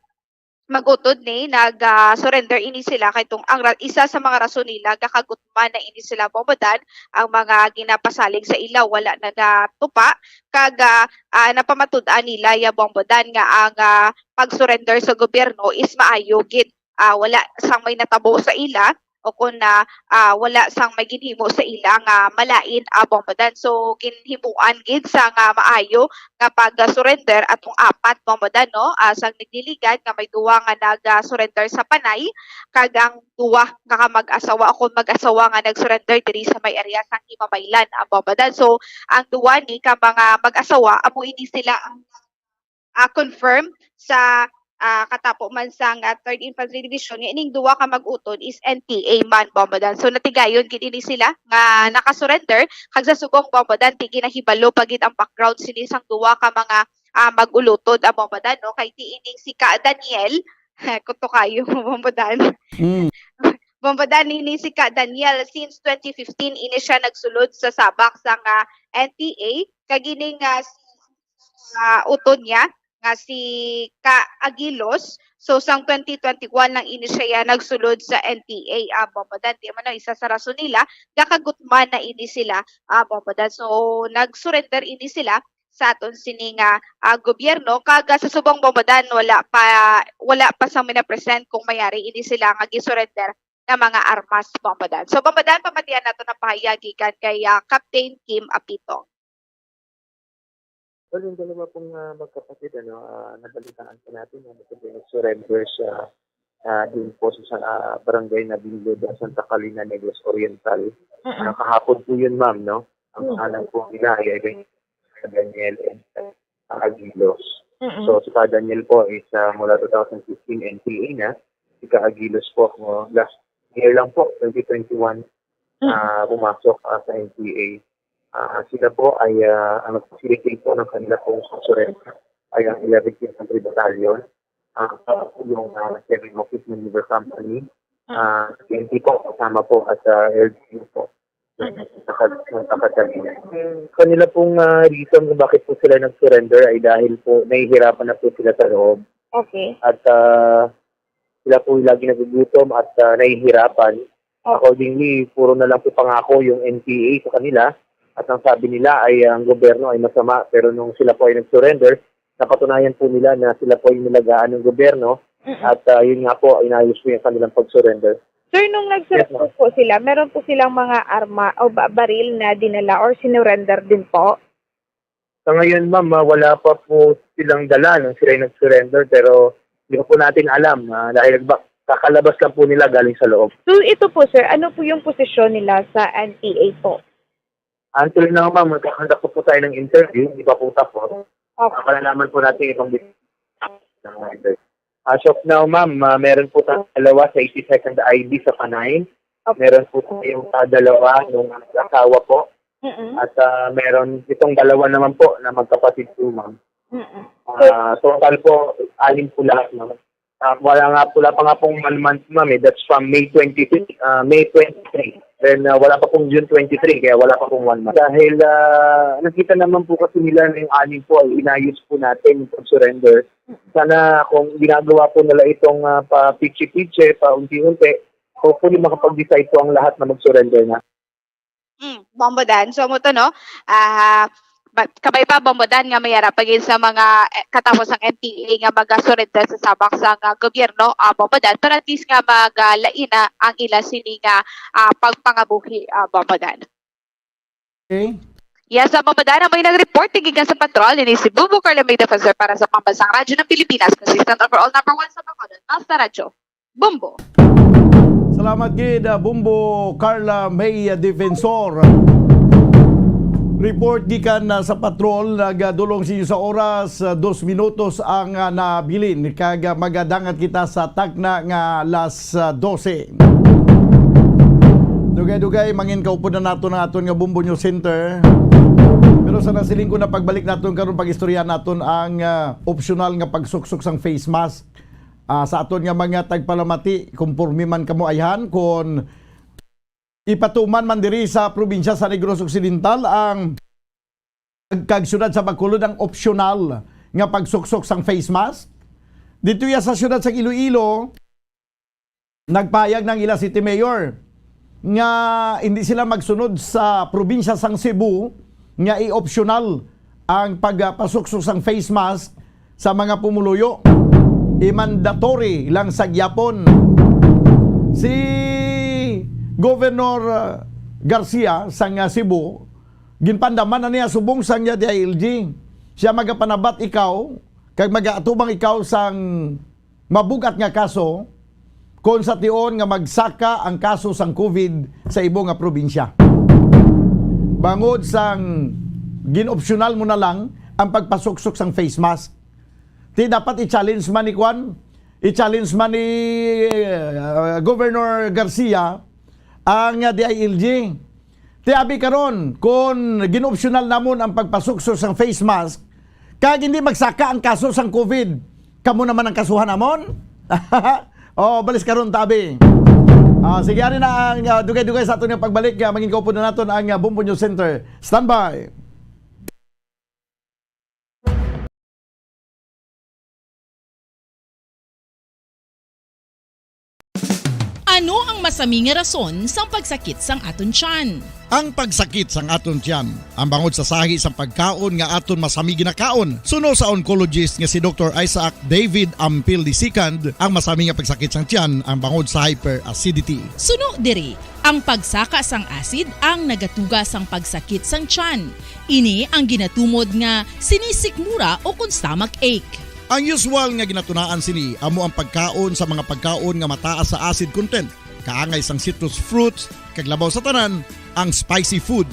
mag-utod ni nag ah, surrender ini sila kay tung ang ra- isa sa mga rason nila gakagutman na ini sila, bombodan, ang mga ginapasalig sa ila wala nagatupa kag ah, ah, napamatud-an nila ya, bombodan, nga ang ah, pag-surrender sa gobyerno is maayo gid. Ah, wala sang may natabo sa ila o kun na ah, wala sang may ginhimo sa ila nga malain, ah, bombodan. So, ginhimuan gid sa nga maayo nga pag-surrender atong apat, bombodan, no? Ah, sang nagliligad nga may duwa nga nag-surrender sa Panay kag ang duwa nga ka mag-asawa o kun mag-asawa nga nag-surrender diri sa may area sang Himamaylan, ah, bombodan. So, ang duwa ni ka mga mag-asawa, amo ini sila ang ah, confirm sa ah, katapo man sang ah, Third Infantry Division nga ining duwa ka mag-utod is N P A man, bombodan. So, natigayon gid ini sila nga naka-surrender kag sa subong, bombodan, ti ginahibalo pa gid ang background sini sang duwa ka mga ah, mag-ulutod, ah, bombodan, no? Kay ti ining si Ka Daniel, kuto kayo, bombodan. Mm. Bombodan, ini si Ka Daniel, since twenty fifteen ini siya nagsulod sa sabak sang ah, N P A, kag ining ah, si ah, utod niya nga si Ka Aguilos. So, sang twenty twenty-one lang ini siya ya nagsulod sa N P A, ah, bombodan. Di man, no, isa sa rason nila, gakagutman na ini sila, ah, bombodan. So, nag-surrender ini sila sa aton sini nga ah, gobyerno, kag ah, sa subong, bombodan, wala pa, wala pa sang mina-present kung mayari ini sila nga gi-surrender nga mga armas, bombodan. So, bombodan, pamatian nato na pahayag gikan kay ah, Captain Kim Apitong. Well, yung dalawa pong ah, magkapatid, ano, ah, nabalitaan po natin na may surrender sa ah, din po sa ah, barangay Nabinlod, ah, Santa Catalina, Negros Oriental. Ah, kahapon po yun, ma'am, no? Ang Hmm. pangalan po nila ay ay Daniel and ah, Aguilos. Mm-mm. So, si Pa Daniel po is ah, mula two thousand fifteen N P A na. Si Ka Aguilos po, oh, last year lang po, twenty twenty-one, Mm. ah, pumasok ah, sa N P A. Ah, sila po ay ah, ang nag-facilitate po ng kanila pong surrender ay ang eleventh Infantry Battalion, ah, yung ah, Seven Office Maneuver Company, ah, P N P po, kasama po at ah, L G U po. Nakag- nakakatabi. Kanila pong ah, reason kung bakit po sila nag-surrender ay dahil po nahihirapan na po sila sa loob. Okay. At ah, sila po lagi nagugutom at ah, nahihirapan. Oh. Accordingly, puro na lang po pangako yung N P A sa kanila At ang sabi nila ay ang gobyerno ay masama, pero nung sila po ay nag-surrender, napatunayan po nila na sila po ay inalagaan ng gobyerno. Mm-mm. At, ah, yun nga po, inayos po yung kanilang pag-surrender. Sir, nung nag-surrender po sila, meron po silang mga arma o ba-, baril na dinala or sinurrender din po? Sa ngayon, ma'am, ah, wala pa po silang dala nung sila yung nag-surrender, pero hindi pa po natin alam, ah, dahil ba-, kakalabas lang po nila galing sa loob. So, ito po, sir, ano po yung posisyon nila sa N P A po? Until now, ma'am, magkakandak po, po tayo ng interview, hindi pa po tapos. Okay. Ah, malalaman po natin itong details ng interview. As of now, ma'am, ah, meron po tayong dalawa sa eighty-second I B sa Panay. Okay. Meron po tayong, ah, dalawa nung asawa po. Mm-mm. At, ah, meron itong dalawa naman po na magkapatid po, ma'am. Mm-mm. Ah, total po, anim po lahat, ma'am. Ah, wala nga, wala pa nga pong one month, ma'am, eh. That's from May twenty-three, ah, May twenty-three. Then, ah, wala pa pong June twenty-three, kaya wala pa pong one month. Dahil, ah, nakita naman po kasi nila na yung anim po ay inayos po natin yung pag-surrender. Sana kung ginagawa po nila itong, ah, pa-pitse-pitse, paunti-unti, hopefully makapag-decide po ang lahat na mag-surrender na. Mm, Bombo Dan. So, mo to, no? Ah, ba-, kabay pa, Bombo Dan, nga may ara pa gid sa mga, eh, katapos ang N P A nga magasurrender sa sabak sa nga gobyerno, ah, Bombo Dan, pero at least nga magalain na ang ila sini nga, ah, pagpangabuhi, ah, Bombo Dan. Okay. Yes, ah, Bombo Dan, amo ang nag-report gikan sa patrol, ini si Bubo Carla May Defensor para sa Pambansang Radyo ng Pilipinas, consistent overall number one sa Bacolod, Basta Radyo. Bombo. Salamat gid, ah, Bombo Carla May, ah, Defensor. Report gikan, ah, sa patrol, nagadulong sa inyo sa oras, ah, dos minutos ang, ah, nabilin, kag, ah, magadangat kita sa takna nga alas, ah, dose. Dugay-dugay, mangin kaupod na nato ang aton nga Bombo News Center. Pero sa nasiling ko na pagbalik naton karon, pag-istorya naton ang, ah, optional nga pagsuksok sang face mask. Ah, sa aton nga mga tagpalamati, kumporme man kamo ayhan kon ipatuman man diri sa probinsya sa Negros Occidental ang kag siyudad sa Bacolod ang opsyonal nga pagsuksok sang face mask. Dito ya sa siyudad sa Iloilo, nagpahayag ng ila city mayor nga hindi sila magsunod sa probinsya sang Cebu nga i-opsyonal ang pagpasuksok sang face mask sa mga pumuluyo. I-mandatory lang sa gyapon. Si Governor, uh, Garcia sang, uh, Cebu, ginpandaman na niya subong sang iya D I L G. Siya magapanabat ikaw, kag magaatubang ikaw sang mabug-at nga kaso kon sa tion nga magsaka ang kaso sang COVID sa ibo nga probinsya. Bangod sang gin-opsyonal mo na lang ang pagpasuksok sang face mask. Ti dapat i-challenge man ni kwan, i-challenge man ni, uh, Governor Garcia ang, uh, D I L G. Ti abi karon, kon gin-opsyonal namon ang pagpasuksok sang face mask, kag hindi magsaka ang kaso sang COVID, kamo naman ang kasuhan namon? Oh, balis karon, tabi. Ah, sige, ari na ang, ah, dugay-dugay sa aton nga pagbalik. Ah, mangin kaupod na naton ang, ah, Bombo News Center. Standby. Ano ang masami nga rason sang pagsakit sang aton tiyan? Ang pagsakit sang aton tiyan, ang bangod sa sahi sang pagkaon nga aton masami ginakaon. Suno sa oncologist nga si Doktor Isaac David Ampil the second, ang masami nga pagsakit sang tiyan ang bangod sa hyperacidity. Suno diri, ang pagsaka sang acid ang nagatuga sang pagsakit sang tiyan. Ini ang ginatumod nga sinisikmura o kon stomach ache. Ang usual nga ginatunaan sini amo ang pagkaon sa mga pagkaon nga mataas sa acid content, kaangay sang citrus fruits, kag labaw sa tanan, ang spicy food.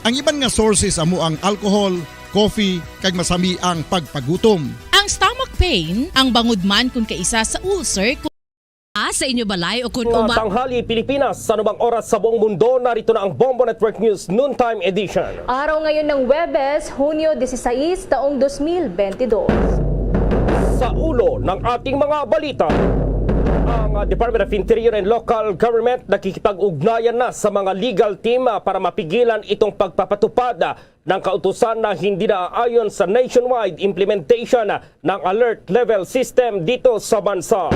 Ang iban nga sources amo ang alcohol, coffee, kag masami ang pagpagutom. Ang stomach pain, ang bangod man kon kaisa sa ulcer, kon sa inyo balay o kon Mga uma- tanghali, Pilipinas, sa anumang oras sa buong mundo, narito na ang Bombo Network News Noontime Edition. Araw ngayon ng Huwebes, Hunyo dieciséis, taong dos mil bentidós. Sa ulo ng ating mga balita, ang, ah, Department of Interior and Local Government nakikipag-ugnayan na sa mga legal team, ah, para mapigilan itong pagpapatupad, ah, ng kautusan na hindi naaayon sa nationwide implementation, ah, ng alert level system dito sa bansa.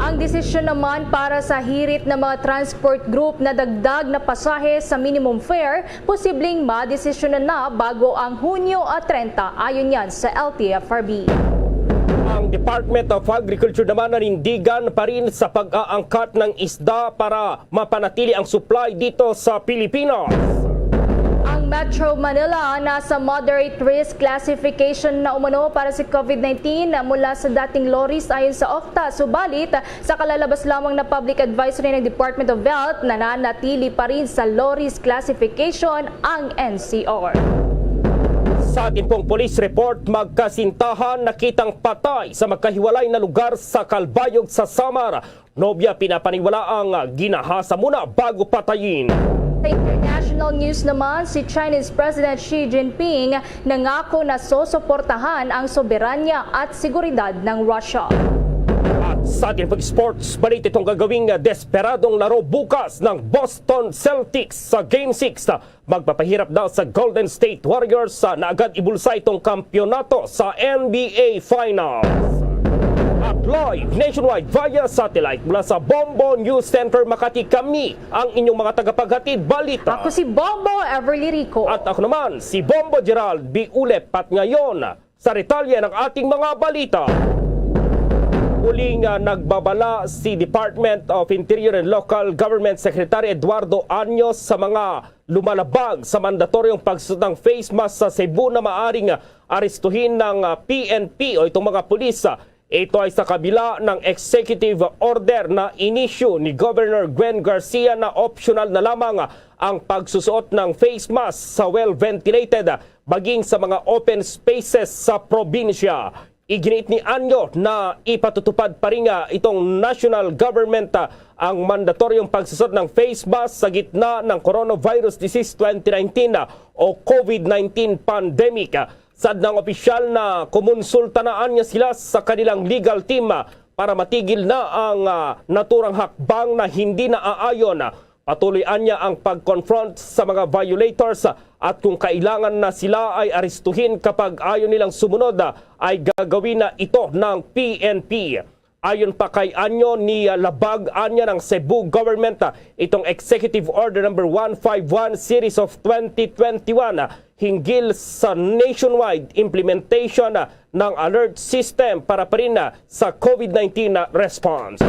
Ang desisyon naman para sa hirit na mga transport group na dagdag na pasahe sa minimum fare, posibleng madesisyonan na bago ang Hunyo, ah, treinta, ayon yan sa L T F R B. Ang Department of Agriculture naman nanindigan pa rin sa pag-aangkat ng isda para mapanatili ang supply dito sa Pilipinas. Ang Metro Manila nasa moderate risk classification na umano para sa COVID nineteen mula sa dating low risk ayon sa OCTA. Subalit, sa kalalabas lamang na public advisory ng Department of Health, nananatili pa rin sa low risk classification ang N C R. Sa atin pong police report, magkasintahan nakitang patay sa magkahiwalay na lugar sa Calbayog sa Samar. Nobya pinapaniwala ang ginahasa muna bago patayin. Sa international news naman, si Chinese President Xi Jinping nangako na susuportahan ang soberanya at seguridad ng Russia. At sa ating pag-sports, balita itong gagawing desperadong laro bukas ng Boston Celtics sa Game six. Magpapahirap daw sa Golden State Warriors sa naagad ibulsa itong kampyonato sa N B A Finals. At live nationwide via satellite mula sa Bombo News Center Makati, kami ang inyong mga tagapaghatid balita. Ako si Bombo Everly Rico. At ako naman si Bombo Gerald Biulep. At ngayon, sa detalye ng ating mga balita. Muling, ah, nagbabala si Department of Interior and Local Government Secretary Eduardo Año sa mga lumalabag sa mandatoryong pagsuot ng face mask sa Cebu na maaring, ah, arestuhin ng, ah, P N P o itong mga pulis. Ito ay sa kabila ng executive order na inisyu ni Governor Gwen Garcia na optional na lamang ang pagsusuot ng face mask sa well-ventilated maging sa mga open spaces sa probinsya. Iginiit ni Anyo na ipatutupad pa rin nga itong national government, ah, ang mandatoryong pagsusot ng face mask sa gitna ng coronavirus disease twenty nineteen, ah, o COVID nineteen pandemic. Saad ng opisyal na kumonsulta na anya sila sa kanilang legal team, ah, para matigil na ang, ah, naturang hakbang na hindi naaayon. Patuloy anya ang pag-confront sa mga violators, at kung kailangan na sila ay arestuhin kapag ayaw nilang sumunod, ay gagawin na ito ng P N P. Ayon pa kay Anyo, nilabag anya ng Cebu government itong Executive Order Number one five one Series of twenty twenty-one hinggil sa nationwide implementation ng alert system para pa rin sa COVID nineteen response.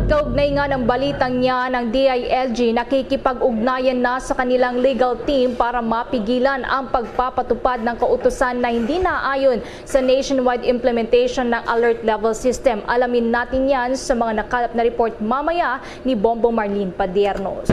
Kaugnay nga ng balitang niya, ng D I L G nakikipag-ugnayan na sa kanilang legal team para mapigilan ang pagpapatupad ng kautusan na hindi naayon sa nationwide implementation ng alert level system. Alamin natin yan sa mga nakalap na report mamaya ni Bombo Marlene Padiernos.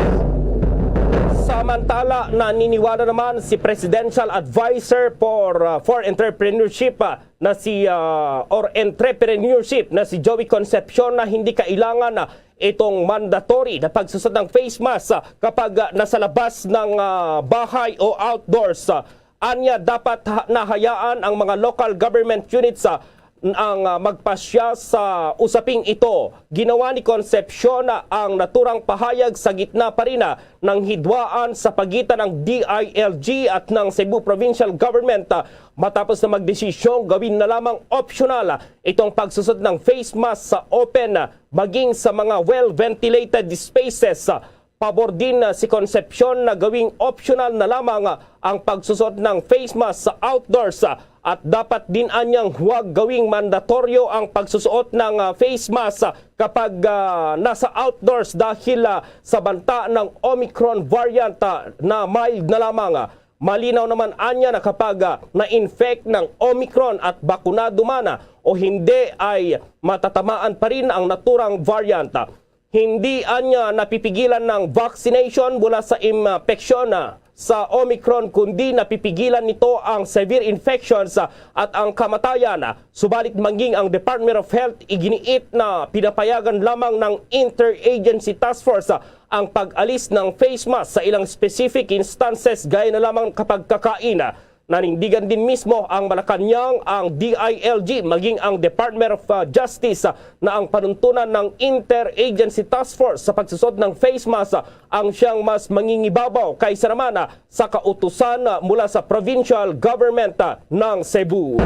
Samantala, naniniwala naman si Presidential Advisor for, uh, for Entrepreneurship, uh, na si, uh, or Entrepreneurship na si Joey Concepcion na hindi kailangan, uh, itong mandatory na pagsusot ng face mask, uh, kapag, uh, nasa labas ng, uh, bahay o outdoors. Uh, anya, dapat ha-, nahayaan ang mga local government units, uh, ang, ah, magpasya sa usaping ito. Ginawa ni Concepcion ang naturang pahayag sa gitna pa rin, ah, ng hidwaan sa pagitan ng D I L G at ng Cebu Provincial Government, ah, matapos na magdesisyong gawin na lamang optional, ah, itong pagsusot ng face mask sa open, ah, maging sa mga well-ventilated spaces, ah, Pabor din, ah, si Concepcion na gawing optional na lamang, ah, ang pagsusuot ng face mask sa outdoors, ah, at dapat din anyang huwag gawing mandatoryo ang pagsusuot ng, ah, face mask, ah, kapag, ah, nasa outdoors dahil, ah, sa banta ng Omicron variant, ah, na mild na lamang. Ah, malinaw naman anya na kapag, ah, na-infect ng Omicron at bakunado man, ah, o hindi, ay matatamaan pa rin ang naturang variant. Ah, Hindi anya napipigilan ng vaccination mula sa impeksyon, ah, sa Omicron, kundi napipigilan nito ang severe infections, ah, at ang kamatayan. Subalit, mangging ang Department of Health iginiit na pinapayagan lamang ng Interagency Task Force, ah, ang pag-alis ng face mask sa ilang specific instances, gaya na lamang kapag kakain. Nanindigan din mismo ang Malacañang, ang D I L G, maging ang Department of, uh, Justice, uh, na ang panuntunan ng Interagency Task Force sa pagsusot ng face mask, uh, ang siyang mas mangingibabaw kaysa naman, uh, sa kautusan, uh, mula sa provincial government, uh, ng Cebu.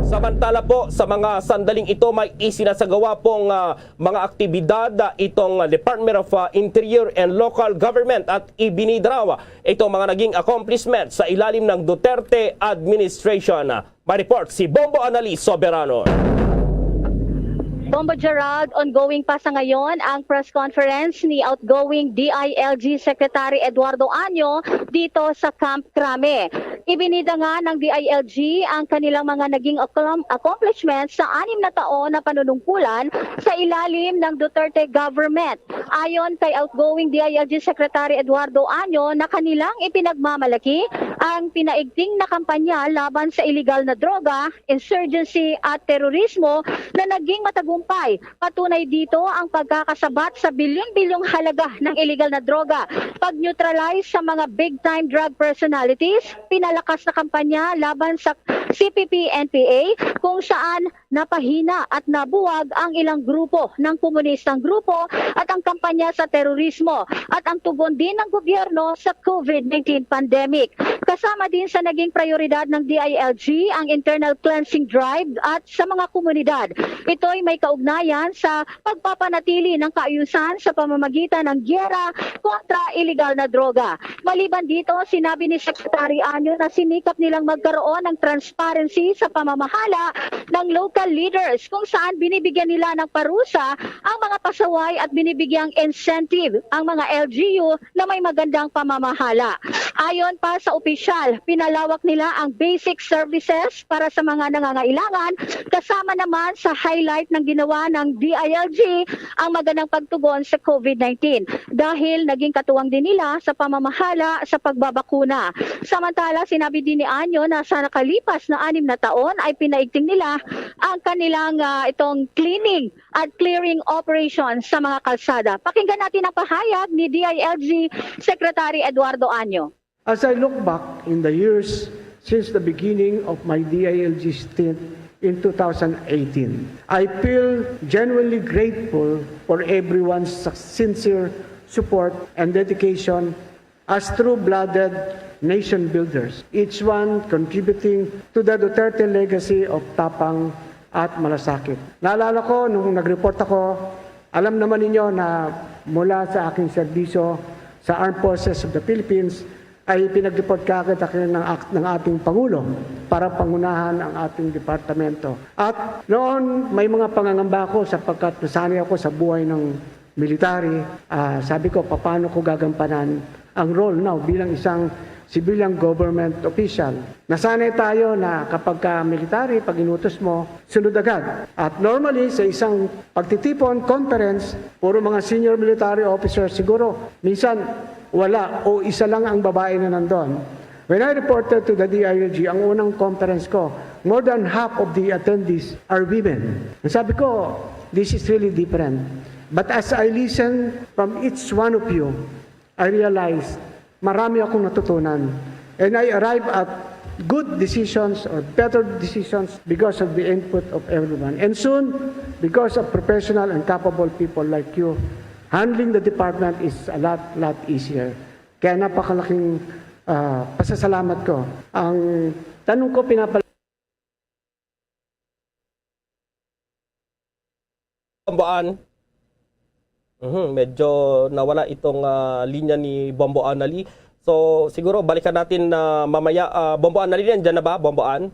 Samantala po, sa mga sandaling ito, may isinasagawa pong, ah, mga aktibidad, ah, itong Department of, ah, Interior and Local Government at ibinida raw itong mga naging accomplishment sa ilalim ng Duterte administration. May report si Bombo Annalise Soberano. Bombo Gerald, ongoing pa sa ngayon ang press conference ni outgoing D I L G Secretary Eduardo Año dito sa Camp Crame. Ibinida nga ng D I L G ang kanilang mga naging accom- accomplishments sa anim na taon na panunungkulan sa ilalim ng Duterte government. Ayon kay outgoing D I L G Secretary Eduardo Año, na kanilang ipinagmamalaki ang pinaigting na kampanya laban sa iligal na droga, insurgency at terorismo na naging matagumpay. Patunay dito ang pagkakasabat sa bilyon-bilyong halaga ng iligal na droga, pag-neutralize sa mga big-time drug personalities, pinalakas na kampanya laban sa C P P N P A, kung saan napahina at nabuwag ang ilang grupo ng komunistang grupo at ang kampanya sa terorismo at ang tugon din ng gobyerno sa COVID nineteen pandemic. Kasama din sa naging prioridad ng D I L G ang internal cleansing drive at sa mga komunidad. Ito'y may kaugnayan sa pagpapanatili ng kaayusan sa pamamagitan ng giyera kontra iligal na droga. Maliban dito, sinabi ni Secretary Año na sinikap nilang magkaroon ng transparency sa pamamahala ng local leaders, kung saan binibigyan nila ng parusa ang mga pasaway at binibigyang incentive ang mga L G U na may magandang pamamahala. Ayon pa sa opisyal, pinalawak nila ang basic services para sa mga nangangailangan, kasama naman sa highlight ng ginawa ng D I L G ang magandang pagtugon sa COVID nineteen, dahil naging katuwang din nila sa pamamahala sa pagbabakuna. Samantala, sinabi din ni Anyo na sa nakalipas na anim na taon ay pinaigting nila ang kanilang, ah, itong cleaning at clearing operation sa mga kalsada. Pakinggan natin ang pahayag ni D I L G Secretary Eduardo Anyo. As I look back in the years since the beginning of my D I L G stint in two thousand eighteen, I feel genuinely grateful for everyone's sincere support and dedication as true-blooded nation builders, each one contributing to the Duterte legacy of tapang at malasakit. Naalala ko nung nag-report ako, alam naman ninyo na mula sa aking serbisyo sa Armed Forces of the Philippines ay pinag-report kaagad akin ng, ak- ng ating Pangulo para pangunahan ang ating departamento. At noon, may mga pangangamba ako sapagkat nasanay ako sa buhay ng military. Ah, sabi ko, paano ko gagampanan ang role now bilang isang civilian government official? Nasanay tayo na kapag ka military, pag inutos mo, sunod agad. At normally, sa isang pagtitipon, conference, puro mga senior military officers siguro, minsan wala o isa lang ang babae na nandun. When I reported to the D I L G, ang unang conference ko, more than half of the attendees are women. Ang sabi ko, this is really different. But as I listen from each one of you, I realize marami akong natutunan. And I arrive at good decisions or better decisions because of the input of everyone. And soon, because of professional and capable people like you, handling the department is a lot, lot easier. Kaya napakalaking ah, pasasalamat ko. Ang tanong ko pinapal- Bomboan. Mhm, medyo nawala itong ah, linya ni Bomboan Ali. So, siguro balikan natin na mamaya. Ah, Bomboan Ali, nandiyan na ba, Bomboan?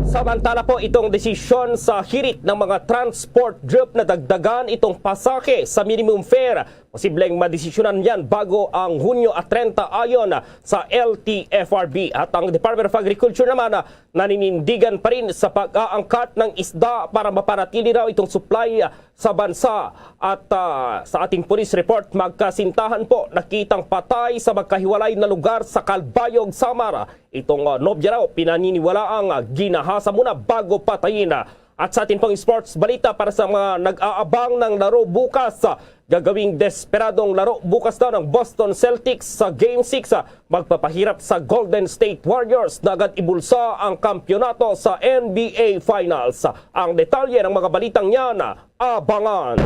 Samantala po, itong desisyon sa hirit ng mga transport group na dagdagan itong pasahe sa minimum fare, posibleng madesisyonan yan bago ang Hunyo at treinta, ayon sa L T F R B. At ang Department of Agriculture naman, ah, naninindigan pa rin sa pag-aangkat ng isda para mapanatili raw itong supply, ah, sa bansa. At ah, sa ating police report, magkasintahan po nakitang patay sa magkahiwalay na lugar sa Calbayog, Samar. Itong ah, nobya raw pinaniniwalaang ah, ginahasa muna bago patayin. At sa ating pang sports balita, para sa mga nag-aabang ng laro bukas, ah, gagawing desperadong laro bukas daw ng Boston Celtics sa Game six, ah, magpapahirap sa Golden State Warriors na agad ibulsa ang kampiyonato sa N B A Finals. Ang detalye ng mga balitang yan, ah, abangan.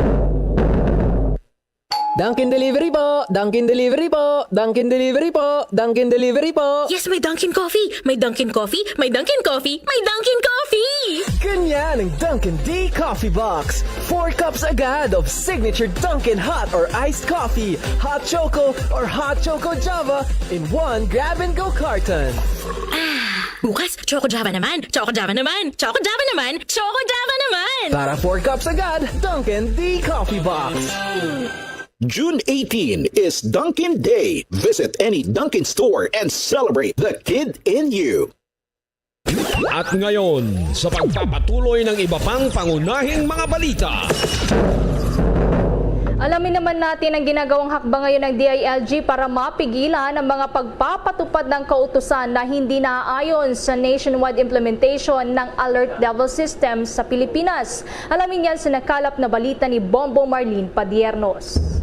Dunkin Delivery po! Dunkin Delivery po! Dunkin Delivery po! Dunkin Delivery po! Yes, may Dunkin Coffee! May Dunkin Coffee! May Dunkin Coffee! May Dunkin Coffee! Ganyan ang Dunkin D Coffee Box. Four cups agad of signature Dunkin hot or iced coffee, hot choco or hot choco Java in one grab-and-go carton. Bukas, Choco Java naman! Choco Java naman! Choco Java naman! Choco Java naman! Para four cups agad, Dunkin D Coffee Box. June eighteen is Dunkin Day. Visit any Dunkin store and celebrate the kid in you. At ngayon, sa pagpapatuloy ng iba pang pangunahing mga balita. Alamin naman natin ang ginagawang hakbang ngayon ng D I L G para mapigilan ang mga pagpapatupad ng kautusan na hindi naaayon sa nationwide implementation ng alert level system sa Pilipinas. Alamin yan sa nakalap na balita ni Bombo Marlene Padiernos.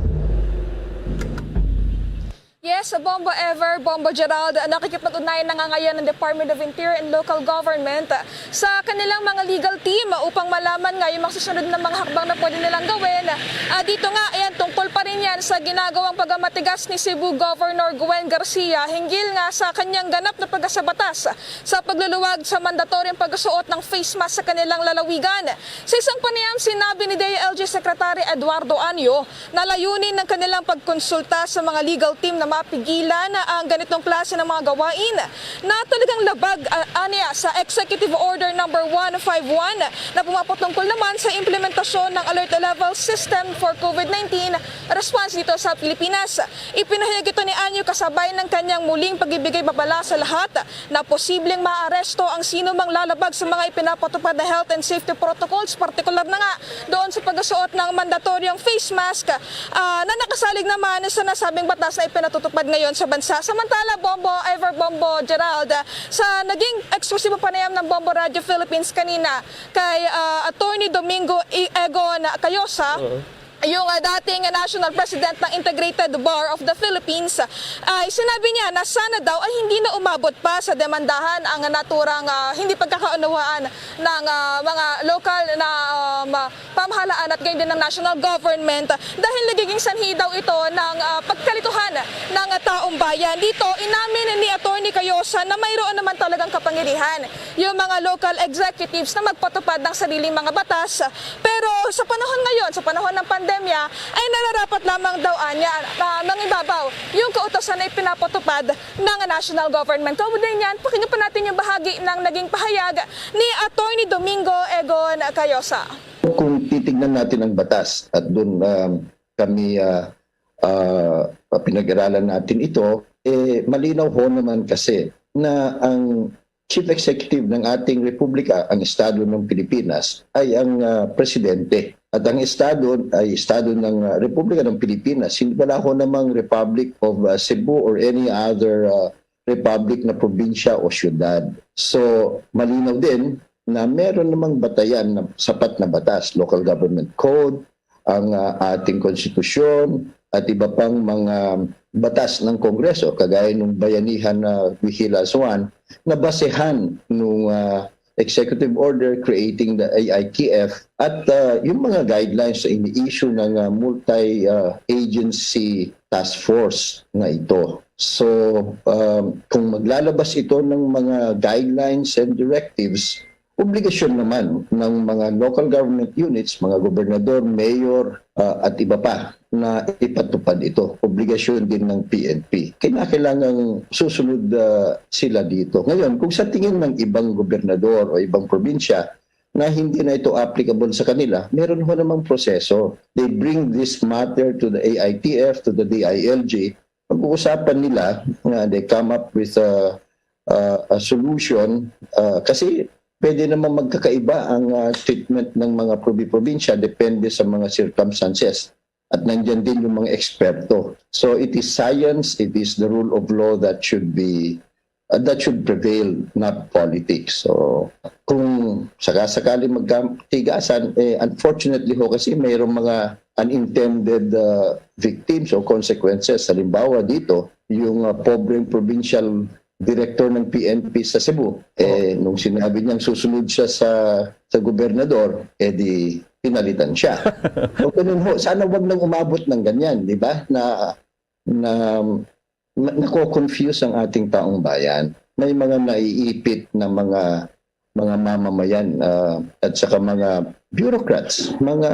Yes, Bombo Ever, Bombo Gerald, nakikipag-ugnayan na nga ngayon ang Department of Interior and Local Government sa kanilang mga legal team upang malaman nga yung mga susunod na mga hakbang na pwede nilang gawin. Ah, dito nga, ayan, tungkol pa rin yan sa ginagawang pagmamatigas ni Cebu Governor Gwen Garcia hinggil nga sa kanyang ganap na pagkasabatas sa pagluluwag sa mandatoryong pagsuot ng face mask sa kanilang lalawigan. Sa isang panayam, sinabi ni D I L G Secretary Eduardo Anyo na layunin ng kanilang pagkonsulta sa mga legal team na mapigilan ang ganitong klase ng mga gawain na talagang labag, ah, aniya sa Executive Order number one five one na pumapatungkol naman sa implementasyon ng Alert Level System for COVID nineteen response dito sa Pilipinas. Ipinahayag ito ni Anyo kasabay ng kanyang muling pagibigay babala sa lahat na posibleng maaresto ang sino mang lalabag sa mga ipinapatupad na health and safety protocols, partikular na nga doon sa pagsuot ng mandatoryong face mask, ah, na nakasalig naman sa nasabing batas na ipinatutupad ngayon sa bansa. Samantala, Bombo, Ever Bombo, Gerald, sa naging eksklusibong panayam ng Bombo Radio Philippines kanina kay, ah, Attorney Domingo I- Egon Cayosa, yung, ah, dating National President ng Integrated Bar of the Philippines, ay sinabi niya na sana daw ay hindi na umabot pa sa demandahan ang naturang, ah, hindi pagkakaunawaan ng, ah, mga lokal na, um, pamahalaan at gayon din ng national government dahil nagiging sanhi daw ito ng, ah, pagkalituhan ng taong bayan. Dito, inamin ni Attorney Cayosa na mayroon naman talagang kapangyarihan yung mga local executives na magpatupad ng sariling mga batas. Pero sa panahon ngayon, sa panahon ng pandemya, ay nararapat lamang daw anya na mangibabaw yung kautosan na ipinapatupad ng national government. Kaugnay niyan, pakinggan pa natin yung bahagi ng naging pahayag ni Attorney Domingo Egon Cayosa. Kung titignan natin ang batas at doon, um, kami, ah, ah, pinag-aralan natin ito, eh, malinaw ho naman kasi na ang chief executive ng ating republika, ang Estado ng Pilipinas, ay ang, ah, presidente. At ang Estado ay Estado ng, ah, Republika ng Pilipinas. Hindi, wala ho namang Republic of, ah, Cebu or any other, ah, republic na probinsya o syudad. So, malinaw din na meron namang batayan na sapat na batas, local government code, ang, ah, ating konstitusyon, at iba pang mga batas ng Kongreso, kagaya ng Bayanihan na Bihilas One, na basehan nung, ah, executive order creating the A I T F at, ah, yung mga guidelines sa ini-issue ng, ah, multi, ah, agency task force na ito. So, um, kung maglalabas ito ng mga guidelines and directives, obligasyon naman ng mga local government units, mga gobernador, mayor, ah, at iba pa na ipatupad ito. Obligasyon din ng P N P. Kinakailangang susunod, ah, sila dito. Ngayon, kung sa tingin ng ibang gobernador o ibang probinsya na hindi na ito applicable sa kanila, meron ho namang proseso. They bring this matter to the A I T F, to the D I L G. Pag-uusapan nila, nga they come up with a, a, a solution, ah, kasi pwede naman magkakaiba ang, ah, treatment ng mga probi-probinsya depende sa mga circumstances. At nandyan din yung mga eksperto. So it is science, it is the rule of law that should be, uh, that should prevail, not politics. So kung sakasakali magkatigasan, eh, unfortunately ho kasi mayroong mga unintended, uh, victims o consequences. Halimbawa dito, yung, uh, pobreng provincial director ng P N P sa Cebu, eh, nung sinabi niyang susunod siya sa, sa gobernador, eh di pinalitan siya. So, ganun ho, sana wag nang umabot ng ganyan, di ba? Na, na, na nako-confuse ang ating taong bayan. May mga naiipit na mga mga mamamayan, ah, at saka mga bureaucrats, mga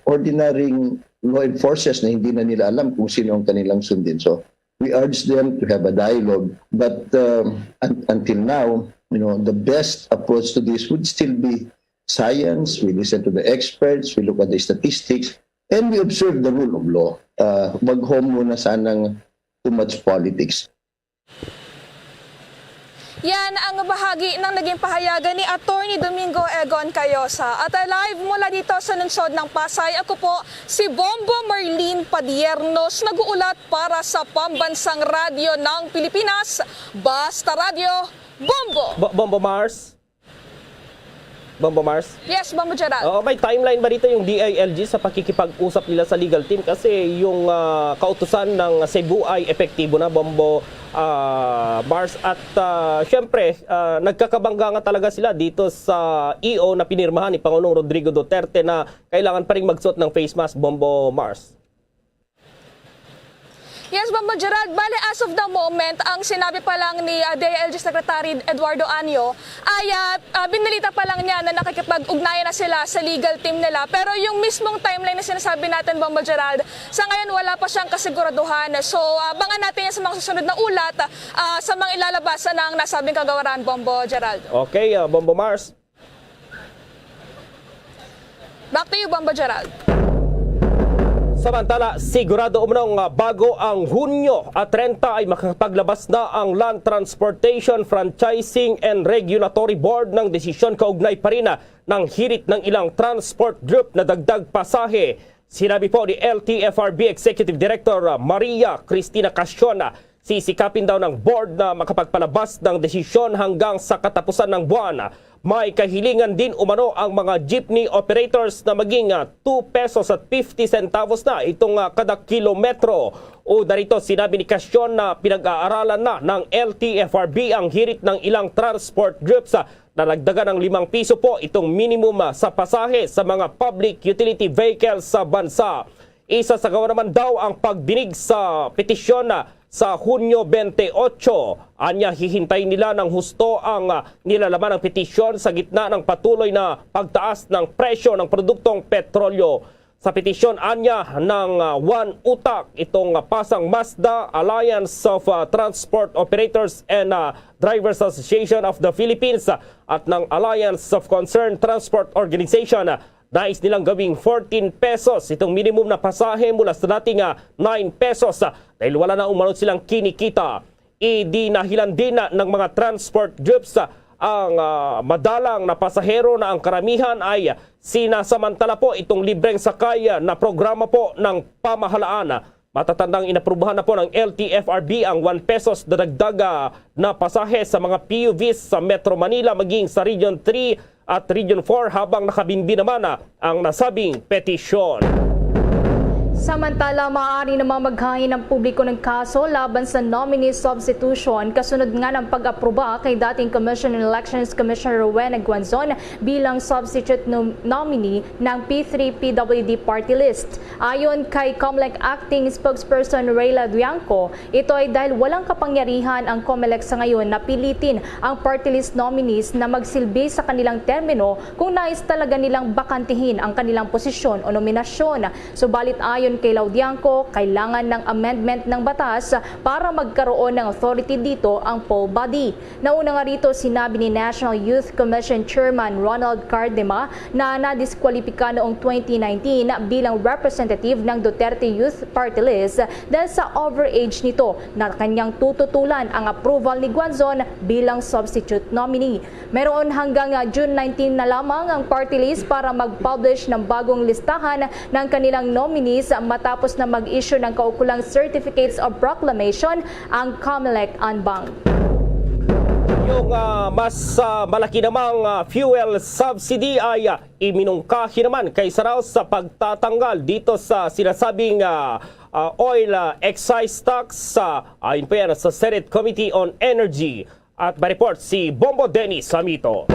ordinaryong law enforcers na hindi na nila alam kung sino ang kanilang sundin. So, we urge them to have a dialogue. But, um, un-, until now, you know, the best approach to this would still be science. We listen to the experts, we look at the statistics, and we observe the rule of law. Uh, wag ho muna sanang too much politics. Yan ang bahagi ng naging pahayagan ni Attorney Domingo Egon Cayosa. At, ah, live mula dito sa lungsod ng Pasay, ako po si Bombo Marlene Padiernos, nag-uulat para sa Pambansang Radyo ng Pilipinas, Basta Radyo, Bombo! Bo- Bombo Mars? Bombo Mars? Yes, Bombo Gerald. Oo, may timeline ba dito yung D I L G sa pakikipag-usap nila sa legal team? Kasi yung ah, kautusan ng Cebu ay epektibo na, Bombo ah, Mars. At ah, syempre, ah, nagkakabangga nga talaga sila dito sa E O na pinirmahan ni Pangulong Rodrigo Duterte na kailangan pa rin magsuot ng face mask, Bombo Mars. Yes, Bombo Gerald. Bale, as of the moment, ang sinabi pa lang ni ah, D I L G Secretary Eduardo Anyo ay ah, ah, binalita pa lang niya na nakikipag-ugnayan na sila sa legal team nila. Pero yung mismong timeline na sinasabi natin, Bombo Gerald, sa ngayon wala pa siyang kasiguraduhan. So, abangan natin yan sa mga susunod na ulat ah, sa mga ilalabas ng nasabing kagawaran, Bombo Gerald. Okay, ah, Bombo Mars. Back to you, Bombo Gerald. Samantala, sigurado umano nga bago ang Hunyo at treinta ay makapaglabas na ang Land Transportation Franchising and Regulatory Board ng desisyon kaugnay pa rin ng hirit ng ilang transport group na dagdag pasahe. Sinabi po ni L T F R B Executive Director Maria Cristina Cascion, sisikapin daw ng board na makapagpalabas ng desisyon hanggang sa katapusan ng buwan. May kahilingan din umano ang mga jeepney operators na maging ah, two pesos at fifty centavos na itong ah, kada kilometro. O narito, sinabi ni Cascion na pinag-aaralan na ng L T F R B ang hirit ng ilang transport groups ah, na dagdagan ng limang piso po itong minimum ah, sa pasahe sa mga public utility vehicles sa bansa. Isasagawa naman daw ang pagdinig sa petisyon ah, sa Hunyo twenty-eight. Anya, hihintayin nila ng husto ang ah, nilalaman ng petisyon sa gitna ng patuloy na pagtaas ng presyo ng produktong petrolyo. Sa petisyon anya ng ah, One Utak, itong ah, Pasang Mazda, Alliance of ah, Transport Operators and ah, Drivers Association of the Philippines ah, at ng Alliance of Concerned Transport Organization, ah, nais nilang gawing fourteen pesos itong minimum na pasahe mula sa dating ah, nine pesos, ah, dahil wala na umano silang kinikita. Idinahilan din ng mga transport groups ang ah, madalang na pasahero na ang karamihan ay sinasamantala po itong libreng sakay na programa po ng pamahalaan. Matatandang inaprubahan na po ng L T F R B ang one pesos na dagdag ah, na pasahe sa mga P U Vs sa Metro Manila maging sa Region three at Region four, habang nakabinbi naman ah, ang nasabing petisyon. Samantala, maaari namang maghain ang publiko ng kaso laban sa nominee substitution kasunod nga ng pag-aproba kay dating Commission on Elections Commissioner Rowena Guanzon bilang substitute nom- nominee ng P three P W D party list. Ayon kay Comelec Acting Spokesperson Reyla Dianco, ito ay dahil walang kapangyarihan ang Comelec sa ngayon na pilitin ang party list nominees na magsilbi sa kanilang termino kung nais talaga nilang bakantihin ang kanilang posisyon o nominasyon. Subalit ayon kay Laudianco, kailangan ng amendment ng batas para magkaroon ng authority dito ang poll body. Nauna nga rito, sinabi ni National Youth Commission Chairman Ronald Cardema na nadiskwalipika noong twenty nineteen bilang representative ng Duterte Youth Party List dahil sa overage nito na kanyang tututulan ang approval ni Guanzon bilang substitute nominee. Meron hanggang ah, June nineteen na lamang ang party list para mag-publish ng bagong listahan ng kanilang nominees matapos na mag-issue ng kaukulang certificates of proclamation ang Comelec Anbang. Yung ah, mas ah, malaki namang ah, fuel subsidy ay ah, iminungkahi naman kay Saraw sa pagtatanggal dito sa sinasabing ah, ah, oil ah, excise tax sa, ayon po yan, sa Senate Committee on Energy. At may report si Bombo Dennis Samito.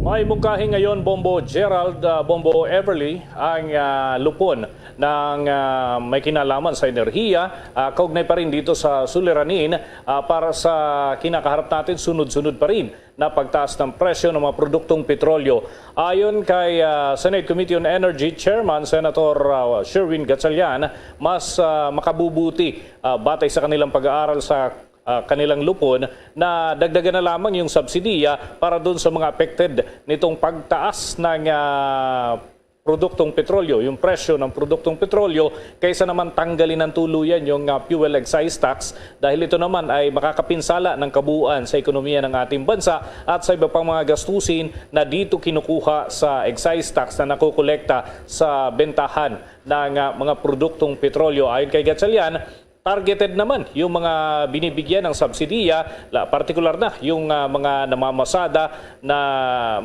May mungkahi ngayon, Bombo Gerald, ah, Bombo Everly, ang, ah, lupon ng, ah, may kinalaman sa enerhiya, ah, kaugnay pa rin dito sa suliranin, ah, para sa kinakaharap natin, sunod-sunod pa rin na pagtaas ng presyo ng mga produktong petrolyo. Ayon kay, ah, Senate Committee on Energy Chairman Senator, ah, Sherwin Gatchalian, mas, ah, makabubuti, ah, batay sa kanilang pag-aaral sa, ah, kanilang lupon, na dagdagan na lamang yung subsidiya para doon sa mga affected nitong pagtaas ng, ah, produktong petrolyo, yung presyo ng produktong petrolyo, kaysa naman tanggalin ng tuluyan yung, ah, fuel excise tax, dahil ito naman ay makakapinsala ng kabuuan sa ekonomiya ng ating bansa at sa iba pang mga gastusin na dito kinukuha sa excise tax na nakukolekta sa bentahan ng, ah, mga produktong petrolyo. Ayon kay Gatchalian, targeted naman yung mga binibigyan ng subsidiya, la-, partikular na yung, ah, mga namamasada na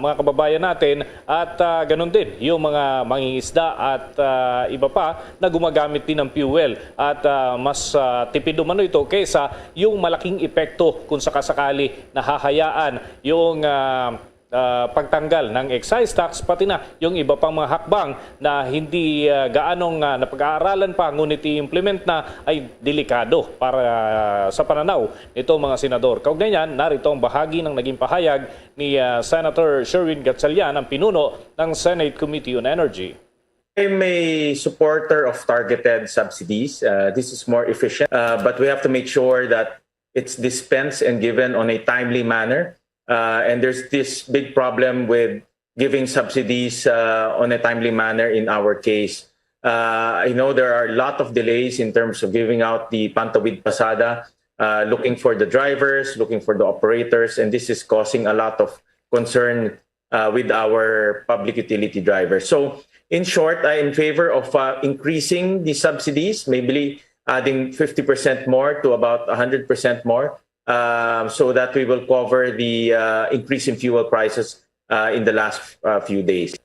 mga kababayan natin at, ah, ganun din yung mga mangingisda at, ah, iba pa na gumagamit din ng fuel at, ah, mas, ah, tipid umano ito kaysa yung malaking epekto kung sakasakali na hahayaan yung, ah, ah, pagtanggal ng excise tax, pati na yung iba pang mga hakbang na hindi, ah, gaanong, ah, napag-aaralan pa ngunit i-implement na, ay delikado para, ah, sa pananaw nito, mga senador. Kaugnay niyan, narito ang bahagi ng naging pahayag ni, ah, Senator Sherwin Gatchalian, ang pinuno ng Senate Committee on Energy. I'm a supporter of targeted subsidies. Uh, this is more efficient, uh, but we have to make sure that it's dispensed and given on a timely manner. Uh, and there's this big problem with giving subsidies, uh, on a timely manner in our case. Uh, I know there are a lot of delays in terms of giving out the Pantawid Pasada, uh, looking for the drivers, looking for the operators, and this is causing a lot of concern, uh, with our public utility drivers. So, in short, I am in favor of, uh, increasing the subsidies, maybe adding fifty percent more to about one hundred percent more, uh, so that we will cover the, uh, increase in fuel prices, uh, in the last, uh, few days.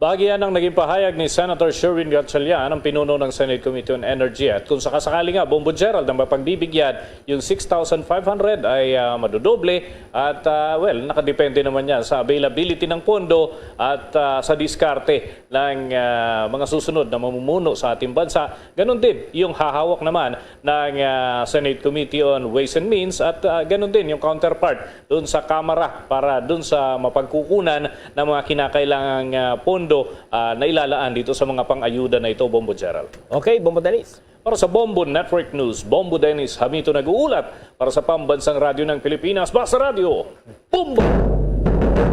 Bahagi yan ng naging pahayag ni Senator Sherwin Gatchalian, ang pinuno ng Senate Committee on Energy. At kung sakasakali nga, Bombo Gerald, ang mapagbibigyan, yung six thousand five hundred ay, ah, madodoble. At, ah, well, nakadepende naman yan sa availability ng pondo at, ah, sa diskarte ng, ah, mga susunod na mamumuno sa ating bansa. Ganun din yung hahawak naman ng, ah, Senate Committee on Ways and Means at, ah, ganun din yung counterpart doon sa Kamara para doon sa mapagkukunan ng mga kinakailangang, ah, pondo, ah, na ilalaan dito sa mga pang-ayuda na ito, Bombo Gerald. Okay, Bombo Dennis. Para sa Bombo Network News, Bombo Dennis Hamito nag-uulat para sa Pambansang Radyo ng Pilipinas, Basta Radyo, Bombo!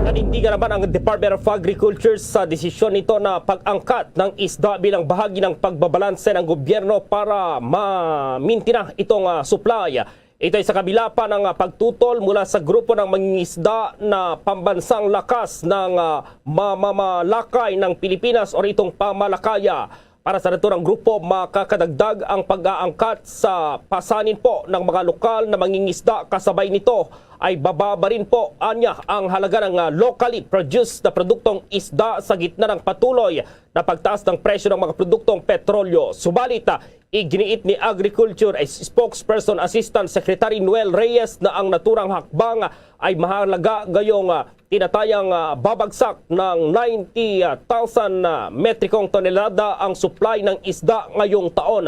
Nanindigan naman ang Department of Agriculture sa desisyon nito na pag-angkat ng isda bilang bahagi ng pagbabalanse ng gobyerno para mamintina itong, ah, supply. Ito ay sa kabila pa ng, ah, pagtutol mula sa grupo ng mangingisda na Pambansang Lakas ng, ah, Mamamalakay ng Pilipinas o itong Pamalakaya. Para sa naturang grupo, makakadagdag ang pag-aangkat sa pasanin po ng mga lokal na mangingisda. Kasabay nito ay bababa rin po, anya, ang halaga ng, ah, locally produced na produktong isda sa gitna ng patuloy na pagtaas ng presyo ng mga produktong petrolyo. Subalit, ah, iginiit ni Agriculture Spokesperson Assistant Secretary Noel Reyes na ang naturang hakbang ay mahalaga gayong, ah, tinatayang, ah, babagsak ng ninety thousand, ah, metrikong tonelada ang supply ng isda ngayong taon.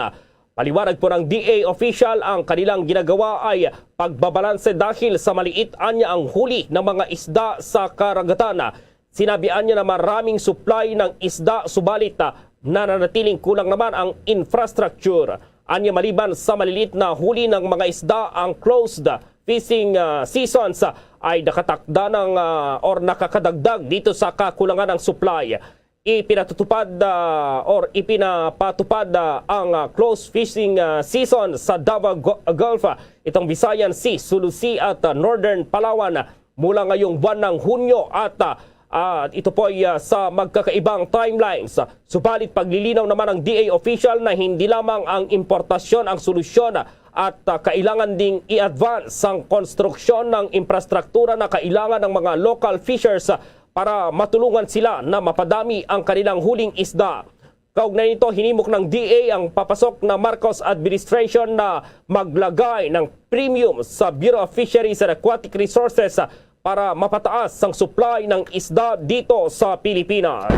Paliwanag po ng D A official, ang kanilang ginagawa ay pagbabalanse dahil sa maliit anya ang huli ng mga isda sa karagatan. Sinabi anya na maraming supply ng isda, subalit, ah, nananatiling kulang naman ang infrastructure. Anya, maliban sa malilit na huli ng mga isda, ang closed fishing, ah, seasons, ah, ay nakatakda ng, ah, or nakakadagdag dito sa kakulangan ng supply. Ipinatutupad, ah, or ipinapatupad, ah, ang, ah, closed fishing, ah, season sa Davao Gu-, Gulf, ah, itong Visayan Sea, Sulu Sea at, ah, Northern Palawan, ah, mula ngayong buwan ng Hunyo at, ah, ah, ito po ay, ah, sa magkakaibang timelines. Subalit, paglilinaw naman ng D A official na hindi lamang ang importasyon ang solusyon at, ah, kailangan ding i-advance ang konstruksyon ng infrastruktura na kailangan ng mga local fishers, ah, para matulungan sila na mapadami ang kanilang huling isda. Kaugnay nito, hinimok ng D A ang papasok na Marcos administration na maglagay ng premium sa Bureau of Fisheries and Aquatic Resources, ah, para mapataas ang supply ng isda dito sa Pilipinas.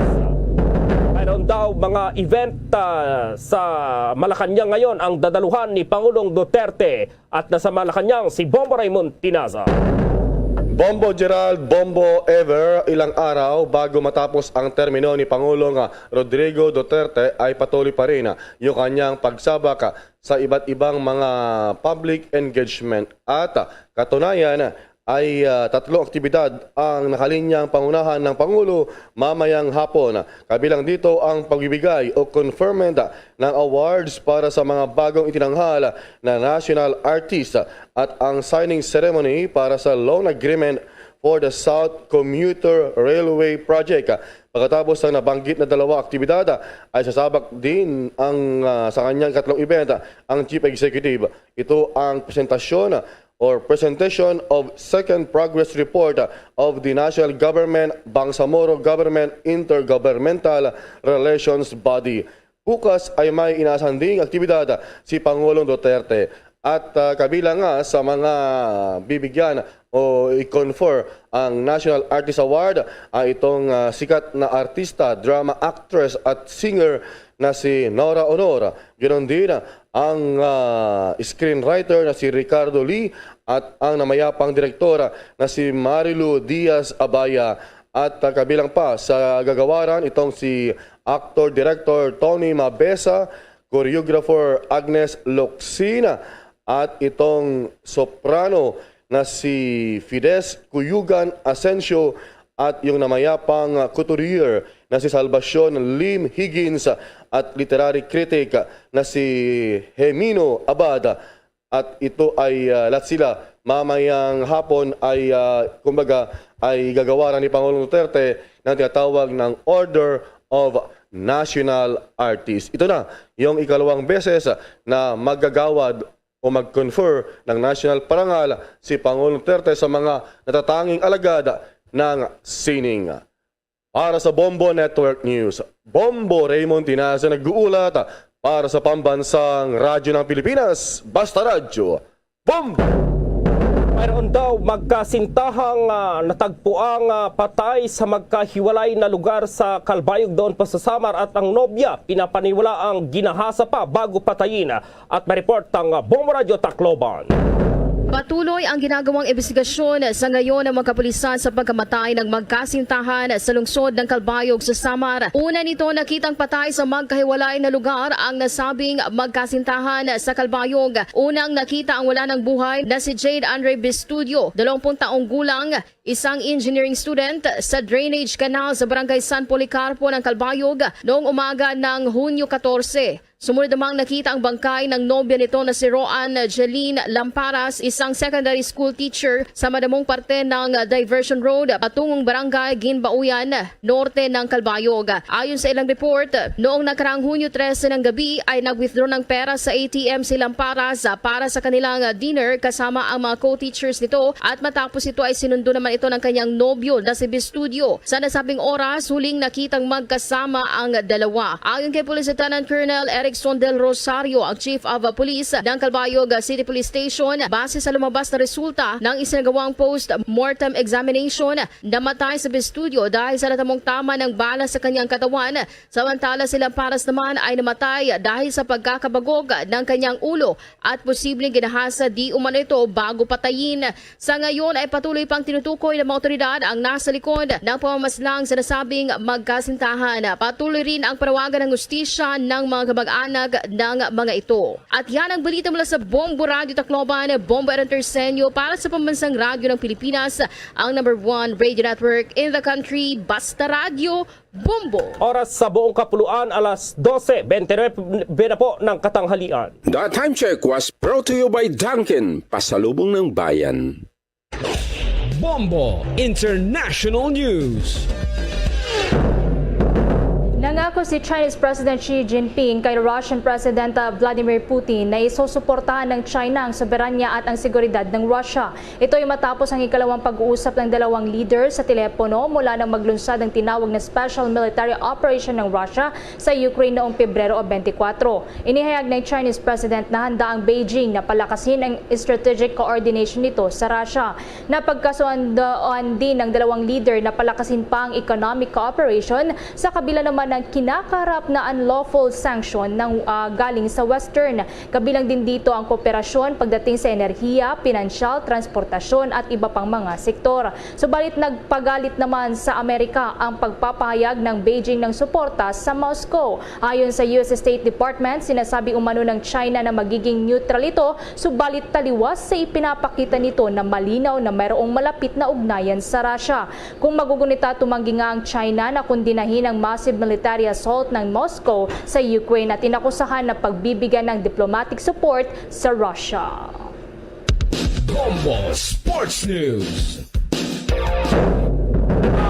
Mayroon daw mga event, ah, sa Malacañang ngayon ang dadaluhan ni Pangulong Duterte at nasa Malacañang si Bombo Raymond Tinaza. Bombo Gerald, Bombo Ever, ilang araw bago matapos ang termino ni Pangulong, ah, Rodrigo Duterte ay patuloy pa rin, ah, yung kanyang pagsabak, ah, sa iba't ibang mga public engagement at, ah, katunayan, ay, ah, tatlong aktibidad ang nakalinyang pangunahan ng Pangulo mamayang hapon. Kabilang dito ang pagbibigay o conferment ng awards para sa mga bagong itinanghal na national artist at ang signing ceremony para sa loan agreement for the South Commuter Railway Project. Pagkatapos ng nabanggit na dalawa aktibidad, ay sasabak din ang, ah, sa kanyang ikatlong event ang Chief Executive. Ito ang presentasyon or presentation of second progress report of the National Government Bangsamoro Government Intergovernmental Relations Body. Bukas ay may inaasahan ding aktibidad si Pangulong Duterte at, ah, kabilang nga sa mga bibigyan o i-confer ang National Artist Award ay itong, ah, sikat na artista, drama actress at singer na si Nora Honor. Ganoon din ang, ah, screenwriter na si Ricardo Lee at ang namayapang direktor na si Marilu Diaz Abaya. At, ah, kabilang pa sa gagawaran itong si actor-director Tony Mabesa, choreographer Agnes Loxina, at itong soprano na si Fides Cuyugan Asensio at yung namayapang, ah, couturier na si Salvacion Lim Higgins at literary critic na si Hemino Abad. At ito ay, ah, lahat sila mamayang hapon ay, ah, kumbaga, ay gagawaran ni Pangulong Duterte ng tinatawag ng Order of National Artist. Ito na yung ikalawang beses na magagawad o mag-confer ng national parangal si Pangulong Duterte sa mga natatanging alagad ng sining. Para sa Bombo Network News, Bombo Raymond Tinaza nag-uulat para sa Pambansang Radyo ng Pilipinas, Basta Radyo, Bombo! Mayroon daw magkasintahang, ah, natagpuang, ah, patay sa magkahiwalay na lugar sa Calbayog doon pa sa Samar at ang nobya pinapaniwala ang ginahasa pa bago patayin. At may report ang, ah, Bombo Radyo Tacloban. Patuloy ang ginagawang imbestigasyon sa ngayon ng mga kapulisan sa pagkamatay ng magkasintahan sa lungsod ng Calbayog sa Samar. Una nito, nakitang patay sa magkahiwalay na lugar ang nasabing magkasintahan sa Calbayog. Unang nakita ang wala ng buhay na si Jade Andre Bestudio, dalawang taong gulang, isang engineering student, sa drainage canal sa Barangay San Policarpo ng Calbayog noong umaga ng Hunyo katorse. Sumunod namang nakita ang bangkay ng nobya nito na si Roan Jeline Lamparas, isang secondary school teacher, sa madamong parte ng Diversion Road patungong Barangay Ginbauyan, norte ng Calbayog. Ayon sa ilang report, noong nakaraang Hunyo trese ng gabi ay nag-withdraw ng pera sa A T M si Lamparas para sa kanilang dinner kasama ang mga co-teachers nito at matapos ito ay sinundo naman ito ng kanyang nobyo na si Bestudio. Sa nasabing oras, huling nakitang magkasama ang dalawa. Ayon kay Police Lieutenant Colonel Erickson Del Rosario, ang Chief of Police ng Calbayog City Police Station, base sa lumabas na resulta ng isinagawang post-mortem examination, namatay si Bestudio dahil sa natamong tama ng bala sa kanyang katawan. Samantala, si Lamparas naman ay namatay dahil sa pagkakabagog ng kanyang ulo at posibleng ginahasa di umano ito bago patayin. Sa ngayon ay patuloy pang tinutukoy ng mga otoridad ang nasa likod ng pamamaslang sa nasabing magkasintahan. Patuloy rin ang panawagan ng hustisya ng mga kamag-anak ng mga ito. At yan ang balita mula sa Bombo Radio Tacloban, Bombo Aaron Terceño para sa Pambansang Radyo ng Pilipinas, ang number one radio network in the country, Basta Radyo, Bombo. Oras sa buong kapuluan, alas dose bente nuebe na po ng katanghalian. The time check was brought to you by Dunkin, pasalubong ng bayan. Bombo International News. Nangako Si Chinese President Xi Jinping kay Russian President, ah, Vladimir Putin na isusuportahan ng China ang soberanya at ang seguridad ng Russia. Ito ay matapos ang ikalawang pag-uusap ng dalawang leader sa telepono mula nang maglunsad ang tinawag na special military operation ng Russia sa Ukraine noong Pebrero twenty-four. Inihayag ng Chinese President na handa ang Beijing na palakasin ang strategic coordination nito sa Russia. Napagkasuandaan din ng dalawang leader na palakasin pa ang economic cooperation sa kabila naman ng kinakaharap na unlawful sanction ng, ah, galing sa Western. Kabilang din dito ang kooperasyon pagdating sa enerhiya, pinansyal, transportasyon at iba pang mga sektor. Subalit nagpagalit naman sa Amerika ang pagpapahayag ng Beijing ng suporta sa Moscow. Ayon sa U S State Department, sinasabi umano ng China na magiging neutral ito, subalit taliwas sa ipinapakita nito na malinaw na mayroong malapit na ugnayan sa Russia. Kung magugunita, tumanggi nga ang China na kundinahin ang massive military assault ng Moscow sa Ukraine at inakusahan na pagbibigyan ng diplomatic support sa Russia. Bombo Sports News.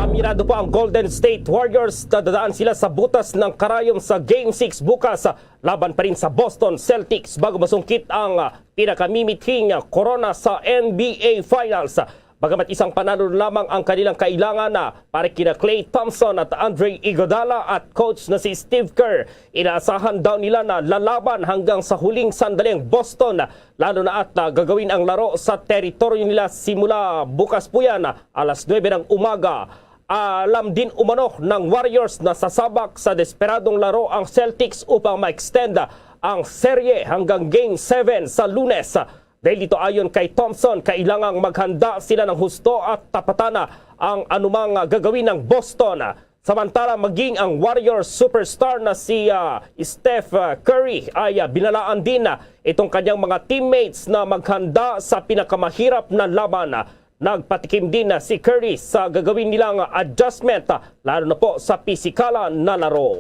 Aminado po ang Golden State Warriors na dadaan sila sa butas ng karayom sa Game six bukas, laban pa rin sa Boston Celtics bago masungkit ang, ah, pinakamimithing, ah, korona sa N B A Finals. Bagamat isang panalo lamang ang kanilang kailangan na para kina Klay Thompson at Andre Iguodala at coach na si Steve Kerr, inaasahan daw nila na lalaban hanggang sa huling sandali ang Boston, lalo na at, ah, gagawin ang laro sa teritoryo nila simula bukas po yan, ah, alas nuebe ng umaga. Alam din umano ng Warriors na sasabak sa desperadong laro ang Celtics upang ma-extend ang serye hanggang Game seven sa Lunes. Dahil dito, ayon kay Thompson, kailangang maghanda sila ng husto at tapatan ang anumang gagawin ng Boston. Samantala, maging ang Warriors superstar na si, ah, Steph, ah, Curry ay, ah, binalaan din, ah, itong kanyang mga teammates na maghanda sa pinakamahirap na laban. Nagpatikim din, ah, si Curry sa gagawin nilang adjustment, ah, lalo na po sa pisikalan na laro.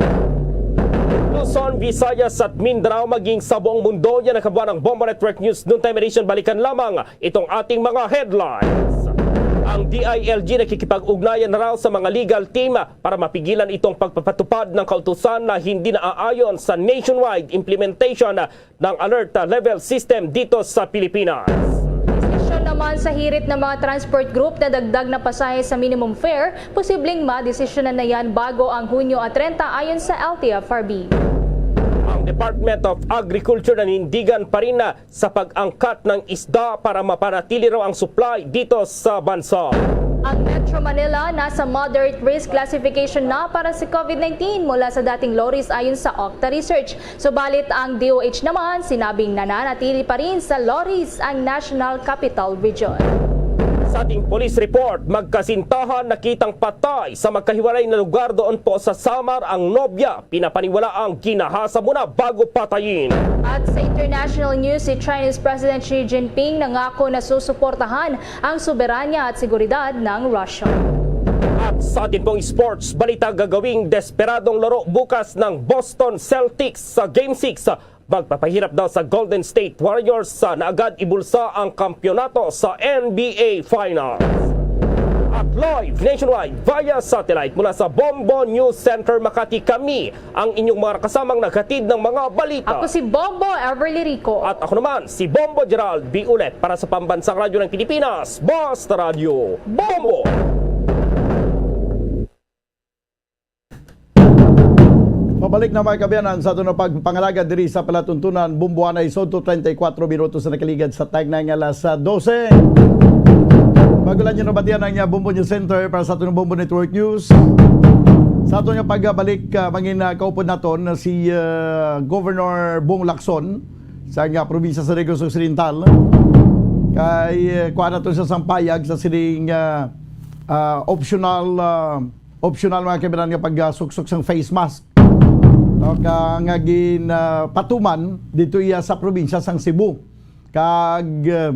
Luzon, Visayas at Mindanao, maging sa buong mundo, yan ang kabuuan ng Bombo Network News Noontime Edition. Balikan lamang itong ating mga headlines. Ang D I L G nakikipag-ugnayan na raw sa mga legal team para mapigilan itong pagpapatupad ng kautusan na hindi naaayon sa nationwide implementation ng alert level system dito sa Pilipinas. Desisyon naman sa hirit ng mga transport group na dagdag na pasahe sa minimum fare, posibleng madesisyonan na yan bago ang Hunyo trenta ayon sa L T F R B. Ang Department of Agriculture nanindigan pa rin na sa pag-angkat ng isda para mapanatili raw ang supply dito sa bansa. Ang Metro Manila nasa moderate risk classification na para sa COVID nineteen mula sa dating low risk ayon sa Octa Research. Subalit ang D O H naman sinabing nananatili pa rin sa low risk ang National Capital Region. Sa ating police report, magkasintahan nakitang patay sa magkahiwalay na lugar doon po sa Samar ang nobya. Pinapaniwala ang ginahasa muna bago patayin. At sa international news, si Chinese President Xi Jinping nangako na susuportahan ang soberanya at seguridad ng Russia. At sa atin pong sports balita, gagawing desperadong laro bukas ng Boston Celtics sa Game six. Magpapahirap daw sa Golden State Warriors sa naagad ibulsa ang kampyonato sa N B A Finals. At live nationwide via satellite mula sa Bombo News Center Makati, kami ang inyong mga kasamang naghatid ng mga balita. Ako si Bombo Everly Rico. At ako naman, si Bombo Gerald B. Ulet para sa Pambansang Radyo ng Pilipinas, Basta Radyo, Bombo! Pabalik na, mga kaabyanan, sa aton nga pagpangalagad diri sa palatuntunan, Bombo anay, sodto treinta y cuatro minutos na nakaligad sa tagnay nga alas dose. Bago lang nyo nabatian ang, ah, Bombo News Center para sa aton Bombo Network News. Sa aton nga pagbalik, ah, mangin, ah, kaupod naton si, ah, Governor Bong Lacson sa nga probinsya sa Negros Occidental. Kay, ah, kuha naton sa sampayag sa sining, ah, ah, optional, ah, optional, mga kaabyanan, nga pagsuksok sang face mask. No, ka nga gin, ah, patuman dito iya sa probinsya sang Cebu. Kag, ah,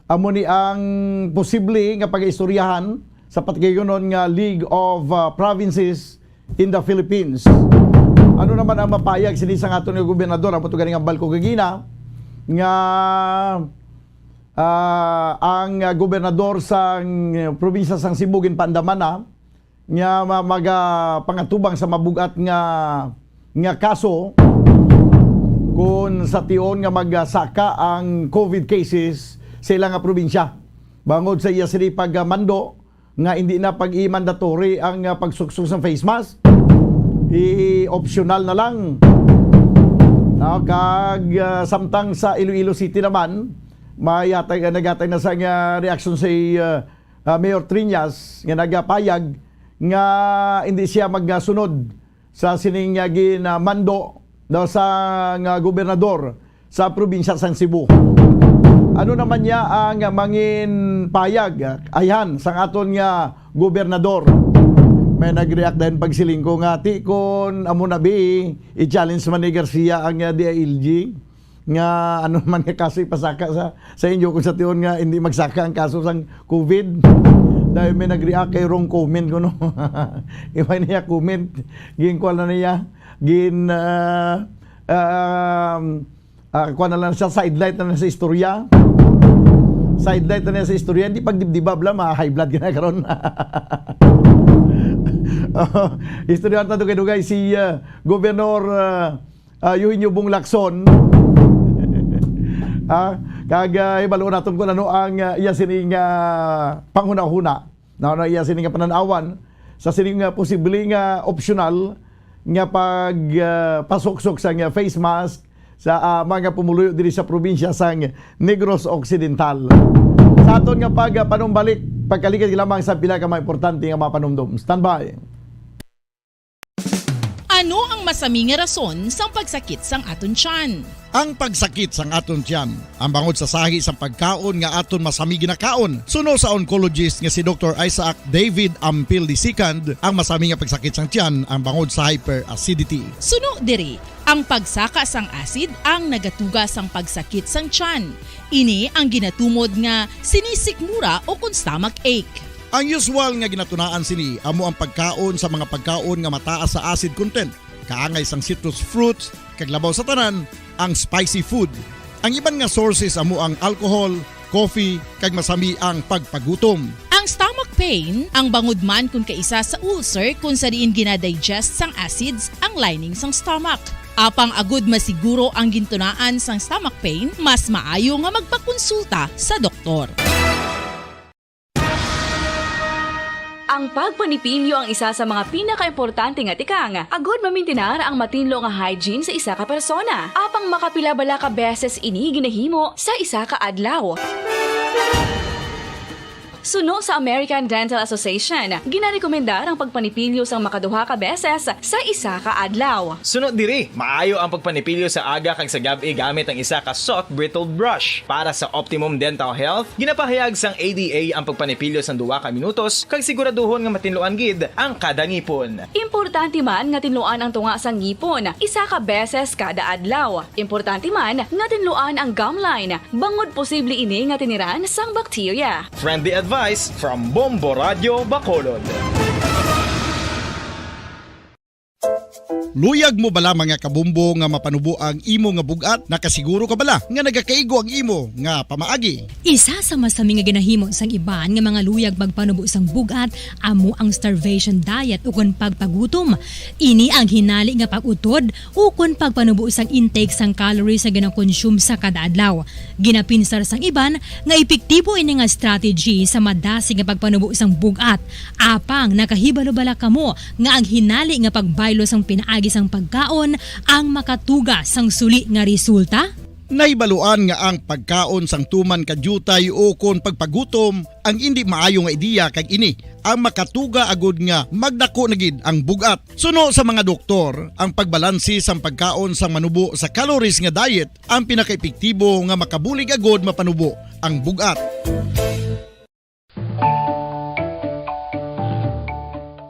amo ni ang posible nga pag-istoryahan sa patikayunon nga League of, ah, Provinces in the Philippines. Ano naman ang mapayag sini sa aton nga gobernador? Amo to gani nga bal ko gagina nga, ah, ang, ah, gobernador sang probinsya sang Cebu ginpaandaman na nga ma-, magapangatubang sa mabug-at nga nga kaso kon sa tion nga magsaka ang COVID cases sa ila nga probinsya. Bangod sa iya sini pagmando nga hindi na pag-i-mandatory ang, ah, pagsuksok sa face mask, i-optional na lang. No, kag, ah, samtang sa Iloilo City naman, may yatag, nagatag na sa nga reaksyon si, ah, ah, Mayor Triñas nga nagapayag nga hindi siya magsunod sa sining, ah, ginamando daw sang, ah, gobernador sa probinsya sang Cebu. Ano naman niya ang mangin payag, ayhan, sang aton nga gobernador? May nag-react din pagsiling ko nga, "Ti, kon amo na bi, i-challenge man ni Garcia ang, ah, D I L G." Nga ano man nga kaso ipasaka sa, sa inyo kung sa tion nga hindi magsaka ang kaso sang COVID. Dahil may nag-react kay wrong comment ko, no? Iba niya comment. Ginkuha na niya. Gin, ah, um, ah, kuha na lang siya, sidelight na lang sa istorya. Sidelight na lang sa istorya. Hindi pagdibdiba, bla, ma-high blood ka na karon. Oh, istorya ta dugay-dugay si, ah, Governor, ah, ah, Eugenio Bong Lacson. Ah, kag, ah, hibaluon naton kung ano ang, ah, iya sini nga panghunahuna. Na, na iya sini nga pananawan sa sini nga posible nga optional nga pag, ah, pasuksok sa nga face mask sa, ah, mga pumuluyo diri sa probinsya sang Negros Occidental. Sa aton nga pagpanumbalik, pagkaligid lamang sa pila ka mga importante nga mga panumdom. Standby. Ano ang masami nga rason sang pagsakit sang aton tiyan? Ang pagsakit sang aton tiyan, ang bangod sa sahi sang pagkaon nga aton masami ginakaon. Suno sa oncologist nga si Doktor Isaac David Ampil the second, ang masami nga pagsakit sang tiyan ang bangod sa hyperacidity. Suno diri, ang pagsaka sang acid ang nagatuga sang pagsakit sang tiyan. Ini ang ginatumod nga sinisikmura o kon stomach ache. Ang usual nga ginatunaan sini amo ang pagkaon sa mga pagkaon nga mataas sa acid content, kaangay sang citrus fruits, kag labaw sa tanan, ang spicy food. Ang iban nga sources amo ang alcohol, coffee, kag masami ang pagpagutom. Ang stomach pain, ang bangod man kon kaisa sa ulcer kon sa diin ginadigest sang acids ang lining sang stomach. Apang agud masiguro ang gintunaan sang stomach pain, mas maayo nga magpakonsulta sa doktor. Ang pagpanipilyo ang isa sa mga pinakaimportante nga tikang agud mamintinar ang matinlo nga hygiene sa isa ka persona. Apang makapila bala ka beses ini ginahimo sa isa ka adlaw? Suno sa American Dental Association, ginarekomendar ang pagpanipilyo sang makaduha ka beses sa isa ka adlaw. Suno diri, maayo ang pagpanipilyo sa aga kag sa gab-i gamit ang isa ka soft bristled brush. Para sa optimum dental health, ginapahayag sang A D A ang pagpanipilyo sang duha ka minutos kag siguraduhon nga matinluan gid ang kada ngipon. Importante man nga tinluan ang tunga sang ngipon isa ka beses kada adlaw. Importante man nga tinluan ang gum line bangod posible ini nga tiniran sang bakterya. Friendly advice from Bombo Radio Bacolod. Luyag mo bala, mga kabombo, nga mapanubo ang imo nga bug-at? Nakasiguro ka bala nga nagakaigo ang imo nga pamaagi? Isa sa masami nga ginahimo sang iban nga mga luyag magpanubo sang bug-at amo ang starvation diet ukon pagpagutom. Ini ang hinali nga pag-utod ukon pagpanubo sang intake sang calories nga ginakonsume sa kada adlaw. Ginapinsar sang iban nga epektibo ini nga strategy sa madasig nga pagpanubo sang bug-at. Apang nakahibalo bala kamo nga ang hinali nga pagbaylo sang pinaagi sang pagkaon ang makatuga sang suli nga resulta? Nahibaluan nga ang pagkaon sang tuman ka diutay ukon pagpagutom ang indi maayo nga ideya, kag ini ang makatuga agud nga magdako na gid ang bug-at. Suno sa mga doktor, ang pagbalanse sang pagkaon sang manubo sa calories nga diet ang pinakaepektibo nga makabulig agud mapanubo ang bug-at.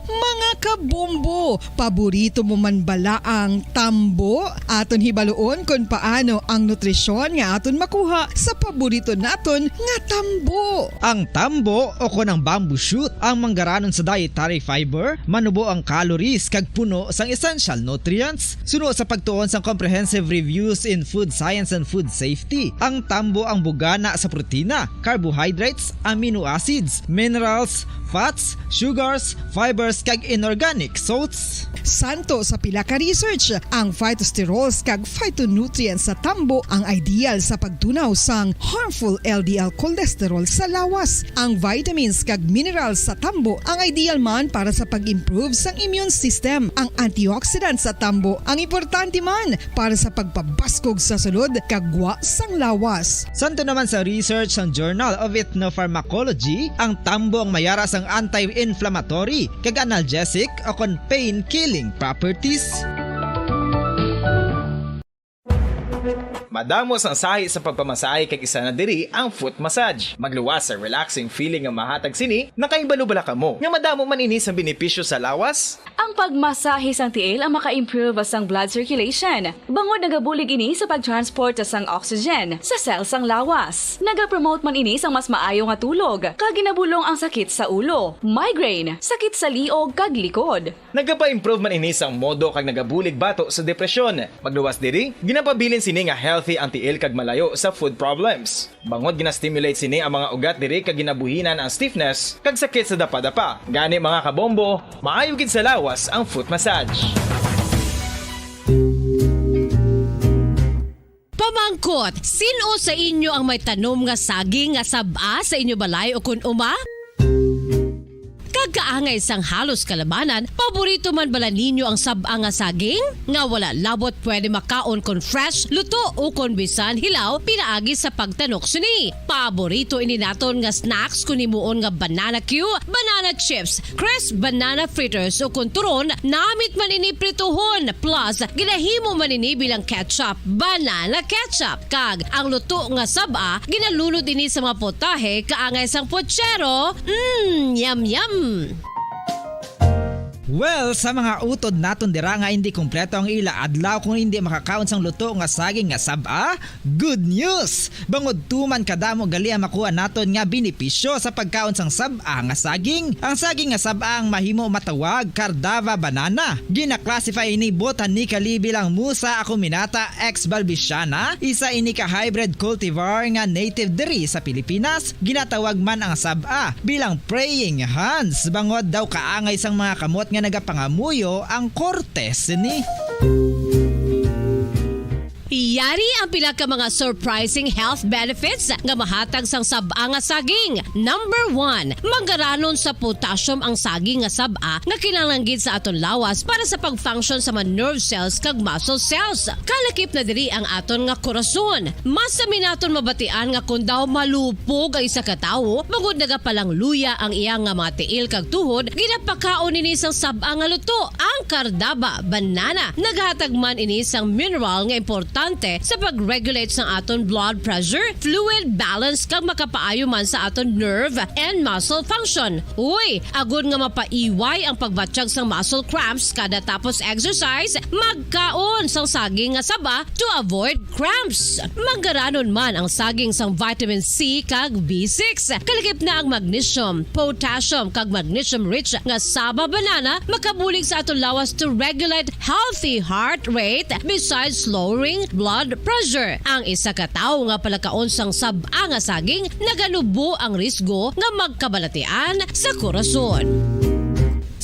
Mga kabombo, paborito mo man bala ang tambo? Aton hibaluon kon paano ang nutrisyon nga aton makuha sa paborito naton nga tambo. Ang tambo, o kon ang bamboo shoot, ang manggaranon sa dietary fiber, manubo ang calories kag puno sang essential nutrients. Suno sa pagtuon sang Comprehensive Reviews in Food Science and Food Safety, ang tambo ang bugana sa protina, carbohydrates, amino acids, minerals, fats, sugars, fibers, kag inorganic salts. Santo sa pila ka research, ang phytosterols kag phytonutrients sa tambo ang ideal sa pagtunaw sang harmful L D L cholesterol sa lawas. Ang vitamins kag minerals sa tambo ang ideal man para sa pag-improve sang immune system. Ang antioxidants sa tambo ang importante man para sa pagpabaskog sa sulod kag gwa sang lawas. Santo naman sa research sang Journal of Ethnopharmacology, ang tambo ang mayara sang anti-inflammatory kag analgesic o kon pain-killing properties. Madamo sang sahi sa pagpamasahe kag isa na diri ang foot massage. Magluwas sa relaxing feeling nga mahatag sini, nakahibalo bala kamo nga madamo man ini sang benepisyo sa lawas? Ang pagmasahe sang tiil ang maka-improve sang blood circulation, bangod nagabulig ini sa pag-transport sang oxygen sa cell sang lawas. Nagapromote man ini sang mas maayo nga tulog, kag ginabulong ang sakit sa ulo, migraine, sakit sa liog, kag likod. Nagapa-improve man ini sang modo kag nagabulig bato sa depresyon. Magluwas diri, ginapabilin sini nga healthy ang tiil kag malayo sa foot problems. Bangod gina-stimulate sini ang mga ugat diri kag ginabuhinan ang stiffness kag sakit sa dapadapa. Gani, mga kabombo, maayo gid sa lawas ang foot massage. Pamangkot, sin-o sa inyo ang may tanom nga saging nga sab-a sa inyo balay o kun uma? Kag kaangay sang halos kalabanan, paborito man bala ninyo ang sab-a nga saging? Nga wala labot pwede makaon kon fresh, luto, o kon bisan hilaw, pinaagi sa pagtanok sini. Paborito ini naton nga snacks kon himuon nga banana cue, banana chips, crisp banana fritters, o kon turon, namit man ini prituhon, plus ginahimo man ini bilang ketchup, banana ketchup. Kag ang luto nga sab-a, ginalunod ini sa mga potahe kaangay sang pochero. Mm, yum, yum! Well, sa mga utod naton dira nga indi kompleto ang ila adlaw kung indi makakaon sang luto nga saging nga sab-a, good news! Bangod tuman kadamo gali ang makuha naton nga benepisyo sa pagkaon sang sab-a nga saging. Ang saging nga sab-a ang mahimo matawag Cardava banana. Gina-classify ini botanically bilang Musa acuminata ex balbisiana, isa ini ka hybrid cultivar nga native diri sa Pilipinas. Ginatawag man ang sab-a bilang praying hands, bangod daw kaangay sang mga kamot nga nagapangamuyo ang korte sini. Yari ang pila ka mga surprising health benefits nga mahatag sang sab-a nga saging. Number one, manggaranon sa potassium ang saging nga sab-a nga kinahanglan gid sa aton lawas para sa pag-function sa mga nerve cells kag muscle cells. Kalakip na diri ang aton nga korason. Mas sami naton mabatian nga kon daw malupog ang isa ka tawo, bangod nagapalangluya ang iya nga mga tiil kag tuhod, ginapakaon ini sang sab-a nga luto, ang Cardava banana. Naghatag man ini sang mineral nga importante sa pag-regulate sang aton blood pressure, fluid balance, kag makapaayo man sa aton nerve and muscle function. Uy, agod nga mapaiway ang pagbatyag sang muscle cramps kada tapos exercise, magkaon sang saging nga saba to avoid cramps. Manggaranon man ang saging sang vitamin C kag B six. Kalakip na ang magnesium, potassium, kag magnesium-rich nga saba banana makabulig sa aton lawas to regulate healthy heart rate besides lowering blood pressure. Ang isa ka tawo nga palakaon sang sab-a nga saging naganubo ang risgo nga magkabalatian sa korason.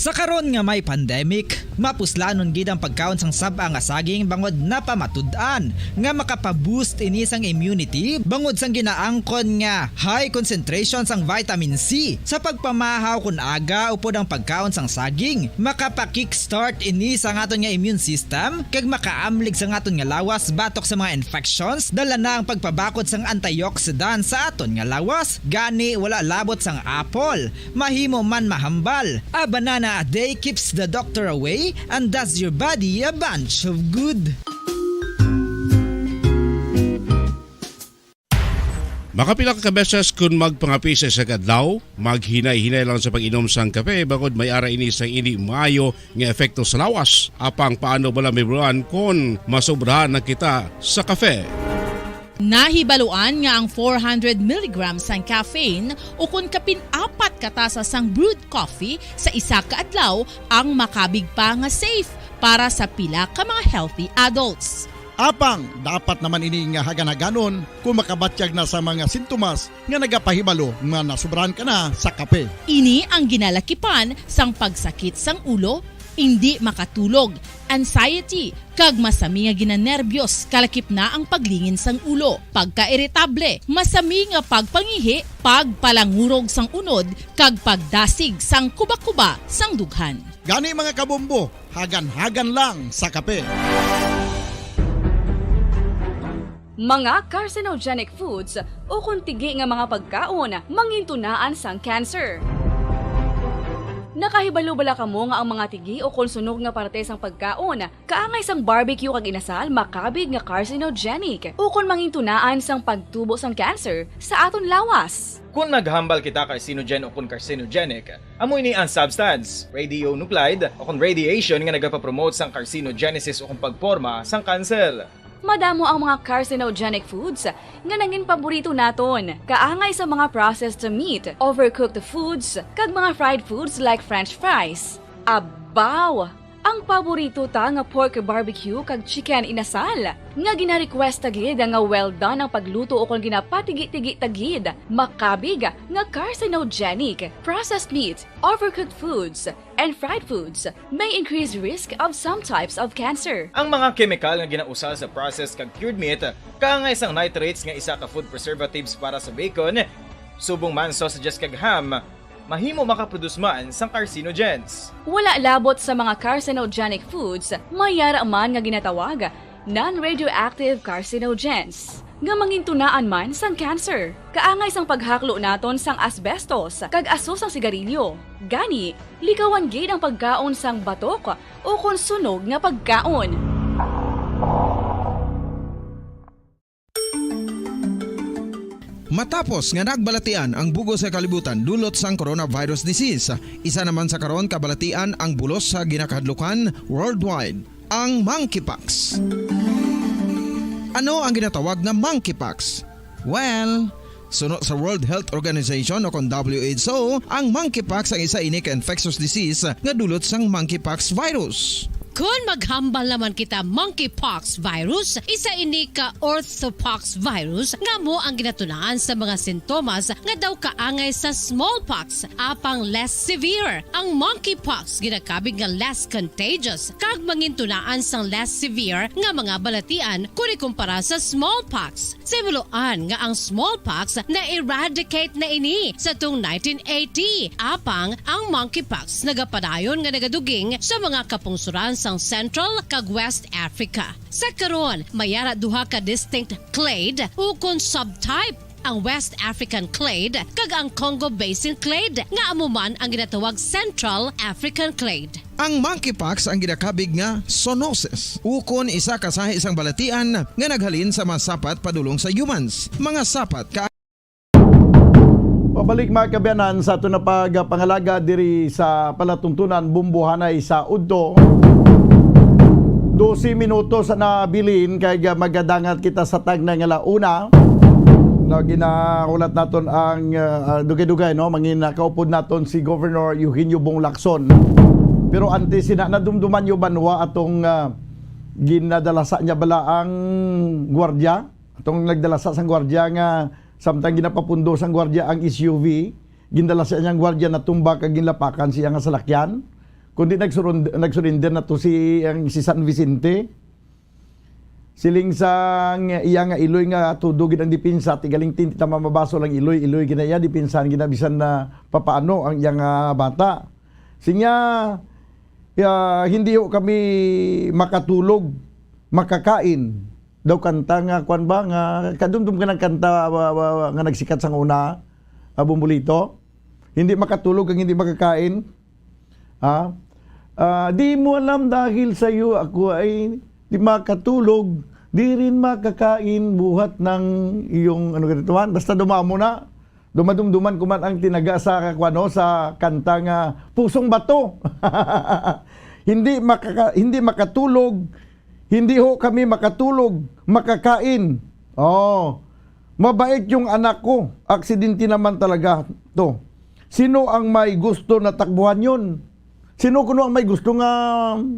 Sa karon nga may pandemic, mapuslanon gid ang pagkaon sang sab-a nga saging bangod napamatud-an nga makapa-boost ini sang immunity bangod sang ginaangkon nga high concentration sang vitamin C sa pagpamahaw kon aga upod ang pagkaon sang saging. Makapa-kickstart ini sa aton nga immune system kag makaamlig sa aton nga lawas batok sa mga infections, dala na ang pagpabakod sang antioxidant sa aton nga lawas. Gani, wala labot sang apple, mahimo man mahambal. A banana a day keeps the doctor away and does your body a bunch of good. Makapila ka beses kon magpangape sa isa ka adlaw, maghinay-hinay lang sa pag-inom sang kape bangod may ara ini sang indi maayo nga epekto sa lawas. Apang paano bala mahibaluan kon masobrahan na kita sa kape? Nahibaluan nga ang four hundred milligrams sang caffeine ukon kapin apat ka tasa sang brewed coffee sa isa ka adlaw ang makabig pa nga safe para sa pila ka mga healthy adults. Apang dapat naman ini nga hagan-haganon kung makabatyag na sa mga sintomas nga nagapahibalo nga nasubrahan ka na sa kape. Ini ang ginalakipan sang pagsakit sang ulo, indi makatulog, anxiety, kag masami nga ginanerbyos, kalakip na ang paglingin sang ulo, pagkairitable, masami nga pagpangihi, pagpalangurog sang unod, kag pagdasig sang kuba-kuba sang dughan. Gani, mga kabombo, hagan-hagan lang sa kape. Mga carcinogenic foods ukon tigi nga mga pagkaon mangintunaan sang cancer. Nakahibalo bala kamo nga ang mga tigi ukon sunog nga parte sang pagkaon kaangay sang barbecue kag inasal makabig nga carcinogenic ukon mangintunaan sang pagtubo sang cancer sa aton lawas? Kon maghambal kita carcinogen ukon carcinogenic, amo ini ang substance, radionuclide, ukon radiation nga nagapapromote sang carcinogenesis ukon pagporma sang cancer. Madamo ang mga carcinogenic foods nga nangin paborito naton, kaangay sa mga processed meat, overcooked foods, kag mga fried foods like French fries. Abaw! Ang paborito ta nga pork barbecue kag chicken inasal, nga gina-request ta gid nga well done ang pagluto ukon ginapatigi-tigi ta gid, makabig nga carcinogenic. Processed meat, overcooked foods, and fried foods may increase risk of some types of cancer. Ang mga kemikal nga ginausal sa processed kag cured meat, kaangay sang nitrates nga isa ka food preservatives para sa bacon, subong man sausages kag ham, mahimo makaproduce man sang carcinogens. Wala labot sa mga carcinogenic foods, may yara man nga ginatawag non-radioactive carcinogens, nga mangintunaan man sang cancer. Kaangay sang paghaklo naton sang asbestos kag aso sang sigarilyo. Gani, likawan gid ang pagkaon sang batok ukon sunog nga pagkaon. Matapos nga nagbalatian ang bug-os nga kalibutan dulot sang coronavirus disease, isa naman sa karon kabalatian ang bulos sa ginakahadlukan worldwide, ang monkeypox. Ano ang ginatawag nga monkeypox? Well, suno sa World Health Organization o kon W H O, ang monkeypox ang isa ini ka infectious disease nga dulot sang monkeypox virus. Kon maghambal naman kita monkeypox virus, isa ini ka orthopox virus nga amo ang ginatunaan sa mga sintomas nga daw kaangay sa smallpox, apang less severe. Ang monkeypox ginakabig nga less contagious kag mangintunaan sang less severe nga mga balatian kon ikumpara sa smallpox. Sa himuloan nga ang smallpox na-eradicate na ini sa tung nineteen eighty, apang ang monkeypox nagapadayon nga nagaduging sa mga kapungsoran sang Central kag West Africa. Sa karon, may ara duha ka distinct clade ukon subtype, ang West African clade kag ang Congo Basin clade, nga amo man ang ginatawag Central African clade. Ang monkeypox ang ginakabig nga zoonosis, ukon isa ka sahi sang balatian nga naghalin sa mga sapat padulong sa humans. Mga sapat ka Pabalik, mga kaabyanan, sa aton na pagpangalaga diri sa palatuntunan, Bumbuhanay sa Udto. Dose minutos na nabilin kay ga-, magadangat kita sa tagna nga la una. No, ginahulat naton ang, ah, dugay-dugay, no? Mangin-, nakaupod naton si Governor Eugenio Bong Lacson. Pero antes sina, nadumduman nyo ba, no, atong, ah, ginadalasa niya bala ang gwardiya? Atong nagdalasa sang gwardiya nga samtang ginapapundo sang gwardiya ang S U V, gindalasa niya ang gwardiya, natumba kag ginlapakan siya nga salakyan. Kundi nagsurund-, nag-surrender na to si, ang, si San Vicente. Siling sang iya nga iloy nga tudo gid ang depensa, ti galing tinti ta mamabasol ang iloy, iloy gid na iya, depensahan gid na bisan na papaano ang iya nga bata. Sinya, ya, hindi ho kami makatulog, makakain. Daw kanta nga, kwan ba, nga kadumdum ka ng kanta, wa, wa, wa, nga nagsikat sang una, ah, Bumbolito. Hindi makatulog ang hindi makakain. Ha? Ah, di mo alam dahil sa'yo ako ay di makatulog, di rin makakain buhat ng iyong, ano, ganito man. Basta dumamo na. Dumadumduman ko man ang tinaga sa, kuwano, sa kanta nga Pusong Bato. Hindi makaka-, hindi makatulog, hindi ho kami makatulog, makakain. Oh, mabait yung anak ko. Aksidente naman talaga to. Sino ang may gusto na takbuhan yun? Sino kuno ang may gusto nga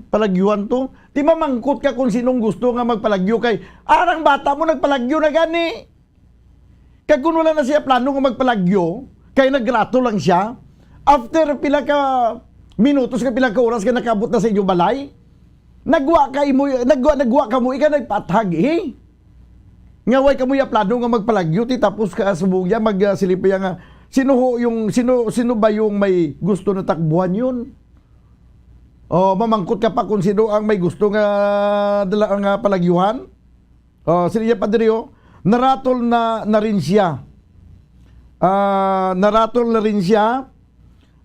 palagyuhan to? Di mamangkot ka kung sinong gusto nga magpalagyo kay arang bata mo nagpalagyo na gani. Kag kung wala na siya plano nga magpalagyo, kay nagrato lang siya, after pila ka minutos, ka pila ka oras, ka nakabot na sa inyo balay, nagwa ka imo, nagwa, nagwa ka mo, ika nagpaathag, eh. Nga way ka mo ya plano nga magpalagyo, ti tapos ka subong ya, mag, ah, silipaya nga, sino ho yung, sino, sino ba yung may gusto na takbuhan yun? O, mamangkot ka pa kung sino ang may gusto nga dala, nga palagyuhan? O, sino ya, Padre, oh? Naratol na, na rin siya. Ah, naratol na rin siya.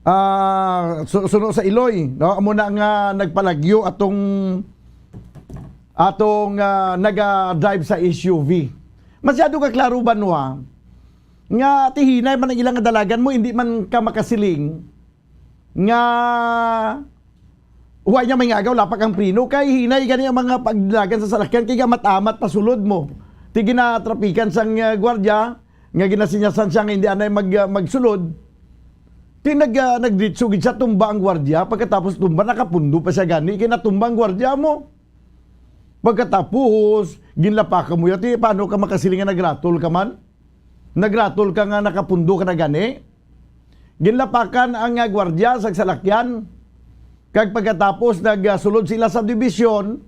Ah, su-, suno sa Iloy, no? Amo na nga nagpalagyo atong, atong, ah, naga-drive sa S U V. Masyado ka klaro, Banwa, nga ti hinay man ang ilang dalagan mo, hindi man ka makasiling nga wa niya may ngagaw, lapak ang preno. Kay hinay gani ang mga pagdalagan sa salakyan, kay gamat-amat pasulod mo. Ti ginatrapikan sang, ah, gwardiya, nga ginasinyasan siya nga hindi anay mag-, ah, magsulod. Ti nag-, ah, nagditso gid siya, tumba ang gwardiya. Pagkatapos tumba, nakapundo pa siya gani, kay natumba ang gwardiya mo. Pagkatapos, ginlapakan mo ya, ti paano ka makasiling nga nagratol ka man? Nagratol ka nga nakapundo ka na gani? Ginlapakan ang, ah, gwardiya sa salakyan. Kag pagkatapos, nagsulod sila sa subdivision,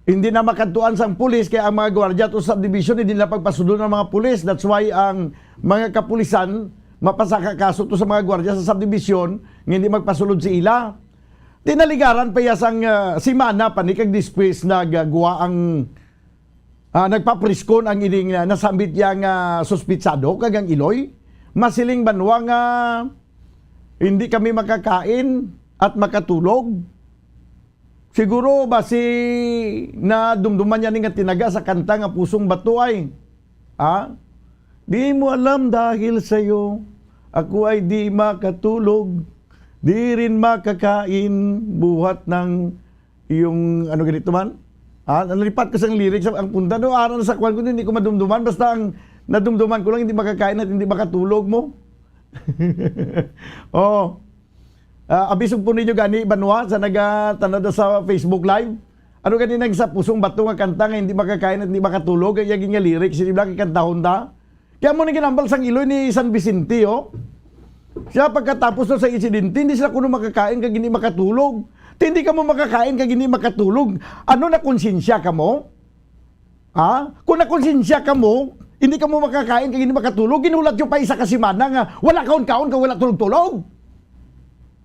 hindi na makadtuan sang pulis, kay ang mga gwardiya to sa subdivision, hindi na pagpasulod ng mga pulis. That's why ang mga kapulisan mapasaka kaso to sa mga gwardiya sa subdivision nga hindi magpasulod si ila. Tinaligaran pa iya sang, ah, simana pa ni kag despues nagagwa ang, ah, nagpapriskon ang ining, ah, nasambit iya nga suspitsado kag ang Iloy. Masiling banwa nga hindi kami makakain at makatulog. Siguro basi nadumduman niya ni nga tinaga sa kanta nga Pusong Bato ay. Ha? Di mo alam dahil sa'yo, ako ay di makatulog, di rin makakain, buhat ng iyong, ano ganito man? Ah, nalipat ko sa lyrics, ang punta, no, aral sa kwan ko, hindi ko madumduman. Basta ang nadumduman ko lang, hindi makakain at hindi makatulog mo. Oh. Ah, abisog po ninyo gani, Banwa, sa nagatanaw da sa Facebook Live. Ano gani nang sa Pusong Bato nga kanta nga hindi makakain at hindi makatulog? Kaya gin nga lyrics, hindi lang kantahon ta. Kaya mo na ginambal sang Iloy ni San Vicente, oh. Siya pagkatapos na sa insidente, hindi sila kuno makakain kag hindi makatulog. Ti hindi ka mo makakain kag hindi makatulog. Ano na konsensya ka mo? Ha? Kung nakonsensya ka mo, hindi ka mo makakain kag hindi makatulog, ginhulat yung pa isa ka semana nga wala kaon-kaon kag wala tulog-tulog.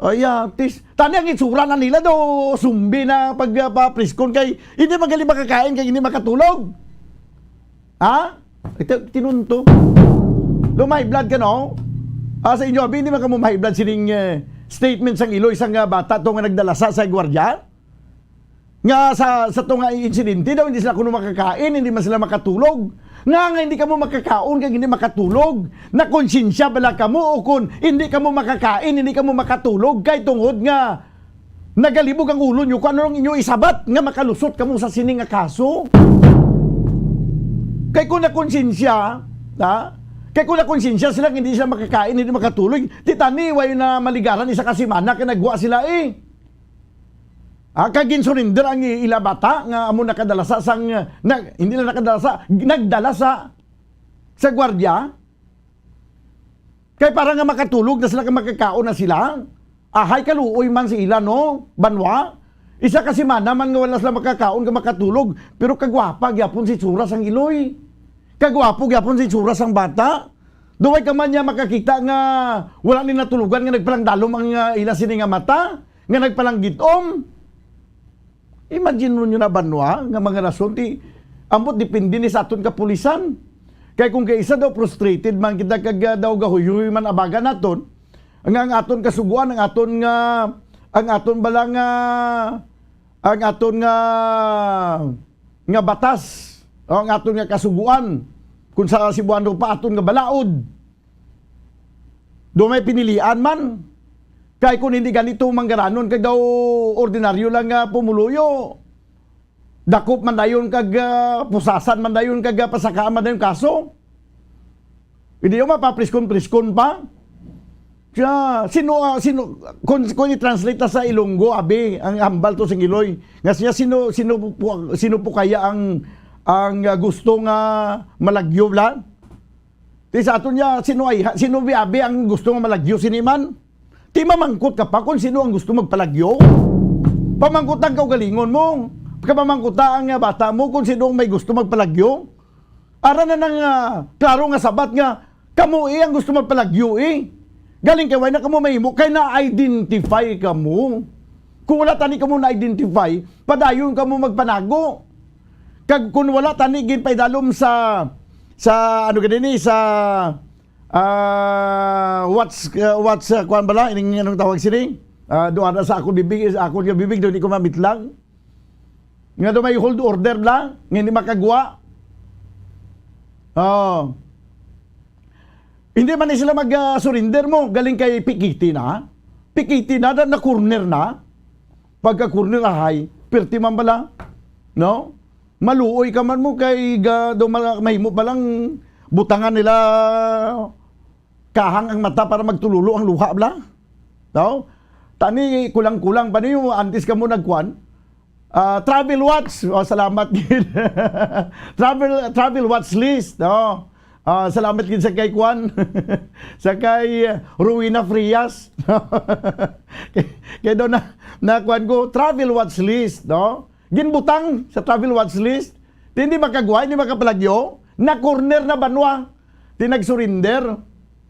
Ay, atis. Tani ang itsura na nila do, sumbi na pag, ah, papriskon kay hindi man gali makakain kay hindi makatulog. Ha? Ito, tinunto. Do may blood ka, no? Ah, sa inyo, abi, hindi man ka mo may blood sining, eh, statement sang Iloy, sang, ah, bata to nga nagdalasa sa gwardiya? Nga sa, sa to nga insidente daw, hindi sila kuno makakain, hindi man sila makatulog. Nga, nga hindi kamo makakaon kag hindi makatulog. Nakonsensya bala kamo o kun hindi kamo makakain, hindi kamo makatulog kay tungod nga nagalibog ang ulo nyo kung ano ang inyo isabat nga makalusot kamo sa sini nga kaso. Kay kung nakonsensya, ha? Kay kung nakonsensya sila, hindi sila makakain, hindi makatulog, ti tani, way na maligaran isa ka semana kay nagwa sila, eh. Ah, kag ginsurrender ang i-, ila bata nga amo nakadala sa sang, na, hindi lang nakadala sa, nagdala sa, sa gwardiya. Kay para nga makatulog na sila, kay makakaon na sila. Ahay, kaluoy man si ila, no? Banwa. Isa ka semana man nga wala sila makakaon, nga makatulog. Pero kagwapa gyapon si tsura sang Iloy. Kagwapo gyapon si tsura sang bata. Duway ka man niya makakita nga wala ni natulugan nga nagpalangdalom ang, ah, ila sini nga mata, nga nagpalanggitom. Imagine mo nyo na, Banwa, nga mga rason, ti, ambot depende ni sa aton kapulisan. Kay kung kay isa daw frustrated man kita kag, ah, daw gahuyhuy man abaga naton, nga ang aton kasuguan, ang aton nga, ang aton bala nga, ang aton nga, nga batas, o ang aton nga kasuguan, kung sa Cebuano pa, aton nga balaod. Do may pinilian man. Kay kung hindi ganito manggaranon kay daw ordinaryo lang nga pumuluyo. Dakop man dayon kag, ah, pusasan man dayon kag, ah, pasakaan man dayon kaso. Hindi yung mapapriskon-priskon pa. Siya, sino, ah, sino, kung, kung i-translate ta sa Ilonggo, abi, ang hambal to sing Iloy. Nga siya, sino, sino po, sino po kaya ang, ang, ah, gusto nga malagyo, bla? Ti sa aton niya, sino ay, sino bi, abi, ang gusto nga malagyo sini man? Ti mamangkot ka pa kung sino ang gusto magpalagyo? Pamangkot ang kaugalingon mo. Kapamangkot ang, ah, bata mo kung sino ang may gusto magpalagyo. Ara na nang, ah, klaro nga sabat nga kamo, eh, ang gusto magpalagyo, eh. Galing kay wala na kamo mahimo, kay na-identify kamo. Kung wala tani kamo na-identify, padayon kamo magpanago. Kag kung wala tani ginpaidalom sa, sa, ano gani ni, sa, ah, what's, ah, what's, ah, kuwan bala? Ining, anong tawag sini? Ah, duha na sa akong bibig, sa akong nga bibig, di ko mamitlang. Nga daw may hold order na, nga hindi makagwa. Oh. Hindi man ni sila mag, ah, surrender mo, galing kay pikiti na. Pikiti na, na, na corner na. Pagka corner, ahay, pirti man bala. No? Maluoy ka man mo kay ga, daw mala-, mahimo pa lang butangan nila kahang ang mata para magtululo ang luha, bla? No? Tani, kulang-kulang pa niyo, antes ka mo nagkuan. Ah, travel watch. Oh, salamat gid. Travel, travel watch list, no? Ah, salamat gid sa kay kuan. Sa kay, uh, Rowena Frias. Kay, kay daw na, na kuan ko, travel watch list, no? Ginbutang sa travel watch list. Di, hindi makagwa, hindi makapalagyo. Na corner na banwa. Di nag-surrender.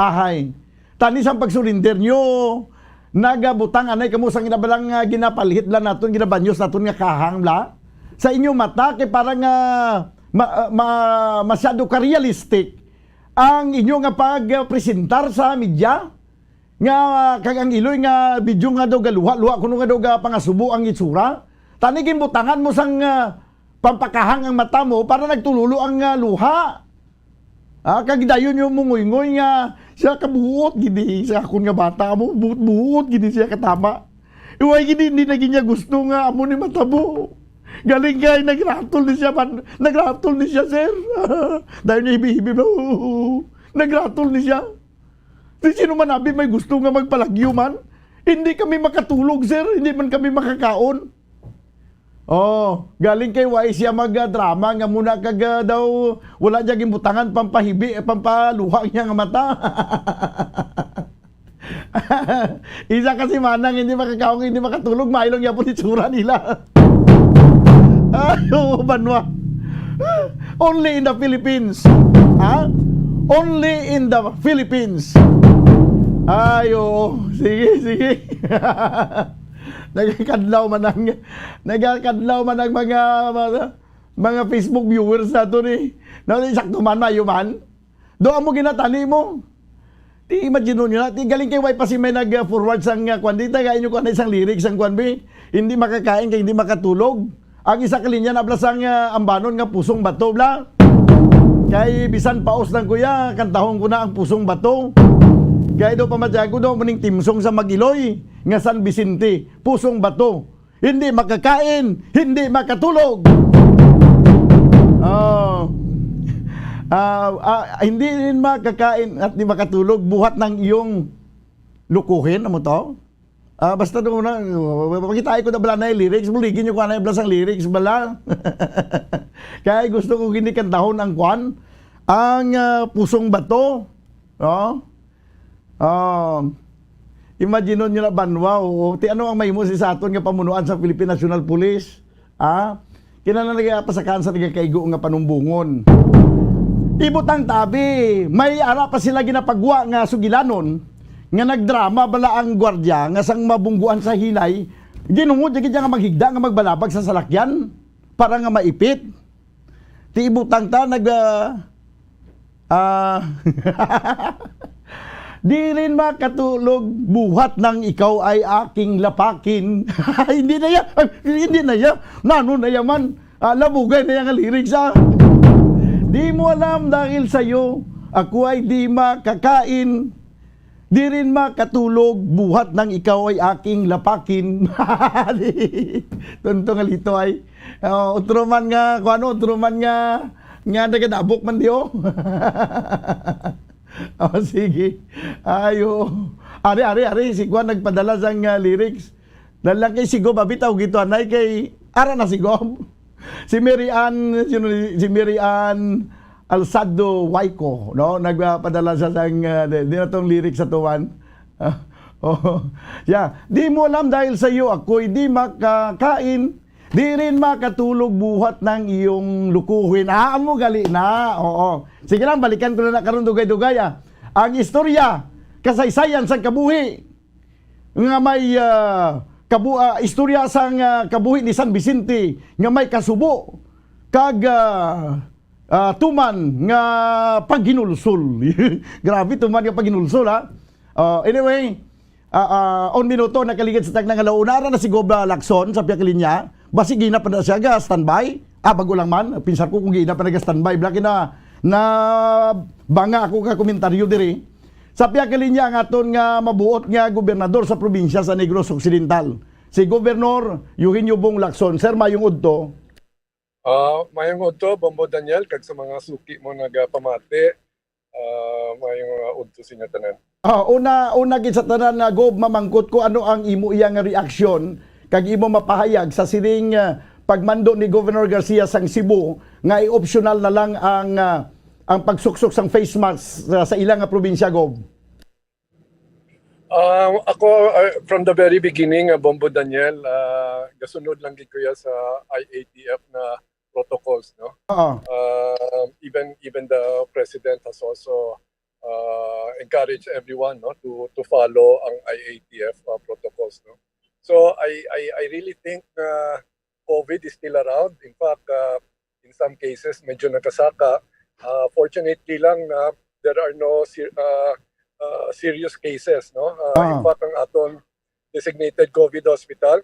Ahay. Tani sang pag-surrender nyo, nagabutang anay kamo sang ginabalang, ah, ginapalhit lang naton, ginabanyos naton nga kahang bla. Sa inyo mata, kay parang, ah, ma-, ah, ma-, masyado ka realistic ang inyo nga pag-presentar sa media. Nga, ah, kag ang Iloy nga video nga daw galuha-luha, kuno nga daw gapangasubo ang itsura. Tani ginbutangan mo sang, ah, pampakahang ang mata mo para nagtululo ang, ah, luha. Ah, kag dayon yung mungoy-ngoy nga siya kabuot gini sa akon nga bata mo, buot-buot gini siya katama. Iway gini, hindi na gid niya gusto nga amo ni matabo. Galing kay nagratol ni siya man, nagratol ni siya, sir. Dayon niya hibi-hibi, "Oh, nagratol ni siya." Di sino man abi may gusto nga magpalagyo man? Hindi kami makatulog, sir. Hindi man kami makakaon. Oh, galing kay why siya mag-drama nga muna kag, ah, daw wala niya ginbutangan pampahibi, eh, pampaluha niya nga mata. Isa kasi manang hindi makakaon, hindi makatulog, mailong yapon itsura nila. Ay, oo, banwa. Only in the Philippines. Ha? Only in the Philippines. Ay, oo. Sige, sige. Nagakadlaw man ang, nagakadlaw man ang mga, mga, mga Facebook viewers nato ni. No, sakto man, mayo man. Do amo ginatani mo. Ti imagine nyo na, ti galing kay way pa si may nag-forward sang, uh, kwan, di taga inyo kwan isang lyrics ang kwan, bi. Hindi makakain kay hindi makatulog. Ang isa ka linya na bla sang, uh, ambanon nga pusong bato, bla. Kay bisan paos lang, kuya, kantahon ko na ang pusong bato. Kay do pamatyago do muning timsong sa Mag-Iloy nga San Vicente, pusong bato. Hindi makakain, hindi makatulog. Oh. Ah, ah, hindi rin makakain at di makatulog, buhat ng iyong lukuhin, amo to? Ah, basta doon na, pakita ko na bala na yung lyrics, buligin nyo ko na yung bala sang lyrics, bala. Kaya gusto ko ginikantahon ang kwan, ang, ah, pusong bato. No? Ah, imagine nyo na banwa, o, ti ano ang mahimo si sa aton nga pamunuan sa Philippine National Police? Ah, kinahanglan nagapasakaan sa nagakaigo nga panumbungon. Ibutang tabi, may ara pa sila ginapagwa nga sugilanon nga nagdrama bala ang gwardya nga sang mabungguan sa hinay, ginungod gid nga maghigda nga magbalabag sa salakyan para nga maipit. Ti ibutang ta nag, ah, ah, di rin makatulog buhat nang ikaw ay aking lapakin. Hindi na ya, ay, hindi na ya. Nano na yaman? Ah, labugay na yang lyrics, ah. Di mo alam dahil sa'yo, ako ay di makakain. Di rin makatulog, buhat nang ikaw ay aking lapakin. Tunto nga lito ay. Oh, utro man nga, kung ano, utro man nga, nga nagadabok man di, oh. Oh, sige. Ayo. Ari, ari, ari, si Juan nagpadala sang, ah, lyrics. Dahil lang kay si Gob, abi, tawag ito, anay, kay ara na si Gob. Si Mary Ann, sino ni-, si Mary Ann Alsado Waiko, no? Nagpadala siya sang, ah, di, di na tong lyrics sa tuwan. Ah, oh. Yeah. Di mo alam dahil sa iyo ako'y di makakain, di rin makatulog buhat ng iyong lukuhin. Ah, amo gali na. Oo. Sige lang, balikan ko na na karon dugay-dugay, ah. Ang istorya, kasaysayan sang kabuhi nga may, ah, kabu-, ah, istorya sang, ah, kabuhi ni San Vicente nga may kasubo kag, ah, ah, tuman nga paghinulsol. Grabe, tuman nga paghinulsol, ha? Ah, anyway, ah, ah, un minuto nakaligid sa tagna nga launa. Ara na si Gob, ah, Lacson sa pihak linya. Basi gina pa na siya ga standby. Ah, bago lang man. Pinsar ko kung gina pa naga-standby. Bala kay na, na banga ako ka komentaryo diri. Sa pihak linya ang aton nga mabuot nga gobernador sa probinsya sa Negros Occidental, si Gobernador Eugenio Bong Lacson. Sir, mayong udto. Ah, mayong udto, Bombo Daniel, kag sa mga suki mo nagapamati. Ah, mayong, ah, udto sa inyo tanan. Ah, una, una gid sa tanan, na Gob, mamangkot ko ano ang imo iya nga reaksyon kag imo mapahayag sa siling, ah, pagmando ni Governor Garcia sang Cebu nga i-optional na lang ang, ah, ang pagsuksok sang face mask sa, sa ila nga probinsya, Gob. Ah, ako, ah, from the very beginning, ah, Bombo Daniel, ah, gasunod lang gid ko ya sa I A T F na protocols, no? Oo. Ah, even, even the president has also, ah, encouraged everyone, no, to, to follow ang I A T F, ah, protocols, no? So, I, I, I really think na COVID is still around. In fact, ah, in some cases, medyo nakasaka. Ah, fortunately lang na there are no ser-, ah, ah, serious cases, no? Ah, in Ah. fact, ang aton designated COVID hospital,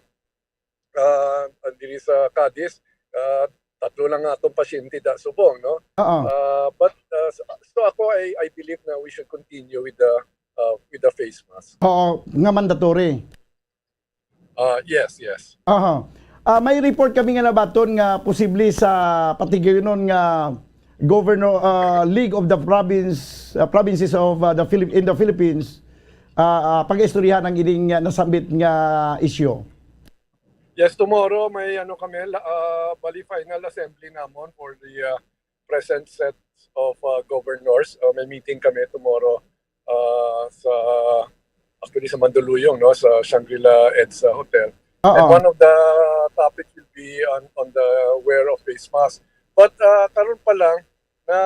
ah, diri sa Cadiz, ah, tatlo lang atong pasyente da subong, no? Oo. Ah, but, ah, so, so ako, I, I believe na we should continue with the, ah, with the face mask. Oo, nga mandatory. Ah, yes, yes. Aha. Ah, may report kami nga nabaton nga posible sa patigayunon nga Governor, ah, League of the Province, ah, Provinces of, ah, the Philip-, in the Philippines, ah, ah, pag-istoryahan ang ining, ah, nasambit nga isyu. Yes, tomorrow may ano kami, la-, ah, bali final assembly namon for the, ah, present set of, uh, governors. Uh, may meeting kami tomorrow, uh, sa, actually, sa Mandaluyong, no, sa Shangri-La EDSA Hotel. Oo. And one of the topics will be on, on the wear of face mask. But, uh, karon pa lang, na,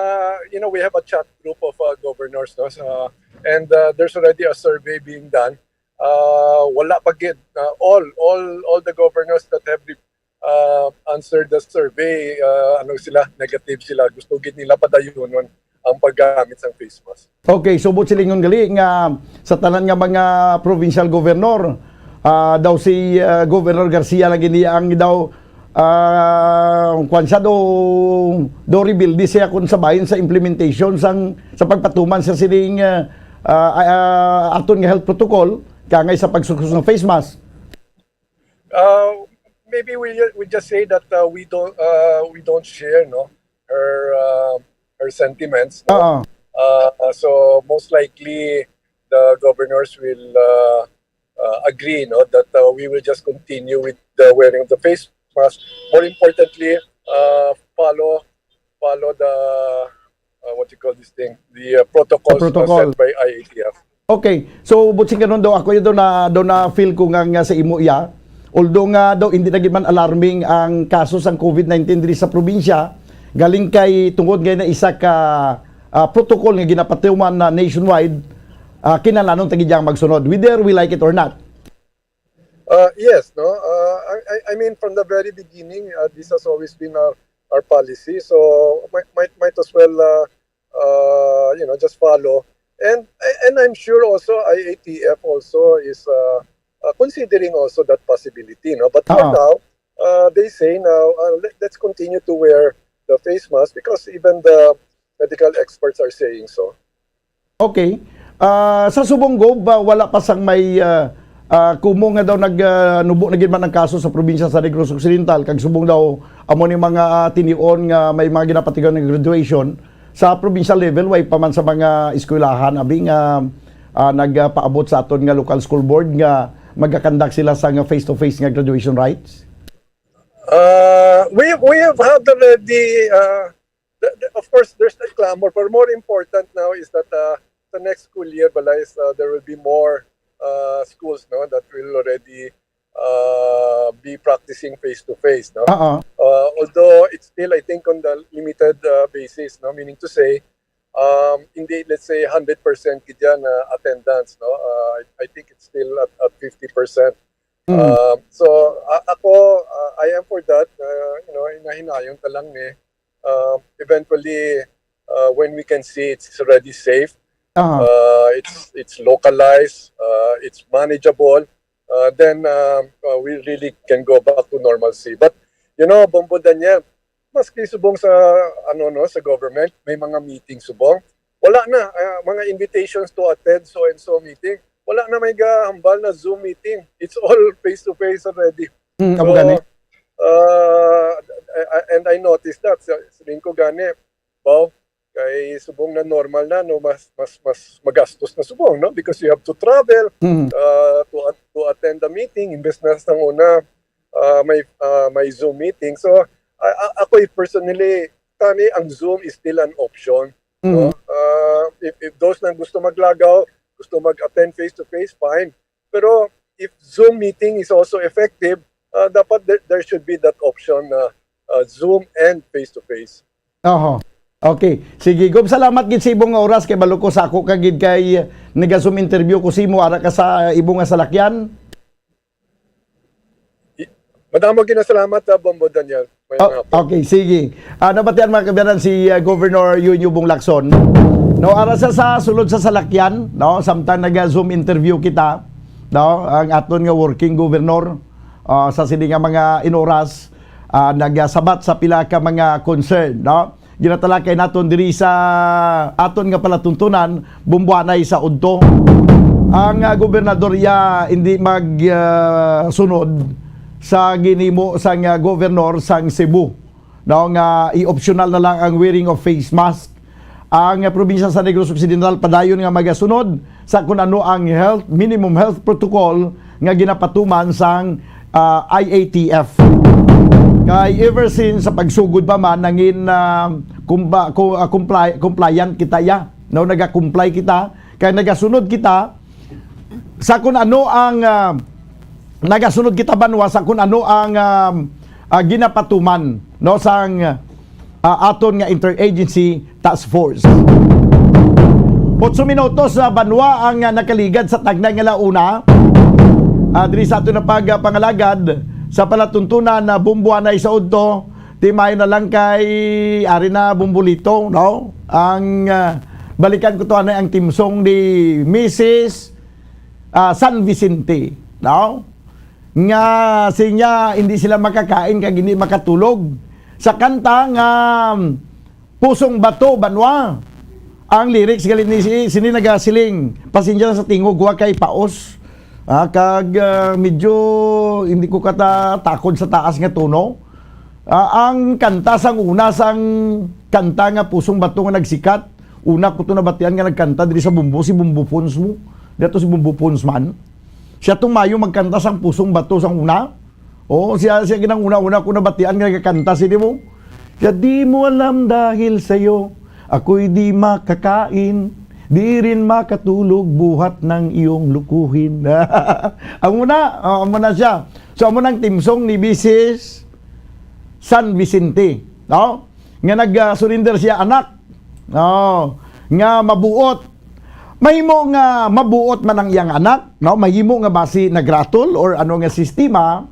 you know, we have a chat group of, uh, governors, no, sa, and, uh, there's already a survey being done. Uh, wala pa gid. Uh, all, all, all the governors that have re-, uh, answered the survey, uh, ano sila, negative sila. Gusto gid nila padayunon ang paggamit sang face mask. Okay, so buot silingon gali nga sa tanan nga mga provincial governor, ah, daw si, ah, Governor Garcia lagi niya ang daw, ah, kwan siya, daw, daw rebuildi siya kung sa bahin sa implementation sang, sa pagpatuman sa sining, ah, ah, ah, aton nga health protocol, kangay sa pagsuksok ng face mask. Uh, maybe we ju-, we just say that, uh, we don't, uh, we don't share, no, her, uh, her sentiments, no? Oo. Uh, so most likely the governors will, uh, uh, agree, no, that, uh, we will just continue with the wearing of the face mask. More importantly, uh, follow, follow the, uh, what you call this thing, the, uh, protocols, The protocol. uh, set by I A T F. Okay. So, buot silingon daw, ako yun daw na, daw na feel ko nga, nga sa imo iya. Although nga daw hindi na gid man alarming ang kaso sang COVID nineteen diri sa probinsya, galing kay tungod nga na isa ka, ah, protocol nga ginapatuman na nationwide, ah, kinahanglanon ta gid yang magsunod, whether we like it or not. Uh, yes, no? Uh, I, I, I mean, from the very beginning, uh, this has always been our, our policy. So, might, might, might as well, uh, uh, you know, just follow. And, and I'm sure also I A T F also is, uh, uh, considering also that possibility, no? But for Oo. now, uh, they say now, uh, let, let's continue to wear the face mask because even the medical experts are saying so. Okay. Ah, sa subong, Gob, ah, wala pa sang may, ah, ah, kumo nga daw nag, ah, nubo na gid man ang kaso sa probinsya sa Negros Occidental, kag subong daw amo ni mga, ah, tinion nga may mga ginapatigayon nga graduation sa provincial level, way pa man sa mga eskwelahan, abi nga, ah, nagapaabot sa aton nga local school board nga magakandak sila sa nga face-to-face nga graduation rites? Uh, we we have had already. Uh, the, the, of course, there's the clamor, but more important now is that uh, the next school year, balay, is, uh, there will be more uh, schools, no, that will already uh, be practicing face to face, no. Oo. Uh, although it's still, I think, on the limited uh, basis, no, meaning to say, um, hindi, let's say, hundred percent gid yan uh, attendance, no. Uh, I, I think it's still at, at fifty percent. Mm. Um, so a- ako, uh, I am for that. Uh, you know, hinahinayon ta lang ni. Um, eventually, uh, when we can see it's already safe, Aha. uh, it's it's localized, uh, it's manageable, uh, then um, uh, we really can go back to normalcy. But you know, Bombo Daniel, maski subong sa ano, no, sa government, may mga meeting subong. Wala na, uh, mga invitations to attend so and so meeting. Wala na may gahambal na Zoom meeting. It's all face to face already. Mm, amo gani. Uh, I- I- and I noticed that sa, sa ko gani, wow, kay subong na normal na, no, mas mas mas magastos na subong, no, because you have to travel Mm. uh, to at- to attend the meeting, imbes na sa una uh, may uh, may Zoom meeting. So a- a- ako personally, kani ang Zoom is still an option, no? Mm. Uh, if, if those na gusto maglagaw, gusto mag-attend face to face, fine. Pero if Zoom meeting is also effective, uh, dapat there, there should be that option na uh, Zoom and face to face. Oho. Okay. Sige, Gob, salamat gid sa imo nga oras kay balo ko sa ako ka gid kay nagazoom interview ko sa imo ara ka sa imo nga salakyan. Madamo ginasalamat, uh, Bombo Daniel. May Oh, mga okay, sige. Ah, nabatian, mga kabayan, si uh, Governor Yun Yubong Lacson. No, ara sa, sa sulod sa salakyan, no, samtang naga-Zoom interview kita, no, ang aton nga working governor, ah, sa sini nga mga inoras, ah, nagasabat sa pila ka mga concern, no. Ginatalakay naton diri sa aton nga palatuntunan, Bumbuanay sa udto. Ang uh, gobernador ya hindi mag uh, sunod sa ginimo sang uh, governor sang Cebu, no, nga i-optional na lang ang wearing of face mask. Ang uh, probinsya sa Negros Occidental padayon nga magasunod sa kun ano ang health minimum health protocol nga ginapatuman sang uh, I A T F. Kay ever since sa pagsugod pa man nangin uh, kumba, ku, uh, comply, compliant kita ya, no, nagakomply kita kay nagasunod kita sa kun ano ang uh, nagasunod kita banwa sa kun ano ang um, uh, ginapatuman, no, sang uh, aton nga interagency task force. Otso minutos sa banwa ang uh, nakaligad sa tagnay nga launa. Uh, diri sa aton na pagpangalagad sa palatuntunan na Bumbuanay sa udto, timayon na lang kay ari na Bumbolito, no? Ang uh, balikan ko to anay ang timsong ni Missus uh, San Vicente, no? Nga sinya hindi sila makakain kag hindi makatulog sa kanta nga um, Pusong Bato Banwa. Ang lyrics gali ni si sini nagasiling, pasensya sa tingog wa kay paos. Ah, kag uh, medyo hindi ko katatakod sa taas nga tono. Ah, ang kanta sang una sang kanta nga Pusong Bato nga nagsikat, una ko to nabatian nga nagkanta diri sa Bumbo, si Bumbo Pons mo. Dato si Bumbo Pons man. Siya tong mayo magkanta sang Pusong Bato sang una. Oh, siya siya ginang una-una ko nabatian nga nagakanta si mo. Siya, "Di mo alam dahil sa'yo, ako'y di makakain, di rin makatulog buhat ng iyong lukuhin." Amo na, oh, amo na siya. So amo nang timsong ni Missus San Vicente, no? Nga nag-surrender siya anak. Oh, nga mabuot. Mahimo nga mabuot man ang iyang anak, no? Mahimo nga basi nagratol or ano nga sistema.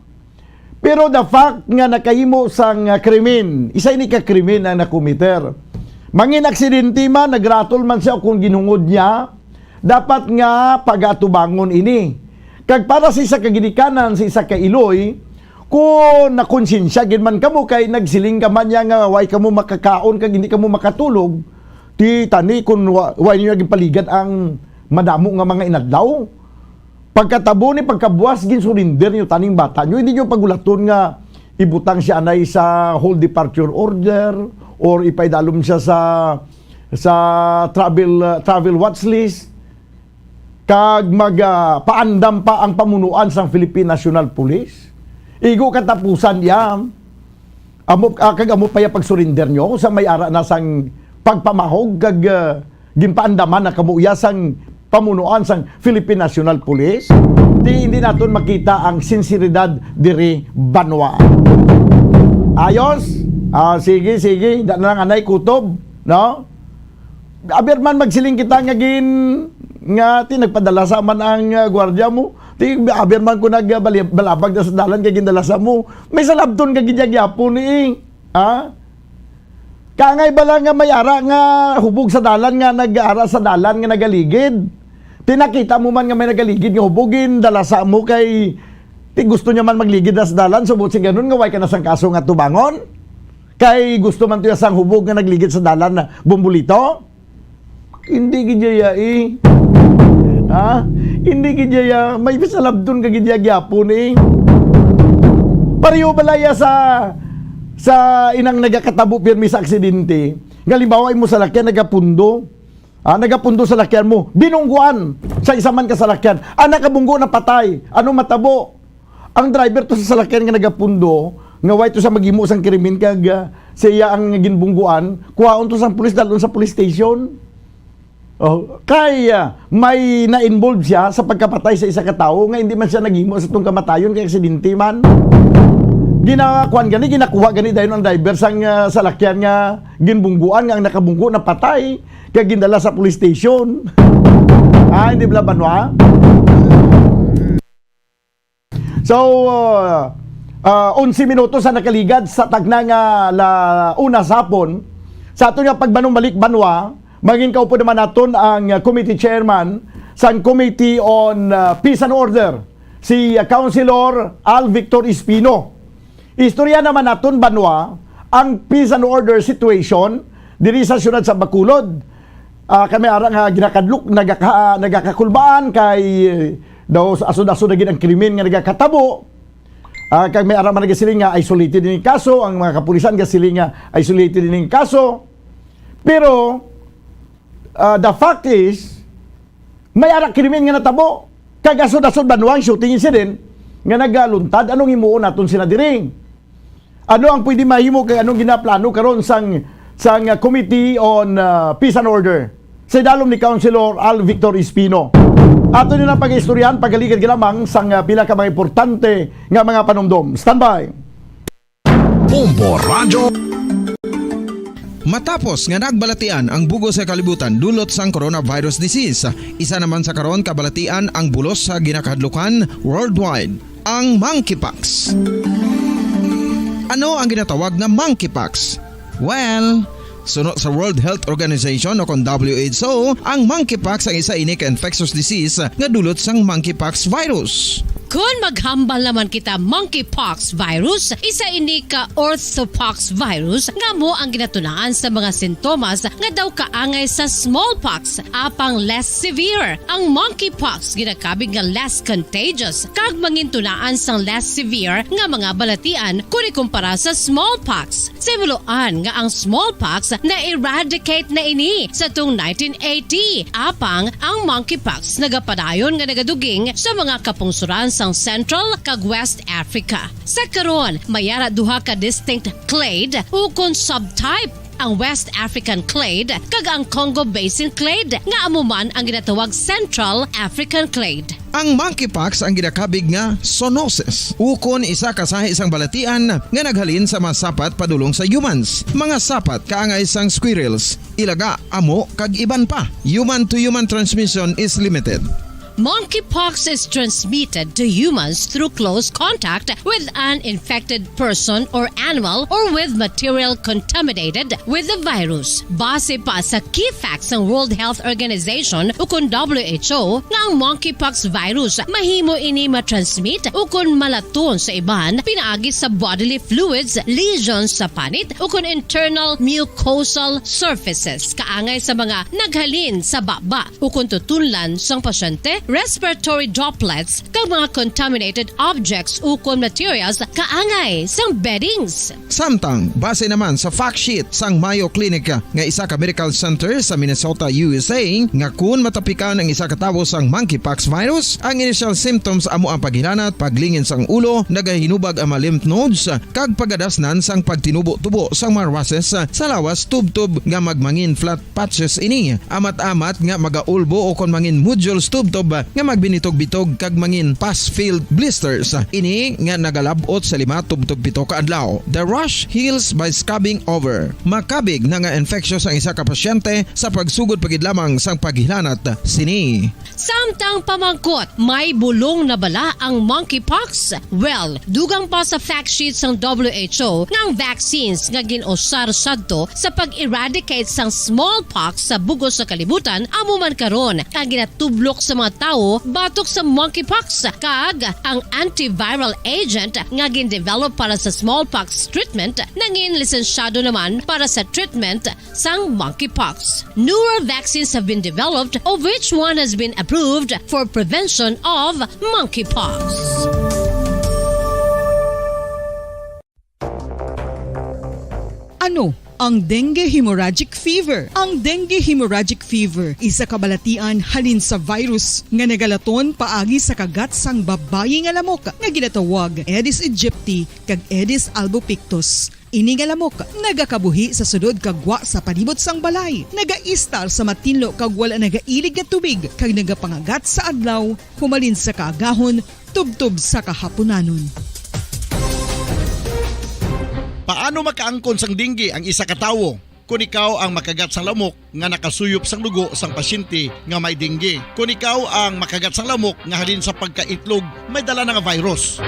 Pero the fact nga nakahimo sang krimen, isa ini ka krimen ang nakomiter. Mangin aksidente man, nagratol man siya o kung ginhungod niya, dapat nga pagatubangon ini. Kag para sa isa ka ginikanan, sa isa ka iloy, kung nakonsensya gid man kamo kay nagsiling ka man niya nga way kamo makakaon kag hindi kamo makatulog, ti tani kung wa, way niyo ginpaligad ang madamo nga mga inadlaw. Pagkatabo ni pagkabuas ginsurinder niyo taning bata niyo, hindi niyo pagulaton nga ibutang siya anay sa hold departure order or ipaidalom siya sa sa travel uh, travel watch list. kag mag, ah, paandam pa ang pamunuan sang Philippine National Police. Igo katapusan iya. Amo, ah, kag amo pa iya pag-surrender nyo sa may ara na sang pagpamahog kag, ah, ginpaandaman na kamo iya sang pamunuan sang Philippine National Police. Di hindi naton makita ang sinseridad diri, banwa. Ayos? Ah, sige, sige. Da na lang anay kutob, no? Abir man magsiling kita nga gin-, nga ti nagpadalasa man ang, ah, gwardiya mo. Ti abir man ko nagbalabag na sa dalan kay gindalasa mo. May salabton ka gid gyapon ni, eh. Ha? Kaangay bala nga may ara nga hubog sa dalan nga nag-ara sa dalan nga nagaligid. Ti nakita mo man nga may nagaligid nga hubog, gindalasa mo kay ti gusto niya man magligid na sa dalan, subot sing ganun nga way ka na sang kaso nga tubangon. Kay gusto man to iya sang hubog nga nagligid sa dalan na bumbulito? Hindi gid iya, eh. Ha? Hindi gid iya. May salabton ka gid iya gyapon, eh. Pareho bala iya sa, sa inang nagakatabo pirmi sa aksidente. Nga, halimbawa, imo salakyan nagapundo. Ah, nagapundo salakyan mo. Binungguan sa isa man ka salakyan. Ang nakabunggo napatay. Ano matabo? Ang driver to sa salakyan nga nagapundo, nga way to sa maghimo sang krimen kag, ah, siya ang ginbungguan, kuhaon to sang pulis, dalon sa police station. Oh, kay, ah, may na-involve siya sa pagkapatay sa isa ka tawo nga hindi man siya naghimo sa tong kamatayon kay aksidente man. Ginakuan gani, ginakuha gani dayon ang driver sang, ah, salakyan nga ginbungguan nga ang nakabunggo napatay kag gindala sa police station. Ah, hindi bala banwa? So, uh, uh, onse minutos ang nakaligad sa tagna nga la una sa hapon. Sa aton nga pagbanumbalik banwa, mangin kaupod naman naton ang, uh, committee chairman sang Committee on, uh, Peace and Order, si, uh, Councilor Al Victor Espino. Istorya naman naton banwa ang peace and order situation diri sa siyudad sa Bacolod. Ah, kami ara nga ginakadlok, nagaka-, nagakakulbaan kay, eh, daw asod-asod na gid ang krimen nga nagakatabo. Ah, kag may ara man nagasiling nga isolated ining kaso, ang mga kapulisan gasiling nga isolated ining kaso. Pero, ah, the fact is, may ara krimen nga natabo. Kag asod-asod banwa ang shooting incident nga nagaluntad. Anong himuon naton sila diri? Ano ang pwede mahimo kag anong ginaplano karon sang, sang, uh, Committee on, uh, Peace and Order sa idalom ni Councilor Al Victor Espino? Ato ni lang pag-istoryahan pagkaligad lamang sang, uh, pila ka mga importante nga mga panumdom. Standby. Bombo Radyo. Matapos nga nagbalatian ang bug-os nga kalibutan dulot sang coronavirus disease, isa naman sa karon kabalatian ang bulos sa ginakahadlukan worldwide, ang monkeypox. Ano ang ginatawag nga monkeypox? Well, suno sa World Health Organization o kon W H O, ang monkeypox ang isa ini ka infectious disease nga dulot sang monkeypox virus. Kon maghambal naman kita monkeypox virus, isa ini ka orthopox virus nga amo ang ginatunaan sa mga sintomas nga daw kaangay sa smallpox, apang less severe. Ang monkeypox ginakabig nga less contagious kag mangintunaan sang less severe nga mga balatian kon ikumpara sa smallpox. Sa himuloan nga ang smallpox na-eradicate na ini sa tung nineteen eighty, apang ang monkeypox nagapadayon nga nagaduging sa mga kapungsoran sang Central kag West Africa. Sa karon, may ara duha ka distinct clade ukon subtype, ang West African clade kag ang Congo Basin clade, nga amo man ang ginatawag Central African clade. Ang monkeypox ang ginakabig nga zoonosis, ukon isa ka sahi sang balatian nga naghalin sa mga sapat padulong sa humans. Mga sapat kaangay sang squirrels, ilaga, amo, kag iban pa. Human to human transmission is limited. Monkeypox is transmitted to humans through close contact with an infected person or animal or with material contaminated with the virus. Base pa sa key facts sang World Health Organization ukon W H O nga ang monkeypox virus mahimo ini matransmit ukon malaton sa iban pinaagi sa bodily fluids, lesions sa panit ukon internal mucosal surfaces kaangay sa mga naghalin sa baba ukon tutunlan sang pasyente respiratory droplets, kag mga contaminated objects ukon materials kaangay sang beddings. Samtang, base naman sa fact sheet sang Mayo Clinic nga isa ka medical center sa Minnesota, U S A, nga kun matapikan ang isa ka tawo sang monkeypox virus, ang initial symptoms amo ang paghilanat, paglingin sang ulo, nagahinubag ang mga lymph nodes, kag pagadasnan sang pagtinubo-tubo sang mga rashes sa lawas tubtob nga magmangin flat patches ini. Amat-amat nga magaulbo o kon mangin nodules tubtob nga magbinitog-bitog kag mangin pus-filled blisters. Ini nga nagalab-ot sa lima tubtob pito ka adlaw. The rash heals by scabbing over. Makabig na nga infectious ang isa ka pasyente sa pagsugod pa gid lamang sang paghilanat sini. Samtang pamangkot, may bulong na bala ang monkeypox? Well, dugang pa sa fact sheet sang W H O nga ang vaccines nga gin-usar sadto sa pag-eradicate sang smallpox sa bug-os nga kalibutan amo man karon ang ginatublok sa mga tawo batok sa monkeypox, kag ang antiviral agent nga gin-develop para sa smallpox treatment nangin lisensyado naman para sa treatment sang monkeypox. Newer vaccines have been developed, of which one has been approved for prevention of monkeypox. Ano ang dengue hemorrhagic fever? Ang dengue hemorrhagic fever isa ka balatian halin sa virus nga nagalaton paagi sa kagat sang babayi nga lamok nga ginatawag Aedes aegypti kag Aedes albopictus. Ini nga lamok nagakabuhi sa sulod kag gwa sa palibot sang balay, nagaistar sa matinlo kag wala nagailig nga tubig, kag nagapangagat sa adlaw humalin sa kaagahon tubtob sa kahapunanon. Paano makaangkon sang dengue ang isa ka tawo? Kon ikaw ang makagat sang lamok nga nakasuyop sang dugo sang pasyente nga may dengue. Kon ikaw ang makagat sang lamok nga halin sa pagkaitlog may dala na nga virus.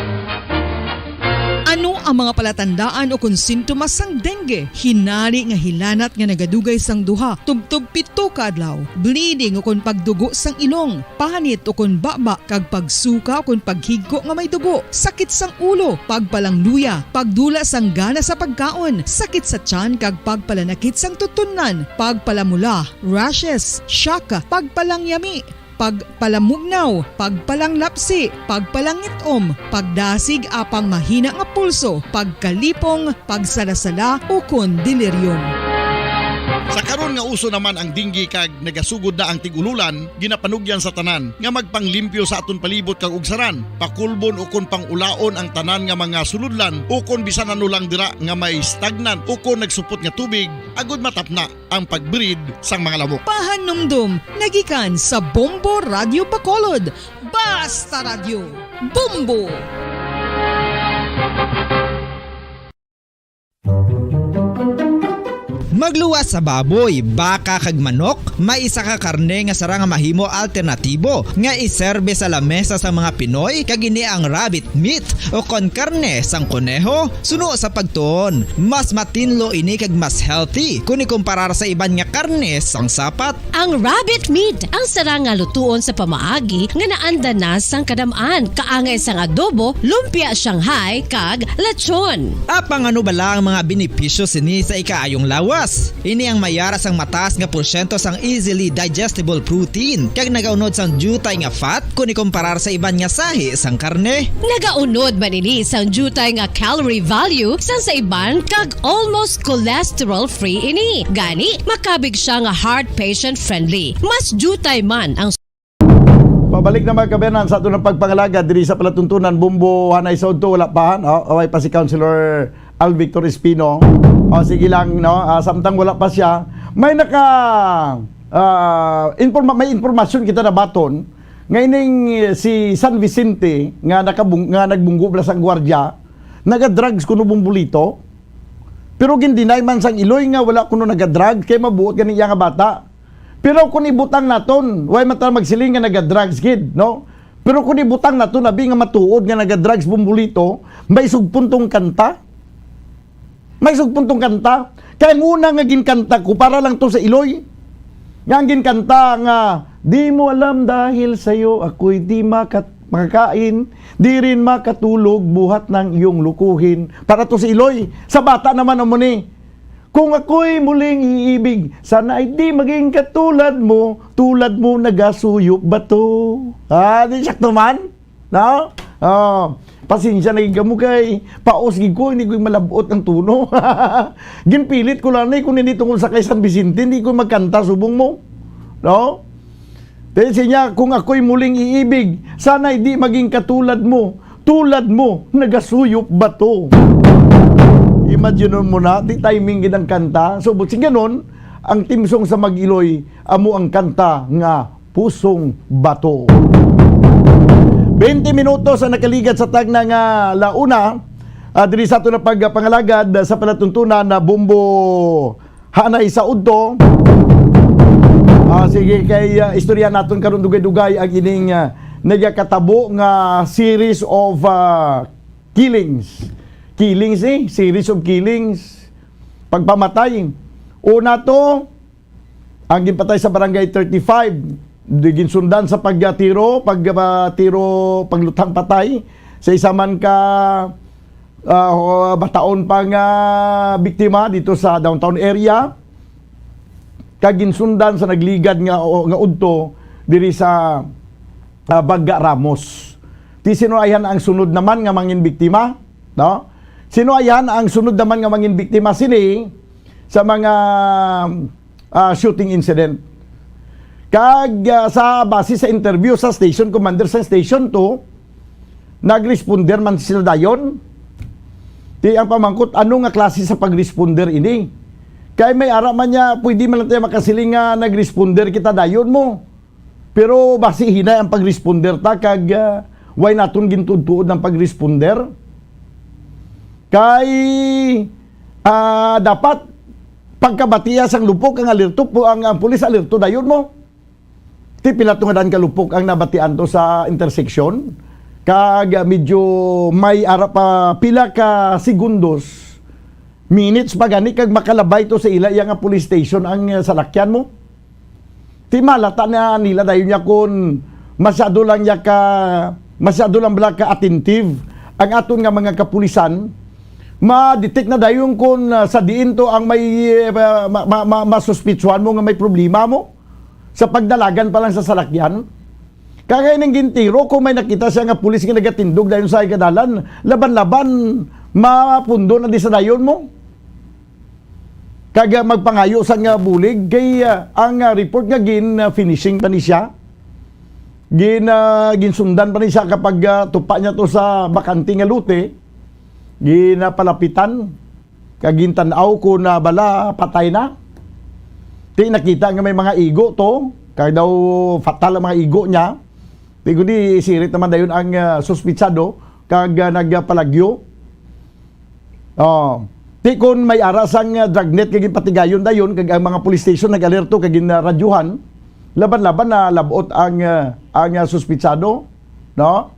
Ano ang mga palatandaan o kon sintomas sang dengue? Hinari nga hilanat nga nagadugay sang duha tubtob pito ka adlaw, bleeding o kon pagdugo sang ilong, panit o kon baba, kag pagsuka o kon paghigko nga may dugo, sakit sang ulo, pagpalangluya, pagdula sang gana sa pagkaon, sakit sa tiyan kag pagpalanakit sang tutunlan, pagpalamula, rashes, shock, pagpalangyami, pagpalamugnaw, pagpalanglapsi, pagpalangit-om, pagdasig apang mahina nga pulso, pagkalipong, pagsalasala, ukon delirium. Sa karon nga uso naman ang dengue kag nagasugod na ang tig-ululan, ginapanugyan sa tanan nga magpanglimpyo sa aton palibot kag ugsaran, pakulbon ukon pang-ulaon ang tanan nga mga sulodlan ukon bisan ano lang dira nga may stagnant ukon nagsupot nga tubig, agod matapna ang pag-breed sang mga lamok. Pahanumdom nga gikan sa Bombo Radio Bacolod. Basta Radyo, Bombo! Magluwas sa baboy, baka kag manok, may isa ka karne nga sarang nga mahimo alternatibo nga iserbe sa lamesa sang mga Pinoy, kag ini ang rabbit meat o kon karne sang koneho. Suno sa pagtuon, mas matinlo ini kag mas healthy kon ikumparar sa iban nga karne sang sapat. Ang rabbit meat ang sarang nga lutuon sa pamaagi nga naanda na sang kadam-an, kaangay sang adobo, lumpia Shanghai, kag lechon. Apang ano bala ang mga benepisyo sini sa ikaayong lawas? Ini ang may ara sang mataas nga porsyento sang easily digestible protein, kag nagaunod sang diutay nga fat kon ikumparar sa iban nga sahi sang karne. Nagaunod man ini sang diutay nga calorie value sang sa iban, kag almost cholesterol-free ini. Gani, makabig sia nga heart patient friendly. Mas diutay man ang Pabalik na, mga kabayanan, sa aton ang pagpangalagad diri sa palatuntunan. Bombo, hanay sa udto, wala pa, no? Away pa si Councilor Al Victor Espino. O, sige lang, no? Ah, samtang wala pa siya, may naka, ah, informa-, may impormasyon kita nabaton nga ining, eh, si San Vicente nga nakabung-, nga nagbunggo bala sang gwardiya, naga-drugs kuno, Bombolito. Pero gin-deny man sang iloy nga wala kuno naga-drugs kay mabuot gani iya nga bata. Pero kung ibutang naton, way man ta magsiling nga naga-drugs gid, no? Pero kung ibutang naton, abi, nga matuod nga naga-drugs, Bombolito, may sugpon tong kanta. May sugpon tong kanta. Kay ang una nga ginkanta ko, para lang to sa iloy. Nga ang ginkanta nga, "Di mo alam dahil sa'yo ako'y di makat-, makakain, di rin makatulog, buhat ng iyong lukuhin." Para to sa iloy. Sa bata naman, amo ni. Kung ako'y muling iibig, sana ay di maging katulad mo, tulad mo nagasuyop bato. Ah, di sakto man? No? Oh, pasensya na gid kamo kay paos gid ko, hindi ko malabot ang tono. Ginpilit ko lang ni kung hindi tungkol sa kay San Vicente, hindi ko magkanta subong mo. No? Kaya siya, "Kung ako'y muling iibig, sana'y di maging katulad mo. Tulad mo, nagasuyop bato." Imagine mo na, di timing gid ang kanta. So, buot silingon, ang theme song sa Mag-iloy, amo ang kanta nga Pusong Bato. Twenty minutos ang nakaligad sa tagna nga launa. Ah, diri sa ato na pagpangalagad sa palatuntunan na Bombo Hanay sa Udto. Ah, sige, kay, ah, istorya naton karon dugay-dugay ang ining, ah, nagakatabo nga series of, ah, killings. Killings, eh, series of killings. Pagpamatay. Una to, ang ginpatay sa Barangay thirty-five, di ginsundan sa pagtiro, pagtiro, pagluthang patay sa isa man ka, ah, bataon pa nga biktima dito sa downtown area, kag ginsundan sa nagligad nga, nga udto diri sa, ah, Bagga Ramos. Ti sino ayhan ang sunod naman nga mangin biktima, no? Sino ayhan ang sunod naman nga mangin biktima sini sa mga, ah, shooting incident? Kag, ah, sa base sa interview sa station commander sa Station two, nagresponder man sila dayon. Ti ang pamangkot, ano nga klase sa pagresponder ini? Kay may ara man niya, pwede man lang tayo makasiling nga nagresponder kita dayon mo. Pero basi hinay ang pagresponder ta kag, ah, why naton gintuod-tuod ang pagresponder? Kay, ah, dapat pagkabatiya sang lupok ang alerto po ang, ang pulis alerto dayon mo. Ti pila to nga daan ka lupok ang nabatian to sa intersection. Kag, ah, medyo may ara pa pila ka segundos, minutes pa gani kag makalabay to sa ila iya nga police station ang, ah, salakyan mo. Ti malata na nila dayon niya kun masyado lang niya ka, masyado lang bala ka attentive ang aton nga mga kapulisan. Ma-detect na dayon kun, ah, sa diin to ang may, eh, ma-, ma-, ma-, masuspitsuhan mo nga may problema mo sa pagdalagan pa lang sa salakyan. Kagay ning gintiro, kung may nakita siya nga pulis nga nagatindog dayon sa ikadalan, laban-laban, mapundo na di sa dayon mo. Kag, ah, magpangayo sa nga bulig kay, ah, ang, ah, report nga gin, ah, finishing pa ni siya. Gin, ah, ginsundan pa ni siya kapag, ah, tupa niya to sa bakante nga lote. Ginapalapitan. Kag gintan-aw ko na bala patay na. Ti nakita nga may mga igo to. Kag daw fatal ang mga igo niya. Ti kundi sirit naman dayon ang, ah, suspitsado kag, ah, nagpalagyo. Oh, ti kon may ara sang, ah, dragnet nga ginpatigayon dayon kag ang mga police station nag-alerto kag ginradyuhan, laban-laban na labot ang, ah, ang, ah, suspitsado, no?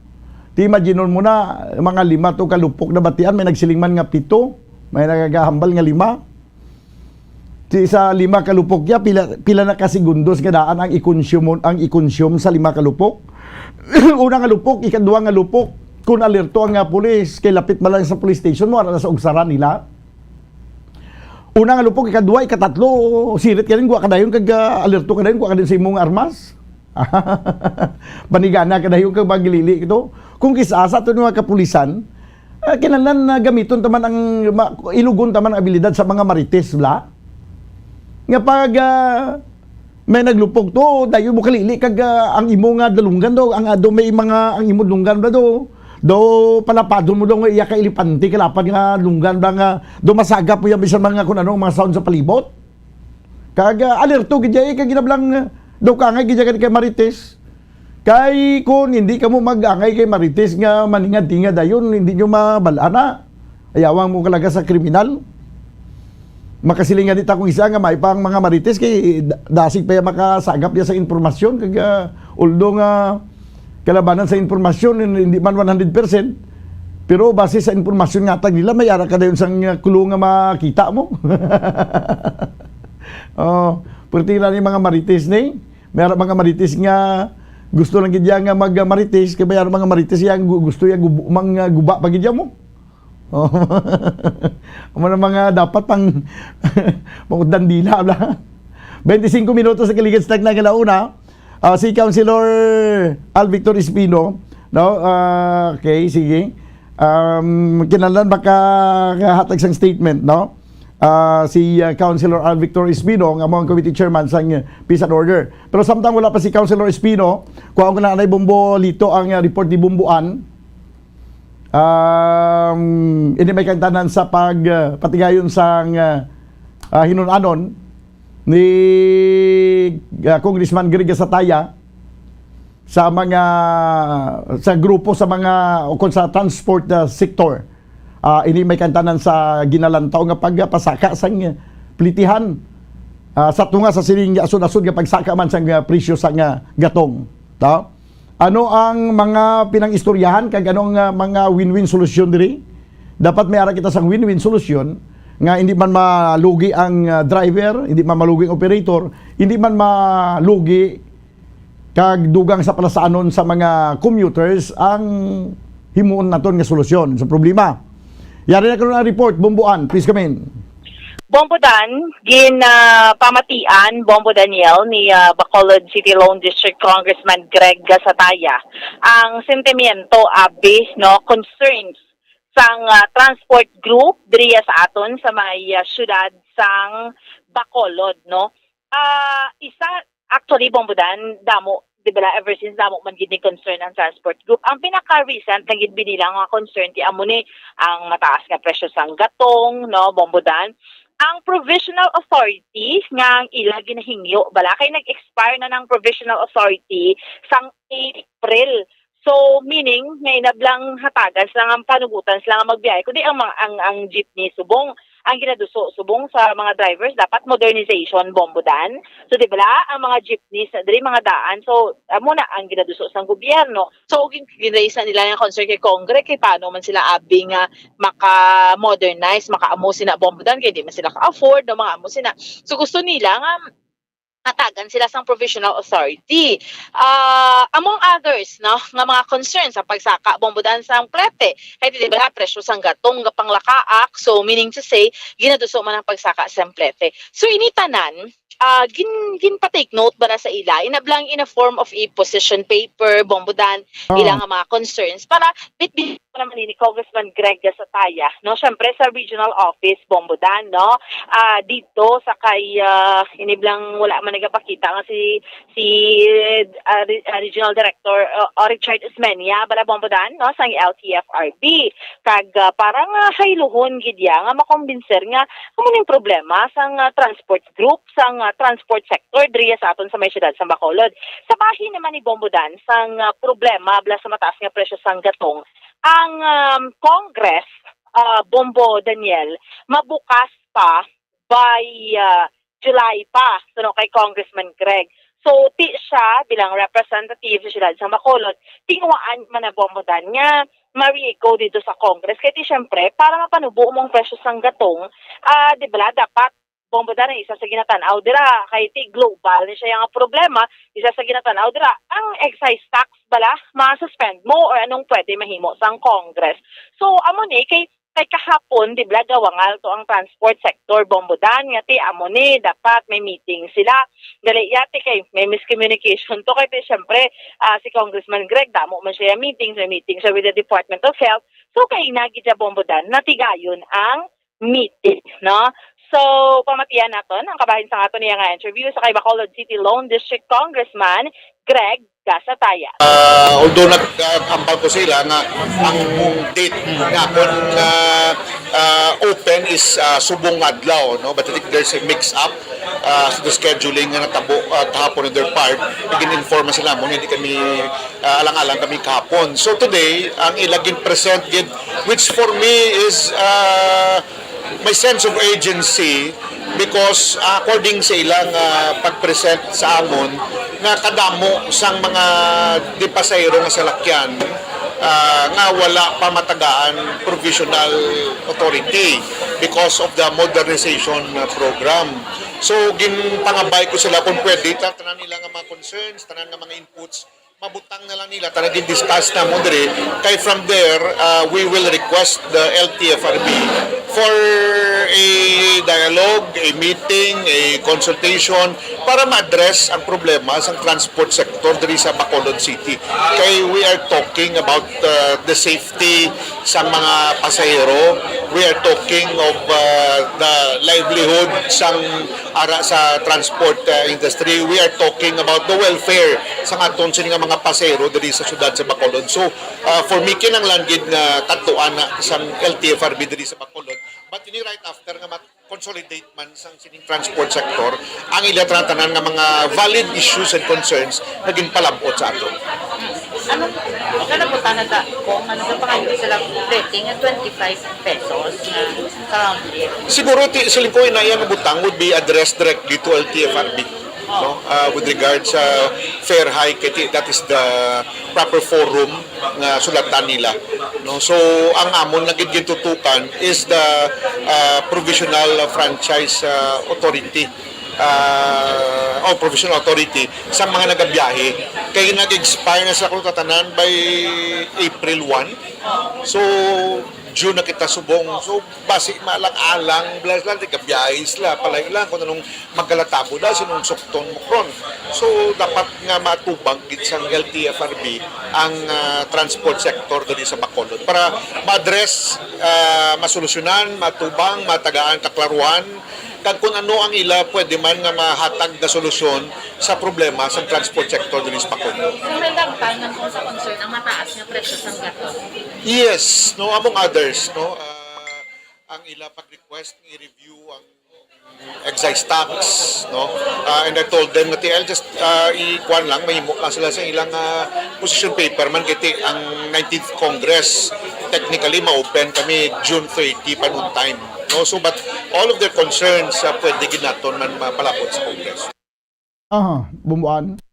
Ti imaginon mo na, mga lima to ka lupok na batian, may nagsiling man nga pito, may nagagahambal nga lima. Ti sa lima ka lupok niya, pila, pila na ka segundos nga daan ang i-consume, ang i-consume sa lima ka lupok? Una nga lupok, ikadua nga lupok, kung alerto ang, ah, pulis, kay lapit man lang sa police station mo, ara na sa ugsaran nila. Una nga lupok, ikadua, ikatatlo, sirit ka din, guwa ka dayon, kag, ah, alerto ka dayon, guwa ka din sa imong armas. Panigana ka dayon, kag magilili ito. Kung kis-a sa aton mga kapulisan, ah, kinahanglan na gamiton ta man ang, ma-, ilugon ta man ang abilidad sa mga marites, bla. Nga pag, ah, may naglupok to, dayon mo kalili kag, ah, ang imo nga dalunggan do, ang, ah, do may mga, ang imo dalunggan bla do, do palapadon mo do nga iya ka elepante, kalapad nga dalunggan bla nga, do masagap mo yan bisan mga kun ano, mga sound sa palibot. Kag, ah, alerto gid iya, eh, kag ginablang, ah, daw kangay gid iya kay marites. Kay kun hindi kamo mag-angay kay marites nga maningad-tingad dayon, hindi nyo mabal-an na. Ayawang mo kalaga sa kriminal. Makasiling nga di ta kung isa nga may pang mga marites kay da-, dasig pa iya makasagap niya sa impormasyon. Kag, ah, although nga kalabanan sa impormasyon, hin-, hindi man one hundred percent, pero base sa impormasyon nga tag nila, may ara ka dayon sang, ah, clue nga makita mo. Oh, perti na ni mga marites ni. May ara mga marites nga gusto lang gid iya nga mag-marites, kay may ara mga marites iya gu-, gusto iya gub-, mang, ah, guba pa gid iya mo. Oh. Amo na mga dapat pang pangutdan dila bla. Twenty-five minutos sa kaligid sa tagna nga launa. Ah, si Councilor Al Victor Espino, no? Ah, okay, sige. Um, kinahanglan makahatag sang statement, no? Ah, si, ah, Councilor Al Victor Espino, nga mo ang committee chairman sang, ah, Peace and Order. Pero samtang wala pa si Councilor Espino, kuha ko na anay Bombo Lito ang, ah, report ni Bombo Ann. Um, ini may kaangtanan sa pag, ah, patigayon sang, ah, ah, hinun-anon ni, ah, Congressman Greg Gasataya sa mga, sa grupo sa mga, o kung sa transport, ah, sector. Ah, ini may kaangtanan sa ginalantaw nga pagpasaka sang plitihan. Ah, sa tunga sa sining asod-asod nga pagsaka man sang, ah, presyo sang, ah, gatong. Ta? Ano ang mga pinangistoryahan kag ano ang, ah, mga win-win solusyon diri? Dapat may ara kita sang win-win solusyon nga hindi man malugi ang, ah, driver, hindi man malugi ang operator, hindi man malugi kag dugang sa palasaanon sa mga commuters ang himuon naton nga solusyon sa problema. Yari na karon ang report, Bombo Ann, please come in. Bombo Dan, ginpamatian, Bombo Daniel, ni ah, Bacolod City Lone District Congressman Greg Gasataya ang sentimiento, abi, no, concerns sang ah, transport group diriya sa aton sa may ah, syudad sang Bacolod, no. Ah, isa, actually, Bombo Dan, damo, di ba, ever since damo man gid ni concern ang transport group. Ang pinaka-recent na gid binila nga concern ti amo ni ang mataas nga presyo sang gatong, no, Bombo Dan. Ang provisional authority nga ang ila ginahingyo, bala kay nag-expire na ng provisional authority sang April. So, meaning, nga inablang hatagan sila nga panugutan sila nga magbiyahe, kundi ang mga, ang, ang jeepney subong ang ginaduso subong sa mga drivers, dapat modernization, Bombo Dan. So, di bala, ang mga jeepneys na diri, mga daan, so, amo na ang ginaduso sang gobyerno. So, gin-, gin-raise na nila yung concern kay Congress, kay paano man sila abi nga maka-modernize, maka-amo sina, Bombo Dan, kay di man sila ka-afford, no, mga amo sina. So, gusto nila nga matagan sila sang provisional authority. Ah, among others, no, nga mga concerns sa pagsaka, Bombo Dan, sang plete. Kay di ba, presyo sang gatong nga panglakaak, so meaning to say, ginaduso man ang pagsaka sang plete. So, ini tanan, ah, gin, ginpa-take note ba na sa ila? Inablang in a form of a position paper, Bombo Dan, Oo. Ila nga mga concerns para bitbit pa naman ni Congressman Greg Gasataya, no? Siyempre sa regional office, Bombo Dan, no? Ah, dito sa kay, ah, iniblang wala man nagapakita nga si, si ah, re- ah, Regional Director uh, o Richard Ismenia, bala, Bombo Dan, no? Sang L T F R B. Kag ah, parang ah, hayluhon gid ya nga makombinser nga amo ning problema sang ah, transport group, sang ah, transport sector diriya sa aton sa may siyudad sa Bacolod. Sa bahin naman ni Bombo Dan sang ah, problema bala sa mataas nga presyo sang gatong, ang um, Congress, ah, Bombo Daniel, mabukas pa by ah, July pa, suno kay Congressman Greg. So, ti siya bilang representative sa siyudad sa Bacolod, tinguhaan man na, Bombo Dan, nga marigo dito sa Congress. Kaya ti, syempre, para mapanubo mong presyo sang gatong, ah, di ba, dapat, Bombo Dan, ang isa sa ginatanaw dira, kay ti global ni siya yung problema, isa sa ginatanaw dira, ang excise tax bala, ma-suspend mo or anong pwede mahimo sang Congress. So, amo ni, kay, kay kahapon, di ba, gawangal to ang transport sector, Bombo Dan, nga ti amo ni, dapat may meeting sila. Dali, yati kay may miscommunication to, kay ti, syempre, ah, si Congressman Greg, damo man siya meetings, may meeting siya with the Department of Health. So, kay nagi siya, Bombo Dan, natigayon ang meeting, no? So, pamatian naton ang kabahin sa aton niya nga interview sa kay Bacolod City Lone District Congressman Greg Gasataya. Ah, although nag-ambal ko sila nga ang date nga akon, ah, ah, open is, ah, subong adlaw, no, but I think there's a mix up, ah, sa scheduling nga natabo, ah, kahapon on their part. Gin-inform sila mo, hindi kami, ah, alang-alang kami kahapon. So today, ang ila gin-present gid, which for me is, ah, my sense of urgency, because, ah, according sa ilang, ah, pag-present sa amon, nga kadamo sang mga di pasahero nga salakyan, ah, nga wala pa matagaan provisional authority because of the modernization, ah, program. So, ginpangabay ko sila kung pwede, ta-, tanan nila nga mga concerns, tanan nga mga inputs, Pabutang na lang nila, tara, gin-discuss na mo diri. Kay from there, uh, we will request the L T F R B for a dialogue, a meeting, a consultation para ma-address ang problema sa transport sector diri sa Bacolod City. Kay we are talking about uh, the safety sa mga pasahero. We are talking of uh, the livelihood sang ara sa transport uh, industry. We are talking about the welfare sa aton sini nga mga pasahero diri sa syudad sa Bacolod. So, uh, for me, kinahanglan gid nga kadtuan na sang L T F R B diri sa Bacolod. But ini right after nga ma-consolidate man sang sining transport sector ang ila tanan nga mga valid issues and concerns nga ginpalab-ot sa aton. Ano, kalabutan na ta kung ano sa pangayo sila rating at twenty-five pesos nga sa Siguro ti siling ko na iya nga butang would be addressed directly to L T F R B, no? Uh, with regards sa fare hike, kay ti- that is the proper forum nga sulatan nila, no? So ang amon nga gid gitutukan is the uh, provisional franchise uh, authority, uh, o provisional authority sa mga nagabiyahe, kay nag-expire na sila kuno tatanan by April one. So June na kita subong. So basi maalang-alang, bla sila, nagabiyahe sila, palayo lang kung anong magkalatabo na sinong sukton mo kron. So dapat nga matubang gid sang L T F R B ang ah, transport sector diri sa Bacolod para ma-address, ah, masolusyonan, matubang, matagaan kaklaruhan kag kung ano ang ila pwede man nga mahatag nga solusyon sa problema sa transport sector diri sa Bacolod. So may dagtan man kung sa concern ang mataas nga presyo sang gato. Yes, no, among others, no, ah, ang ila pag-request nga i-review ang excise tax, no? Ah, and I told them na, "T L, just uh, ikuan lang, mahimo lang sila sa ilang ah, position paper man, kay ti ang nineteenth Congress, technically ma-open kami June thirty pa noon time, no? So but all of their concerns uh, pwede gid naton man mapalabot sa Congress. Aha, bumbuan.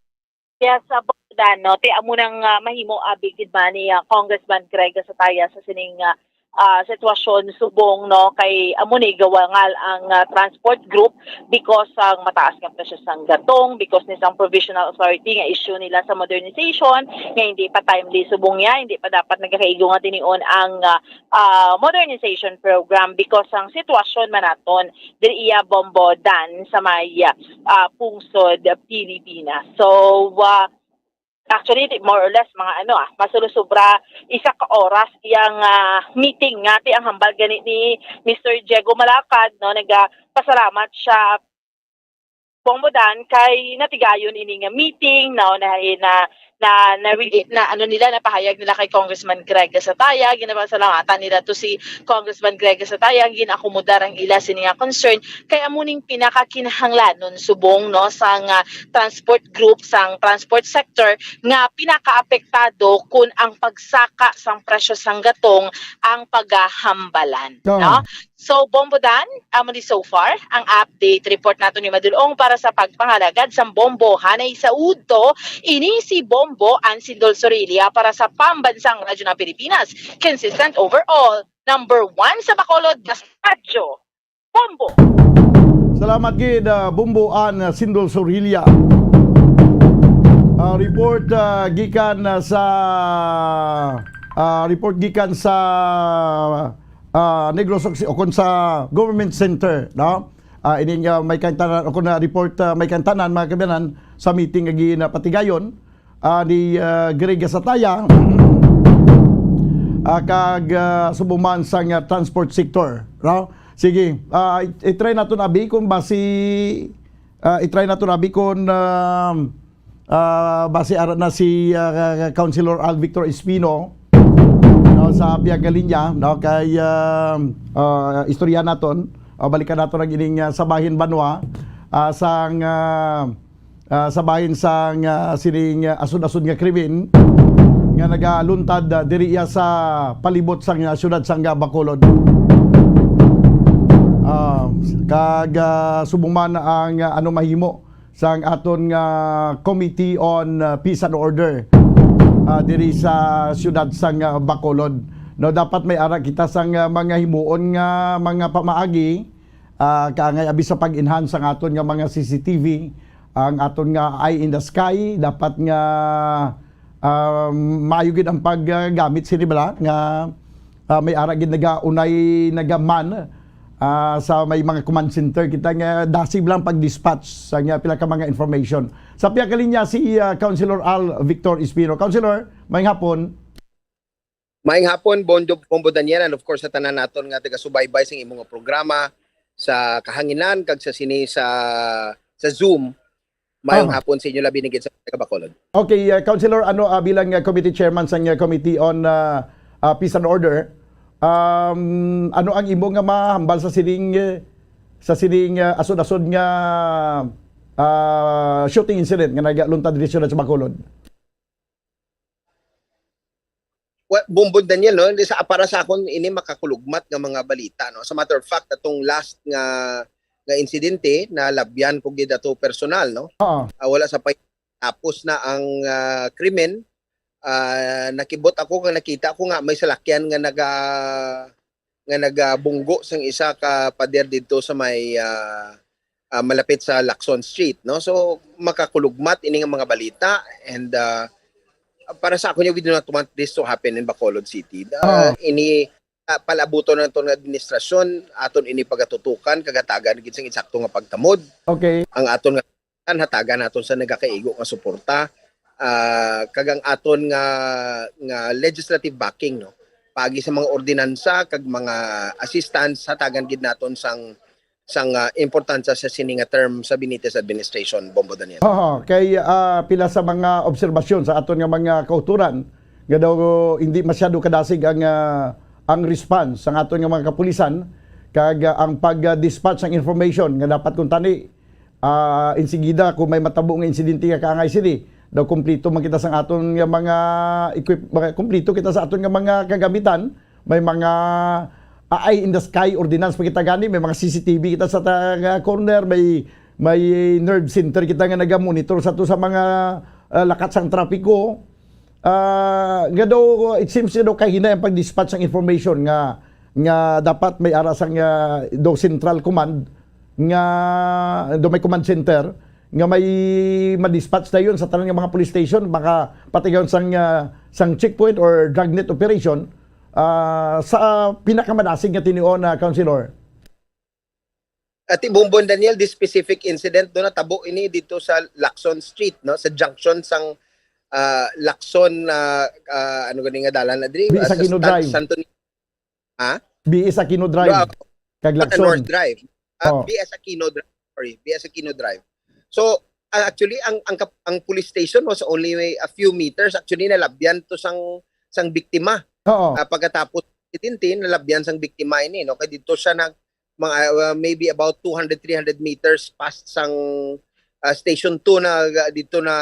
Yes, uh, Dan, no? Ti amo nang uh, mahimo abi gid ba ni uh, Congressman Greg sa taya sa sining uh, ah, sitwasyon subong, no, kay amo ni gawangal ang ah, transport group because sang mataas nga presyo sang gatong, because ni sang provisional authority nga issue nila sa modernization nga hindi pa timely subong niya, hindi pa dapat nagakaigo nga tinion ang ah, ah, modernization program because sang sitwasyon man naton diri iya Bombo Dan sa may ah, pungsod Pilipinas. So ah, actually, di- more or less, mga ano ah, masulusubra isa ka oras iyang ah, meeting nga ti ang hambal gani ni Mister Diego Malacad, no, nagapasalamat siya Bombo Dan kay natigayon ini nga meeting, no, na na na na, na, na ano nila, napahayag nila kay Congressman Greg Gatazaytaya, ginapasalamatan nila to si Congressman Greg Gatazaytaya ang ginakomodar ang ila sini nga concern kay amo ning pinakakinahanglanon subong, no, sang ah, transport group sang transport sector nga pinakaapektado kun ang pagsaka sang presyo sang gatong ang pagahambalan, Oo. no? So, Bombo Dan, amo ni so far ang update report nato ni Madulong para sa pagpangalagad sang Bombo. Hanay sa udto, ini si Bombo Ansindol Sorilia para sa Pambansang Radyo ng Pilipinas. Consistent overall, number one sa Bacolod, Radyo. Bombo! Salamat gid, ah, Bombo An, ah, Sindol Sorhilya. Ah, report ah, gikan ah, sa ah, report gikan sa ah, Negros Occ- o kon sa Government Center, no? Ah, ini nga may kantanan o kon na report ah, may kantanan, mga kabanan, sa meeting nga ginapatigayon ah, ni ah, Greg Gatazaytaya ah, kag ah, subuman sang ah, transport sector, no? Sige, ah, i- i-try naton abi kung basi ah, i-try naton abi kung ah, ah, basi ara na si ah, Councilor Al Victor Espino, no, sa Piagalinya, no, kay ah, ah, istorya naton, ah, balikan naton ang ining ah, sa bahin banwa ah, sang ah, ah, sa bahin sang ah, sining ah, asod-asod nga krimen nga nagaluntad ah, diri iya sa palibot sang ah, siyudad sang ah, Bacolod. Ah, kag ah, subong man ang ah, ano mahimo sang aton nga Committee on ah, Peace and Order ah, diri sa siyudad sang ah, Bacolod. No, dapat may ara kita sang ah, mga himuon nga mga pamaagi ah, kaangay abi sa pag-enhance ang aton nga mga C C T V, ang aton nga eye in the sky, dapat nga Um, maayo gid ang paggamit sini bala nga, ah, may ara gid nagaunay nagaman, ah, sa may mga command center kita nga dasig lang pag-dispatch sa nga pila ka mga information. Sa pihak linya si, ah, Councilor Al Victor Espino. Councilor, maayong hapon. Maayong hapon, Bonjo, Bombo Daniel, and of course sa tanan naton nga taga-subaybay sa imong programa sa kahanginan kag sa sini sa sa Zoom. Maayong Ah. hapon sa inyo labi na gid sa taga Bacolod. Okay, uh, Councilor, ano, ah, bilang, ah, committee chairman sa, ah, Committee on, ah, ah, Peace and Order, um, ano ang imo nga mahambal sa sining, eh, sa sining, ah, asod-asod nga, ah, shooting incident nga nagaluntad diri sa Bacolod? Well, Bumbon Daniel, no, sa, para sa akon ini makakulugmat nga mga balita, no. As a matter of fact, atong last nga nga insidente, nalabyan ko gid ato personal, no. Oo. Ah, wala sa pay tapos na ang, ah, krimen. Ah, nakibot ako nga nakita ko nga may salakyan nga naga nga nagabunggo sang isa ka pader didto sa may, ah, ah, malapit sa Lacson Street, no? So, makakulugmat ini nga mga balita, and, ah, para sa ako, we do not want this to happen in Bacolod City. Ah, Oo. Ini, ah, palabuton naton nga administrasyon, aton ini pagatutukan, kag hatagan gid sang insakto nga pagtamod. Okay. Ang aton nga hatagan naton sa nagakaigo nga suporta, ah, kag ang aton nga, nga legislative backing, no, paagi sa mga ordinansa kag mga assistance, hatagan gid naton sang, sang, ah, importansya sa sini nga term sa Benitez administration, Bombo Daniel. Oo, kay, ah, pila sa mga obserbasyon sa aton nga mga kauturan nga daw hindi masyado kadasig ang, ah, ang response sang aton nga mga kapulisan kag, ah, ang pag-dispatch ng information nga dapat kuntani, ah, insigida kung may matabo nga insidente nga kaangay sini, daw kumplito man kita sang aton nga mga equip-, mga, kumplito kita sa aton nga mga kagamitan. May mga, ah, eye in the sky ordinance pa kita gani, may mga C C T V kita sa ta-, nga corner, may, may nerve center kita nga nagamonitor sa to sa mga, ah, lakat sang trapiko. Ah, nga daw, it seems nga daw kahinay ang pag-dispatch ng information nga, nga dapat may ara sang, ah, daw central command nga daw may command center nga may ma-dispatch dayon sa tanan nga mga police station, makapatigayon sang, ah, sang checkpoint or dragnet operation, ah, sa pinakamadasig nga tinion, ah, Councilor. Ati Bumbon Daniel, this specific incident do natabo ini dito sa Lacson Street, no, sa junction sang, ah, Lacson, ah, ah, ano gani nga dalan na diri? Bi-, Ah, sa Aquino San-, Drive. Santo Ni-, ha? B S Aquino Drive. Ah, Kag Sa Lacson. North Drive. Ah, Oh. B S Aquino Drive. Sorry, B S Aquino Drive. So, ah, actually, ang, ang kap-, ang police station was only a few meters. Actually, nalabyan to sang, sang biktima. Oo. Ah, pagkatapos insidente, nalabyan sang biktima ini, no? Kay dito siya nag, mga, ah, maybe about two hundred, three hundred meters past sang, ah, Station two na, ah, dito na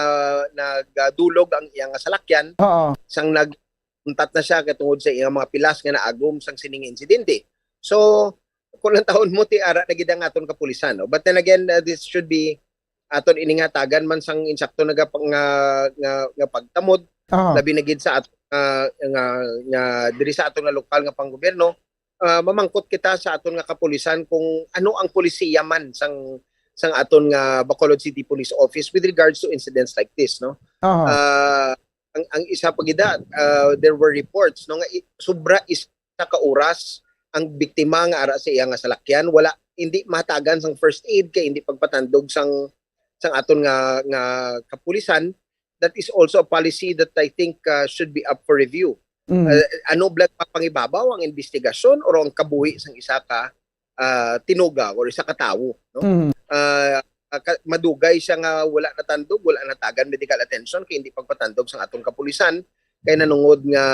nagdulog ang iyang salakyan. Oo. Sang nag-, untat na siya katungod sa iyang mga pilas nga naagom sang sining insidente. So, kung lang taon mo, ti ara na gid ang aton kapulisan, no? But then again, uh, this should be aton ini nga tagan man sang insakto nga, nga, nga pagtamod, Aha. labi na gid sa aton nga, nga, nga diri sa aton nga lokal nga panggobyerno. Ah, mamangkot kita sa aton nga kapulisan kung ano ang polisiya man sang, sang aton nga Bacolod City Police Office with regards to incidents like this, no? Aha. Ah, ang, ang isa pa gid, ah, there were reports, no, nga i-, sobra isa ka oras ang biktima nga ara sa iya nga salakyan, wala, hindi mahatagan sang first aid kay hindi pagpatandog sang, sang aton nga, nga kapulisan. That is also a policy that I think, ah, should be up for review. Mm. Ah, ano bala, mapangibabaw ang investigasyon or ang kabuhi sang isa ka, ah, tinuga or isa ka tawo, no? Mm. Ah, ah, ka-, madugay siya nga wala natandog, wala natagan medical attention kay hindi pagpatandog sang aton kapulisan kay nanungod nga,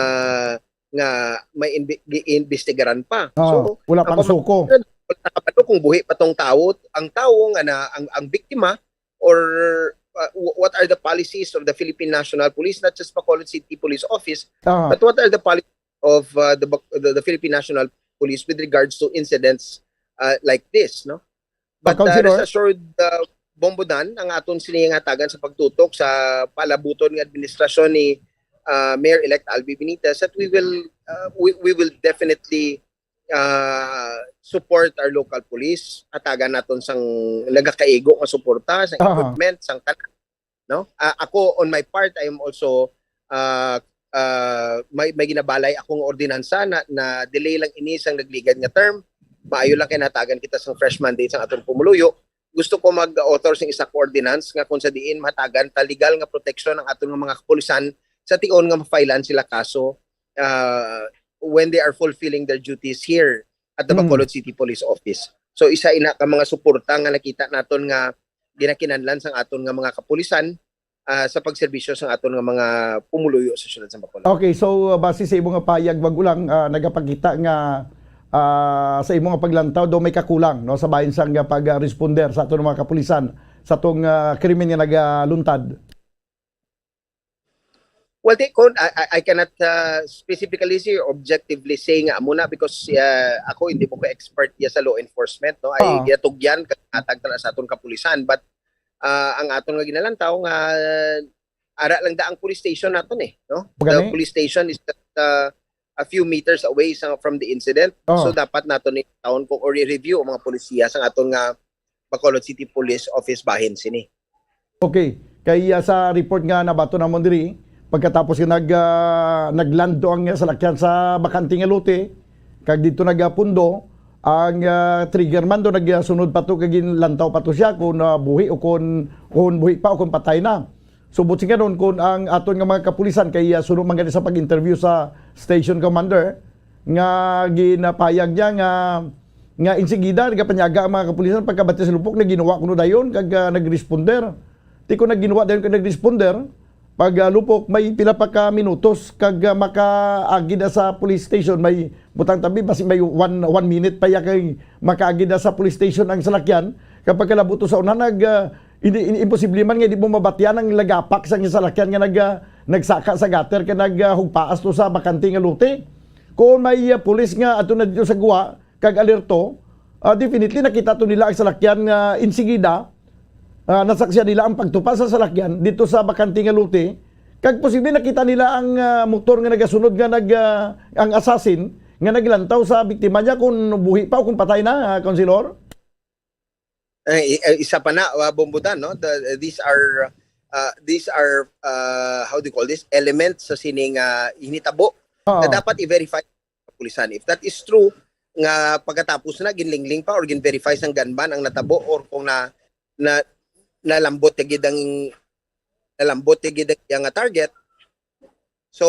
nga may inbi-, giimbestigaran pa. Oo, So, wala ang pang suko. Wala nakabalo kung buhi pa tong tawo, ang tawo nga na, ang, ang biktima, or, uh, wh-, what are the policies of the Philippine National Police, not just Bacolod City Police Office, Aha. but what are the policies of, uh, the Bac-, the, the Philippine National Police with regards to incidents, uh, like this, no? But, uh, Councilor? Rest assured, uh, Bombodan, ang aton sini nga hatagan sa pagtutok sa palabuton nga administrasyon ni, uh, Mayor-elect Albi Benitez, that we will, uh, we, we will definitely, uh, support our local police. Hatagan naton sang nagakaigo nga suporta, sang Aha. Equipment, sang tanan, no? Ah, ako, on my part, I am also, ah, ah, may, may ginabalay ako nga ordinansa na, na delay lang ini sang nagligad nga term. Maayo lang kay nahatagan kita sang fresh mandate sang aton pumuluyo. Gusto ko mag-author sing isa ka ordinance nga kung sa diin mahatagan ta legal nga proteksyon ang aton nga mga kapulisan sa tion nga ma-filean sila kaso, ah, when they are fulfilling their duties here at the Mm. Bacolod City Police Office. So, isa ina ka mga suporta nga nakita naton nga ginakinahanglan sang aton nga mga kapulisan, ah, sa pagserbisyo sang aton nga mga pumuluyo sa siyudad sa Bacolod. Okay, so, uh, base sa imo nga payag, Magulang, ah, nagapakita nga, ah, sa imo nga paglantaw daw may kakulang, no, sa bahin sang, ah, pag-responder sa aton mga kapulisan sa tong, ah, krimen nga nagaluntad. Well, di, kun, I, I, I cannot, uh, specifically say or objectively say nga amo na because, uh, ako hindi po ko expert ya sa law enforcement, no? Ay, Oo. Ginatugyan kag hatag tala sa aton kapulisan, but, uh, ang aton nga ginalantaw nga ara lang da ang police station naton eh, no? The Gani? Police station is just, uh, a few meters away sa, from the incident. Oo. So dapat naton ni taon kung or i-review ang mga polisiya sa aton nga Bacolod City Police Office bahin sini. Okay. Kay, ah, sa report nga nabaton namon diri, pagkatapos nga nag, ah, nag-land to ang salakyan sa bakante nga lote, kag dito nagapundo, ang, ah, trigger man do nagsunod pa to kag ginlantaw pa to siya kung, ah, buhi o kung, kung buhi pa o kung patay na. Subot sing karon, kung ang aton nga mga kapulisan kay, ah, suno man gani sa pag-interview sa station commander, nga ginapayag niya nga, nga insigida nagapanyaga ang mga kapulisan pagkabati sa lupok na ginawa kuno dayon kag, ah, nagresponder. Ti ko na ginawa dayon kag nagresponder, pag, ah, lupok may pila pa ka minutos kag, ah, makaagid na sa police station, may butang tabi basi may one, one minute pa ya kay makaagid na sa police station ang salakyan. Kapag kalabot to sa una, nag, ah, hindi, hindi, imposible man nga di mo mabatian ang lagapak sa salakyan nga nag, ah, nagsaka sa gutter kag nag, ah, hugpaas to sa bakante nga lote. Kung may, ah, pulis nga ato na dito sa guwa, kag alerto, ah, definitely nakita to nila ang salakyan nga insigida, ah, nasaksihan nila ang pagtupa sa salakyan dito sa bakante nga lote, kag posible nakita nila ang, ah, motor nga nagasunod nga nag, ah, ang assassin nga naglantaw sa biktima niya kung buhi pa o kung patay na, ah, Councilor? Eh, i-, eh, isa pa na, ah, Bombodan, no? The, these are, ah, these are, ah, how do you call this? Elements sa sining, ah, hinitabo Oo. Na dapat i-verify sa kapulisan. If that is true, nga pagkatapos na, ginlingling pa or gin-verify sang gunman ang natabo or kung na, na, nalambot ya gid ang, nalambot ya gid ang iya nga target. So,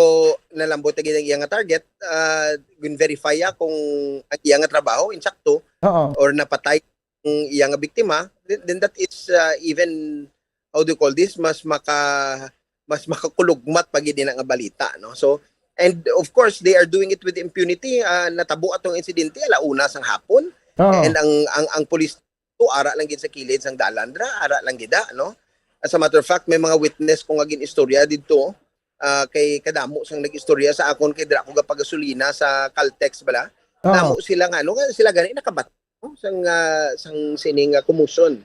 nalambot ya gid ang iya nga target, ah, gin-verify ya kung ang iya nga trabaho, insakto, Oo. Or napatay ang iya nga biktima, then, then that is, ah, even, how do you call this, mas maka-, mas makakulugmat pa gid ina nga balita, no? So, and of course, they are doing it with impunity. Ah, natabo atong insidente ala una sang hapon. Oo. And ang, ang, ang pulis to ara lang gid sa kilid sang dalan dra, ara lang gid, ah, no? As a matter of fact, may mga witness ko nga gin-istorya didto, ah, kay kadamo sang nag-istorya sa akon kay dira ko gapagasolina sa Caltex bala. Oo. Damo sila nga, ano, nga sila gani nakabat-, no? Sang, ah, sang sining, ah, commotion.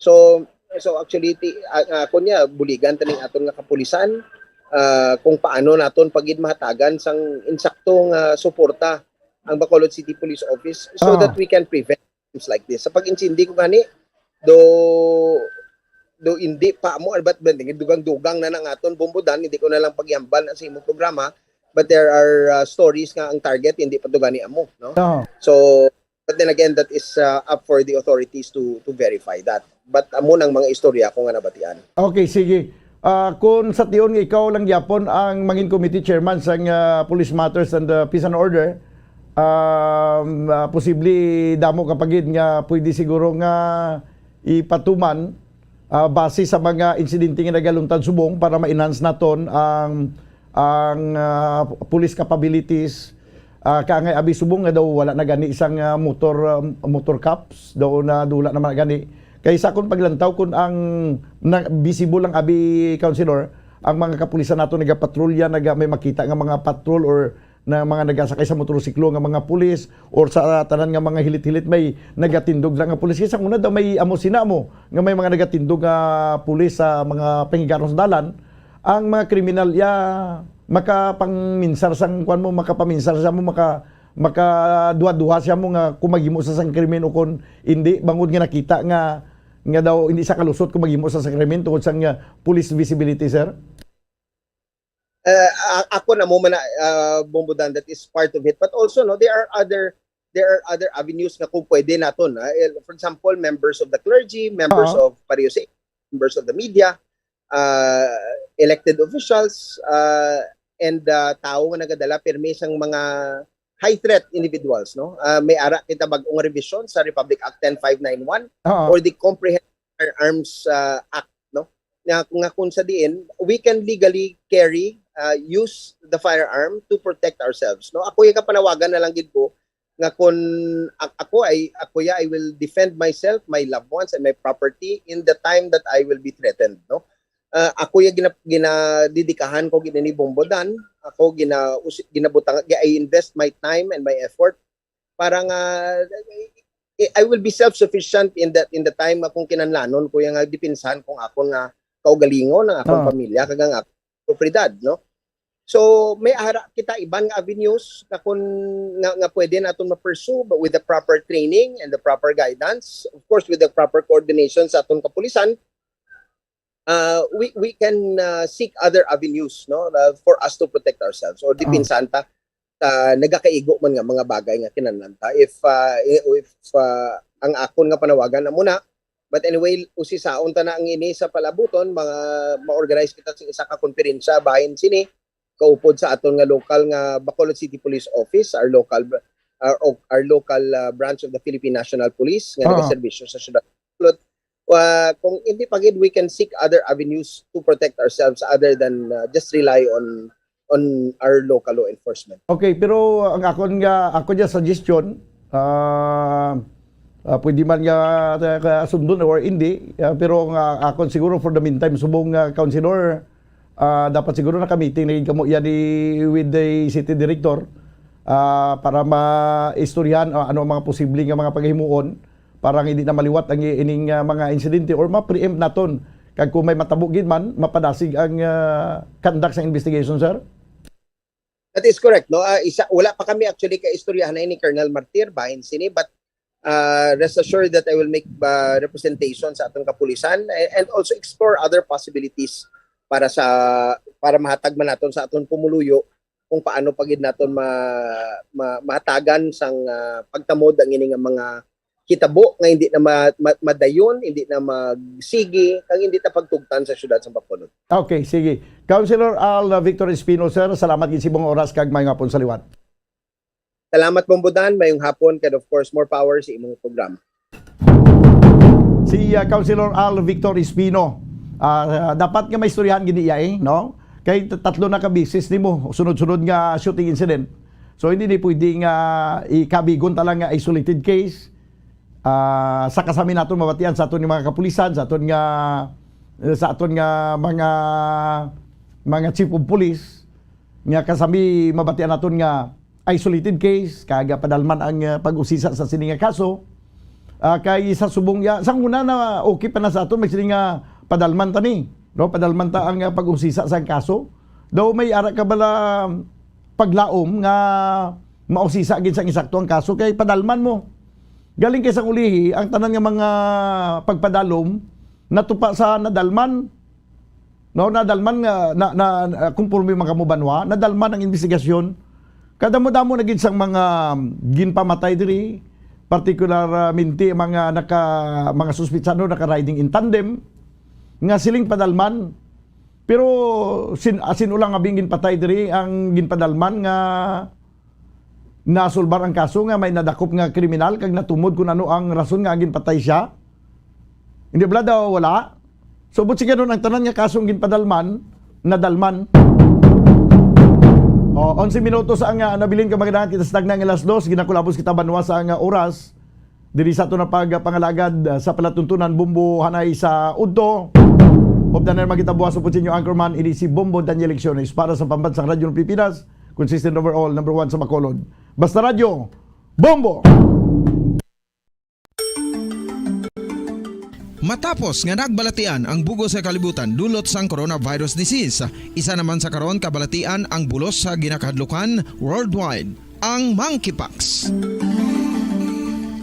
So, so actually, ti-, ah, ah, ako niya, buligan taning aton nga kapulisan, ah, kung paano naton pagid mahatagan sang insakto nga suporta ang Bacolod City Police Office so Oo. That we can prevent things like this. Sa pag-insindi ko gani, do, do hindi pa mo, but dugang-dugang na nang aton Bombodan, hindi ko na lang paghambal na sa imong programa, but there are, uh, stories nga ang target hindi pa to gani amo, no? Oo. So, but then again, that is, uh, up for the authorities to, to verify that. But amo nang mga istorya ko nga nabatian. Okay, sige. Ah, kung sa tion nga ikaw lang gyapon ang mangin committee chairman sang, ah, Police Matters and, ah, Peace and Order, um, ah, posible damo ka pa gid nga pwede siguro nga ipatuman, ah, base sa mga insidente nga nagaluntad subong para ma-enhance naton ang, ang, ah, police capabilities. Ah, kaangay abi subong nga daw wala na gani isang, ah, motor, ah, motor cops, daw na dula naman gani. Kay sa akon paglantaw, kun ang na, visible lang abi, Councilor, ang mga kapulisan nato nagapatrolya, naga, may makita nga mga patrol or na mga nagasakay sa motorsiklo nga mga pulis or sa tanan nga mga hilit-hilit may nagatindog lang nga pulis. Kay sa una daw may amo sina mo nga may mga nagatindog nga pulis sa mga pangigaron sa dalan. Ang mga kriminal ya makapangminsar sang kuan mo, makapaminsar sa mo, maka-, makaduha-duha siya mo nga kung maghimo sa sang krimen o kung hindi, bangod nga nakita nga, nga daw hindi siya kalusot kung maghimo sa sang krimen tungod sang, ah, police visibility, sir? Uh, a- ako na mo man, uh, Bombodan, that is part of it. But also, no, there are other there are other avenues nga kung pwede naton. Ah. Eh, for example, members of the clergy, members Oo. of pareho sa members of the media, uh, elected officials, uh, and uh, tao nga nagadala pirmi sang mga high threat individuals, no? Uh, may ara kita bag-ong revision sa Republic Act ten five nine one Oo. or the Comprehensive Firearms uh, Act, no? Nga, nga kung sa diin, we can legally carry, uh, use the firearm to protect ourselves, no? Ako yung kapanawagan na lang gid ko nga kung a- ako ay ako ya, I will defend myself, my loved ones, and my property in the time that I will be threatened, no? Uh, ako yung gina, ginadidikahan ko gid ni Bombodan. Ako gina usi- ginabutang, I invest my time and my effort para nga I- I will be self-sufficient in that in the time akong kinahanglanon ko yung nga dipinsahan kung akon nga kaugalingon, ang akong Ah. pamilya, kag ang akong propiedad, no? So may ara kita iban nga avenues nga kun nga, nga pwede naton ma-pursue, but with the proper training and the proper guidance, of course, with the proper coordination sa aton kapulisan, uh, we we can uh, seek other avenues, no, uh, for us to protect ourselves or dipinsahan ta sa nagakaigo man nga mga bagay nga kinahanglan ta. If uh, if uh, ang akon nga panawagan na muna, but anyway, usisaon ta na ang ini sa palabuton, mga ma-organize kita sa isa ka konferensya bahin sini kaupod sa aton nga local nga Bacolod City Police Office, our local br- our, our local uh, branch of the Philippine National Police nga Oo. nagaserbisyo sa syudad. Bacolod. Uh, kung hindi pa gid, we can seek other avenues to protect ourselves other than uh, just rely on on our local law enforcement. Okay, pero ang akon nga, ako nga suggestion, ah, ah, pwede man nga, ah, sundon or hindi, ah, pero nga akon siguro for the meantime, subong nga councilor, ah, dapat siguro nakamiting na gid kamo yan ni, with the city director, ah, para maistoryahan, ah, ano ang mga posible nga mga paghimuon para nga hindi na maliwat ang i- ining, ah, mga insidente or ma-preempt naton. Kag kung may matabo gid man, mapadasig ang, ah, conduct sa investigation, sir? That is correct, no? Ah, isa, wala pa kami actually kaistoryahan na ni Colonel Martir bahin sini, but uh, rest assured that I will make uh, representation sa atong kapulisan and, and also explore other possibilities para sa para mahatag man naton sa aton pumuluyo kung paano pa gid naton ma, ma, mahatagan sang uh, pagtamod ang ini nga mga hitabo nga hindi na ma, ma, madayon, hindi na magsigi, kag hindi na pagtugtan sa syudad sa Bacolod. Okay, sige. Councilor Al, uh, Victor Espino, sir, salamat gid sa imong oras kag maayong hapon sa liwat. Salamat, Bombodan. Mayong hapon, and of course, more power sa imong programa. Si uh, Councilor Al Victor Espino, uh, dapat nga may istoryahan gid niya eh, no? Kay tatlo na ka beses nimo sunod-sunod nga shooting incident. So hindi ni pwede nga ikabigon ta lang nga isolated case. Uh, sa kasami naton mabatian sa aton nga mga kapulisan, sa aton nga sa aton nga mga mga chief of police nga kasami mabatian naton nga isolated case, kag padalman ang uh, pag-usisa sa sini nga kaso. Uh, kay sa subong ya, sa una na okay pa na sa aton, may sini nga padalman ta ni, no? Padalman ta ang uh, pag-usisa sa kaso. Daw may ara ka bala paglaom nga mausisa gid sa insakto ang kaso kay padalman mo. Galing kay sa ulihi, ang tanan nga mga pagpadalom natupa sa nadalman. No, nadalman nga na, na, na kumporme man kamo banwa, nadalman ang investigasyon. Kadamo-damo na gid sang mga ginpamatay diri, partikularmente mga naka mga suspitsado naka riding in tandem nga siling padalman. Pero sin asin ulang nga bing ginpatay diri ang ginpadalman nga nasulbar ang kaso nga may nadakop nga kriminal kag natumod kun ano ang rason nga ginpatay siya. Hindi bala daw wala. So, buot silingon ang tanan nga kasong ginpadalman, nadalman. O, onse minutos ang uh, nabilin ka maganahan kita sa tagna nga alas dos, ginakulabos kita banwa sa nga oras. Diri sa ato na pagpangalagad uh, sa palatuntunan Bombo Hanay sa Udto. Updan na magkita buwas upod sa inyo anchorman, ini si Bombo Daniel Lecciones para sa Pambansang Radyo ng Pilipinas, consistent overall, number one sa Bacolod. Basta Radyo, Bombo! Matapos nga nagbalatian ang bug-os nga kalibutan dulot sang coronavirus disease, isa naman sa karon kabalatian ang bulos sa ginakahadlukan worldwide, ang monkeypox.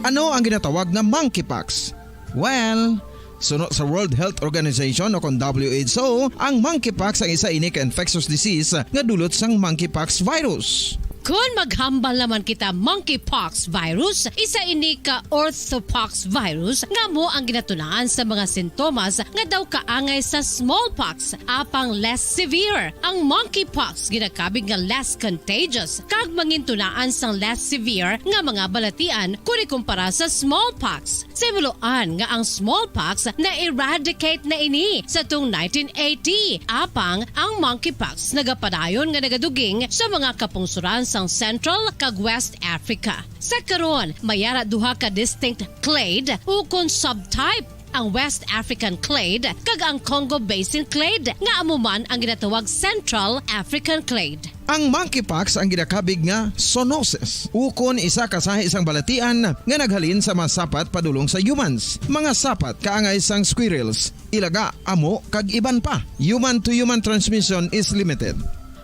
Ano ang ginatawag nga monkeypox? Well, Suno sa World Health Organization o kon W H O, ang monkeypox ang isa ini ka infectious disease nga dulot sang monkeypox virus. Kon maghambal naman kita monkeypox virus, isa ini ka orthopox virus nga amo ang ginatunaan sa mga sintomas nga daw kaangay sa smallpox, apang less severe. Ang monkeypox ginakabig nga less contagious kag mangintunaan sang less severe nga mga balatian kon ikumpara sa smallpox. Sa himuloan nga ang smallpox na-eradicate na ini sa tung nineteen eighty, apang ang monkeypox nagapadayon nga nagaduging sa mga kapungsoran sang Central kag West Africa. Sa karon, may ara duha ka distinct clade ukon subtype, ang West African clade kag ang Congo Basin clade, nga amo man ang ginatawag Central African clade. Ang monkeypox ang ginakabig nga zoonosis, ukon isa ka sahi sang balatian nga naghalin sa mga sapat padulong sa humans. Mga sapat kaangay sang squirrels, ilaga, amo, kag iban pa. Human-to-human transmission is limited.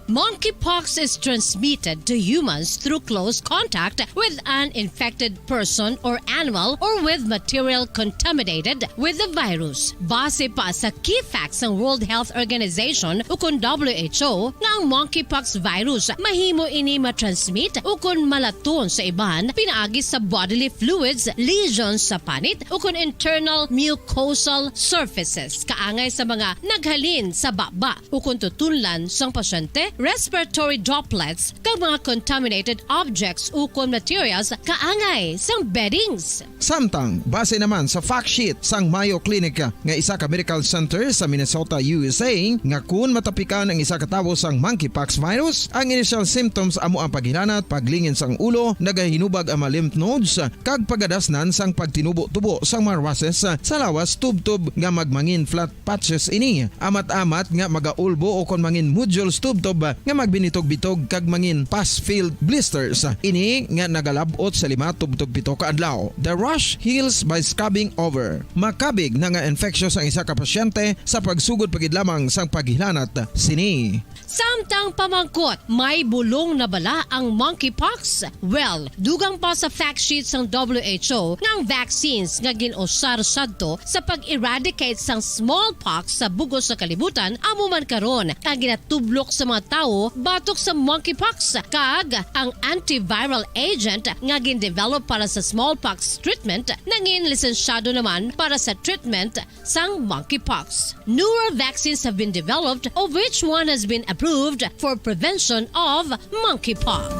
Monkeypox is transmitted to humans through close contact with an infected person or animal or with material contaminated with the virus. Base pa sa key facts sang World Health Organization ukon W H O nga ang monkeypox virus mahimo ini matransmit ukon malaton sa iban pinaagi sa bodily fluids, lesions sa panit, ukon internal mucosal surfaces kaangay sa mga naghalin sa baba ukon tutunlan sang pasyente, respiratory droplets, kag mga contaminated objects ukon materials kaangay sang beddings. Samtang, base naman sa fact sheet sang Mayo Clinic nga isa ka medical center sa Minnesota, U S A, nga kun matapikan ang isa ka tawo sang monkeypox virus, ang initial symptoms amo ang paghilanat, paglingin sang ulo, nagahinubag ang mga lymph nodes, kag pagadasnan sang pagtinubo-tubo sang mga rushes sa lawas tubtob nga magmangin flat patches ini, amat-amat nga magaulbo ukon mangin nodules tubtob nga magbinitog-bitog kag mangin pus-filled blisters. Ini nga nagalab-ot sa lima tubtob pito ka adlaw. The rash heals by scabbing over. Makabig na nga infectious ang isa ka pasyente sa pagsugod pa gid lamang sang paghilanat sini. Samtang pamangkot, may bulong na bala ang monkeypox? Well, dugang pa sa fact sheet sang W H O nga ang vaccines nga gin-usar sadto sa pag-eradicate sang smallpox sa bug-os nga kalibutan amo man karon ang ginatublok sa mga tawo batok sa monkeypox, kag ang antiviral agent nga gin-develop para sa smallpox treatment nangin lisensyado naman para sa treatment sang monkeypox. Newer vaccines have been developed, of which one has been approved for prevention of monkeypox.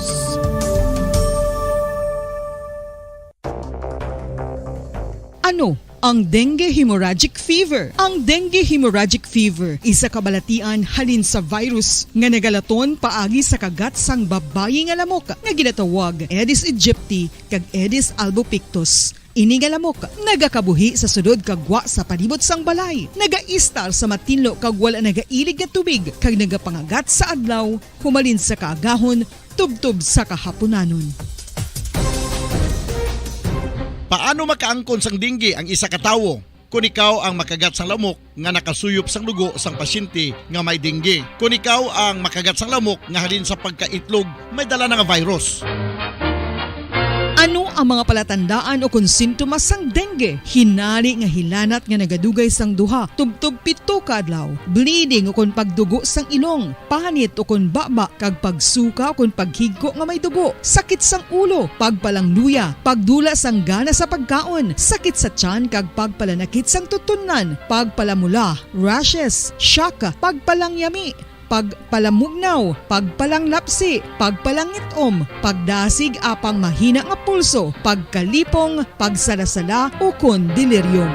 Ano ang dengue hemorrhagic fever? Ang dengue hemorrhagic fever isa ka balatian halin sa virus nga nagalaton paagi sa kagat sang babayi nga lamok nga ginatawag Aedes aegypti kag Aedes albopictus. Ini nga lamok nagakabuhi sa sulod kag gwa sa palibot sang balay, nagaistar sa matinlo kag wala nagailig nga tubig, kag nagapangagat sa adlaw humalin sa kaagahon tubtob sa kahapunanon. Paano makaangkon sang dengue ang isa ka tawo? Kon ikaw ang makagat sang lamok nga nakasuyop sang dugo sang pasyente nga may dengue, kon ikaw ang makagat sang lamok nga halin sa pagkaitlog may dala na nga virus. Ano ang mga palatandaan o kon sintomas sang dengue? Hinari nga hilanat nga nagadugay sang duha tubtob pito ka adlaw, bleeding o kon pagdugo sang ilong, panit o kon baba, kag pagsuka o kon paghigko nga may dugo, sakit sang ulo, pagpalangluya, pagdula sang gana sa pagkaon, sakit sa tiyan kag pagpalanakit sang tutunlan, pagpalamula, rashes, shock, pagpalangyami, pagpalamugnaw, pagpalanglapsi, pagpalangit-om, pagdasig apang mahina nga pulso, pagkalipong, pagsala-sala, ukon delirium.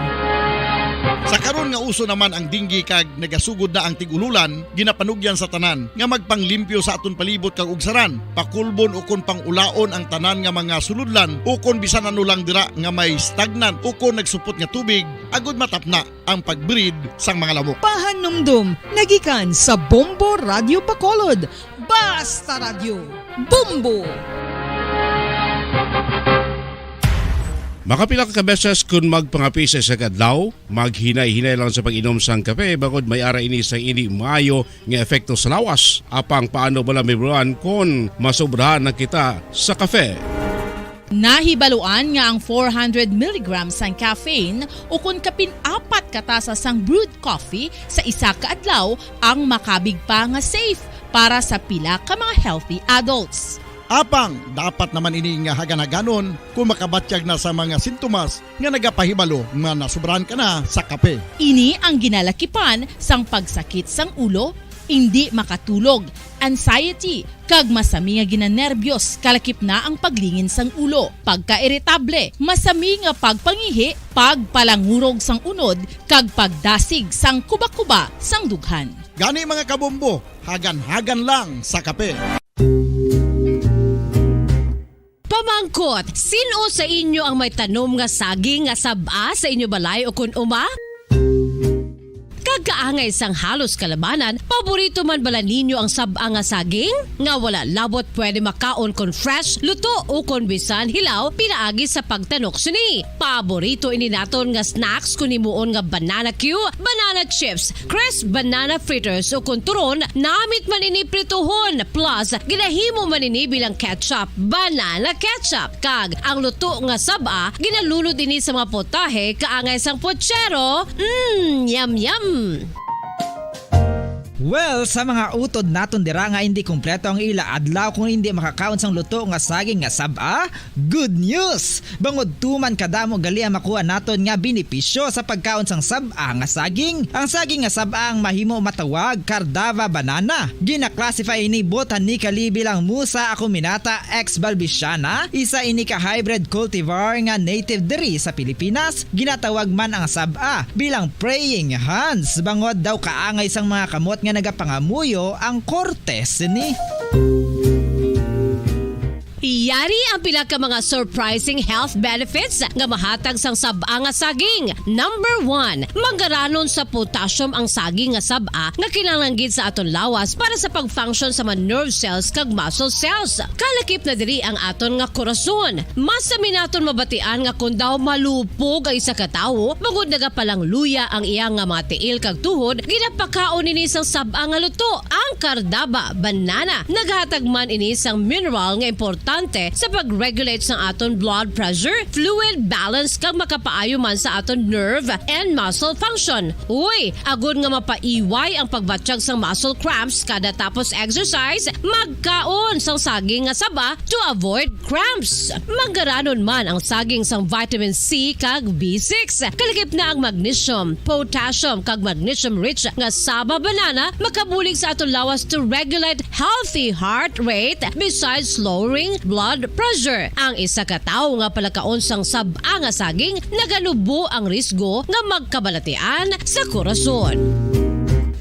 Sa karon nga uso naman ang dengue kag nagasugod na ang tig-ululan, ginapanugyan sa tanan nga magpanglimpyo sa aton palibot kag ugsaran, pakulbon ukon pangulaon ang tanan nga mga sulodlan ukon bisan ano lang dira nga may stagnant ukon nagsupot nga tubig, agod matapna ang pag-breed sang mga lamok. Pahanumdom nga gikan sa Bombo Radyo Bacolod. Basta Radyo, Bombo! Makapila ka beses kon magpangape sa isa ka adlaw, maghinay-hinay lang sa pag-inom sang kape, bangod may ara ini sang indi maayo nga epekto sa lawas. Apang paano bala mahibaluan kon masobrahan na kita sa kape? Nahibaluan nga ang four hundred milligrams sang caffeine, ukon kapin apat ka tasa sang brewed coffee sa isa ka adlaw, ang makabig pa nga safe para sa pila ka mga healthy adults. Apang dapat naman ini nga hagan-haganon kung makabatyag na sa mga sintomas nga nagapahibalo nga nasubrahan ka na sa kape. Ini ang ginalakipan sang pagsakit sang ulo, indi makatulog, anxiety, kag masami nga ginanerbiyos, kalakip na ang paglingin sang ulo, pagkairitable, masami nga pagpangihi, pagpalangurog sang unod, kag pagdasig sang kuba-kuba sang dughan. Gani, mga kabombo, hagan-hagan lang sa kape. Pamangkot, sin-o sa inyo ang may tanom nga saging nga sab-a sa inyo balay o kun uma? Kag kaangay sang halos kalabanan, paborito man bala ninyo ang sab-a nga saging? Nga wala labot pwede makaon kon fresh, luto, o kon bisan hilaw pinaagi sa pagtanok sini. Paborito ini naton nga snacks kon himuon nga banana cue, banana chips, crisp banana fritters, o kon turon, namit man ini prituhon, plus ginahimo man ini bilang ketchup, banana ketchup. Kag ang luto nga sab-a, ginalunod ini sa mga putahe kaangay sang putsero. Mm, yum, yum! Well, sa mga utod naton dira nga indi kompleto ang ila adlaw kung indi makakaon sang luto nga saging nga sab-a, good news! Bangod tuman kadamo gali ang makuha naton nga benepisyo sa pagkaon sang sab-a nga saging. Ang saging nga sab-a ang mahimo matawag Cardava banana. Gina-classify ini botanically bilang Musa acuminata ex balbisiana, isa ini ka hybrid cultivar nga native diri sa Pilipinas. Ginatawag man ang sab-a bilang praying hands, bangod daw kaangay sang mga kamot nga nagapangamuyo ang korte sini. Yari ang pila ka mga surprising health benefits nga mahatag sang sab-a nga saging. Number one, manggaranon sa potassium ang saging nga sab-a nga kinahanglan gid sa aton lawas para sa pag-function sa mga nerve cells kag muscle cells. Kalakip na diri ang aton nga korason. Masami naton mabatian nga kon daw malupog ang isa ka tawo bangod nagapalangluya ang iya nga mga tiil kag tuhod, ginapakaon ini sang sab-a nga luto, ang Cardaba banana. Naghatag man ini sang mineral nga importante sa pag-regulate sang aton blood pressure, fluid balance, kag makapaayo man sa aton nerve and muscle function. Uy, agod nga mapaiway ang pagbatyag sang muscle cramps kada tapos exercise, magkaon sang saging nga saba to avoid cramps. Manggaranon man ang saging sang vitamin C kag B six. Kalakip na ang magnesium, potassium, kag magnesium-rich nga saba banana makabulig sa aton lawas to regulate healthy heart rate besides lowering blood pressure. Ang isa ka tawo nga palakaon sang sab-a nga saging naganubo ang risgo nga magkabalatian sa korason.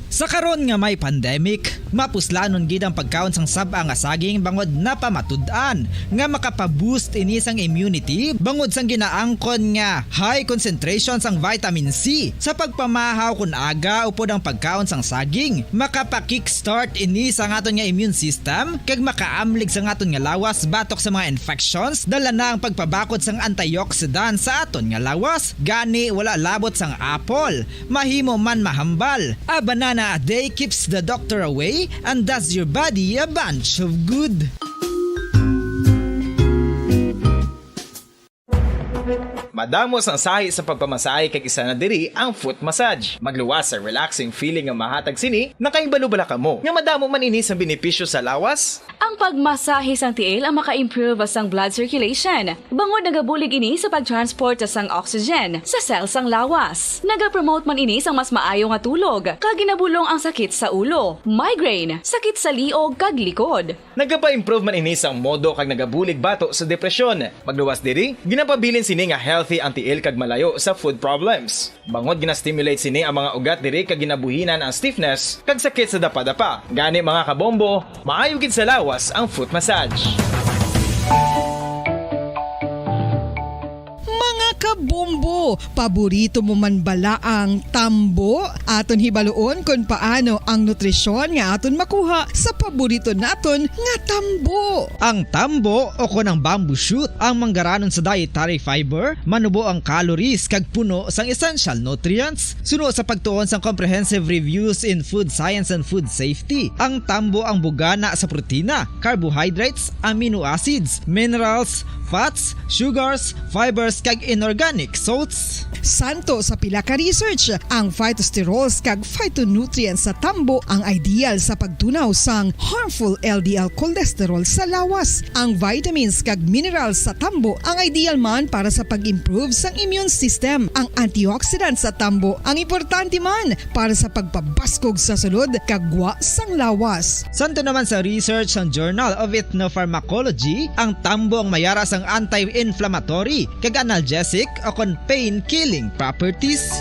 Sa karon nga may pandemic, mapuslanon gid ang pagkaon sang sab-a nga saging bangod napamatud-an nga makapa-boost ini sang immunity bangod sang ginaangkon nga high concentration sang vitamin C. Sa pagpamahaw kon aga upod ang pagkaon sang saging, makapa-kickstart ini sang aton nga immune system kag makaamlig sang aton nga lawas batok sa mga infections. Dala na ang pagpabakod sang antioxidant sa aton nga lawas. Gani, wala labot sang apple, mahimo man mahambal. A banana a day keeps the doctor away and does your body a bunch of good. Madamo sang sahi sa pagpamasahe kag isa na diri ang foot massage. Magluwas sa relaxing feeling nga mahatag sini, nakahibalo bala kamo nga madamo man ini sang benepisyo sa lawas? Ang pagmasahe sang tiil ang maka-improve sang blood circulation, bangod nagabulig ini sa pag-transport sang oxygen sa cell sang lawas. Nagapromote man ini sang mas maayo nga tulog, kag ginabulong ang sakit sa ulo, migraine, sakit sa liog, kag likod. Nagapa-improve man ini sang modo kag nagabulig bato sa depresyon. Magluwas diri, ginapabilin sini nga healthy ang tiil kag malayo sa foot problems. Bangod gina-stimulate sini ang mga ugat diri kag ginabuhinan ang stiffness kag sakit sa dapadapa. Gani, mga kabombo, maayo gid sa lawas ang foot massage. Mga kabombo, Bombo, paborito mo man bala ang tambo? Aton hibaluon kon paano ang nutrisyon nga aton makuha sa paborito naton nga tambo. Ang tambo o kon ang bamboo shoot ang manggaranon sa dietary fiber, manubo ang calories kag puno sang essential nutrients. Suno sa pagtuon sang Comprehensive Reviews in Food Science and Food Safety, ang tambo ang bugana sa protina, carbohydrates, amino acids, minerals, fats, sugars, fibers, kag inorganic salts. Santo sa pila ka research, ang phytosterols kag phytonutrients sa tambo ang ideal sa pagtunaw sang harmful L D L cholesterol sa lawas. Ang vitamins kag minerals sa tambo ang ideal man para sa pag-improve sang immune system. Ang antioxidants sa tambo ang importante man para sa pagpabaskog sa sulod kag gwa sang lawas. Santo naman sa research sang Journal of Ethnopharmacology, ang tambo ang mayara sang anti-inflammatory kag analgesic o kon pain-killing properties.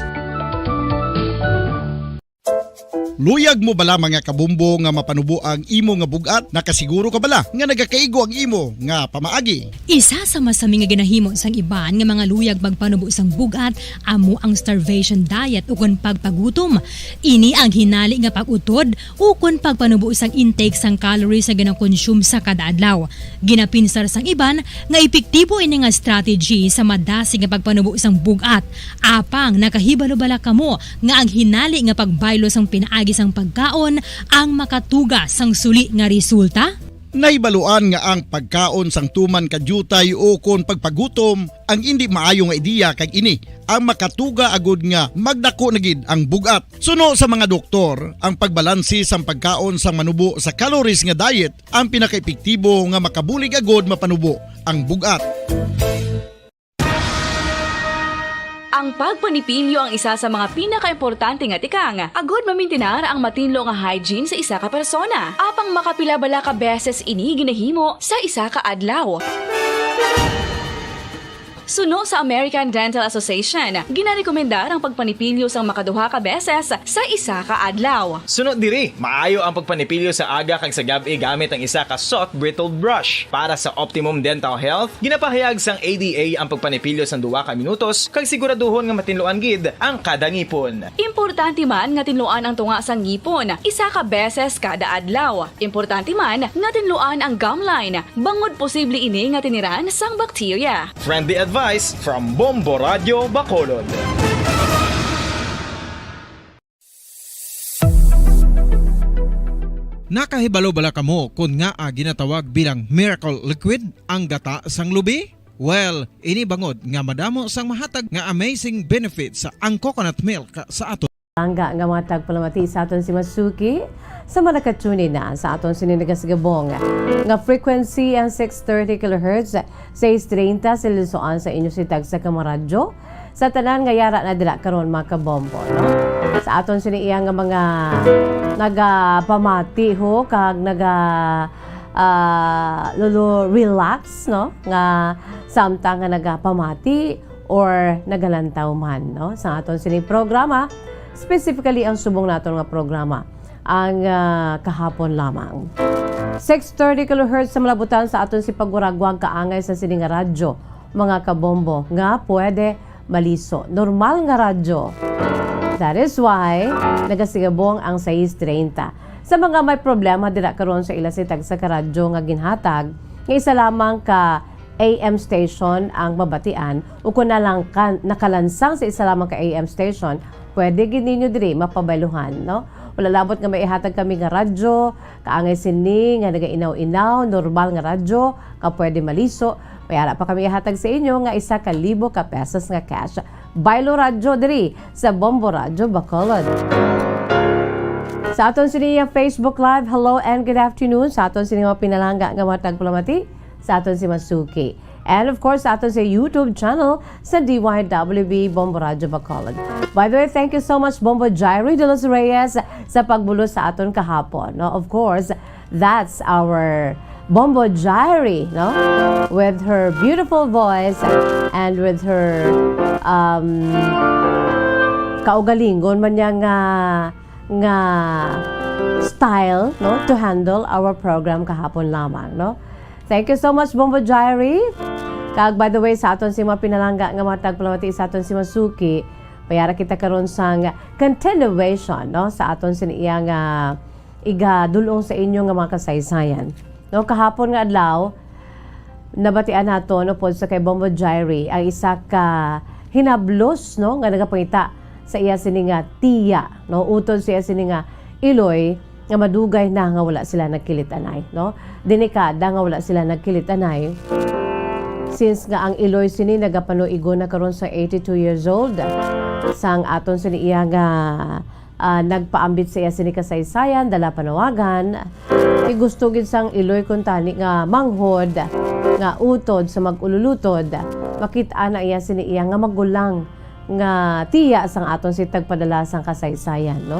Luyag mo bala, mga kabombo, nga mapanubo ang imo nga bug-at? Nakasiguro ka bala nga nagakaigo ang imo nga pamaagi? Isa sa masami nga ginahimo sang iban nga mga luyag magpanubo sang bug-at amo ang starvation diet ukon pagpagutom. Ini ang hinali nga pag-utod ukon pagpanubo sang intake sang calories nga ginakonsume sa kada adlaw. Ginapinsar sang iban nga epektibo ini nga strategy sa madasig nga pagpanubo sang bug-at. Apang nakahibalo bala kamo nga ang hinali nga pagbaylo sang pinaagi sang pagkaon ang makatuga sang suli nga resulta? Nahibaluan nga ang pagkaon sang tuman ka diutay ukon pagpagutom ang indi maayo nga ideya, kag ini ang makatuga agud nga magdako na gid ang bug-at. Suno sa mga doktor, ang pagbalanse sang pagkaon sang manubo sa calories nga diet ang pinakaepektibo nga makabulig agud mapanubo ang bug-at. Ang pagpanipilyo ang isa sa mga pinakaimportante nga tikang agud mamintinar ang matinlo nga hygiene sa isa ka persona. Apang makapila bala ka beses ini ginahimo sa isa ka adlaw? Suno sa American Dental Association, ginarekomendar ang pagpanipilyo sang makaduha ka beses sa isa ka adlaw. Suno diri, maayo ang pagpanipilyo sa aga kag sa gab-i gamit ang isa ka soft bristle brush. Para sa optimum dental health, ginapahayag sang A D A ang pagpanipilyo sang duha ka minutos kag siguraduhon nga matinluan gid ang kada ngipon. Importante man nga tinluan ang tunga sang ngipon isa ka beses kada adlaw. Importante man nga tinluan ang gum line, bangod posible ini nga tiniran sang bakterya. Friendly advice from Bombo Radyo Bacolod. Nakahibalo bala kamo kon ngaa ginatawag bilang miracle liquid ang gata sang lubi? Well, ini bangod nga madamo sang mahatag nga amazing benefits ang coconut milk sa aton. Langga nga mga tagpalamati sa aton si Masuki, sa mga nakatune na sa aton sini nagasigabong nga frequency ang six thirty kilohertz, sais treinta sa Lisoan sa inyo si Tagsa ka mga radyo. Sa tanan nga yara na dira karon, mga kabombo, no? Sa aton sini iya nga mga nagapamati ho kag naga, ah, lulo relax, no? Nga samtang nga nagapamati or nagalantaw man, no? Sa aton sini programa, specifically ang subong naton nga programa, ang, ah, kahapon lamang. Six thirty kilohertz sa malabutan sa aton si pagwaraguag kaangay sa sini nga radyo, mga kabombo, nga pwede maliso. Normal nga radyo. That is why nagasigabong ang sais treinta. Sa mga may problema dira karon sa ila si tagsa ka radyo nga ginhatag, nga isa lamang ka A M station ang mabatian, o kung nalangkan, nakalansang sa isa lamang ka A M station, pwede gid ninyo diri mapabayluhan, no? Wala labot nga may ihatag kami nga radyo, kaangay sini nga nagainaw-inaw, normal nga radyo, nga pwede maliso. May ara pa kami ihatag sa inyo nga isa ka libo ka pesos nga cash. Baylo Radyo diri sa Bombo Radyo Bacolod. Sa aton sini nga Facebook Live, hello and good afternoon. Sa aton sini mga pinalangga nga mga tagpalamati, sa aton si Masuki. And of course, sa aton sa YouTube channel sa D Y W B Bombo Radyo Bacolod. By the way, thank you so much, Bombo Jairi de los Reyes, sa pagbulos sa aton kahapon. No? Of course, that's our Bombo Jairi, no? With her beautiful voice and with her, um, kaugalingon man niya nga, nga style, no? To handle our program kahapon lamang, no? Thank you so much, Bombo Jairi. Kag by the way, sa aton si mga pinalangga nga mga tagpalamati, sa aton si Masuki, may ara kita karon sang continuation, no, sa aton sini iya nga igadul-ong sa inyo nga mga kasaysayan. No, kahapon nga adlaw, nabatian nato, no, pod sa kay Bombo Jairi ang isa ka hinablos, no, nga nagapangita sa iya sini nga tiya, no, utod sa iya sini nga iloy nga madugay na nga wala sila nagkilit-anay, no? Delikada nga wala sila nagkilit-anay. Since nga ang iloy sini nagapanuigon na karon sa eighty-two years old, sang aton sini iya nga, ah, nagpaambit sa iya sini kasaysayan, dala panawagan, ti gusto gid sang iloy kuntani nga manghod nga utod sa mag-ululutod, makit-an na iya sini iya nga magulang nga tiya sang aton si tagpadala sang kasaysayan, no?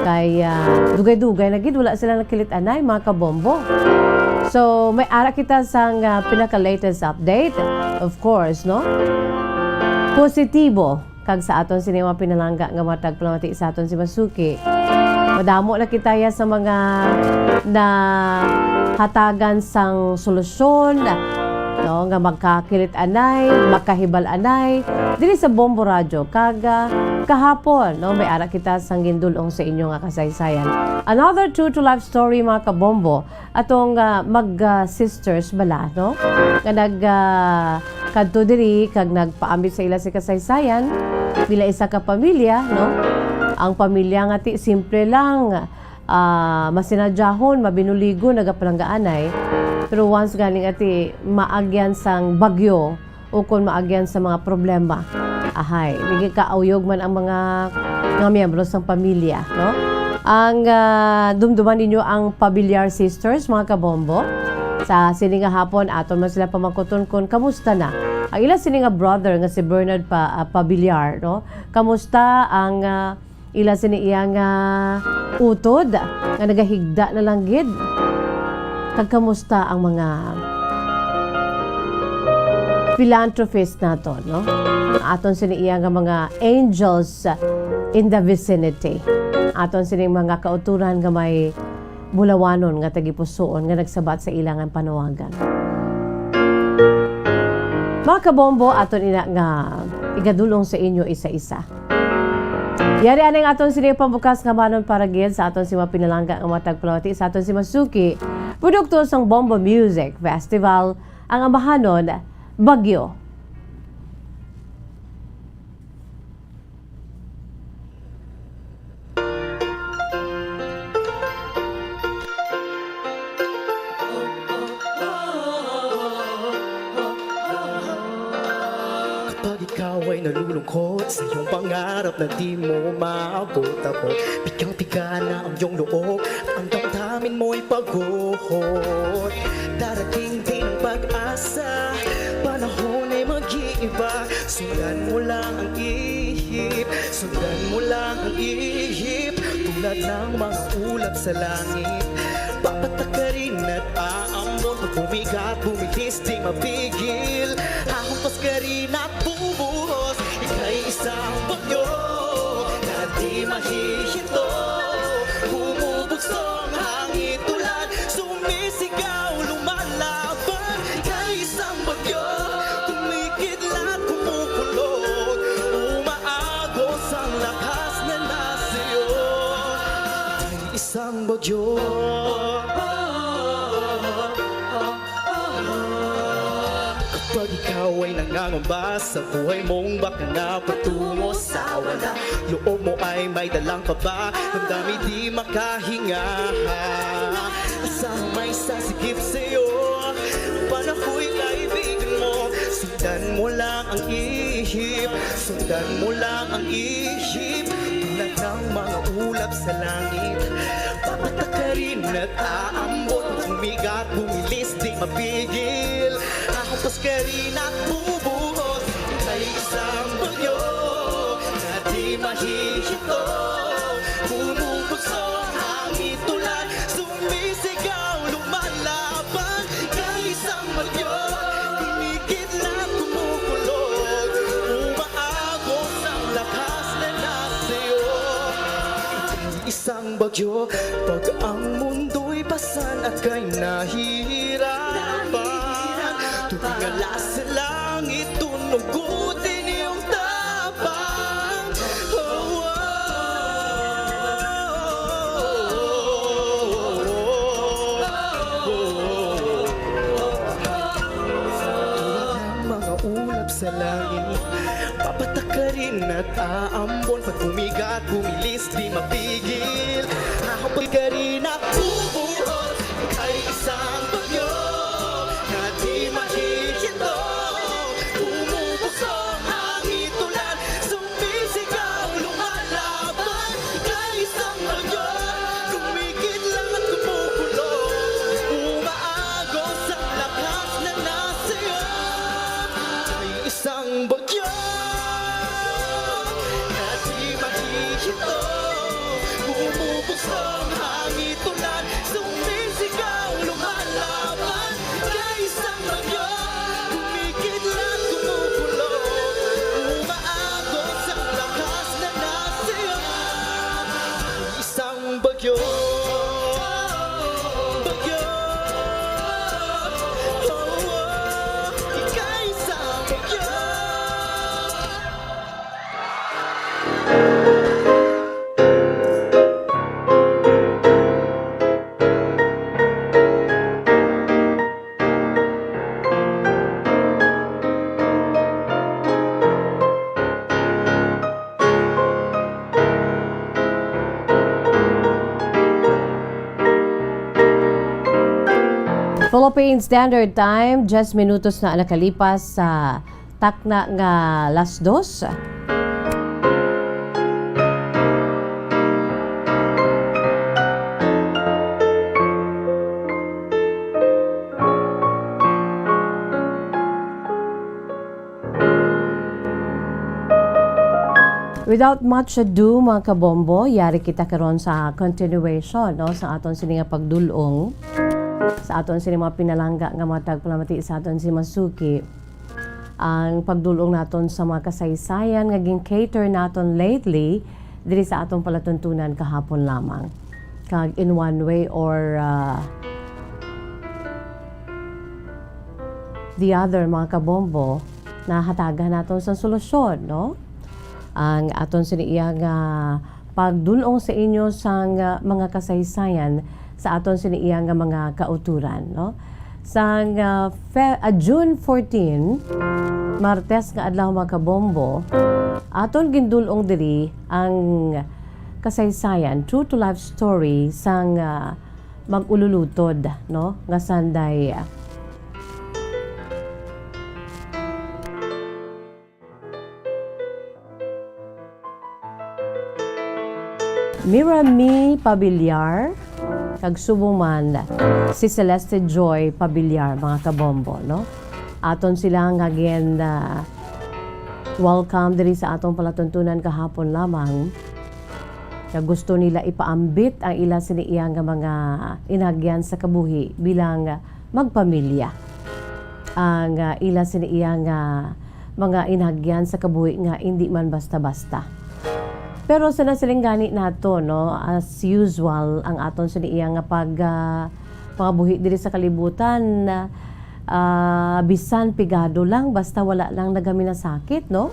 Kay, ah, dugay-dugay na gid wala sila nagkilit-anay, mga kabombo. So, may ara kita sang, ah, pinaka-latest update, of course, no? Positibo kag sa aton sini mga pinalangga nga mga tagpalamati sa aton si Masuki. Madamo na kita ya sa mga nahatagan sang solusyon, no, nga magkakilit-anay, makahibal-anay diri sa Bombo Radyo. Kag, ah, kahapon, no, may ara kita sang gindul-ong sa inyo nga kasaysayan. Another true to life story, mga kabombo. Atong, ah, mag, ah, sisters bala, no, nga nag, ah, kadto diri kag nagpaambit sa ila sa kasaysayan, bila isa ka pamilya, no? Ang pamilya nga ti simple lang, ah, masinadyahon, mabinuligon, nagapalanggaanay. Pero once gani nga ti maagyan sang bagyo, ukon maagyan sa mga problema, ahay, nagakaauyog man ang mga, mga miyembro sang pamilya, no? Ang, ah, dumduman ninyo ang Pabiliar sisters, mga kabombo. Sa sini nga hapon, aton man sila pamangkuton kon kamusta na ang ila sini nga brother nga si Bernard pa, ah, Pabiliar, no? Kamusta ang, ah, ila sini iya nga utod nga nagahigda na lang gid? Kag kamusta ang mga philanthropist naton, no? Aton sini iya nga mga angels in the vicinity. Aton sini mga kautoran nga may bulawanon nga tagipusoon nga nagsabat sa ila nga panawagan. Mga kabombo, aton ina nga igadul-ong sa inyo isa-isa. Yari anay ang aton sini pambukas nga manon para gid sa aton si mga pinalangga nga mga tagpalamati sa aton si Masuki, produkto sang Bombo Music Festival, ang amahanon, Bagyo. Kapag ikaw ay nalulungkot, sa iyong pangarap na di mo maabot-abot, pigang-piga na ang iyong loob, ang damdamin mo'y pagod. Darating din ang pag-asa, panahon ay mag-iiba. Sundan mo lang ang ihip, sundan mo lang ang ihip, tulad ng mga ulap sa langit. Papatakarin at aambon, pag bumigat, bumilis, di mapigil. Hahampas ka rin at bubuhos, ika'y isang bagyo na di mahihinto. Bumubugso ang hangin, tulad sumisigaw, lumalaban. Ika'y isang bagyo, kumikidlat, kumukulot, umaagos ang lakas na nasa iyo. Ika'y isang bagyo. Kapag ikaw ay nangangamba sa buhay mong baka na patungo sa wala, loob mo ay may dalang kaba, damdamin di makahinga. Asahan may sasigip sa'yo, panakoy kaibigan mo. Sundan mo lang ang ihip, sundan mo lang ang ihip, tulad ng mga ulap sa langit. Papatakarin at aambon, bumigat, bumilis, di mapigil. Hahampas ka rin at bubuhos, ika'y isang bagyo na di mahihinto. Bumubugso ang hangin, tulad sumisigaw, lumalaban. Ika'y isang bagyo, kumikidlat, kumukulog, umaagos ang lakas na nasa iyo. Isang bagyo, pag ang mundo'y pasan at kay nahihirapan, tuwing alas Kuti niyong tapang. Oh, oh, oh, oh. Tulad ng mga ulap sa langit, papatakarin at aambon. Pag bumigat, bumilis, di mapigil. Hahapon ka rin at bubuhos. Kay isang bagyo na di makikita, bumubuso ang hangin, ulan, sumisigaw, lumalaban. Kay isang bagyo, kumikidlat, kumukulo, umaagos ang lakas na nasa iyo. Kay isang bagyo na di makikita, bumubuso ang hangin, ulan, sumisigaw, lumalaban. Kay isang bagyo, kumikidlat, kumukulo, umaagos ang lakas na nasa iyo. Isang bagyo, bagyo, oh, oh, kay isang bagyo. Philippine Standard Time, diyes minutos na nakalipas sa takna nga las dos. Without much ado, mga kabombo, yari kita karon sa continuation, no, sa aton sini nga pagdul-ong, sa aton sini mga pinalangga nga mga tagpalamati sa aton si Masuki. Ang pagdul-ong naton sa mga kasaysayan nga gin-cater naton lately diri sa aton palatuntunan kahapon lamang. Kag in one way or, ah, the other, mga kabombo, nahatagan naton sang solusyon, no? Ang aton sini iya nga pagdul-ong sa inyo sang, ah, mga kasaysayan sa aton sini iya nga mga kauturan, no? Sang, ah, Fe-, ah, June fourteen, Martes nga adlaw, mga kabombo, aton gindul-ong diri ang kasaysayan, true to life story sang, ah, mag-ululutod, no, nga sanday. Mirami Pabiliar, kag subong man si Celeste Joy Pabiliar, mga kabombo, no? Aton sila nga gin, ah, welcome diri sa atong palatuntunan kahapon lamang. Nga gusto nila ipaambit ang ila sini iya nga mga inagyan sa kabuhi bilang magpamilya. Ang, ah, ila sini iya nga mga inagyan sa kabuhi nga indi man basta-basta. Pero sa nasiling gani nato, no, as usual, ang aton sini iya nga pag, ah, pangabuhi diri sa kalibutan, ah, bisan pigado lang, basta wala lang nagaminasakit, no?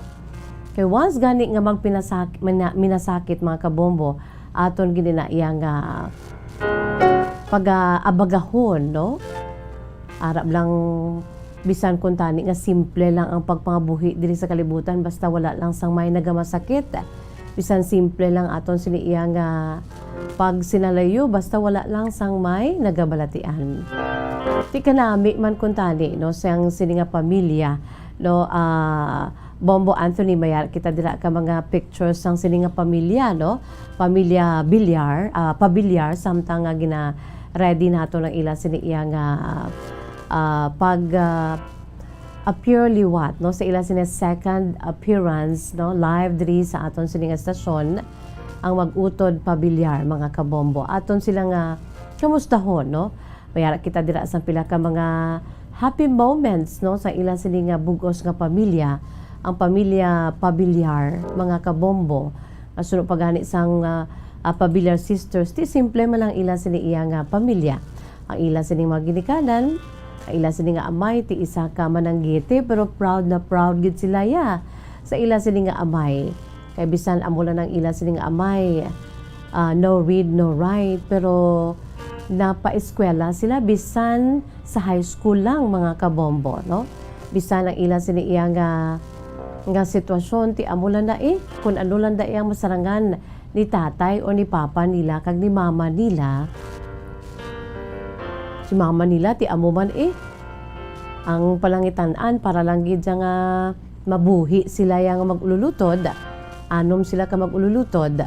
Kay once gani nga magpinasak-, mina-, minasakit, mga kabombo, aton gid na iya nga pag-aabagahon, no? Arab lang, bisan kuntani nga simple lang ang pagpangabuhi diri sa kalibutan, basta wala lang sang may nagamasakit. Bisan simple lang aton sini iya nga pagsinalayo, basta wala lang sang may nagabalatian. Ti kanami man kuntani, no, sang sini nga pamilya, no, ah, Bombo Anthony, mayar kita dira ka mga pictures sang sini nga pamilya, no? Pamilya Villar, ah, Pabiliar, samtang nga gina-ready nato ang ila sini iya nga, ah, pag, ah, appear liwat, no? Sa ila sini second appearance, no? Live diri sa aton sini nga stasyon, ang mag-utod Pabiliar, mga kabombo. Aton sila nga kamustahon, no? Mayara kita dira sang pila ka mga happy moments, no, sa ila sini nga bug-os nga pamilya, ang pamilya Pabiliar, mga kabombo. Nga suno pa gani sang, ah, ah, Pabiliar sisters, ti simple man lang ila sini iya nga pamilya. Ang ila sini mga ginikanan, Ang ila sini nga amay ti isa ka mananggiti, pero proud na proud gid sila, ya, sa ila sini nga amay. Kay bisan amo lang ang ila sini nga amay, ah, no read, no write, pero napaeskwela sila bisan sa high school lang, mga kabombo, no? Bisan ang ila sini iya nga, nga sitwasyon, ti amo lang na, eh, kung ano lang da iyang masarangan ni tatay o ni papa nila kag ni mama nila. Si mama nila, ti amo man, eh. Ang palangitan-an para lang gid siya nga mabuhi sila yang mag-ululutod. Anom sila ka mag-ululutod.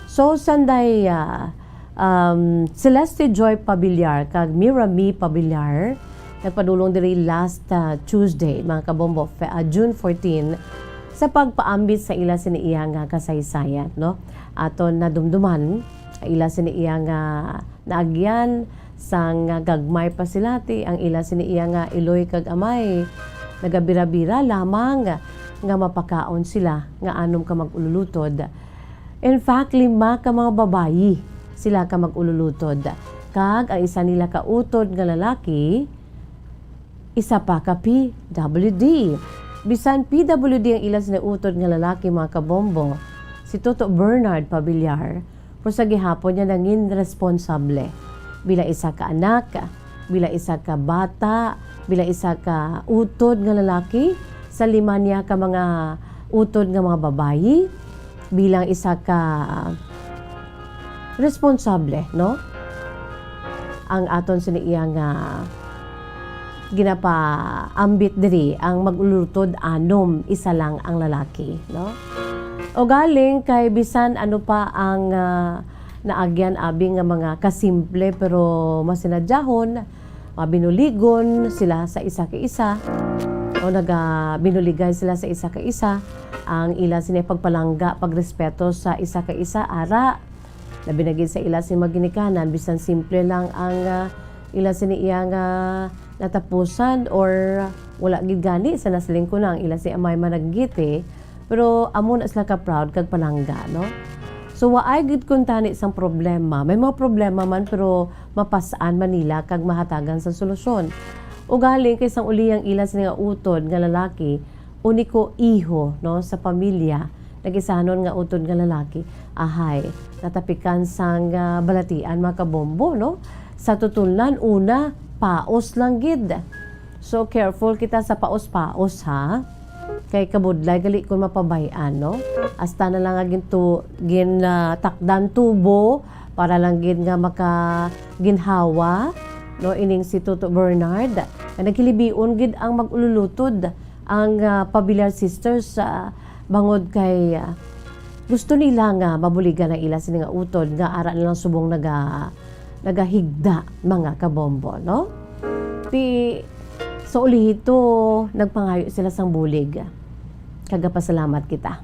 So, sanday, ah, um, Celeste Joy Pabiliar kag Mira Mi Pabiliar nagpadulong diri last, ah, Tuesday, mga kabombo, fe-, ah, June fourteen, sa pagpaambit sa ila sini iya nga kasaysayan, no? Aton nadumduman ang ila sini iya nga naagyan sang gagmay pa sila, ti ang ila sini iya nga iloy kag amay nagabira-bira lamang nga mapakaon sila nga anom ka mag-ululutod. In fact, lima ka mga babayi sila ka mag-ululutod, kag ang isa nila ka utod nga lalaki, isa pa ka P W D. Bisan P W D ang ila sini utod nga lalaki, mga kabombo, si Toto Bernard Pabiliar, pero sa gihapon niya nangin responsable. Bilang isa ka anak, bilang isa ka bata, bilang isa ka utod nga lalaki, sa lima niya ka mga utod nga mga babayi, bilang isa ka responsable, no? Ang aton sini iya nga ginapaambit diri, ang mag-ululutod anom, isa lang ang lalaki, no? Ugaling kay bisan ano pa ang, ah, naagyan abi nga mga kasimple pero masinadyahon, mabinuligon sila sa isa ka isa, o naga-, binuligay sila sa isa ka isa, ang ila sini pagpalangga, pagrespeto sa isa ka isa, ara, labi na gid sa ila sini mga ginikanan, bisan simple lang ang, ah, ila sini iya nga natapusan or wala gid gani sa nasiling ko na ang ila si amay mananggiti, pero amo na sila ka proud kag palangga, no? So, waay gid kuntani sang problema. May mga problema man, pero mapas-an man nila kag mahatagan sang solusyon. Ugaling kay sang uli ang ila sini nga utod nga lalaki, uniko iho, no, sa pamilya, nag-isanon nga utod nga lalaki, ahay, natapikan sang, ah, balatian, mga kabombo, no? Sa tutulan, una, paos lang gid. So, careful kita sa paos-paos, ha? Kay kabudlay gali kung mapabay-an, no? Hasta na lang nga gintu-, gin, ah, takdan tubo para lang gid nga makaginhawa, no, ining si Toto Bernard. Nga naghilibion gid ang mag-ululutod, ang, ah, Pabiliar sisters, ah, bangod kay, ah, gusto nila nga mabuligan ang ila sini nga utod nga ara na lang subong naga-, nagahigda, mga kabombo, no? Ti, sa ulihito, nagpangayo sila sang bulig. Kagapasalamat kita.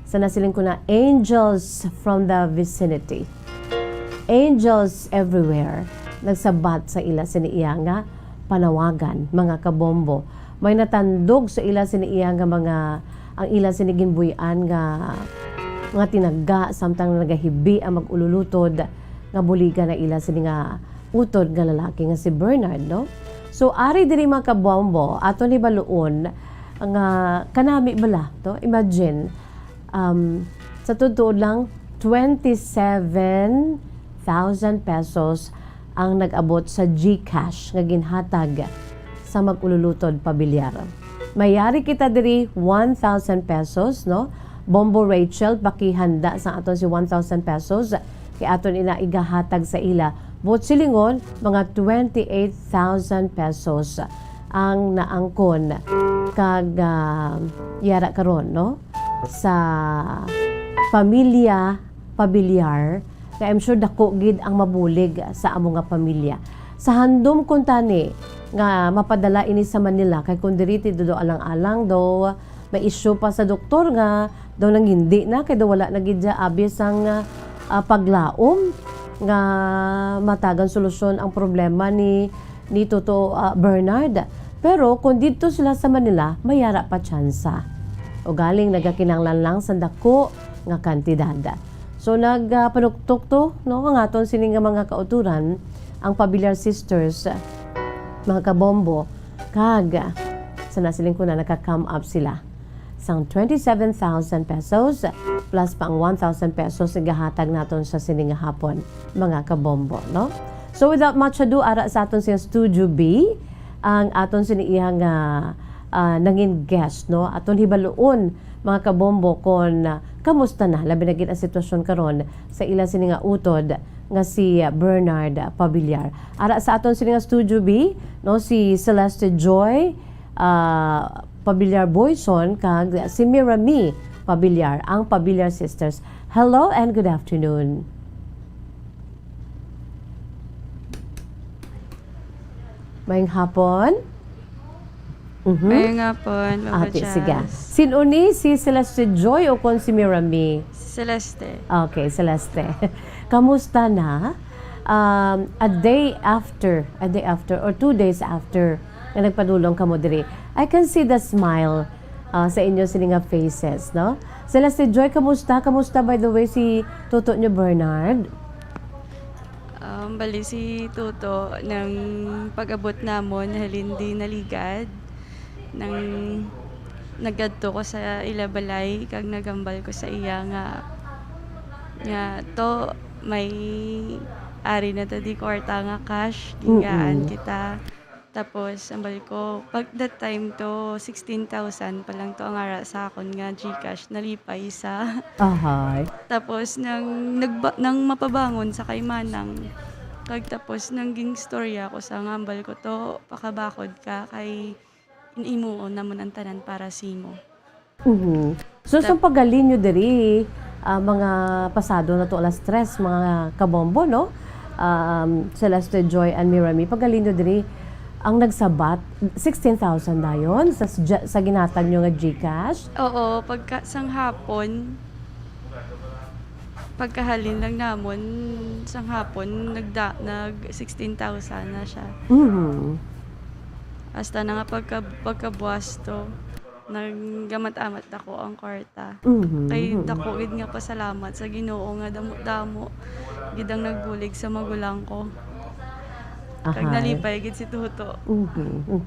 Sa nasiling ko na, angels from the vicinity. Angels everywhere. Nagsabat sa ila sini iya nga panawagan, mga kabombo. May natandog sa ila sini iya nga mga, ang ila sini ginbuy-an nga mga tinagga, samtang nagahibi ang mag-ululutod nga buligan na ila sini nga utod nga lalaki nga si Bernard, no? So, ari diri, mga kabombo, ato ni baluon nga kanami bala, to? Imagine, um, sa totoo lang, twenty-seven thousand pesos ang nag-abot sa GCash nga ginhatag sa mag-ululutod pamilyar. Mayari kita diri one thousand pesos, no? Bombo Rachel, pakihanda sa aton si one thousand pesos. Kay aton ina igahatag sa ila. Buot silingon, mga twenty-eight thousand pesos ang naangkon kag, ah, yara karon, no? Sa pamilya pamilyar, nga I'm sure dako gid ang mabulig sa amo nga pamilya. Sa handom kuntani nga mapadala ini sa Manila, kay kung diri ti daw alang-alang daw may issue pa sa doktor nga daw nangindi na, kay daw wala na gid siya abi sang, ah, paglaom nga matagan solusyon ang problema ni, ni Toto, ah, Bernard. Pero kung didto sila sa Manila, may yara pa tsansa. Ugaling nagakinahanglan lang sa dako nga kantidad. So, nag, ah, panuktok to, no, ang aton sini nga mga kauturan, ang Pabiliar Sisters, Mga kabombo, kag sa nasiling ko na naka-come up sila sang twenty-seven thousand pesos plus pa ang one thousand pesos nga gahatag naton sa sini nga hapon, mga kabombo, no? So without much ado, ara sa aton sing Studio B, ang aton sini iya nga, ah, nangin guest, no? Aton hibaluon, mga kabombo, kon, ah, kamusta na, labi na gid ang sitwasyon karon sa ila sini nga utod nga si, ah, Bernard, ah, Pabiliar. Ara sa aton sini nga Studio B, no, si Celeste Joy, ah, Pabiliar Boyson, kag si Mirami Pabiliar, ang Pabiliar Sisters. Hello and good afternoon. Maayong hapon. Mhm. Maayong hapon, Papa Ate, sige. Jazz. Sin-o ni, si Celeste Joy o kon si Mirami? Si Celeste. Okay, Celeste. Kamusta na? Um, a day after, a day after, or two days after nga nagpadulong kamo diri, I can see the smile, ah, sa inyo sini nga faces, no? Celeste Joy, kamusta? Kamusta, by the way, si tuto nyo, Bernard? Um, bali si Tuto, nang pag-abot namon, halin di naligad. Nang nagkadto ko sa ila balay, kag naghambal ko sa iya nga, nga, "To, may ari na ta di kwarta nga cash, Mm-mm. gingaan kita." Tapos, ambal ko, pag that time to, sixteen thousand pa lang to ang ara sa akon nga GCash, nalipay sa. Ahay. Tapos, nang, nagba-, nang mapabangon sa kay Manang, kag tapos, nang ginstorya ko sa nga ambal ko to, pakabakod ka, kay in-imuon namon ang tanan para simo. Mhm. So, Tap- sa paghalin nyo diri, ah, mga pasado na to alas tres, mga kabombo, no? Um, Celeste, Joy, and Mirami, paghalin nyo diri, ang nagsabat, sixteen thousand dayon sa, sa, sa ginatag nyo nga GCash? Oo, pagka, sang hapon, pagkahalin lang namon, sang hapon, nagda-, nag sixteen thousand na siya. Mhm. Hasta na nga pagka-, pagkabuas to. Nagamat-amat ako ang kwarta. Mhm, Kay mhm. dako gid nga pasalamat sa Ginoo nga damo-damo gid ang nagbulig sa magulang ko. Kag Ahay. nalipay gid si Tuto. Mhm, mhm.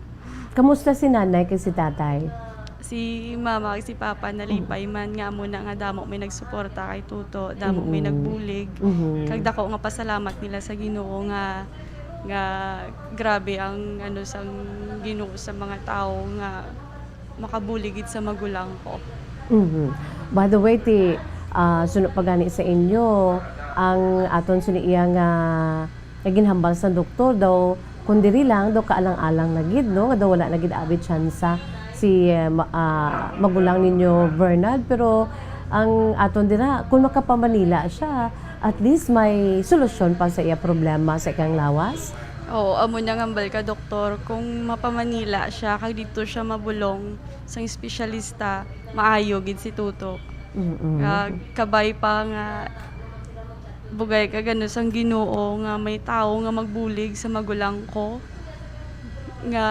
Kamusta si nanay kag si tatay? Si mama kag si papa nalipay Mhm. man nga amo na nga damo may nagsuporta kay Tuto, damo may Mhm. nagbulig. Mhm. Kag dako nga pasalamat nila sa Ginoo nga, nga grabe ang ano sang Ginoo sa mga tawo nga makabulig gid sa magulang ko. Mhm. By the way, ti, ah, suno pa gani sa inyo, ang aton sini iya nga, nga ginhambal sa doktor daw, kung diri lang daw kaalang-alang na gid, no, nga daw wala na gid abi tsansa si, eh, ma-, ah, magulang ninyo Bernard, pero ang aton dira, kung makapamanila siya, at least may solusyon pa sa iya problema sa iyang lawas. Oo, amo na nga hambal ka, doktor, kung mapamanila siya, kag dito siya mabulong sang espesyalista, maayo gid si Tuto. Mm-mm. Kag kabay pa nga bugay ka gano sang Ginoo nga may tawo nga magbulig sa magulang ko, nga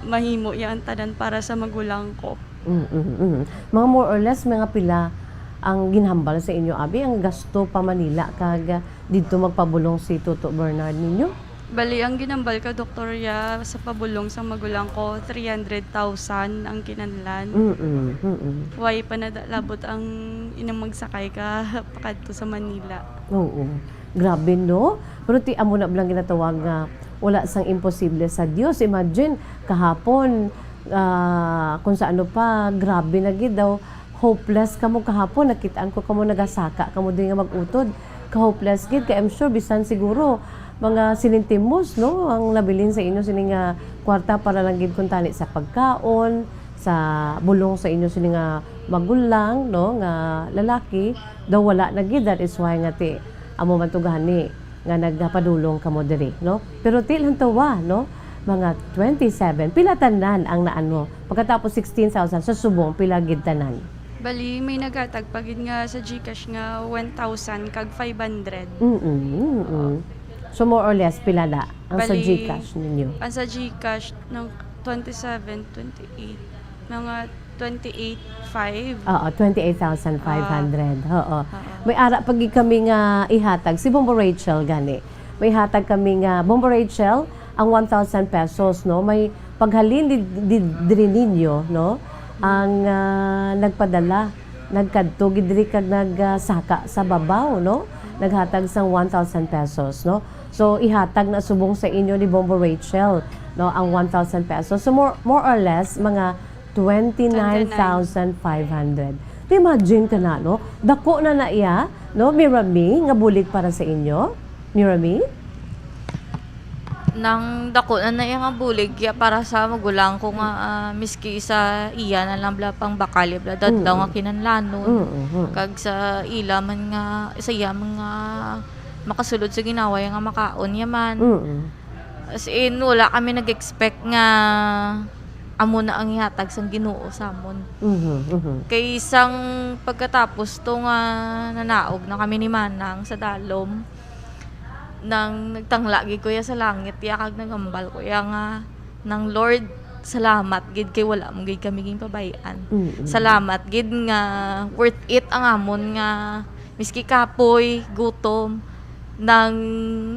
mahimo iya ang tanan para sa magulang ko. Mm-mm. Mga more or less, mga pila ang ginhambal sa inyo, abi, ang gasto pa Manila kag didto magpabulong si Tuto Bernard ninyo? Bali, ang ginambal ka, Doktor, ya, sa pabulong sang magulang ko, three hundred thousand ang kinahanglan. Mm-mm, mm-mm. Way pa nadalabot ang inang magsakay ka pakadto sa Manila. Oo. Grabe, no? Pero ti, amo na lang ginatawag nga wala sang imposible sa Dios. Imagine, kahapon, ah, kung sa ano pa, grabe na gid daw, hopeless kamo kahapon, nakit-an ko kamo nagasaka kamo diri nga mag-utod. Ka-hopeless gid, kay I'm sure bisan siguro mga sinintimos, no, ang nabilin sa inyo sini nga kwarta para lang gid kuntani sa pagkaon, sa bulong sa inyo sini nga magulang, no, nga lalaki, daw wala na gid. That is why nga ti amo man to gani nga nagpadulong kamo diri, no? Pero ti lang tawa, no? Mga twenty-seven. Pila tanan ang naano? Pagkatapos sixteen thousand, sa subong, pila gid tanan? Bali, may naghatag pa gid nga sa GCash nga one thousand kag five hundred. Mm-mm, mm-mm. Oo. So, more or less, pila na ang sa Bali, GCash ninyo? Ang sa GCash ng twenty-seven, twenty-eight, mga twenty-eight five. Oo, twenty-eight thousand five hundred. Ah. Oo. Oo. May ara pa gid kami nga ihatag. Si Bombo Rachel gani. May hatag kami nga, Bombo Rachel, Ang one thousand pesos, no, may paghalin di, di, diri ninyo, no, ang, ah, nagpadala, nagkadto gid diri kag nag, ah, saka sa Babaw, no, naghatag sang one thousand pesos, no. So, ihatag na subong sa inyo ni Bombo Rachel, no, ang one thousand pesos. So, more, more or less, mga twenty-nine thousand five hundred. Imagine ka na, no? Dako na na iya, no, Mirami, nga bulig para sa inyo. Mirami? Nang dako na na iya nga bulig, ya, para sa magulang ko nga, ah, miski sa iya na lang bala pang bakalya bala, dadlaw nga Mm. kinahanglanon. Mm, mm. Kag sa ila man nga, sa iya man nga makasulod sa ginhawa ya nga makaon ya man. Mm. As in, wala kami nag-expect nga amo na ang ihatag sang Ginoo sa amon. Mhm, mhm. Kay sang pagkatapos to nga nanaog na kami ni Manang sa dalom, nang nagtangla gid ko ya sa langit, ya, kag nagambal ko ya nga, nang, "Lord, salamat gid kay wala mo gid kami ginpabay-an. Mm, mm. Salamat gid nga worth it ang amon nga miski kapoy, gutom, nang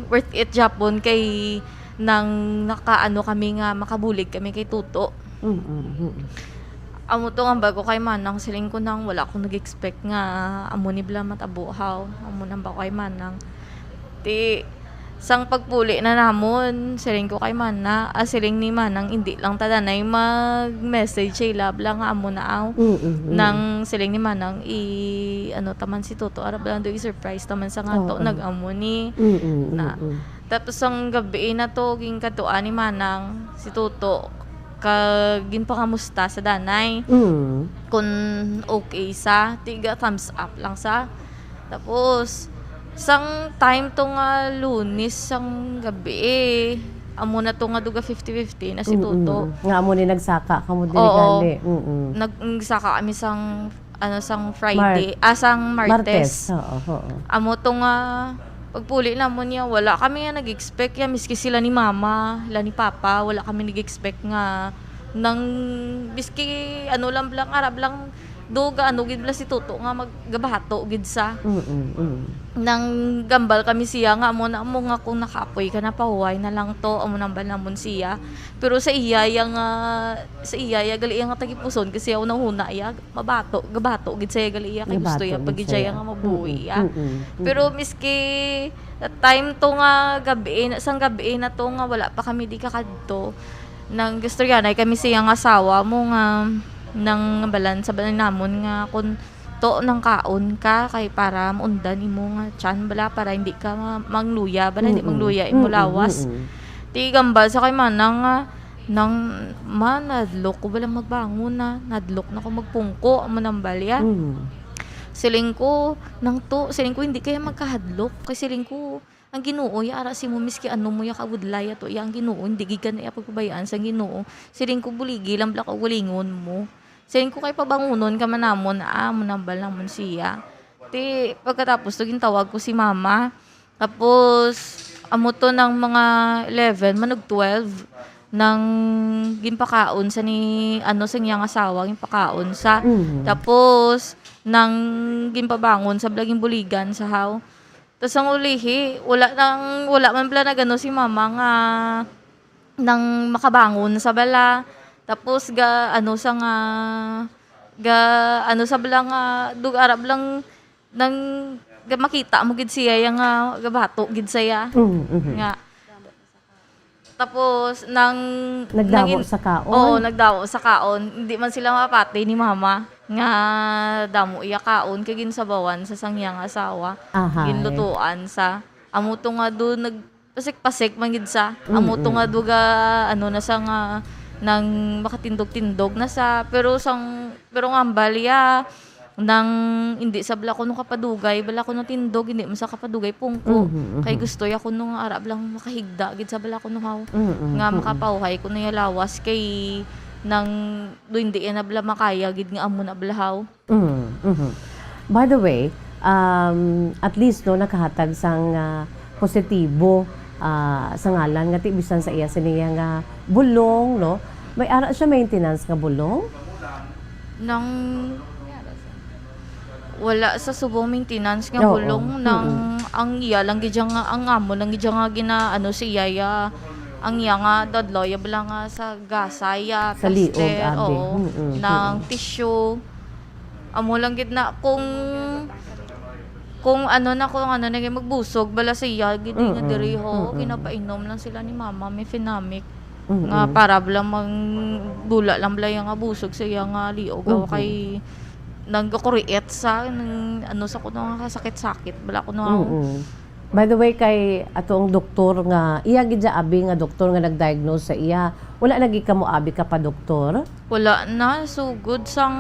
worth it gyapon kay nang nakaano kami nga makabulig kami kay Toto." Mm, mm, mm. Amo to nga bago kay Manang, siling ko nang wala ko nag-expect nga amo ni bala matabo, haw. Amo nang bago kay Manang. Ti, sang pagpuli na namon, siling ko kay Mana, ah, siling ni Manang, "Indi lang ta danay mag-message sa ila bala nga amo na, aw." Mm, mm, mm. Nang siling ni Manang, i-, ano ta man si Toto, ara bala do, i-surprise ta man sa nga to, Oo. Nag-amo ni Mm, mm, na. Mm, mm. Tapos sang gabi na to, ginkadtuan ni Manang si Toto, kag ginpangamusta sa danay. Mm. Kung okay sa, tiga thumbs up lang sa. Tapos, sang time to nga Lunes sang gabi, amo na to nga duga fifty fifty na si Mm, Toto. Mm. Nga amo ni nagsaka kamo diri Oo. Gali. Mm, mm. Nag-, nagsaka kami sang, ano, sang Friday, Mar-, ah, sang Martes. Martes, oo, oo. Amo to nga pagpuli namon niya, wala kami nga nag-expect ya, miski sila ni Mama, sila ni Papa, wala kami nag-expect nga nang, miski ano lang, lang, arab lang, do ga ano gid bala si Toto nga mag-, gabato gid sa. Mm, mm. Nang gambal kami siya nga, "Amo na, amo nga kung nakapoy ka na, pahuway na lang to," amo nang bal namon siya. Pero sa iya, iya nga, sa iya, iya gali iya nga tagipuson, kasi ako nahuna iya, mabato, gabato gid sa iya gali iya, kay gusto Gabato iya gid pag sa iya iya. Nga mabuhi Mm, iya. Mm, mm. Pero miski that time to nga gabi, sang gabi na to nga wala pa kami di kakadto, nang gistoryanay kami sa iya nga asawa mo nga nang balan sa balay namon nga kung to nang kaon ka kay para maundan imo nga tiyan bala, para hindi ka ma-, mangluya bala, hindi Mm-mm. mangluya imo Mm-mm, lawas. Mm-mm. Ti gambal sa kay Manang nga, nang, "Ma, nadlok ko bala magbangon na, nadlok na ko magpungko," amo nang balya. Mm. Siling ko, "Nang to," siling ko, "hindi kaya magkahadlok." Kay siling ko, Ang Ginoo, ya ara simo, miski ano mo ya kabudlay ato, ya ang Ginoo, hindi gid ka na iya pagpabayaan sang Ginoo. Siling ko, buligi lang bala ka, ugalingon mo. Siling ko, kay pabangunon ka man namon, ah, manambal namon siya. Ti, pagkatapos to, gintawag ko si Mama. Tapos, amo to ng mga eleven, manug twelve, nang ginpakaon sa ni, ano, sa niyang asawa, ginpakaon sa. Mhm. Tapos, nang ginpabangon sa, bala ginbuligan sa haw. Tas ang ulihi, wala nang, wala man bala nagano si Mama nga nang makabangon sa bala. Tapos ga, ano sa nga, ga, ano sa bala nga, dug arab lang nang ga, makita mo gid siya ya nga gabato gid saya. Mm, mhm. Nga. Tapos, nang, Nagdamo nangin-, sa kaon? Oo, nagdamo sa kaon. Hindi man sila mapati ni Mama nga damo iya kaon kay ginsabawan sa sang iyang asawa. Ahay. Ginlutuan sa, amo to nga do nagpasik-pasik man gid sa. Amo to nga Mm-mm. do ga, ano na sa nga, nang makatindog-tindog na sa. Pero sang, pero nga ang balya, Nang hindi sa bala kuno kapadugay, bala kuno tindog, hindi man sa kapadugay pungko. Mhm, mhm. Kay gusto ya kuno nga ara bala nga makahigda gid sa bala kuno haw. Mhm, nga mhm. Makapauhay kuno ya lawas kay nang do hindi ya na bala makaya gid nga amo na bala haw. Mhm, mhm. By the way, um, at least, no, nakahatag sang, ah, positibo, ah, sa ngalan nga ti bisan sa iya sini ya nga bulong, no? May ara siya maintenance nga bulong? Nang wala sa subong maintenance nga Oo. Bulong, nang Mm-mm. ang iya lang gid siya nga, ang amo lang gid siya nga gina-, ano, si iya ya, ang iya nga dadloy, iya bala nga sa gasay, ah, Sa liog, plaster, abi. oo, Mm-mm, nang mm-mm. tissue. Amo lang gid na kung, kung ano na, kung ano na gid magbusog bala sa iya gid nga Mm-mm, diri, ho, mm-mm. ginapainom lang sila ni mama, may finamic. Mm-mm. Nga para bala mang dula lang bala iya nga busog sa iya nga liog, aw, Mm-mm. kay nagkakuriit sa, nang ano sa kuno nga kasakit-sakit bala kuno. Mm-mm. By the way, kay ato ang doktor nga, iya gid siya, abi, nga doktor nga nag-diagnose sa iya. Wala lagi kamo, abi, ka pa doktor? Wala na. So, good sang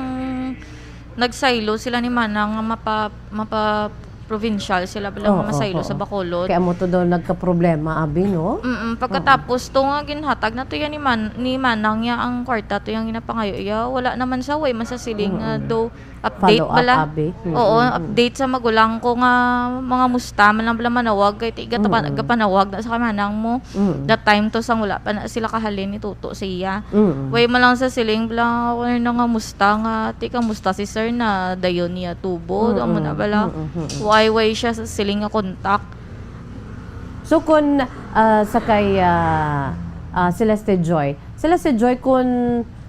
nagsaylo sila ni Manang nga mapa-, mapa-provincial sila bala nga Oo, masaylo oo. sa Bacolod. Kaya mo to daw nagkaproblema, abi, no? Mm-mm. Oo. Pagkatapos to nga ginhatag na to yan ni Man-, ni Manang niya ang kwarta to yung ginapangayo iya, wala naman sa way man sa siling nga Mm-mm. do Update Follow up, bala. Abi. Mm, Oo, mm, mm. update sa magulang ko nga mga musta man lang bala manawag kay ti-, gatapan-, Mm, mm. gapanawag na sa kamanang mo. Mm. That time to sang wala pa na sila kahalin ni Tuto sa iya. Mm. Way man lang sa siling bala, "Ano nga musta nga, ti kamusta si sir na dayon niya tubo?" Mm, Amo na mm. bala. Mm, mm, mm. Way, way siya sa siling nga contact. So, kun, ah, sa kay, ah, ah, Celeste Joy, Celeste Joy, kun,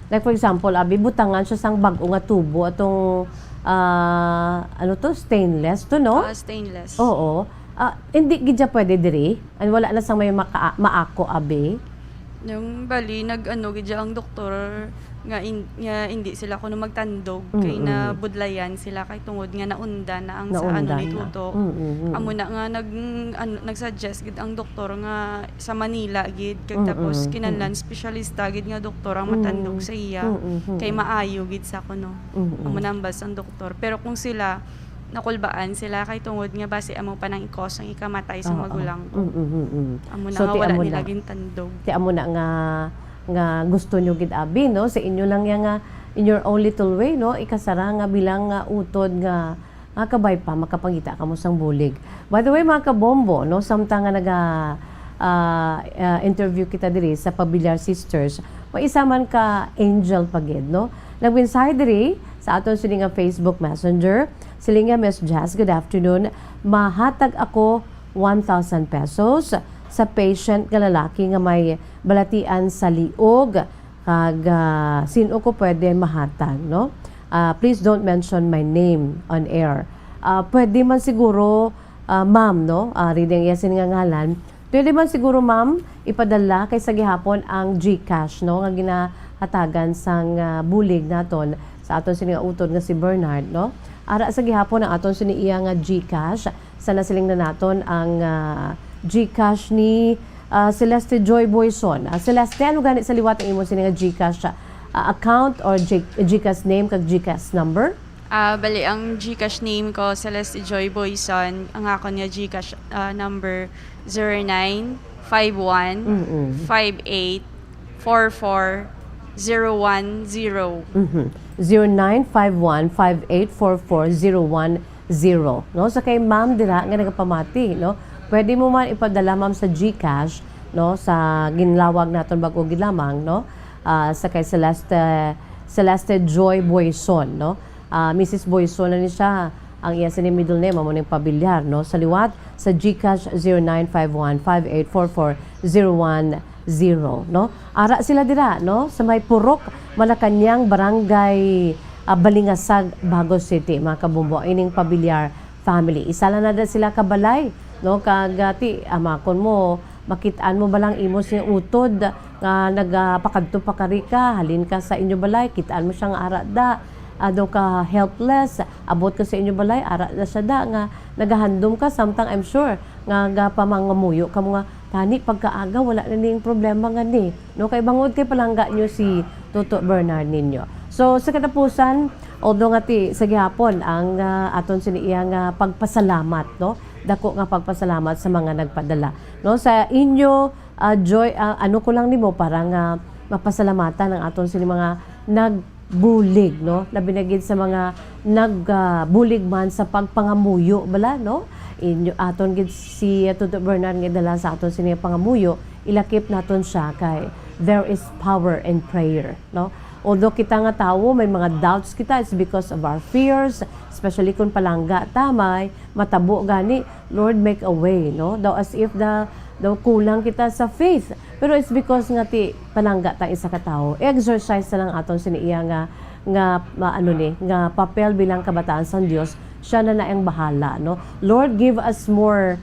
like, for example, abi, butangan siya sang bag-o nga tubo, atong, ah, ano to, stainless to, no? Ah, stainless. Oo. Ah, hindi gid siya pwede diri? And wala na sang may maka-, maako, abi? Nung bali, nag-ano gid siya ang doktor nga in-, nga hindi sila kuno magtandog, kay Mm-mm. nabudlayan sila kay tungod nga naunda na ang sa ano Naunda ni na. Tuto. Mm-mm. Amo na nga nag-, ano, nag-suggest gid ang doktor nga sa Manila gid, kag Mm-mm. tapos kinahanglan Mm. specialista gid nga doktor ang matandog Mm-mm. sa iya, Mm-mm. kay Mm-mm. maayo gid sa kuno. Mm-mm. Amo na ang bas ang doktor. Pero kung sila, nakulbaan sila kay tungod nga basi amo pa nang i-cause ang ikamatay sa Oo. magulang ko. Mm, mm, mm, mm. Amo na So, nga ti wala amo nila na. gintandog. Ti amo na nga, nga gusto nyo gid, abi, no? Sa inyo lang yan nga, in your own little way, no? Ikasara nga bilang nga utod nga, nga kabay pa, makapangita kamo sang bulig. By the way, mga kabombo, no? Samtang nga naga, ah, ah, interview kita diri sa Pabiliar Sisters, may isa man ka angel pa gid, no? Nagmensahe diri sa aton sini nga Facebook Messenger, Siling niya, "Miss Jazz, good afternoon. Mahatag ako one thousand pesos sa patient nga lalaki nga may balatian sa liog, kag, ah, sin-o ko pwede mahatag, no? Ah, please don't mention my name on air." Ah, pwede man siguro, ah, ma'am, no? Ah, reading iya sini nga ngalan. Pwede man siguro, ma'am, ipadala kay sa gihapon ang GCash, no, nga ginahatagan sang, ah, bulig naton sa aton sini nga utod nga si Bernard, no? Ara sa gihapon ang aton sini iya nga GCash. Sa nasiling na naton ang, ah, GCash ni, ah, Celeste Joy Boyson. Ah, Celeste, ano gani sa liwat ang imo sini nga GCash, ah, account or G-, GCash name kag GCash number? Ah, bali, ang GCash name ko, Celeste Joy Boyson. Ang akon nga GCash, ah, number, zero nine five one, Mm-mm. five eight four four, zero one zero. Mhm. Zero nine five one, five eight four four, zero one zero. No? Sa kay ma'am dira nga nagapamati, no? Pwede mo man ipadala, ma'am, sa GCash, no? Sa ginlawag naton bag-o gid lamang, no? Ah, sa kay Celeste, Celeste Joy Boyson, no? Ah, Missus Boyson na ni siya. Ang iya sini middle name, amo ning pamilyar, no? Sa liwat, sa GCash, zero nine five one five eight four four zero one zero, no? Ara sila dira, no? Sa may Purok, Malacañang, Barangay, ah, Balingasag, Bago City, mga kabumbo, ining pamilyar family. Isa lang na da sila ka balay, no? Kag, ah, ti, amakon mo, makit-an mo ba lang imo sing utod nga nagapakadto pa kari ka, halin ka sa inyo balay, kit-an mo siya nga ara da, ah, daw ka helpless, abot ka sa inyo balay, ara na siya da nga nagahandom ka, samtang I'm sure nga gapamangamuyo ka mo nga, "Tani pagkaaga, wala na ning problema nga ni." No, kay bangod kay palangga nyo si Toto Bernard ninyo. So, sa katapusan, although nga ti, sa gihapon, ang, ah, aton sini iya nga pagpasalamat, no? Dako nga pagpasalamat sa mga nagpadala. No, sa inyo, ah, Joy, ah, ano ko lang nimo para nga mapasalamatan ang aton sini mga nagbulig, no? Labi na gid sa mga nag, ah, bulig man sa pagpangamuyo, bala, no? Inyo, aton gid si, ah, Toto Bernard nga dala sa aton sini pangamuyo, ilakip naton siya kay there is power in prayer, no? Although kita nga tawo may mga doubts kita, it's because of our fears, especially kung palangga ta, may matabo gani, "Lord, make a way," no? Daw as if the, daw kulang kita sa faith. Pero it's because nga ti palangga ta isa ka tawo. I-exercise na lang aton sini iya nga, nga, ma-, ano ni, nga papel bilang kabataan sang Dios. Siya na na ang bahala, no? Lord, give us more,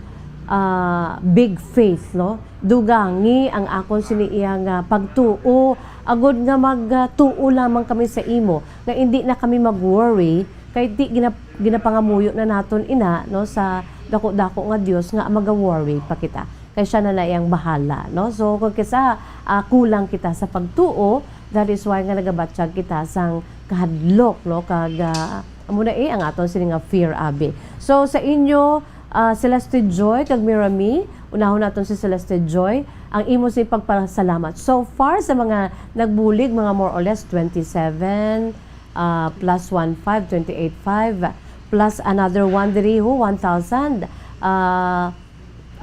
ah, big faith, no? Dugangi ang akon sini iya nga pagtuo, agud nga magtuo lamang kami sa imo, nga indi na kami mag-worry, kay ti gina-, ginapangamuyo na naton ina, no, sa dako-dako nga Dios nga maga-worry pa kita. Kay siya na na iyang bahala, no? So, kung kisa, ah, kulang kita sa pagtuo, that is why nga nagabatyag kita sang kahadlok, no? Kag, ah, amo na, eh, ang aton sini nga fear, abi. So, sa inyo, ah, Celeste Joy kag Mirami, unahon naton si Celeste Joy, ang imo sini pagpasalamat. So far, sa mga nagbulig, mga more or less twenty-seven, ah, plus one five, twenty-eight five, plus another one diri, ho, one thousand, ah,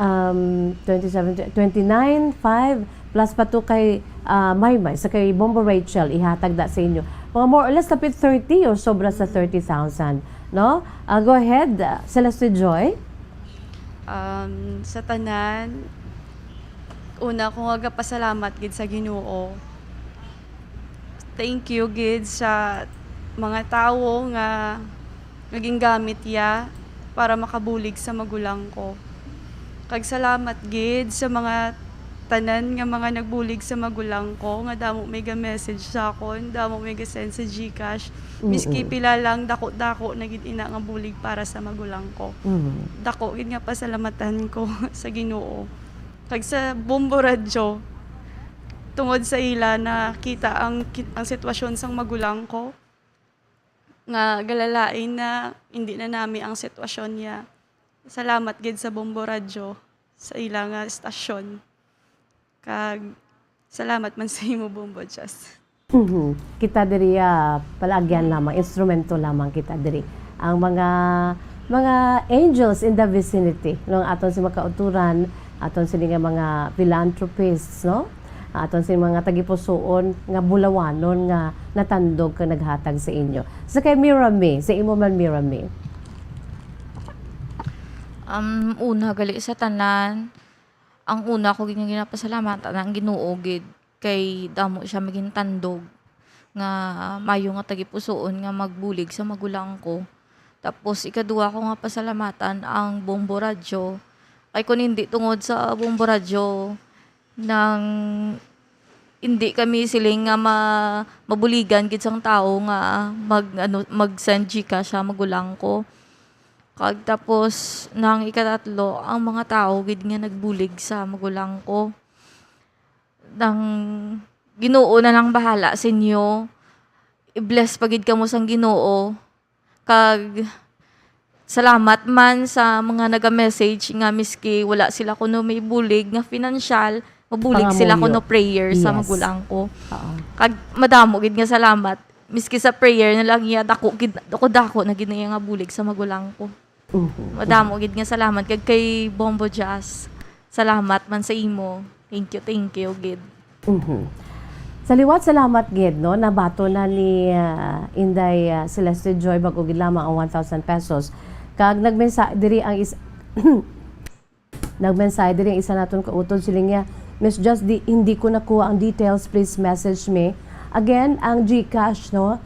um, twenty-seven, twenty-nine five, plus pa to kay, ah, Maymay, sa kay Bombo Rachel, ihatag na sa inyo. Mga more or less, lapit thirty or sobra sa thirty thousand, no? Ah, go ahead, ah, Celeste Joy. Um, sa tanan, una ko nga gapasalamat gid sa Ginoo. Thank you gid sa mga tawo nga naging gamit iya para makabulig sa magulang ko. Kag salamat gid sa mga tanan nga mga nagbulig sa magulang ko, nga damo may ga-message sa akon, damo may ga-send sa GCash. Miski Mm. pila lang, dako-dako na gid ina nga bulig para sa magulang ko. Mm. Dako gid nga pasalamatan ko sa Ginoo. Kag sa Bombo Radyo, tungod sa ila nakita ang ki-, ang sitwasyon sang magulang ko, nga galalain na hindi na nami ang sitwasyon niya. Salamat gid sa Bombo Radyo, sa ila nga stasyon. Kag salamat man sa imo, Bombo Jazz. Mhm. Kita diri, ah, palaagyan lamang, instrumento lamang kita diri. Ang mga, mga angels in the vicinity, no, aton sini mga kauturan, aton sini nga mga philanthropists, no? Aton sini mga tagipusoon nga bulawanon nga natandog kag naghatag sa inyo. Sa kay Mirami, sa imo man, Mirami. Um, una gali sa tanan, ang una ko gid nga ginapasalamatan ang Ginoo gid, kay damo siya magintandog nga mayo nga tagipusoon nga magbulig sa magulang ko. Tapos, ikaduha ko nga pasalamatan ang Bombo Radyo. Kay kun hindi tungod sa Bombo Radyo, nang hindi kami siling nga ma-, mabuligan gid sang tawo nga mag, ano, mag-send GCash sa magulang ko. Kag tapos, nang ikatatlo, ang mga tawo gid nga nagbulig sa magulang ko. Ang Ginoo na lang bahala sa inyo. I-bless pa gid kamo sang Ginoo. Kag salamat man sa mga naga-message nga miski wala sila kuno may bulig nga financial, mabulig sila Pangamuyo. Kuno prayer sa Yes. magulang ko. Oo. Kag madamo gid nga salamat. Miski sa prayer na lang iya, dako gid, dako-dako na gid na iya nga bulig sa magulang ko. Mhm. Madamo gid nga salamat kag kay Bombo Jazz. Salamat man sa imo. Thank you, thank you gid. Mhm. Sa liwat, salamat gid, no? Nabaton na ni, ah, Inday, ah, Celeste Joy bag-o gid lamang ang one thousand pesos. Kag nagmensa-, diri ang is-, nagmensahe diri ang isa naton kautod, siling niya, "Miss Jazz, di, hindi ko nakuha ang details. Please message me." Again, ang GCash, no?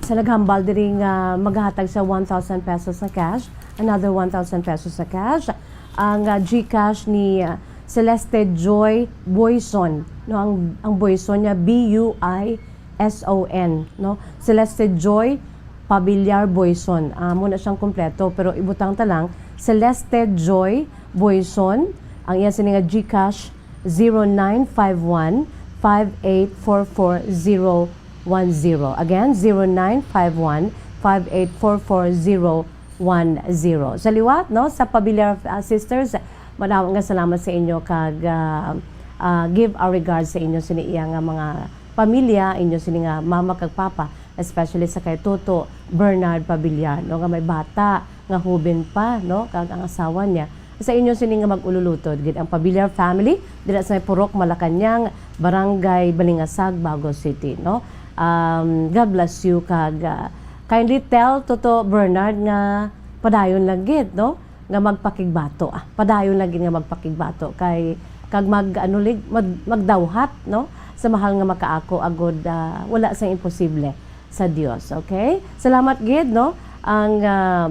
Sa naghambal diri nga maghatag sa one thousand pesos na cash, another one thousand pesos na cash, ang, ah, GCash ni, ah, Celeste Joy Buison, no? Ang, ang Buison niya, B U I S O N, no? Celeste Joy Pabiliar Buison. Amo na siyang kompleto, pero ibutang ta lang, Celeste Joy Buison, ang iya sini nga GCash, zero nine five one, five eight four four zero one zero. Again, zero nine five one, five eight four four zero one zero. Sa liwat, no, sa Pabiliar, ah, Sisters, madamo nga salamat sa inyo kag, ah, ah, give our regards sa inyo sini iya nga mga pamilya, inyo sini nga mama kag papa, especially sa kay Toto Bernard Pabiliar, no, nga may bata nga hoben pa, no, kag ang asawa niya. Sa inyo sini nga mag-ululutod gid ang Pabiliar family dira sa may Purok Malacañang, Barangay Balingasag, Bago City, no. Um, God bless you kag, ah, kindly tell Toto Bernard nga padayon lang gid, no. nga magpakigbato, ah, padayon lagi nga magpakigbato kay kag mag, ano, lig-, mag-, magdawhat, no, sa mahal nga makaako agud, ah, wala sang imposible sa Dios, okay? Salamat gid, no, ang, ah,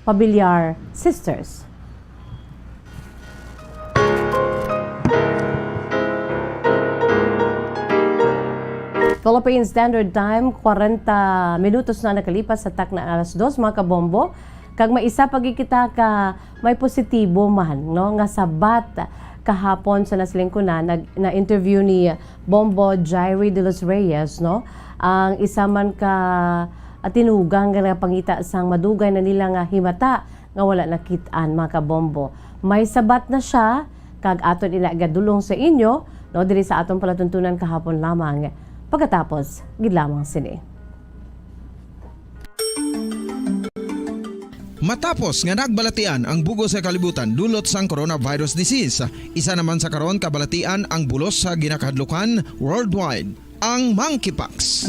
Pamilyar Sisters. Philippine Standard Time, kwarenta minutos na nakalipas sa takna alas dos, mga kabombo. Kag may isa pa gid kita ka may positibo man, no, nga sabat kahapon sa nasiling ko na, nag-, na-interview ni Bombo Jairi de los Reyes, no, ang isa man ka atinugang nga nagapangita sang madugay na nila nga himata nga wala nakit-an, mga kabombo. May sabat na siya, kag aton ina igadulong sa inyo, no, diri sa aton palatuntunan kahapon lamang. Pagkatapos gid lamang sini. Matapos nga nagbalatian ang bug-os nga kalibutan dulot sang coronavirus disease, isa naman sa karon kabalatian ang bulos sa ginakahadlukan worldwide, ang monkeypox.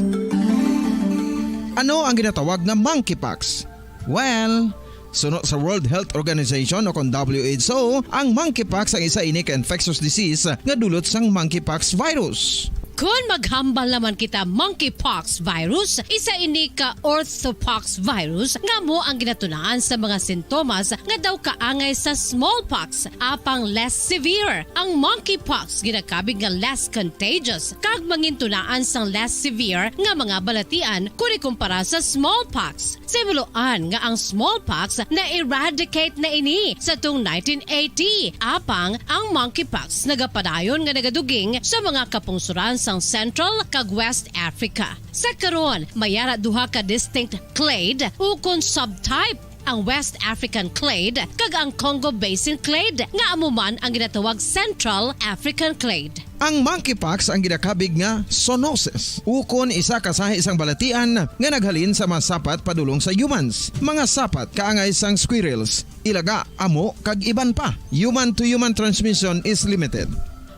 Ano ang ginatawag nga monkeypox? Well, suno sa World Health Organization o kon W H O, ang monkeypox ang isa ini ka infectious disease nga dulot sang monkeypox virus. Kon maghambal naman kita, monkeypox virus, isa ini ka orthopox virus nga amo ang ginatunaan sa mga sintomas nga daw kaangay sa smallpox, apang less severe. Ang monkeypox ginakabig nga less contagious kag mangintunaan sang less severe nga mga balatian kon ikumpara sa smallpox. Sa himuloan nga ang smallpox na-eradicate na ini sa tung nineteen eighty, apang ang monkeypox nagapadayon nga nagaduging sa mga kapungsoran sang Central kag West Africa. Sa karon, may ara duha ka distinct clade ukon subtype, ang West African clade kag ang Congo Basin clade, nga amo man ang ginatawag Central African clade. Ang monkeypox ang ginakabig nga zoonosis, ukon isa ka sahi sang balatian nga naghalin sa mga sapat padulong sa humans, mga sapat kaangay sang squirrels, ilaga, amo, kag iban pa. Human to human transmission is limited.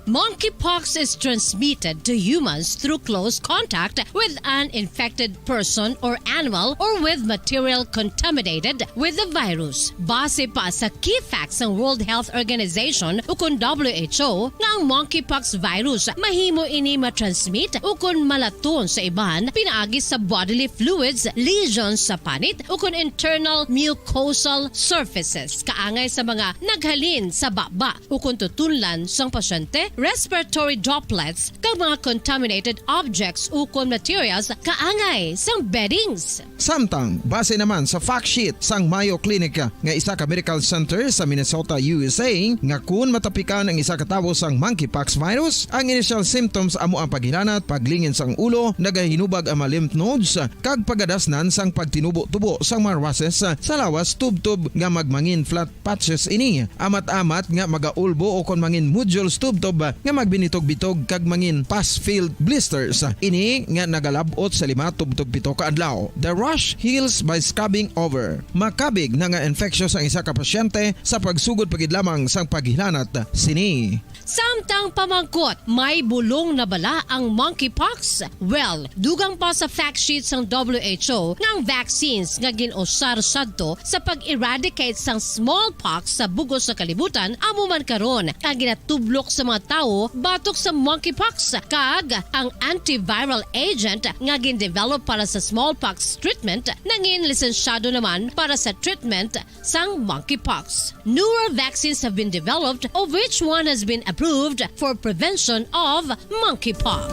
Monkeypox is transmitted to humans through close contact with an infected person or animal or with material contaminated with the virus. Base pa sa key facts sang World Health Organization ukon W H O nga ang monkeypox virus mahimo ini matransmit ukon malaton sa iban pinaagi sa bodily fluids, lesions sa panit ukon internal mucosal surfaces kaangay sa mga naghalin sa baba ukon tutunlan sang pasyente, respiratory droplets, kag mga contaminated objects ukon materials kaangay sang beddings. Samtang, base naman sa fact sheet sang Mayo Clinic nga isa ka medical center sa Minnesota, U S A, nga kun matapikan ang isa ka tawo sang monkeypox virus, ang initial symptoms amo ang paghilanat, paglingin sang ulo, nagahinubag ang mga lymph nodes, kag pagadasnan sang pagtinubo-tubo sang mga rushes sa lawas tubtob nga magmangin flat patches ini. Amat-amat nga magaulbo o kon mangin nodules tubtob nga magbinitog-bitog kag mangin pus-filled blisters. Ini nga nagalab-ot sa lima tubtob pito ka adlaw. The rash heals by scabbing over. Makabig na nga infectious ang isa ka pasyente sa pagsugod pa gid lamang sang paghilanat sini. Samtang pamangkot, may bulong na bala ang monkeypox? Well, dugang pa sa fact sheet sang W H O nga ang vaccines nga gin-usar sadto sa pag-eradicate sang smallpox sa bug-os nga kalibutan amo man karon ang ginatublok sa mga tawo batok sa monkeypox, kag ang antiviral agent nga gin-develop para sa smallpox treatment nangin lisensyado naman para sa treatment sang monkeypox. Newer vaccines have been developed, of which one has been approved for prevention of monkeypox.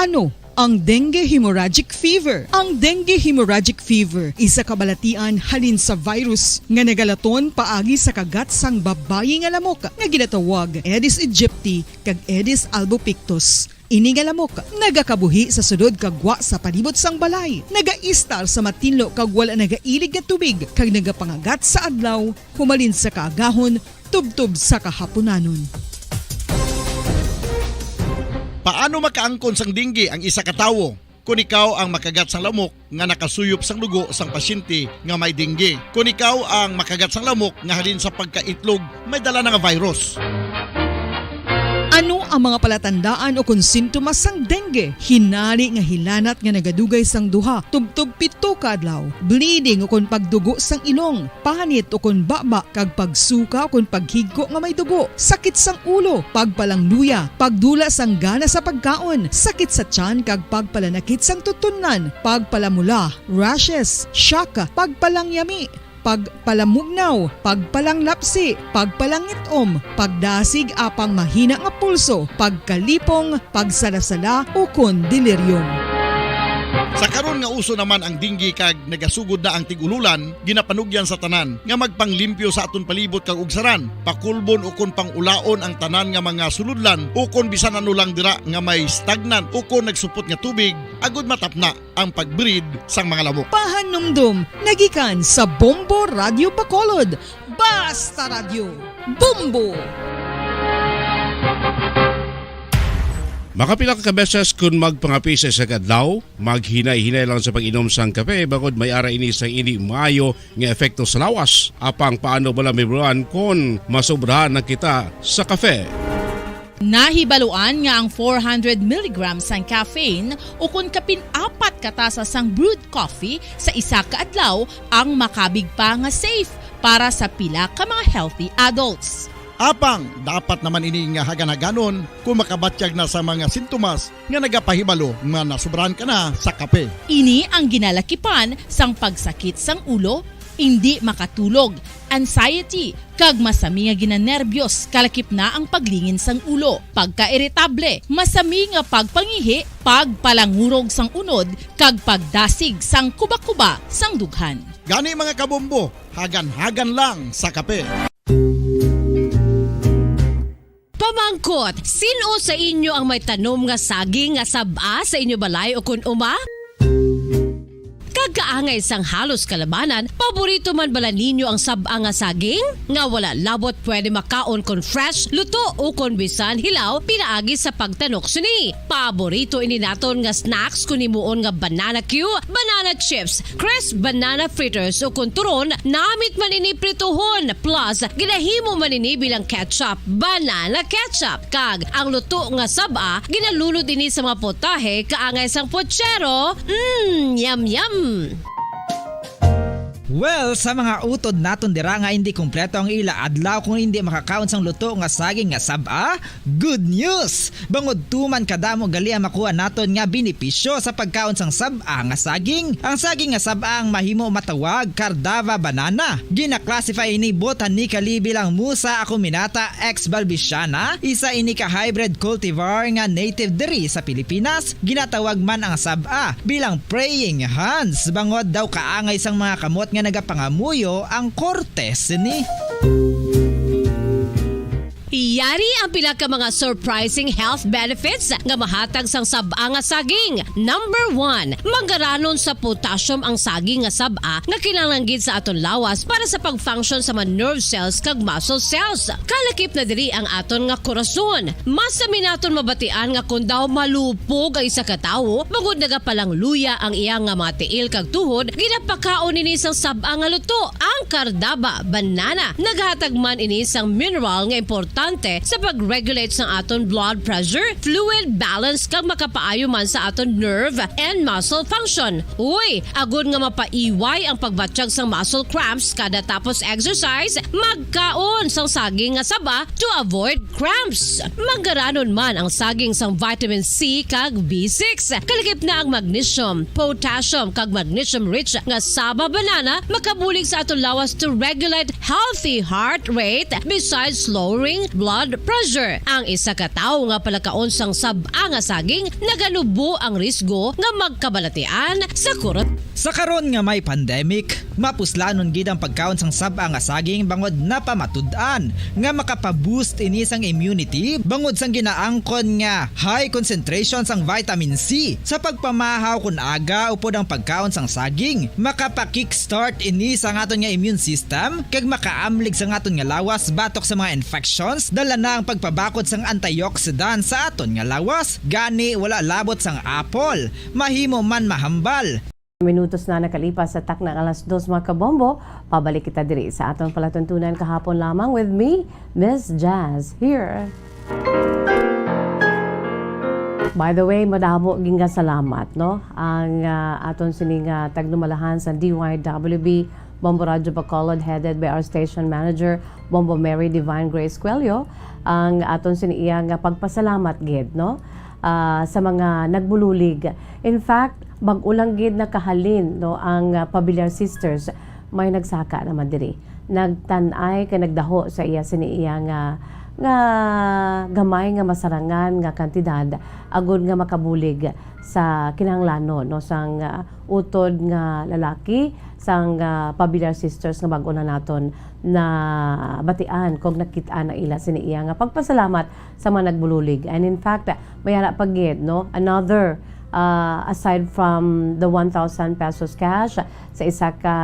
Ano ang dengue hemorrhagic fever? Ang dengue hemorrhagic fever, isa ka balatian halin sa virus nga nagalaton paagi sa kagat sang babayi nga lamok nga ginatawag Aedes aegypti kag Aedes albopictus. Ini nga lamok nagakabuhi sa sulod kag gwa sa palibot sang balay, nagaistar sa matinlo kag wala nagailig nga tubig, kag nagapangagat sa adlaw humalin sa kaagahon tubtob sa kahapunanon. Paano makaangkon sang dengue ang isa ka tawo? Kon ikaw ang makagat sang lamok nga nakasuyop sang dugo sang pasyente nga may dengue. Kon ikaw ang makagat sang lamok nga halin sa pagkaitlog may dala na nga virus. Ano ang mga palatandaan ukon sintomas sang dengue? Hinari nga hilanat nga nagadugay sang duha tubtob pito ka adlaw, bleeding ukon pagdugo sang ilong, panit ukon baba, kag pagsuka ukon paghigko nga may dugo, sakit sang ulo, pagpalangluya, pagdula sang gana sa pagkaon, sakit sa tiyan, kag pagpalanakit sang tutunlan, pagpalamula, rashes, shock, pagpalangyami, pagpalamugnaw, pagpalanglapsi, pagpalangit-om, pagdasig apang mahina nga pulso, pagkalipong, pagsalasala, ukon delirium. Sa karon nga uso naman ang dengue kag nagasugod na ang tig-ululan, ginapanugyan sa tanan nga magpanglimpyo sa aton palibot kag ugsaran, pakulbon ukon pangulaon ang tanan nga mga sulodlan ukon bisan ano lang dira nga may stagnant ukon nagsupot nga tubig, agud matapna ang pag-breed sang mga lamok. Pahanumdom nagikan sa Bombo Radio Bacolod. Basta Radyo, Bombo! Makapila ka beses kun magpangape sa isa ka adlaw, maghinay-hinay lang sa pag-inom sang kape, bangod may ara ini sang indi maayo nga epekto sa lawas. Apang paano bala mahibaluan kon masobrahan na kita sa kape? Nahibaluan nga ang four hundred milligrams sang caffeine, ukon kapin apat ka tasa sang brewed coffee sa isa ka adlaw, ang makabig pa nga safe para sa pila ka mga healthy adults. Apang dapat naman ini nga hagan-haganon kung makabatyag na sa mga sintomas nga nagapahibalo nga nasobrahan ka na sa kape. Ini ang ginalakipan sang pagsakit sang ulo, indi makatulog, anxiety, kag masami nga ginanerbyos, kalakip na ang paglingin sang ulo, pagkairitable, masami nga pagpangihi, pagpalangurog sang unod, kag pagdasig sang kubakuba sang dughan. Gani, mga kabombo, hagan-hagan lang sa kape. Pamangkot, sin-o sa inyo ang may tanom nga saging nga sab-a sa inyo balay ukon uma? Kag kaangay sang halos kalabanan, paborito man bala ninyo ang sab-a nga saging? Nga wala labot pwede makaon kon fresh, luto, ukon bisan hilaw pinaagi sa pagtanok sini. Paborito ini naton nga snacks kon himuon nga banana cue, banana chips, crisp banana fritters, ukon turon, namit man ini prituhon, plus ginahimo man ini bilang ketchup, banana ketchup. Kag ang luto nga sab-a, ginalunod ini sa mga potahe kaangay sang puchero. Mm, yum, yum! Well, sa mga utod naton dira nga indi kompleto ang ila adlaw kung indi makakaon sang luto nga saging nga sab-a, good news! Bangod tuman kadamo gali ang makuha naton nga benepisyo sa pagkaon sang sab-a nga saging. Ang saging nga sab-a ang mahimo matawag Cardava banana. Gina-classify ini botanically bilang Musa acuminata ex balbisiana, isa ini ka hybrid cultivar nga native diri sa Pilipinas. Ginatawag man ang sab-a bilang praying hands, bangod daw kaangay sang mga kamot nga nagapangamuyo ang korte sini. Yari ang pila ka mga surprising health benefits nga mahatag sang sab-a nga saging. Number one, manggaranon sa potassium ang saging nga sab-a nga kinahanglan gid sa aton lawas para sa pag-function sa mga nerve cells kag muscle cells. Kalakip na diri ang aton nga korason. Masami naton mabatian nga kon daw malupog ang isa ka tawo, bangod nagapalangluya ang iya nga mga tiil kag tuhod, ginapakaon ini sang sab-a nga luto, ang Cardaba banana. Naghatag man ini sang mineral nga importante sa pag-regulate sang aton blood pressure, fluid balance, kag makapaayo man sa aton nerve and muscle function. Uy, agod nga mapaiway ang pagbatyag sang muscle cramps kada tapos exercise, magkaon sang saging nga saba to avoid cramps. Manggaranon man ang saging sang vitamin C kag B six. Kalakip na ang magnesium, potassium, kag magnesium-rich nga saba banana makabulig sa aton lawas to regulate healthy heart rate besides lowering blood pressure. Ang isa ka tawo nga palakaon sang sab-a nga saging naganubo ang risgo nga magkabalatian sa kurot. Sa karon nga may pandemic, mapuslanon gid ang pagkaon sang sab-a nga saging bangod napamatud-an nga makapa-boost ini sang immunity bangod sang ginaangkon nga high concentration sang vitamin C. Sa pagpamahaw kon aga upod ang pagkaon sang saging, makapa-kickstart ini sang aton nga immune system kag makaamlig sang aton nga lawas batok sa mga infections. Dala na ang pagpabakod sang antioxidant sa aton nga lawas. Gani, wala labot sang apple, mahimo man mahambal. Minutos na nakalipas sa takna nga alas dos, mga kabombo. Pabalik kita diri sa aton palatuntunan kahapon lamang with me, Miss Jazz, here. By the way, madamo gid nga salamat, no? Ang, ah, aton sini nga tagnumalahan sa D Y W B Bombo Radyo Bacolod, headed by our station manager, Bombo Mary Divine Grace Cuello, ang aton sini iya nga pagpasalamat gid, no? Ah, sa mga nagbululig. In fact, bag-o lang gid nakahalin, no, ang, ah, Pabiliar Sisters, may nagsaka naman diri. Nagtan-ay kay nagdaho sa iya sini iya nga, nga gamay nga masarangan nga kantidad agud nga makabulig sa kinahanglanon, no, sang, ah, utod nga lalaki, sang, ah, Pabiliar Sisters nga bag-o na naton nabatian kag nakit-an ang ila sini iya nga pagpasalamat sa mga nagbululig. And in fact, may ara pa gid, no, another, ah, aside from the one thousand pesos cash, sa isa ka,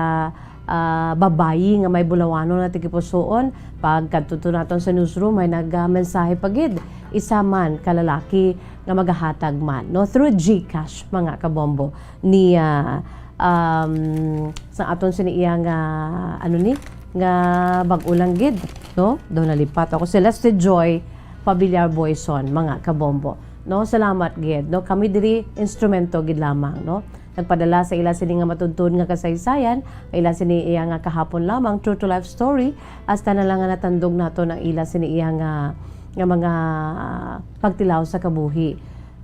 ah, babayi nga may bulawanon nga tagipusoon, pagkadto naton sa newsroom, may nagmensahe pa gid, isa man ka lalaki nga magahatag man, no, through GCash, mga kabombo, ni, ah, um, sa aton sini iya nga, ano ni, nga bag-o lang gid, no? Daw nalipat ako. Si Lester Joy Pabiliar Boyson, mga kabombo, no? Salamat gid, no? Kami diri, instrumento gid lamang, no? Nagpadala sa ila sini nga matuntun nga kasaysayan, ang ila sini iya nga kahapon lamang, true to life story, hasta na lang nga natandog naton ang ila sini iya nga, nga mga pagtilaw sa kabuhi.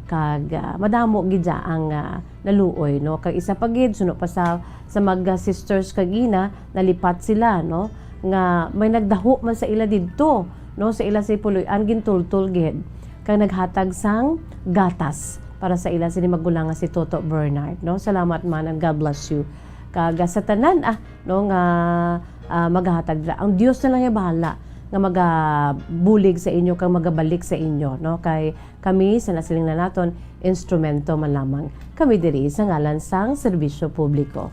Kag, ah, madamo gid dya ang, ah, naluoy, no? Kag isa pa gid, suno pa sa, sa mga sisters kag ina, nalipat sila, no? Nga may nagdaho man sa ila didto, no? Sa ila si Puloy-an, gintultol gid. Kag naghatag sang gatas para sa ila sini magulang nga si Toto Bernard, no? Salamat man and God bless you. Kag, ah, sa tanan, ah, no, nga, ah, magahatag dira. Ang Dios na lang iya bahala nga magabulig sa inyo kag magabalik sa inyo, no? Kay kami, sa nasiling na naton, instrumento man lamang kami diri sa ngalan sang serbisyo publiko.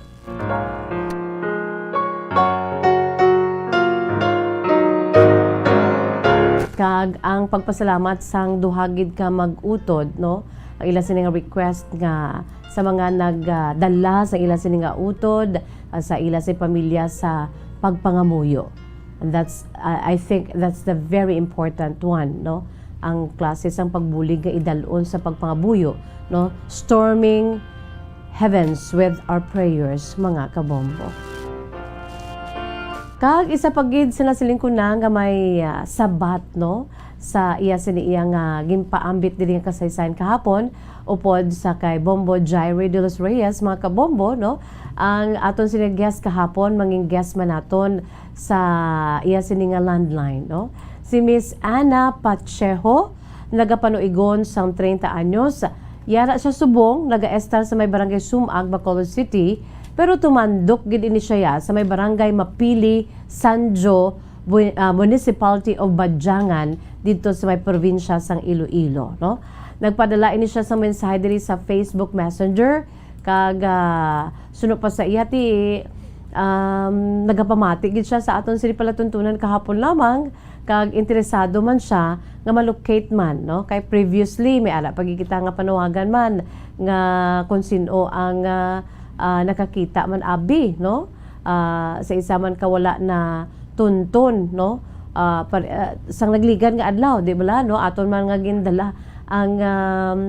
Kag ang pagpasalamat sang duha gid ka mag-utod, no? Ang ila sini nga request nga sa mga nagdala sa ila sini nga utod, ah, sa ila sini pamilya sa pagpangamuyo. And that's, I, I think that's the very important one, no? Ang klase sang pagbulig nga idal-on sa pagpangamuyo, no? Storming heavens with our prayers, mga kabombo. Kag isa pa gid sa nasiling ko na nga may, ah, sabat, no? Sa iya sini iya nga ginpaambit diri nga kasaysayan kahapon, upod sa kay Bombo Jairi de los Reyes, mga kabombo, no? Ang aton sini guest kahapon, mangin guest man naton sa iya sini nga landline, no? Si Miss Ana Pacheco, nagapanuigon sang treinta anyos. Yara siya subong, nagaestar sa may Barangay Sumag, Bacolod City, pero tumandok gid ini siya sa may Barangay Mapili, Sanjo, Bu-, ah, Municipality of Badiangan, didto sa may probinsya sang Iloilo, no? Nagpadala ini siya sa mensahe diri sa Facebook Messenger, kag, ah, suno pa sa iya ti, um, nagapamati gid siya sa aton sini palatuntunan kahapon lamang, kag interesado man siya nga ma-locate man, no? Kay previously, may ara pa gid kita nga panawagan man nga kung sin-o ang, ah, ah, nakakita man abi, no? Ah, sa isa man ka wala natuntun, no? Ah, par-, ah, sang nagligad nga adlaw, di bala, no? Aton man nga gindala ang, um,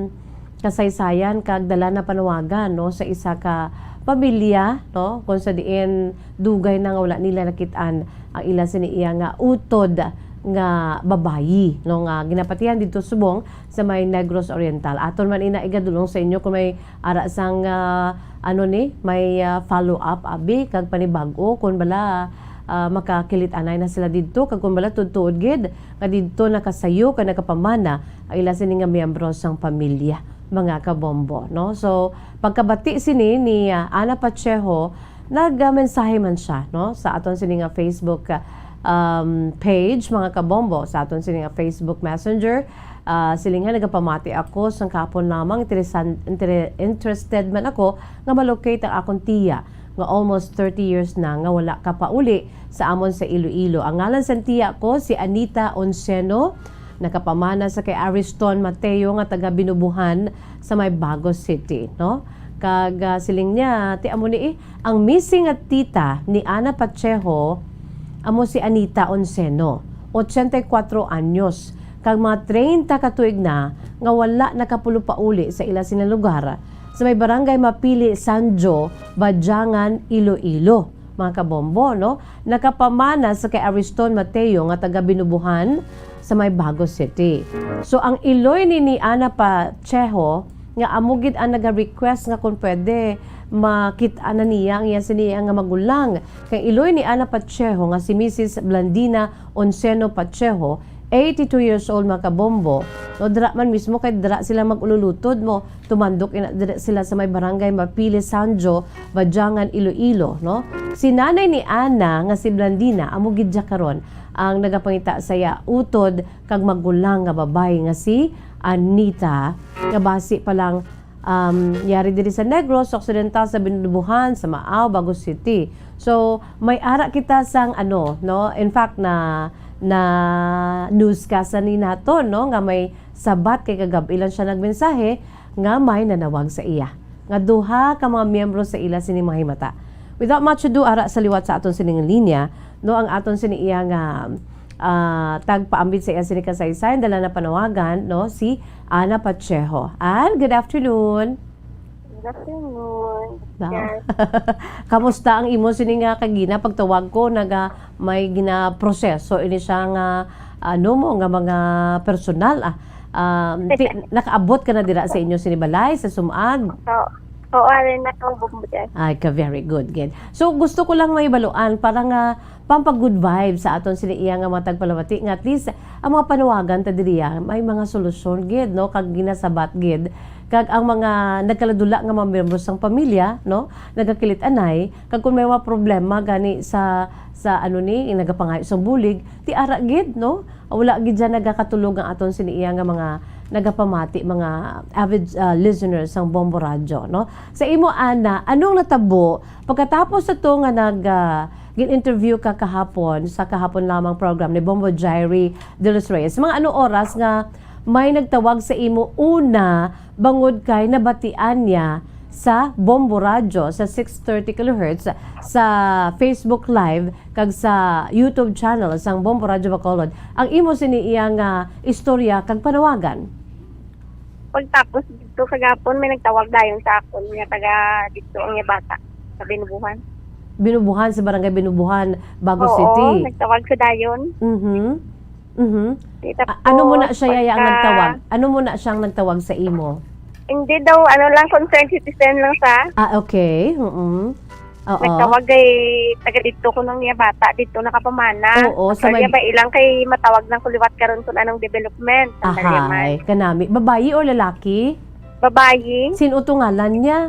kasaysayan kag dala na panawagan, no, sa isa ka pamilya, no, kung sa diin dugay na nga wala nila nakit-an ang ila sini iya nga utod nga babayi, no, nga ginapatihan didto subong sa may Negros Oriental. Aton man ina igadulong sa inyo kung may ara sang, ah, ano ni, may, ah, follow up abi kag panibag-o kung bala, ah, makakilit-anay na sila didto kag kung bala tuod-tuod gid nga didto nakasayo kag nakapamana ang ila sini nga miyembro sang pamilya, mga kabombo, no? So, pagkabati sini ni, ah, Ana Pacheco, nagmensahe man siya, no, sa aton sini nga Facebook, ah, um, page, mga kabombo, sa aton sini nga Facebook Messenger. Ah, siling niya, nagapamati ako sang kahapon lamang, interesan-, intere-, interested man ako nga ma-locate ang akong tiya nga almost thirty years na nga wala kapauli sa amon sa Iloilo. Ang ngalan sang tiya ko si Anita Onceno, nakapamana sa kay Ariston Mateo nga taga Binubuhan sa may Bagos City, no? Kag, ah, siling niya, ti amo ni, eh, ang missing nga tita ni Ana Pacheco amo si Anita Onceno, ochenta y cuatro anyos, kag mga treinta ka tuig na nga wala nakapulo pauli sa ila sini lugar sa may Barangay Mapili, Sanjo, Badiangan, Iloilo. Mga kabombo, no? Nakapamana sa kay Ariston Mateo nga taga Binubuhan sa may Bago City. So, ang iloy ni, ni Ana Pacheco nga amo gid ang naga-request nga kung pwede makit-an na niya ang iya sini nga magulang. Kay iloy ni Ana Pacheco nga si Missus Blandina Onceno Pacheco, eighty-two years old, mga kabombo. No, dira man mismo kay dira sila mag-ululutod mo. Tumandok ina dira sila sa may Barangay Mapili, Sanjo, Badiangan, Iloilo, no? Si nanay ni Ana nga si Blandina amo gid siya karon ang nagapangita sa iya utod kag magulang nga babayi nga si Anita, nga basi pa lang, um, yari diri sa Negros Occidental, sa Binubuhan, sa Maao, Bago City. So, may ara kita sang ano, no? In fact, na, na newscast na ni nato, no, nga may sabat kay kagab-i lang siya nagmensahe nga may nanawag sa iya nga duha ka mga miyembro sa ila sini mga himata. Without much ado, ara sa liwat sa aton sining linya, no, ang aton sini iya nga, ah, tagpaambit sa iya sini kasaysayan, dala na panawagan, no, si Ana Pacheco. An, good afternoon. Good afternoon. Now, yes. Kamusta ang imo sini nga kagina pagtawag ko? Naga may ginaproseso ini siya nga, ano mo, nga mga personal, ah. Um, ti-, nakaabot ka na dira sa inyo sini balay, sa Sumag? Oo. Oo, alin na ko, bumbujan. Ay, ka, very good, gid. So, gusto ko lang may baluan para nga pampag-good vibe sa aton sini iya nga mga tagpalamati, nga at least ang mga panawagan ta diri, ah, may mga solusyon gid, no, kag ginasabat gid, kag ang mga nagkaladula nga mga miyembro sang pamilya, no, nagakilit-anay, kag kung may mga problema gani sa, sa ano ni, nagapangayo sang bulig, ti ara gid, no, wala gid dyan nagakatulog ang aton sini iya nga mga nagapamati, mga avid, ah, listeners sang Bombo Radyo, no. Sa imo, Ana, anong natabo pagkatapos sa to nga nag, ah, gin-interview ka kahapon, sa kahapon lamang program ni Bombo Jairi de los Reyes? Mga ano oras nga may nagtawag sa imo una bangod kay nabatian niya sa Bombo Radyo sa six thirty kilohertz, sa Facebook Live, kag sa YouTube channel sang Bombo Radyo Bacolod ang imo sini iya nga istorya kag panawagan? Pagtapos dito kagapon, may nagtawag dayon sa akon nga taga dito ang iya bata sa Binubuhan. Binubuhan, sa Barangay Binubuhan, Bago Oo, City. Nagtawag sa dayon. Mhm. Mhm. Di, A-, ano mo na tapos siya, yaya, ang pagka nagtawag? Ano mo na siyang nagtawag sa imo? Hindi daw, ano lang, concerned citizen lang sa. Ah, okay. Mm. Oo. Nagtawag kay taga dito ko nang iya bata, dito nakapamana. Oo, sa Sa may iya ba ilang kay matawag lang ko liwat karon kung anong development. Ang Ahay, Daliman. Kanami. Babayi or lalaki? Babayi. Sin-o to ngalan niya?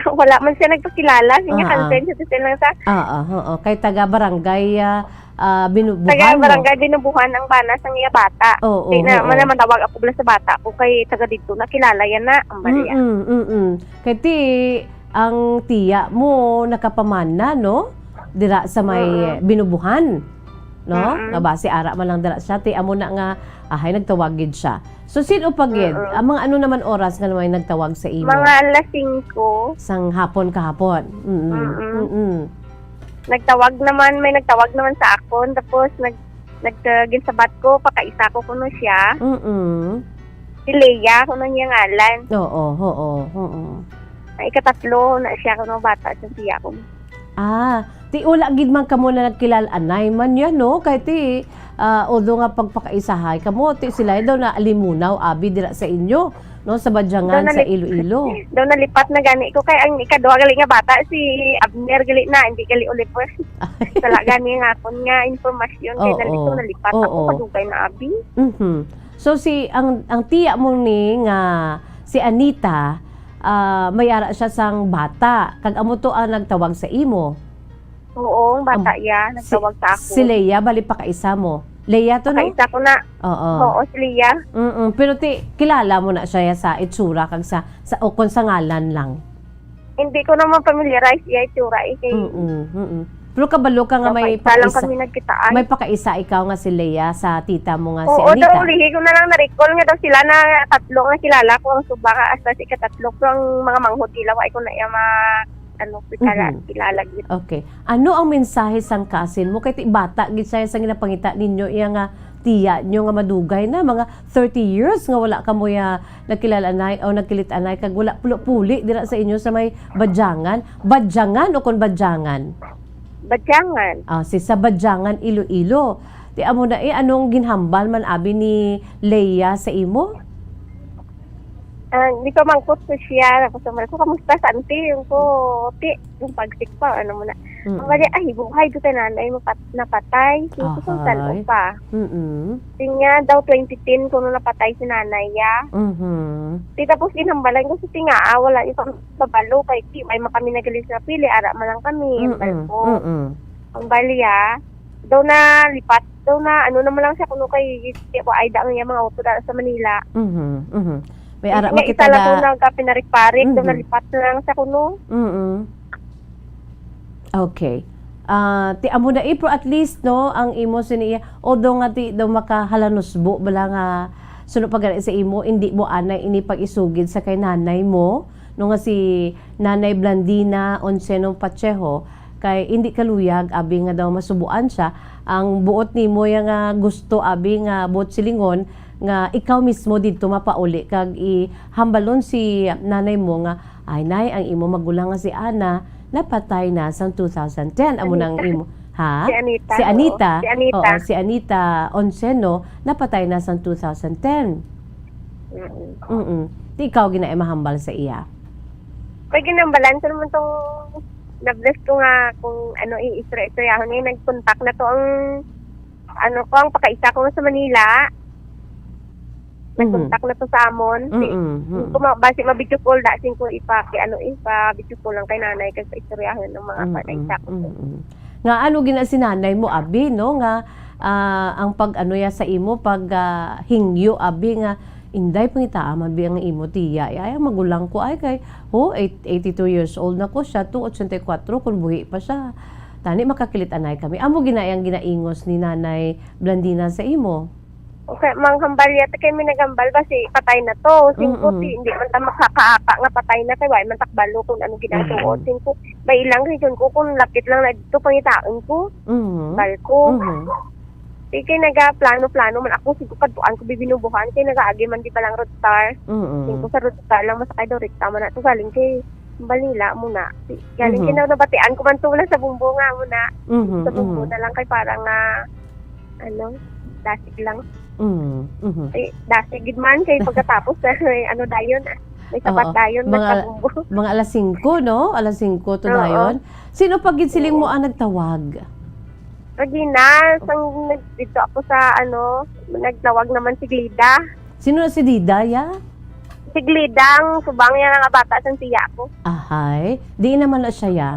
Wala man siya nagpakilala. Sige, Ah, ah. Concerned citizen lang sa. Ah, ah, oo. Kay taga barangay, ah, ah, Binubuhan, Taga no? Barangay Binubuhan ang bana sang iya bata. Oo, Di na, oo. man naman tawag ako bala sa bata ko kay taga dito, nakilala yan na, ang bariya. Mm-mm, mm-mm. Kay ti, ang tiya mo nakapamana, no? Dira sa may Mm-mm. Binubuhan, no? Mm-mm. Nga basi ara man lang dira siya, ti amo na nga, ahay, nagtawag gid siya. So, sino pa gid? Mm-mm. Ang mga ano naman oras nga may nagtawag sa imo? Mga alas singko. Sang hapon kahapon. Mm-mm. Mm-mm. Mm-mm. Nagtawag naman, may nagtawag naman sa akon, tapos nag-, nag-, ah, ginsabat ko, pakaisa ko kuno siya. Mm-mm. Si Lea, kuno niya ngalan. Oo, oo, oo. Ay, ikatatlo na siya, kuno bata, sa siya ko. Ah, ti wala gid man kamo na nagkilala, anay man yan, no? Kay ti, ah, although nga pagpakaisahay kamo, ti sila daw na alimunaw, abi, dira sa inyo. No, sa Badyangan, Daw sa nalip-, Iloilo. daw nalipat na gani ko kay ang ikaduha gali nga bata si Abner gali na, hindi gali Oliver. Sala gani nga akon nga impormasyon kay Oo. nalito nalipat ako Oo. kadugay na abi. Mhm. So si ang, ang tiya mo ni nga si Anita, ah, may ara siya sang bata, kag amo to ang nagtawag sa imo. Oo, ang bata Am-, iya, si, nagtawag sa ako. Si Leia, bali pakaisa mo. Leia to, no? Pakaisa ko na. Oo. Oo, si Leia. Mm-mm. Pero ti, kilala mo na siya sa itsura kag sa, sa, o kung sa ngalan lang? Hindi ko naman familiarize iya itsura, eh, kay Mm-mm, mm-mm. Pero kabalo ka nga may pakaisa lang pakaisa-, kami nagkitaan. May pakaisa ikaw nga si Leia sa tita mo nga si Oo, Anita? Daw, lihi ko na lang na-recall nga daw sila na tatlo nga kilala ko, ang suba ka hasta si katatlo, pero ang mga manghod nila, wa ko na iya ma-, ano, kilala, Mhm. kilala gid. Okay. Ano ang mensahe sang cousin mo? Kay ti bata gid siya sa ginapangita ninyo, iya nga tiya nyo nga madugay na, mga thirty years nga wala kamo ya nagkilala-anay o nagkilit-anay, kag wala pulo-puli dira sa inyo sa may Badyangan. Badyangan o kon Badyangan? Badyangan. Ah, si sa Badyangan, Iloilo. Ti amo na eh, anong ginhambal man abi ni Leia sa imo? Ah, di pa mangkot ko siya. Ako sa ko, "Kamusta sa auntie?" Yung ko, "Ti, yung pagsik pa, ano mo na." Mm. Ang bali, "Ay, buhay ko kay nanay, mapat-, napatay." Yung ko sa Ahay. Salo pa. Mm-mm. Di nga daw twenty ten kuno napatay si nanay, ya. Mhm. Di tapos ginhambalan ko sa tinga, ah, wala yung pam-, pabalo kay di, may man kami nagalis na pili, ara man lang kami, yung Mm-mm. Ko. Mm-mm. Ang bali, ah, daw na lipat, daw na, ano naman lang siya, kuno kay, di ko ay da ang iya mga auto da sa Manila. Mhm, mhm. May ara May makita isa lang da. Ko nagkapinarik-parik, daw Mhm. Nalipat na lang siya, kuno. Mm-mm. Okay. Ah, ti amo na, eh, pero at least, no, ang imo sini iya, although nga ti daw makahalanusbo bala nga suno pa gani sa imo, hindi mo anay ini pag-isugid sa kay nanay mo, no, nga si Nanay Blandina Onceno Pacheco, kay hindi kaluyag, abi nga daw masubuan siya, ang buot nimo ya nga gusto, abi nga buot silingon, nga ikaw mismo didto mapauli kag ihambalon si nanay mo nga, "Ay, nay, ang imo magulang nga si Ana napatay na sang two thousand ten." Amo nang Anita. Imo, ha? Si Anita, Si Anita. Oo, si Anita. Oo, si Anita Onceno napatay na sang two thousand ten. Mm-mm. Mm-mm. Di ikaw gina-, mahambal sa iya? Kay ginambalan ko naman tong na-bless ko nga kung ano, i-istorya-istoryahon niya, nag-contact na to ang ano ko, ang pakaisa ko nga sa Manila. Mhm. Nag-contact na to sa amon. Si, Mm-mm, mm. Kung ma-, basi ma-video call da, sing ko ipa-, ki-, ano, ipa-video call lang kay nanay kag paistoryahon ang mga Mm-mm, pakaisa ko. Mm-mm. Nga ano gina si nanay mo, abi, no? Nga, ah, ang pag-ano ya sa imo, pag, ah, hingyo, abi, nga, "Inday, pangitaa man bi ang imo tiya. Ay, ay, ang magulang ko, ay, kay, ho, eight-, eighty-two years old na ko siya, to, ochenta y cuatro, kung buhi pa siya. Tani, makakilit anay kami." Amo gina-, ang ginaingos ni Nanay Blandina sa imo? Okay, manghambal yata kay may naghambal ba si patay na to. Singko, Mm-mm. Ti, hindi man ta makakaaka nga patay na kay wala man takbalo kung ano ginatuo. Mm-mm. Singko, may ilang region ko kung lapit lang na dito, pangitaan ko. Mm-hmm. Bal ko. Mm-hmm. Di kay nagaplano-plano man ako, singko, kadtuan ko bibinubuhan kay nagaagi man di ba lang Roadstar. Mm-mm. Singko sa Roadstar lang masakay daw rekta man na to galing kay Balila muna. Di, galing Mhm. kay na nabatian ko man to na sa Bumbo nga muna. Mhm, Sa Bumbo mhm. na lang kay parang nga ano, dasig lang. Mm, mhm. Ay, dasig gid man kay pagkatapos na may ano dayon, ah, may sapat Oo. Dayon, Mga, nagpabumbo. Mga alas singko, no? Alas singko to Oo. Dayon. Sino pa gid siling mo Oo. Ang nagtawag? Regina, sang nag-, dito ako sa ano, nagtawag naman si Glida. Sino na si Glida, ya? Si Glida, ang subang niya nga bata sang siya ako. Ahay. Di naman na siya, ya?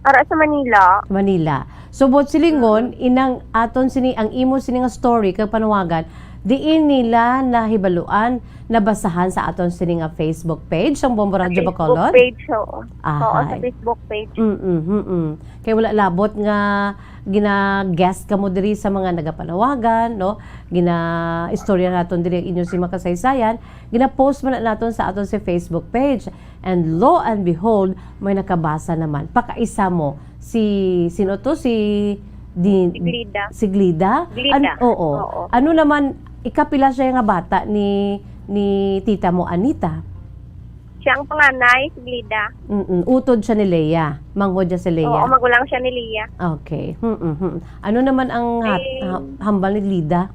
Ara sa Manila. Manila. So, buot silingon, Mm. Inang aton sini, ang imo sini nga story kag panawagan, diin nila nahibaluan, nabasahan sa aton sini nga Facebook page, ang Bombo Radyo Bacolod? Sa Facebook page, oo. Oo, sa Ahay. Facebook page. Mm-mm, mm-mm. Kay wala labot nga gina-guest kamo diri sa mga nagapanawagan, no? Gina-istorya naton diri ang inyo si makasaysayan, gina-post man na naton sa aton si Facebook page. And lo and behold, may nakabasa naman. Pakaisa mo, si, sino to? Si Di-, Si Glida. Si Glida? Glida. An-, oo. Oo. Ano naman, ikapila siya nga bata ni, ni tita mo, Anita? Siya ang panganay, si Glida. Mm-mm. Utod siya ni Leia. Manghod siya si Leia. Oo, magulang siya ni Leia. Okay. Mm-mm. Ano naman ang hat-, Eh, ha-, hambal ni Glida?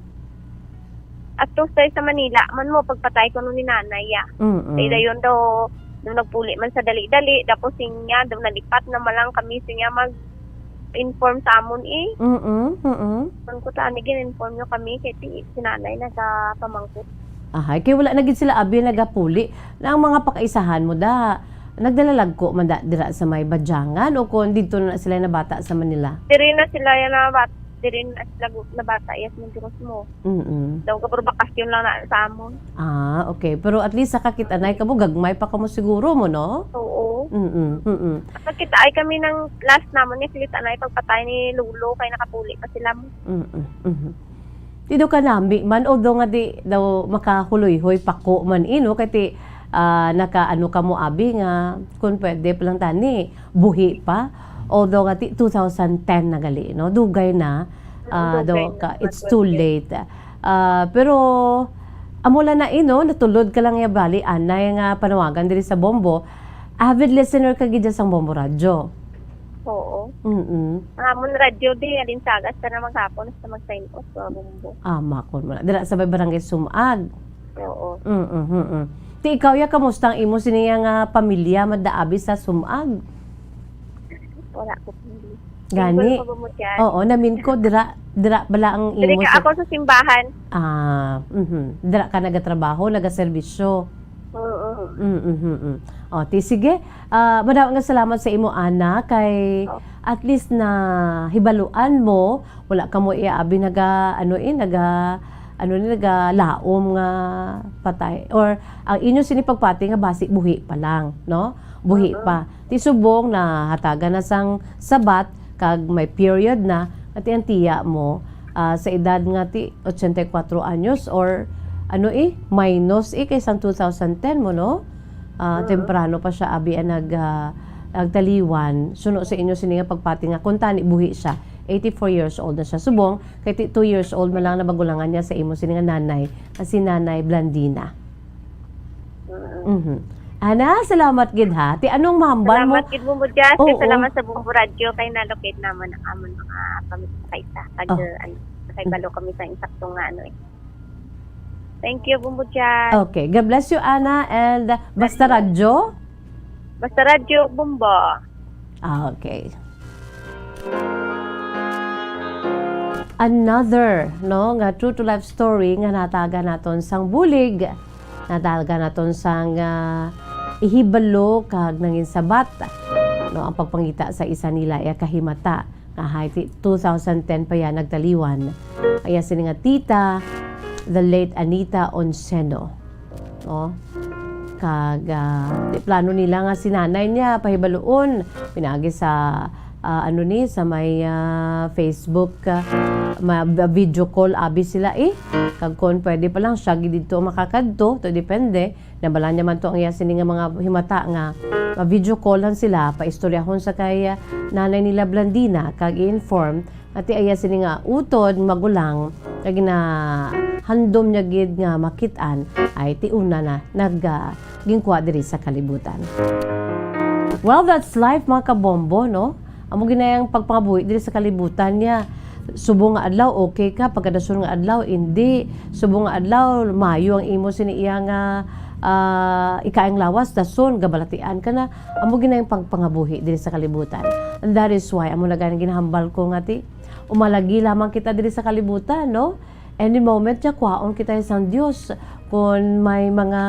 At to sa, sa Manila man mo, pagpatay ko nun ni nanay, ya. Mm-mm. Kay dayon daw, daw nagpuli man sa dali-dali, tapos siya, daw nalipat na man lang kami, siya mag-inform sa amon, eh. Mm-mm, mm-mm. Kung ko tani, gin-inform nyo kami, kay ti-, si nanay nagapamangkot. Ahay, kay wala na gid sila abi nagapuli. Na ang mga pakaisahan mo da, nagdalalagko man da, dira sa may Badyangan, o kung dito na sila nabata sa Manila? Diri na sila yan nabat-, diri na sila gu-, nabata, yes, Negros mo. Mm-mm. Daw ka, puro bakasyon lang na sa amon. Ah, okay. Pero at least sa kakitanay ka mo, gagmay pa ka mo siguro mo, no? Oo. Mm-mm, mm-mm. Nakita ay kami ng last namon ni Silita na pagpatay ni Lolo, kay nakapuli pa sila mo. Mm-mm, mm-mm. Di daw kanami man, although nga di daw makahuluyhoy pa ko man, eh, no? Kay ti, ah, naka, ano ka mo, abi, nga, kung pwede pa lang tani, buhi pa. Although nga ti, two thousand ten na gali, no? Dugay na. Ah, Dugay daw na ka, it's too late. Ah, pero amo lang na, eh, no, natulod ka lang ya bali anay nga panawagan diri sa Bombo. Avid listener ka gid sang Bombo Radyo. Oo. Mm-mm. Ang amon radyo di, alinsaga sa na maghapon, sa mag-sign off, sa Bombo. Ah, makon mo na. Dira sa may barangay Sumag. Oo. Mm-mm, mm-mm. Ti ikaw ya, kamusta ang imo sini ya nga pamilya, madaabi sa Sumag? Wala ko pili. Gani. Single ko ba mo dyan? Oo, namin ko, dira, dira bala ang Diri imo ka sa ako sa simbahan. Ah, mhm. Dira ka nagatrabaho, nagaserbisyo. Oo. Mm, mhm, mm. O, ti sige. Ah, madamo nga salamat sa imo, Ana, kay Oh. at least na hibaluan mo, wala ka mo iya abi naga, ano, eh, naga, ano ni, nagalaom nga patay. Or ang inyo sini pagpati nga basi buhi pa lang, no? Buhi Oo. pa. Ti subong nahatagan na sang sabat kag may period na, ati ang tiya mo, ah, sa edad nga ti ochenta y cuatro anyos or ano, eh, minus, eh, kay sang two thousand ten mo, no? Ah, Mhm. Temprano pa siya abi ang nag, ah, nagtaliwan. Suno sa inyo sini nga pagpati nga kung tani buhi siya, eighty-four years old na siya. Subong, kay ti two years old man lang nabagulangan niya sa imo sini nga nanay, nga si Nanay Blandina. Mm. Mhm. Ana, salamat gid ha. Ti anong mahambal mo? Salamat gid mo, Mudyas. Oo. Salamat sa Bombo Radyo kay na-locate naman ang amon mga pamilya sa. Pag, Oh. uh, ano, nakahibalo kami sa insakto nga ano eh. Thank you, Bombo Jazz. Okay. God bless you, Ana. And, uh, Basta Radyo? Basta Radyo, Bombo. Ah, okay. Another, no, nga true to life story nga natagan naton sang bulig, natagan naton sang, ah, ihibalo kag nangin sabat, no, ang pagpangita sa isa nila iya kahimata. Nga high ti-, two thousand ten pa ya nagtaliwan. Kaya sini nga tita, the late Anita Onceno. No? Kag, ah, di plano nila nga si nanay niya pahibaluon. Pinagi sa, ah, ano ni, sa may, ah, Facebook, ah, ma-, ba-, video call, abi sila eh. Kag kon pwede pa lang, siya gid dito makakadto, to depende. Nabala niya man to ang iya sini nga mga himata nga ma-video call-an sila, paistoryahon sa kay, ah, nanay nila Blandina, kag i-inform nga ti iya sini nga utod magulang, kag ginahandom niya gid nga makit-an, ay ti una na nag, ah, ginkuha diri sa kalibutan. Well, that's life, mga kabombo, no? Amo ginayang pagpangabuhi diri sa kalibutan niya. Subong nga adlaw, okay ka. Pagkadason nga adlaw, hindi. Subong nga adlaw, mayo ang imo sini iya nga, ah, ikaayong lawas, dason, gabalatian ka na. Amo ginayang pagpangabuhi diri sa kalibutan. And that is why, amo na gani ginahambal ko nga ti, umalagi lamang kita diri sa kalibutan, no? Any moment, ya, kwaon kita sang Dios. Kung may mga,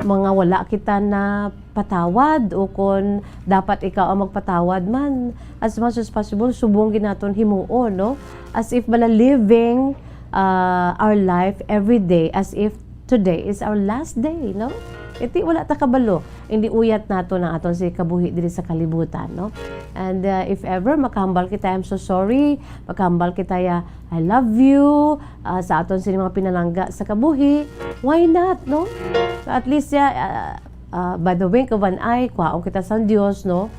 mga wala kita na patawad o kung dapat ikaw ang magpatawad man, as much as possible, subong gid naton himuon, no? As if bala living, ah, our life every day as if today is our last day, no? Iti wala ta kabalo, hindi uyat nato ang aton si kabuhi diri sa kalibutan, no? And, ah, if ever makahambal kita, "I'm so sorry," makahambal kita ya, "I love you," ah, sa aton sini mga pinalangga sa kabuhi, why not, no? At least, ya, ah, ah, by the wink of an eye, kwaon kita sang Dios, no?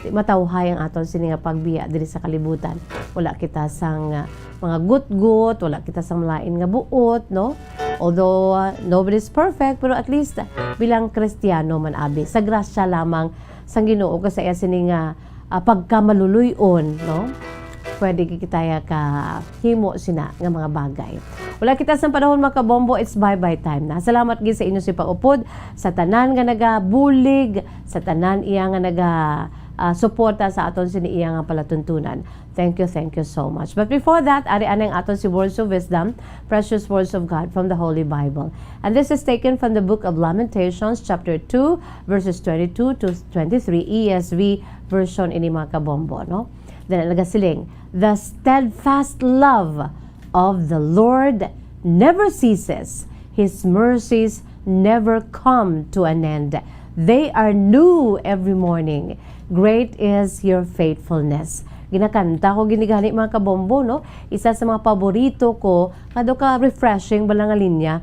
Di matawhay ang aton sini nga pagbiya diri sa kalibutan. Wala kita sang, ah, mga gutgot, wala kita sang malain nga buot, no? Although, ah, nobody's perfect, pero at least, ah, bilang Kristiyano man abi, sa grasya lamang sang Ginoo, kag sa iya sini nga, ah, pagkamaluloy-on, no? Pwede gid kita ya kahimo sina nga mga bagay. Wala kita sang panahon, mga kabombo, it's bye-bye time na. Salamat gid sa inyo sa pag-upod, sa tanan nga nagabulig, sa tanan iya nga naga, ah, suporta sa aton sini iya nga palatuntunan. Thank you, thank you so much. But before that, ari anay ang aton si Words of Wisdom, precious words of God from the Holy Bible. And this is taken from the book of Lamentations, chapter two, verses twenty-two to twenty-three, E S V version ini, mga kabombo, no? Then, nagasiling, "The steadfast love of the Lord never ceases. His mercies never come to an end. They are new every morning. Great is your faithfulness." Ginakanta ko gid ni gani, mga kabombo, no? Isa sa mga paborito ko, nga daw ka refreshing bala nga linya.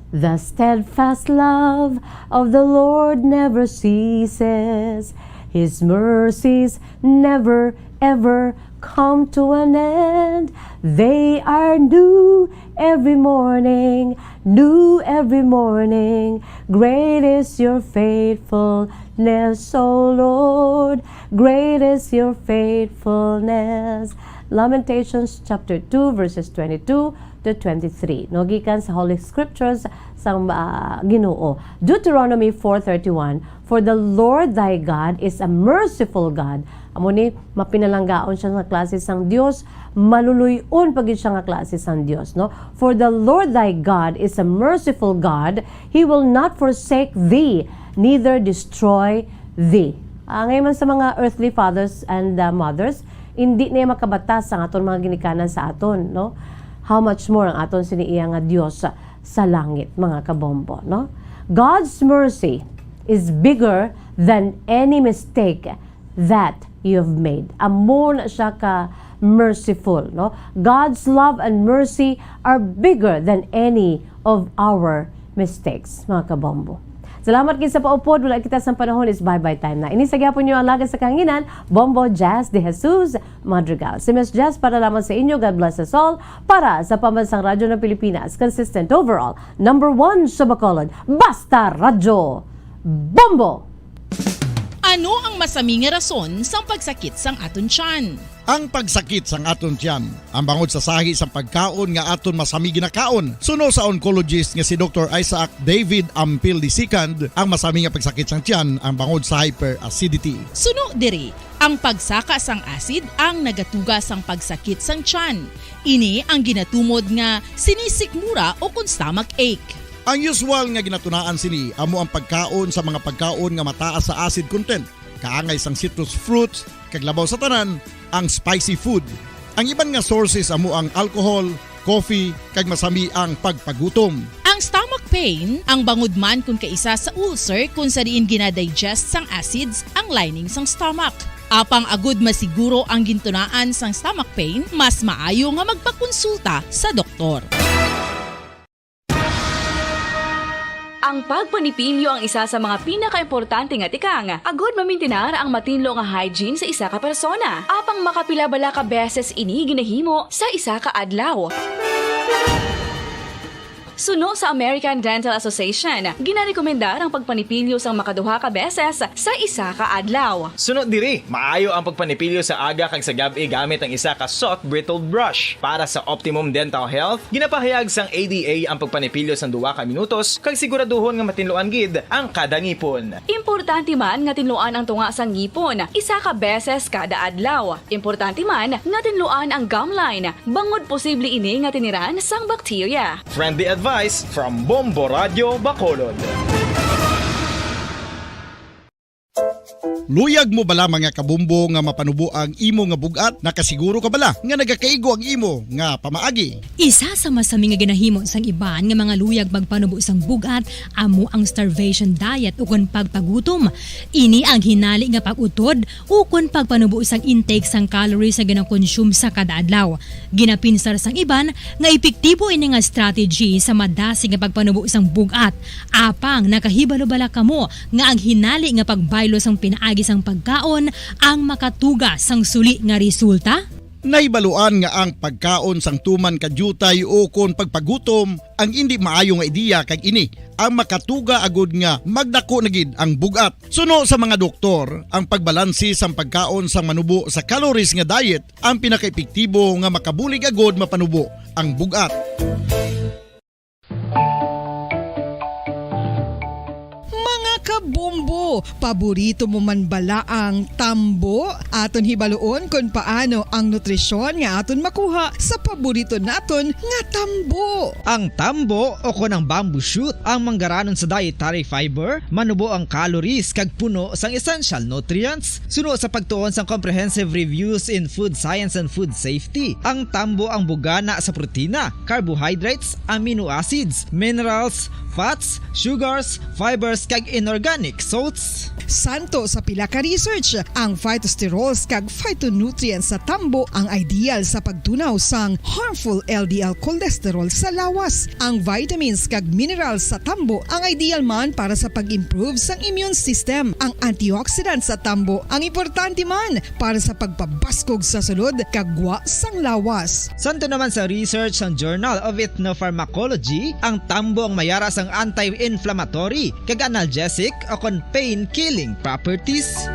"The steadfast love of the Lord never ceases. His mercies never, ever Come to an end. They are new every morning, new every morning. Great is your faithfulness, O Lord. Great is your faithfulness. Lamentations chapter two, verses twenty-two to twenty-three. No, gikan sa Holy Scriptures sang, ah, Ginoo. Deuteronomy four thirty-one, "For the Lord thy God is a merciful God." Amo ni, mapinalanggaon siya nga klase sang Dios, maluluy-on pa gid siya nga klase sang Dios, no? "For the Lord thy God is a merciful God, he will not forsake thee, neither destroy thee." Ah, ngayon man sa mga earthly fathers and, ah, mothers, hindi na makabatas ang aton mga ginikanan sa aton, no? How much more ang aton sini iya nga Dios sa, sa langit, mga kabombo, no? God's mercy is bigger than any mistake that you have made. Amo na siya ka merciful, no? God's love and mercy are bigger than any of our mistakes, mga kabombo. Salamat gid sa paupod, wala kita sang panahon, is bye-bye time na. Ini sa gyapon niyo ang lagad sa kahanginan, Bombo Jazz de Jesus Madrigal. Si Miss Jazz para lamang sa inyo. God bless us all. Para sa Pambansang Radyo ng Pilipinas, consistent overall, number one sa Bacolod, basta Radyo Bombo! Ano ang masami nga rason sang pagsakit sang aton tiyan? Ang pagsakit sang aton tiyan, ang bangod sa sahi sang pagkaon nga aton masami ginakaon. Suno sa oncologist nga si Doktor Isaac David Ampil the second, ang masami nga pagsakit sang tiyan ang bangod sa hyperacidity. Suno diri, ang pagsaka sang acid ang nagatuga sang pagsakit sang tiyan. Ini ang ginatumod nga sinisikmura o kon stomach ache. Ang usual nga ginatunaan sini amo ang pagkaon sa mga pagkaon nga mataas sa acid content, kaangay sang citrus fruits, kag labaw sa tanan, ang spicy food. Ang iban nga sources amo ang alcohol, coffee, kag masami ang pagpagutom. Ang stomach pain, ang bangod man kon kaisa sa ulcer kon sa diin ginadigest sang acids ang lining sang stomach. Apang agud masiguro ang gintunaan sang stomach pain, mas maayo nga magpakonsulta sa doktor. Ang pagpanipilyo ang isa sa mga pinakaimportante nga tikang agud mamintinar ang matinlo nga hygiene sa isa ka persona. Apang makapila bala ka beses ini ginahimo sa isa ka adlaw? Suno sa American Dental Association, ginarekomendar ang pagpanipilyo sang makaduha ka beses sa isa ka adlaw. Suno diri, maayo ang pagpanipilyo sa aga kag sa gab-i gamit ang isa ka soft bristled brush. Para sa optimum dental health, ginapahayag sang A D A ang pagpanipilyo sang duha ka minutos kag siguraduhon nga matinluan gid ang kada ngipon. Importante man nga tinluan ang tunga sang ngipon isa ka beses kada adlaw. Importante man nga tinluan ang gum line, bangod posible ini nga tiniran sang bakterya. Friendly advice from Bombo Radyo Bacolod. Luyag mo bala, mga kabombo, nga mapanubo ang imo nga bug-at? Nakasiguro ka bala nga nagakaigo ang imo nga pamaagi? Isa sa masami nga ginahimo sang iban nga mga luyag magpanubo sang bug-at amo ang starvation diet ukon pagpagutom. Ini ang hinali nga pag-utod ukon pagpanubo sang intake sang calories nga gina-consume sa kada adlaw. Ginapinsar sang iban nga epektibo ini nga strategy sa madasig nga pagpanubo sang bug-at. Apang nakahibalo bala kamo nga ang hinali nga pagbaylo sang pinaagi sang pagkaon ang makatuga sang suli nga resulta? Nahibaluan nga ang pagkaon sang tuman ka diutay ukon pagpagutom ang indi maayo nga ideya, kag ini ang makatuga agud nga magdako na gid ang bug-at. Suno sa mga doktor, ang pagbalanse sang pagkaon sang manubo sa calories nga diet ang pinakaepektibo nga makabulig agud mapanubo ang bug-at. Mga kabombo, paborito mo man bala ang tambo? Aton hibaluon kon paano ang nutrisyon nga aton makuha sa paborito naton nga tambo. Ang tambo, o kon ang bamboo shoot, ang manggaranon sa dietary fiber, manubo ang calories kag puno sang essential nutrients. Suno sa pagtuon sang Comprehensive Reviews in Food Science and Food Safety, ang tambo ang bugana sa protina, carbohydrates, amino acids, minerals, fats, sugars, fibers, kag inorganic salts. Santo sa pila ka research, ang phytosterols kag phytonutrients sa tambo ang ideal sa pagtunaw sang harmful L D L cholesterol sa lawas. Ang vitamins kag minerals sa tambo ang ideal man para sa pag-improve sang immune system. Ang antioxidants sa tambo ang importante man para sa pagpabaskog sa sulod kag gwa sang lawas. Santo naman sa research sang Journal of Ethnopharmacology, ang tambo ang mayara sang anti-inflammatory kag analgesic o kon pain-killing properties.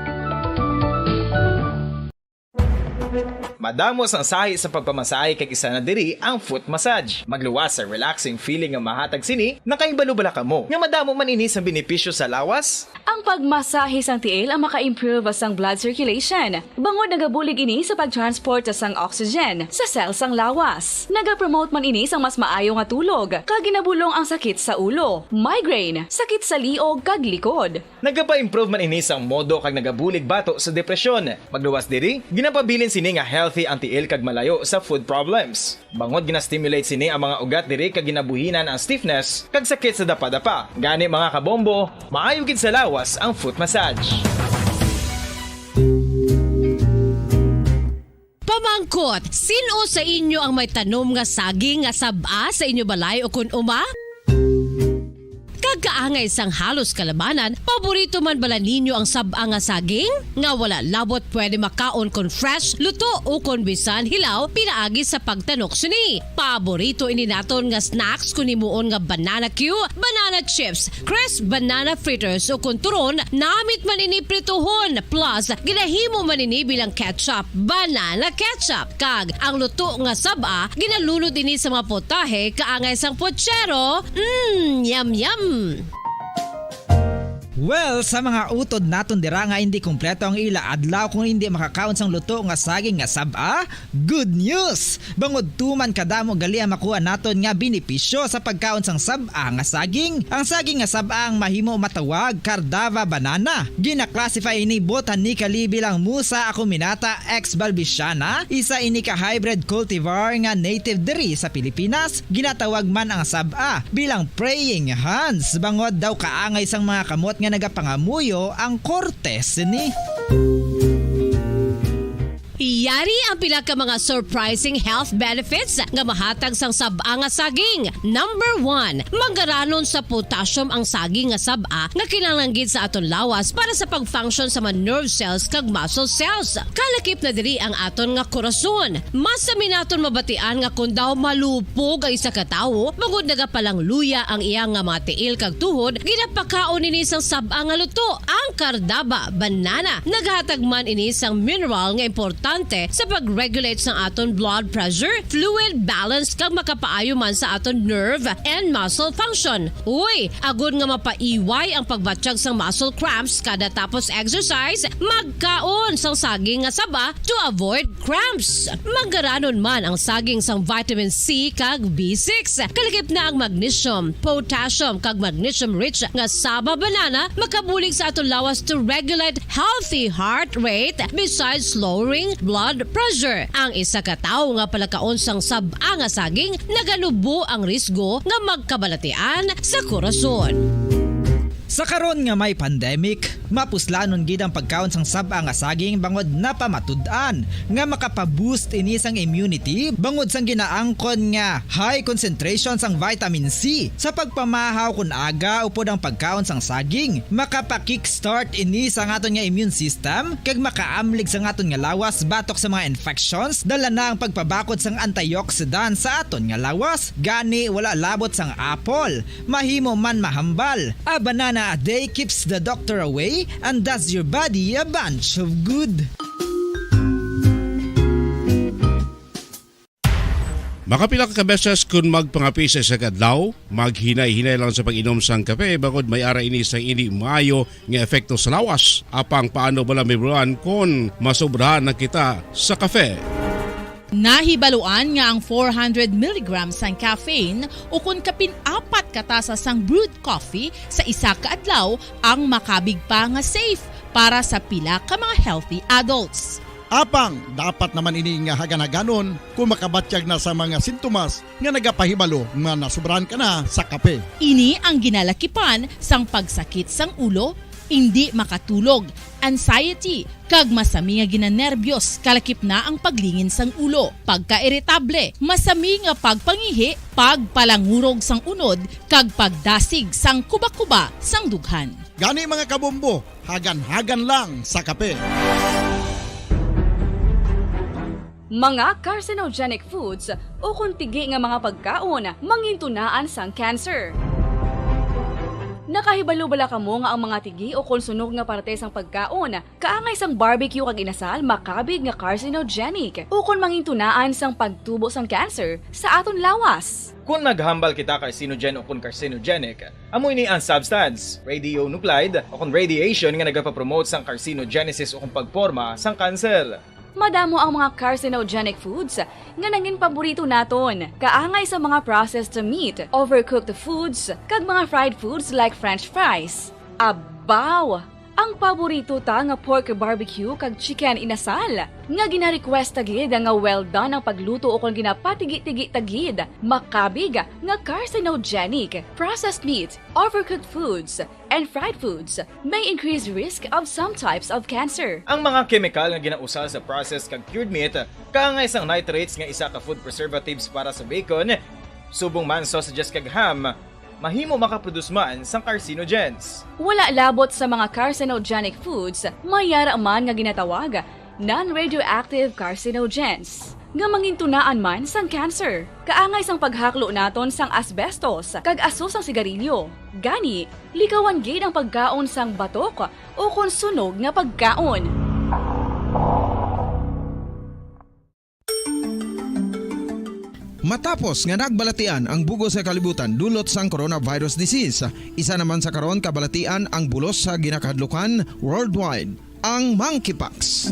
Madamo sang sahi sa pagpamasahe kag isa na diri ang foot massage. Magluwas sa relaxing feeling nga mahatag sini, nakahibalo bala kamo nga madamo man ini sang benepisyo sa lawas? Ang pagmasahe sang tiil ang maka-improve sang blood circulation, bangod nagabulig ini sa pag-transport sang oxygen sa cell sang lawas. Nagapromote man ini sang mas maayo nga tulog, kag ginabulong ang sakit sa ulo, migraine, sakit sa liog, kag likod. Nagapa-improve man ini sang modo kag nagabulig bato sa depresyon. Magluwas diri, ginapabilin sini nga healthy ang tiil kag malayo sa foot problems. Bangod gina-stimulate sini ang mga ugat diri kag ginabuhinan ang stiffness kag sakit sa dapadapa. Gani, mga kabombo, maayo gid sa lawas ang foot massage. Pamangkot, sin-o sa inyo ang may tanom nga saging nga sab-a sa inyo balay o kon uma? Kag kaangay sang halos kalabanan, paborito man bala ninyo ang sab-a nga saging? Nga wala labot pwede makaon kon fresh, luto, o kon bisan hilaw, pinaagi sa pagtanok sini. Paborito ini naton nga snacks kon himuon nga banana cue, banana chips, crisp banana fritters, o kon turon, namit man ini prituhon, plus ginahimo man ini bilang ketchup, banana ketchup. Kag ang luto nga sab-a, ginalunod ini sa mga putahe kaangay sang puchero. Mm, yum, yum! Well, sa mga utod naton dira nga indi kompleto ang ila adlaw kung indi makakaon sang luto nga saging nga sab-a, good news! Bangod tuman kadamo gali ang makuha naton nga benepisyo sa pagkaon sang sab-a nga saging. Ang saging nga sab-a ang mahimo matawag Cardava banana. Gina-classify ini botanically bilang Musa acuminata ex balbisiana, isa ini ka hybrid cultivar nga native diri sa Pilipinas. Ginatawag man ang sab-a bilang praying hands, bangod daw kaangay sang mga kamot nga nagapangamuyo ang korte sini. Yari ang pila ka mga surprising health benefits nga mahatag sang sab-a nga saging. Number one, manggaranon sa potassium ang saging nga sab-a nga kinahanglan gid sa aton lawas para sa pag-function sa mga nerve cells kag muscle cells. Kalakip na diri ang aton nga korason. Mas sami naton mabatian nga kon daw malupog ang isa ka tawo, bangod nagapalangluya ang iya nga mga tiil kag tuhod, ginapakaon ini sang sab-a nga luto, ang Cardaba banana. Naghatag man ini sang mineral nga importante sa pag-regulate sang aton blood pressure, fluid balance, kag makapaayo man sa aton nerve and muscle function. Uy, agod nga mapaiway ang pagbatyag sang muscle cramps kada tapos exercise, magkaon sang saging nga saba to avoid cramps. Manggaranon man ang saging sang vitamin C kag B six. Kalakip na ang magnesium, potassium, kag magnesium-rich nga saba banana makabulig sa aton lawas to regulate healthy heart rate besides lowering blood pressure. Ang isa ka tawo nga palakaon sang sab-a nga saging naganubo ang risgo nga magkabalatian sa korason. Sa karon nga may pandemic, mapuslanon gid ang pagkaon sang sab-a nga saging bangod napamatud-an nga makapa-boost ini sang immunity bangod sang ginaangkon nga high concentration sang vitamin C. Sa pagpamahaw kon aga upod ang pagkaon sang saging, makapa-kickstart ini sang aton nga immune system kag makaamlig sang aton nga lawas batok sa mga infections. Dala na ang pagpabakod sang antioxidant sa aton nga lawas. Gani, wala labot sang apple, mahimo man mahambal. A banana a day keeps the doctor away and does your body a bunch of good. Makapila ka beses kon magpangape sa isa ka adlaw, maghinay-hinay lang sa pag-inom sang kape bangod may ara ini sang indi maayo nga epekto sa lawas. Apang paano bala, Ma'am Ron, kon masobrahan na kita sa kape? Nahibaluan nga ang four hundred milligrams sang caffeine ukon kapin apat ka tasa sang brewed coffee sa isa ka adlaw ang makabig pa nga safe para sa pila ka mga healthy adults. Apang dapat naman ini nga hagan-haganon kung makabatyag na sa mga sintomas nga nagapahibalo nga nasobrahan ka na sa kape. Ini ang ginalakipan sang pagsakit sang ulo, indi makatulog, anxiety, kag masami nga ginanerbyos, kalakip na ang paglingin sang ulo, pagkairitable, masami nga pagpangihi, pagpalangurog sang unod, kag pagdasig sang kuba-kuba sang dughan. Gani, mga kabombo, hagan-hagan lang sa kape. Mga carcinogenic foods ukon tigi nga mga pagkaon mangintunaan sang cancer. Nakahibalo bala kamo nga ang mga tigi ukon sunog nga parte sang pagkaon kaangay sang barbecue kag inasal makabig nga carcinogenic ukon mangintunaan sang pagtubo sang cancer sa aton lawas? Kon naghambal kita carcinogen ukon carcinogenic, amo ini ang substance, radionuclide, ukon radiation nga nagapapromote sang carcinogenesis ukon pagporma sang cancer. Madamo ang mga carcinogenic foods nga nangin paborito naton, kaangay sa mga processed meat, overcooked foods, kag mga fried foods like French fries. Abaw! Ang paborito ta nga pork barbecue kag chicken inasal, nga gina-request ta gid nga well done ang pagluto ukon ginapatigi-tigi ta gid, makabig nga carcinogenic. Processed meat, overcooked foods, and fried foods may increase risk of some types of cancer. Ang mga kemikal nga ginausar sa processed kag cured meat, kaangay sang nitrates nga isa ka food preservatives para sa bacon, subong man sausages kag ham, mahimo makaproduce man sang carcinogens. Wala labot sa mga carcinogenic foods, may yara man nga ginatawag non-radioactive carcinogens, nga mangintunaan man sang cancer. Kaangay sang paghaklo naton sang asbestos kag aso sang sigarilyo. Gani, likawan gid ang pagkaon sang batok ukon sunog nga pagkaon. Matapos nga nagbalatian ang bug-os nga kalibutan dulot sang coronavirus disease, isa naman sa karon kabalatian ang bulos sa ginakahadlukan worldwide, ang monkeypox.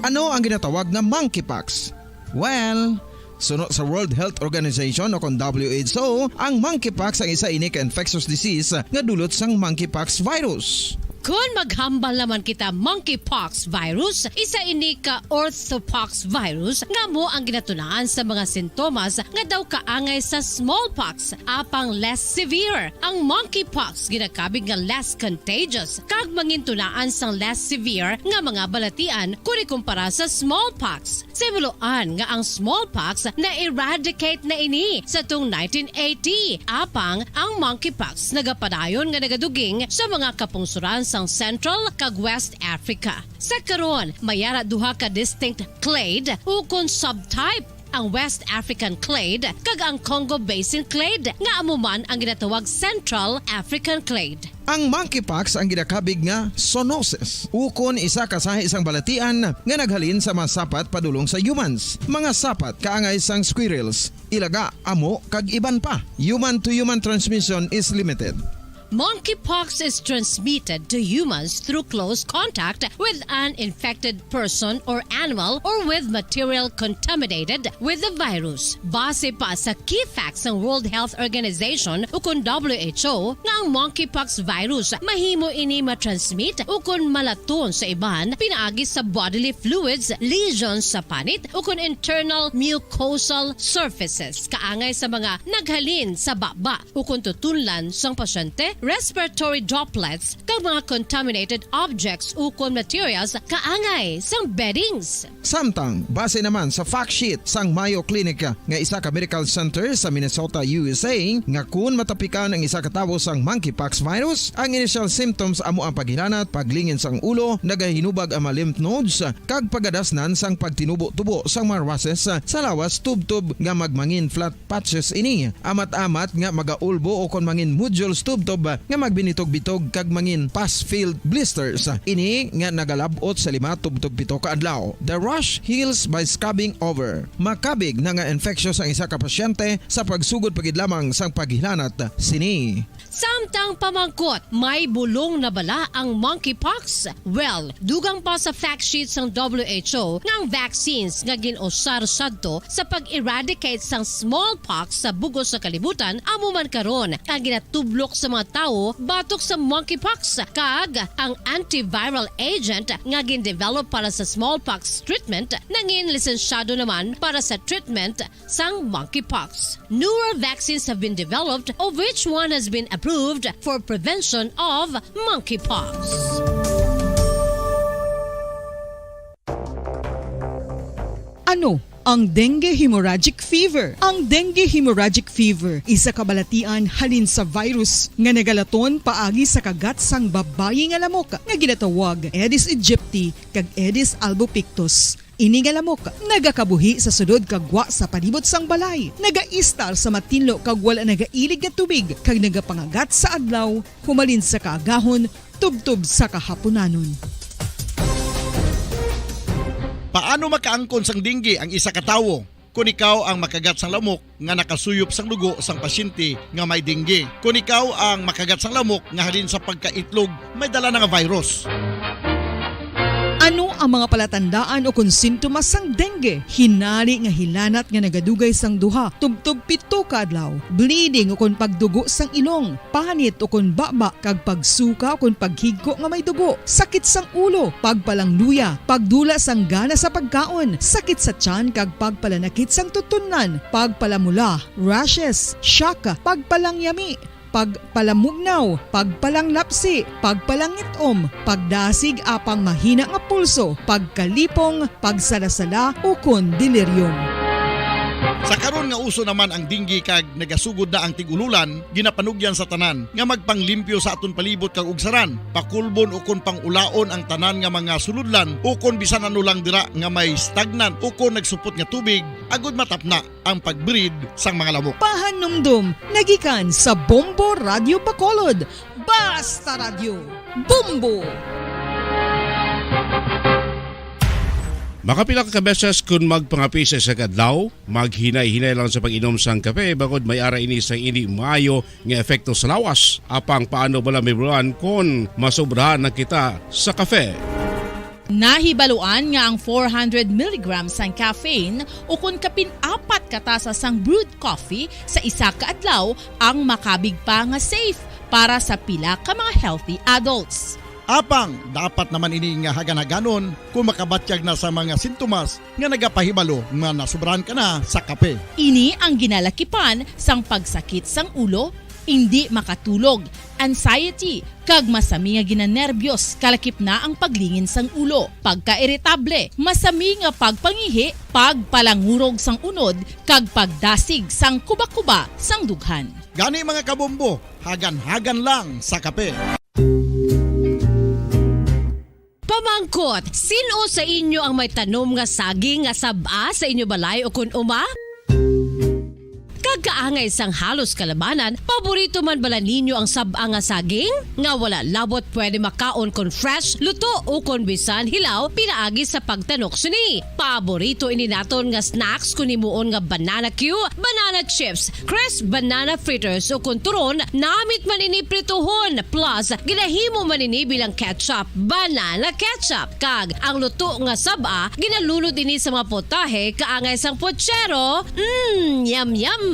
Ano ang ginatawag nga monkeypox? Well, suno sa World Health Organization o kon W H O, ang monkeypox ang isa ini ka infectious disease nga dulot sang monkeypox virus. Kon maghambal naman kita monkeypox virus, isa ini ka orthopox virus nga amo ang ginatunaan sa mga sintomas nga daw kaangay sa smallpox, apang less severe. Ang monkeypox ginakabig nga less contagious kag mangintunaan sang less severe nga mga balatian kon ikumpara sa smallpox. Sa himuloan nga ang smallpox na-eradicate na ini sa tung nineteen eighty, apang ang monkeypox nagapadayon nga nagaduging sa mga kapungsoran sang Central kag West Africa. Sa karon, may ara duha ka distinct clade ukon subtype, ang West African clade kag ang Congo Basin clade, nga amo man ang ginatawag Central African clade. Ang monkeypox ang ginakabig nga zoonosis, ukon isa ka sahi sang balatian nga naghalin sa mga sapat padulong sa humans, mga sapat kaangay sang squirrels, ilaga, amo, kag iban pa. Human to human transmission is limited. Monkeypox is transmitted to humans through close contact with an infected person or animal or with material contaminated with the virus. Base pa sa key facts sang World Health Organization ukon W H O nga ang monkeypox virus mahimo ini matransmit ukon malaton sa iban pinaagi sa bodily fluids, lesions sa panit ukon internal mucosal surfaces kaangay sa mga naghalin sa baba ukon tutunlan sang pasyente, respiratory droplets, kag mga contaminated objects ukon materials kaangay sang beddings. Samtang, base naman sa fact sheet sang Mayo Clinic nga isa ka medical center sa Minnesota, U S A, nga kun matapikan ang isa ka tawo sang monkeypox virus, ang initial symptoms amo ang paghilanat, paglingin sang ulo, nagahinubag ang mga lymph nodes, kag pagadasnan sang pagtinubo-tubo sang mga rushes sa lawas tubtob nga magmangin flat patches ini. Amat-amat nga magaulbo o kon mangin nodules tubtob nga magbinitog-bitog kag mangin pus-filled blisters. Ini nga nagalab-ot sa lima tubtob pito ka adlaw. The rash heals by scabbing over. Makabig na nga infectious ang isa ka pasyente sa pagsugod pa gid lamang sang paghilanat sini. Samtang pamangkot, may bulong na bala ang monkeypox? Well, dugang pa sa fact sheet sang W H O nga ang vaccines nga gin-usar sadto sa pag-eradicate sang smallpox sa bug-os nga kalibutan amo man karon ang ginatublok sa mga tawo batok sa monkeypox, kag ang antiviral agent nga gindevelop para sa smallpox treatment nangin lisensyado naman para sa treatment sang monkeypox. Newer vaccines have been developed, of which one has been approved for prevention of monkeypox. Ano ang dengue hemorrhagic fever? Ang dengue hemorrhagic fever isa ka balatian halin sa virus nga nagalaton paagi sa kagat sang babayi nga lamok nga ginatawag Aedes aegypti kag Aedes albopictus. Ini nga lamok nagakabuhi sa sulod kag gwa sa palibot sang balay, nagaistar sa matinlo kag wala nagailig nga tubig, kag nagapangagat sa adlaw humalin sa kaagahon tubtob sa kahapunanon. Paano makaangkon sang dengue ang isa ka tawo? Kon ikaw ang makagat sang lamok nga nakasuyop sang dugo sang pasyente nga may dengue. Kon ikaw ang makagat sang lamok nga halin sa pagkaitlog may dala na nga virus. Ano ang mga palatandaan ukon sintomas sang dengue? Hinari nga hilanat nga nagadugay sang duha tubtob pito ka adlaw, bleeding ukon pagdugo sang ilong, panit ukon baba, kag pagsuka ukon paghigko nga may dugo, sakit sang ulo, pagpalangluya, pagdula sang gana sa pagkaon, sakit sa tiyan kag pagpalanakit sang tutunlan, pagpalamula, rashes, shock, pagpalangyami, pagpalamugnaw, pagpalanglapsi, pagpalangit-om, pagdasig apang mahina nga pulso, pagkalipong, pagsalasala, ukon delirium. Sa karon nga uso naman ang dengue kag nagasugod na ang tig-ululan, ginapanugyan sa tanan nga magpanglimpyo sa aton palibot kag ugsaran, pakulbon ukon pang-ulaon ang tanan nga mga sulodlan ukon bisan ano lang dira nga may stagnant ukon nagsupot nga tubig, agod matapna ang pag-breed sang mga lamok. Pahanumdom nagikan sa Bombo Radio Bacolod. Basta Radyo, Bombo! Makapila ka beses kon magpangape sa isa ka adlaw, maghinay-hinay lang sa pag-inom sang kape, bangod may ara ini sang indi maayo nga epekto sa lawas. Apang paano bala, Ma'am Ron, kon masobrahan na kita sa kape? Nahibaluan nga ang four hundred milligrams sang caffeine ukon kapin apat ka tasa sang brewed coffee sa isa ka adlaw ang makabig pa nga safe para sa pila ka mga healthy adults. Apang dapat naman ini nga hagan-haganon kung makabatyag na sa mga sintomas nga nagapahibalo nga nasobrahan ka na sa kape. Ini ang ginalakipan sang pagsakit sang ulo, indi makatulog, anxiety, kag masami nga ginanerbyos, kalakip na ang paglingin sang ulo, pagkairitable, masami nga pagpangihi, pagpalangurog sang unod, kag pagdasig sang kubakuba sang dughan. Gani, mga kabombo, hagan-hagan lang sa kape. Pamangkot, sin-o sa inyo ang may tanom nga saging nga sab-a sa inyo balay ukon uma? Kag kaangay sang halos kalabanan, paborito man bala ninyo ang sab-a nga saging? Nga wala labot pwede makaon kon fresh, luto, ukon bisan hilaw pinaagi sa pagtanok sini. Paborito ini naton nga snacks kon himuon nga banana cue, banana chips, crisp banana fritters, ukon turon, namit man ini prituhon, plus ginahimo man ini bilang ketchup, banana ketchup, kag ang luto nga sab-a ginalunod ini sa mga potahe kaangay sang pochero. Mm, yum, yum!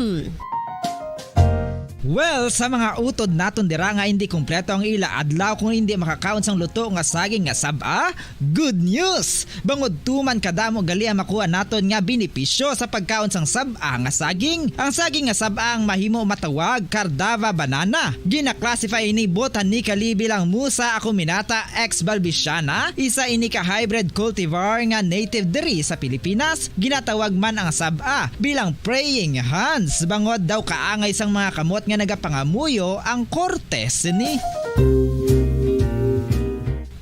Well, sa mga utod naton dira nga indi kompleto ang ila adlaw kung indi makakaon sang luto nga saging nga sab-a, good news! Bangod tuman kadamo gali ang makuha naton nga benepisyo sa pagkaon sang sab-a nga saging. Ang saging nga sab-a ang mahimo matawag Cardava banana. Gina-classify ini botanically bilang Musa acuminata ex balbisiana, isa ini ka hybrid cultivar nga native diri sa Pilipinas. Ginatawag man ang sab-a bilang praying hands, bangod daw kaangay sang mga kamot nga nagapangamuyo ang korte sini.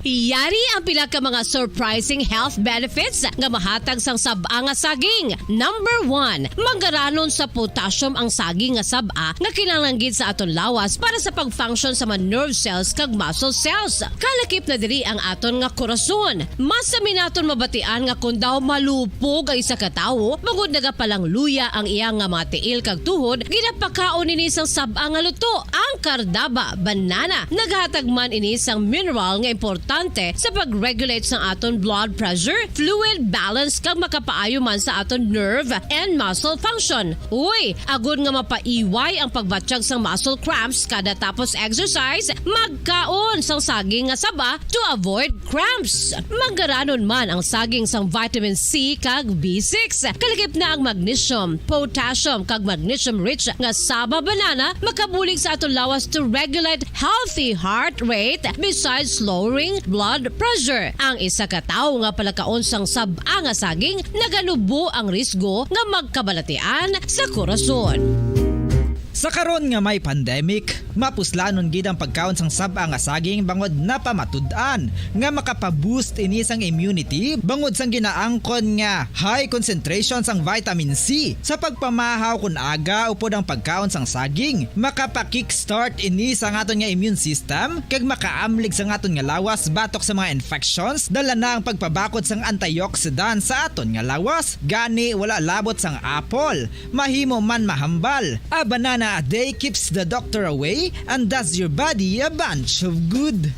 Yari ang pila ka mga surprising health benefits nga mahatag sang sab-a nga saging. Number one, manggaranon sa potassium ang saging nga sab-a nga kinahanglan gid sa aton lawas para sa pag-function sa mga nerve cells kag muscle cells. Kalakip na diri ang aton nga korason. Masami naton mabatian nga kon daw malupog ang isa ka tawo, bangod nagapalangluya ang iya nga mga tiil kag tuhod, ginapakaon ini sang sab-a nga luto, ang Cardava banana. Naghatag man ini sang mineral nga importante importante sa pag-regulate sang aton blood pressure, fluid balance, kag makapaayo man sa aton nerve and muscle function. Uy, agod nga mapaiway ang pagbatyag sang muscle cramps kada tapos exercise, magkaon sang saging nga saba to avoid cramps. Manggaranon man ang saging sang vitamin C kag B six. Kalakip na ang magnesium, potassium, kag magnesium-rich nga saba banana makabulig sa aton lawas to regulate healthy heart rate besides lowering blood pressure. Ang isa ka tawo nga palakaon sang sab-a nga saging naganubo ang risgo nga magkabalatian sa korason. Sa karon nga may pandemic, mapuslanon gid ang pagkaon sang sab-a nga saging bangod napamatud-an nga makapaboost ini sang immunity bangod sang ginaangkon nga high concentration sang vitamin C. Sa pagpamahaw kon aga upod ang pagkaon sang saging, makapa-kickstart ini sa aton nga immune system kag makaamlig sa aton nga lawas batok sa mga infections, dala na ang pagpabakod sang antioxidant sa aton nga lawas. Gani, wala labot sang apple, mahimo man mahambal. A banana a day keeps the doctor away and does your body a bunch of good.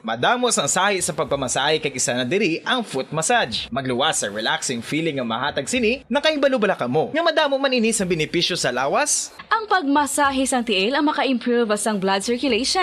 Madamo sang sahi sa pagpamasahe kag isa na diri ang foot massage. Magluwas sa relaxing feeling nga mahatag sini. Nakahibalo bala kamo nga madamo man ini sang benepisyo sa lawas? Ang pagmasahe sang tiil ang maka-improve sang blood circulation.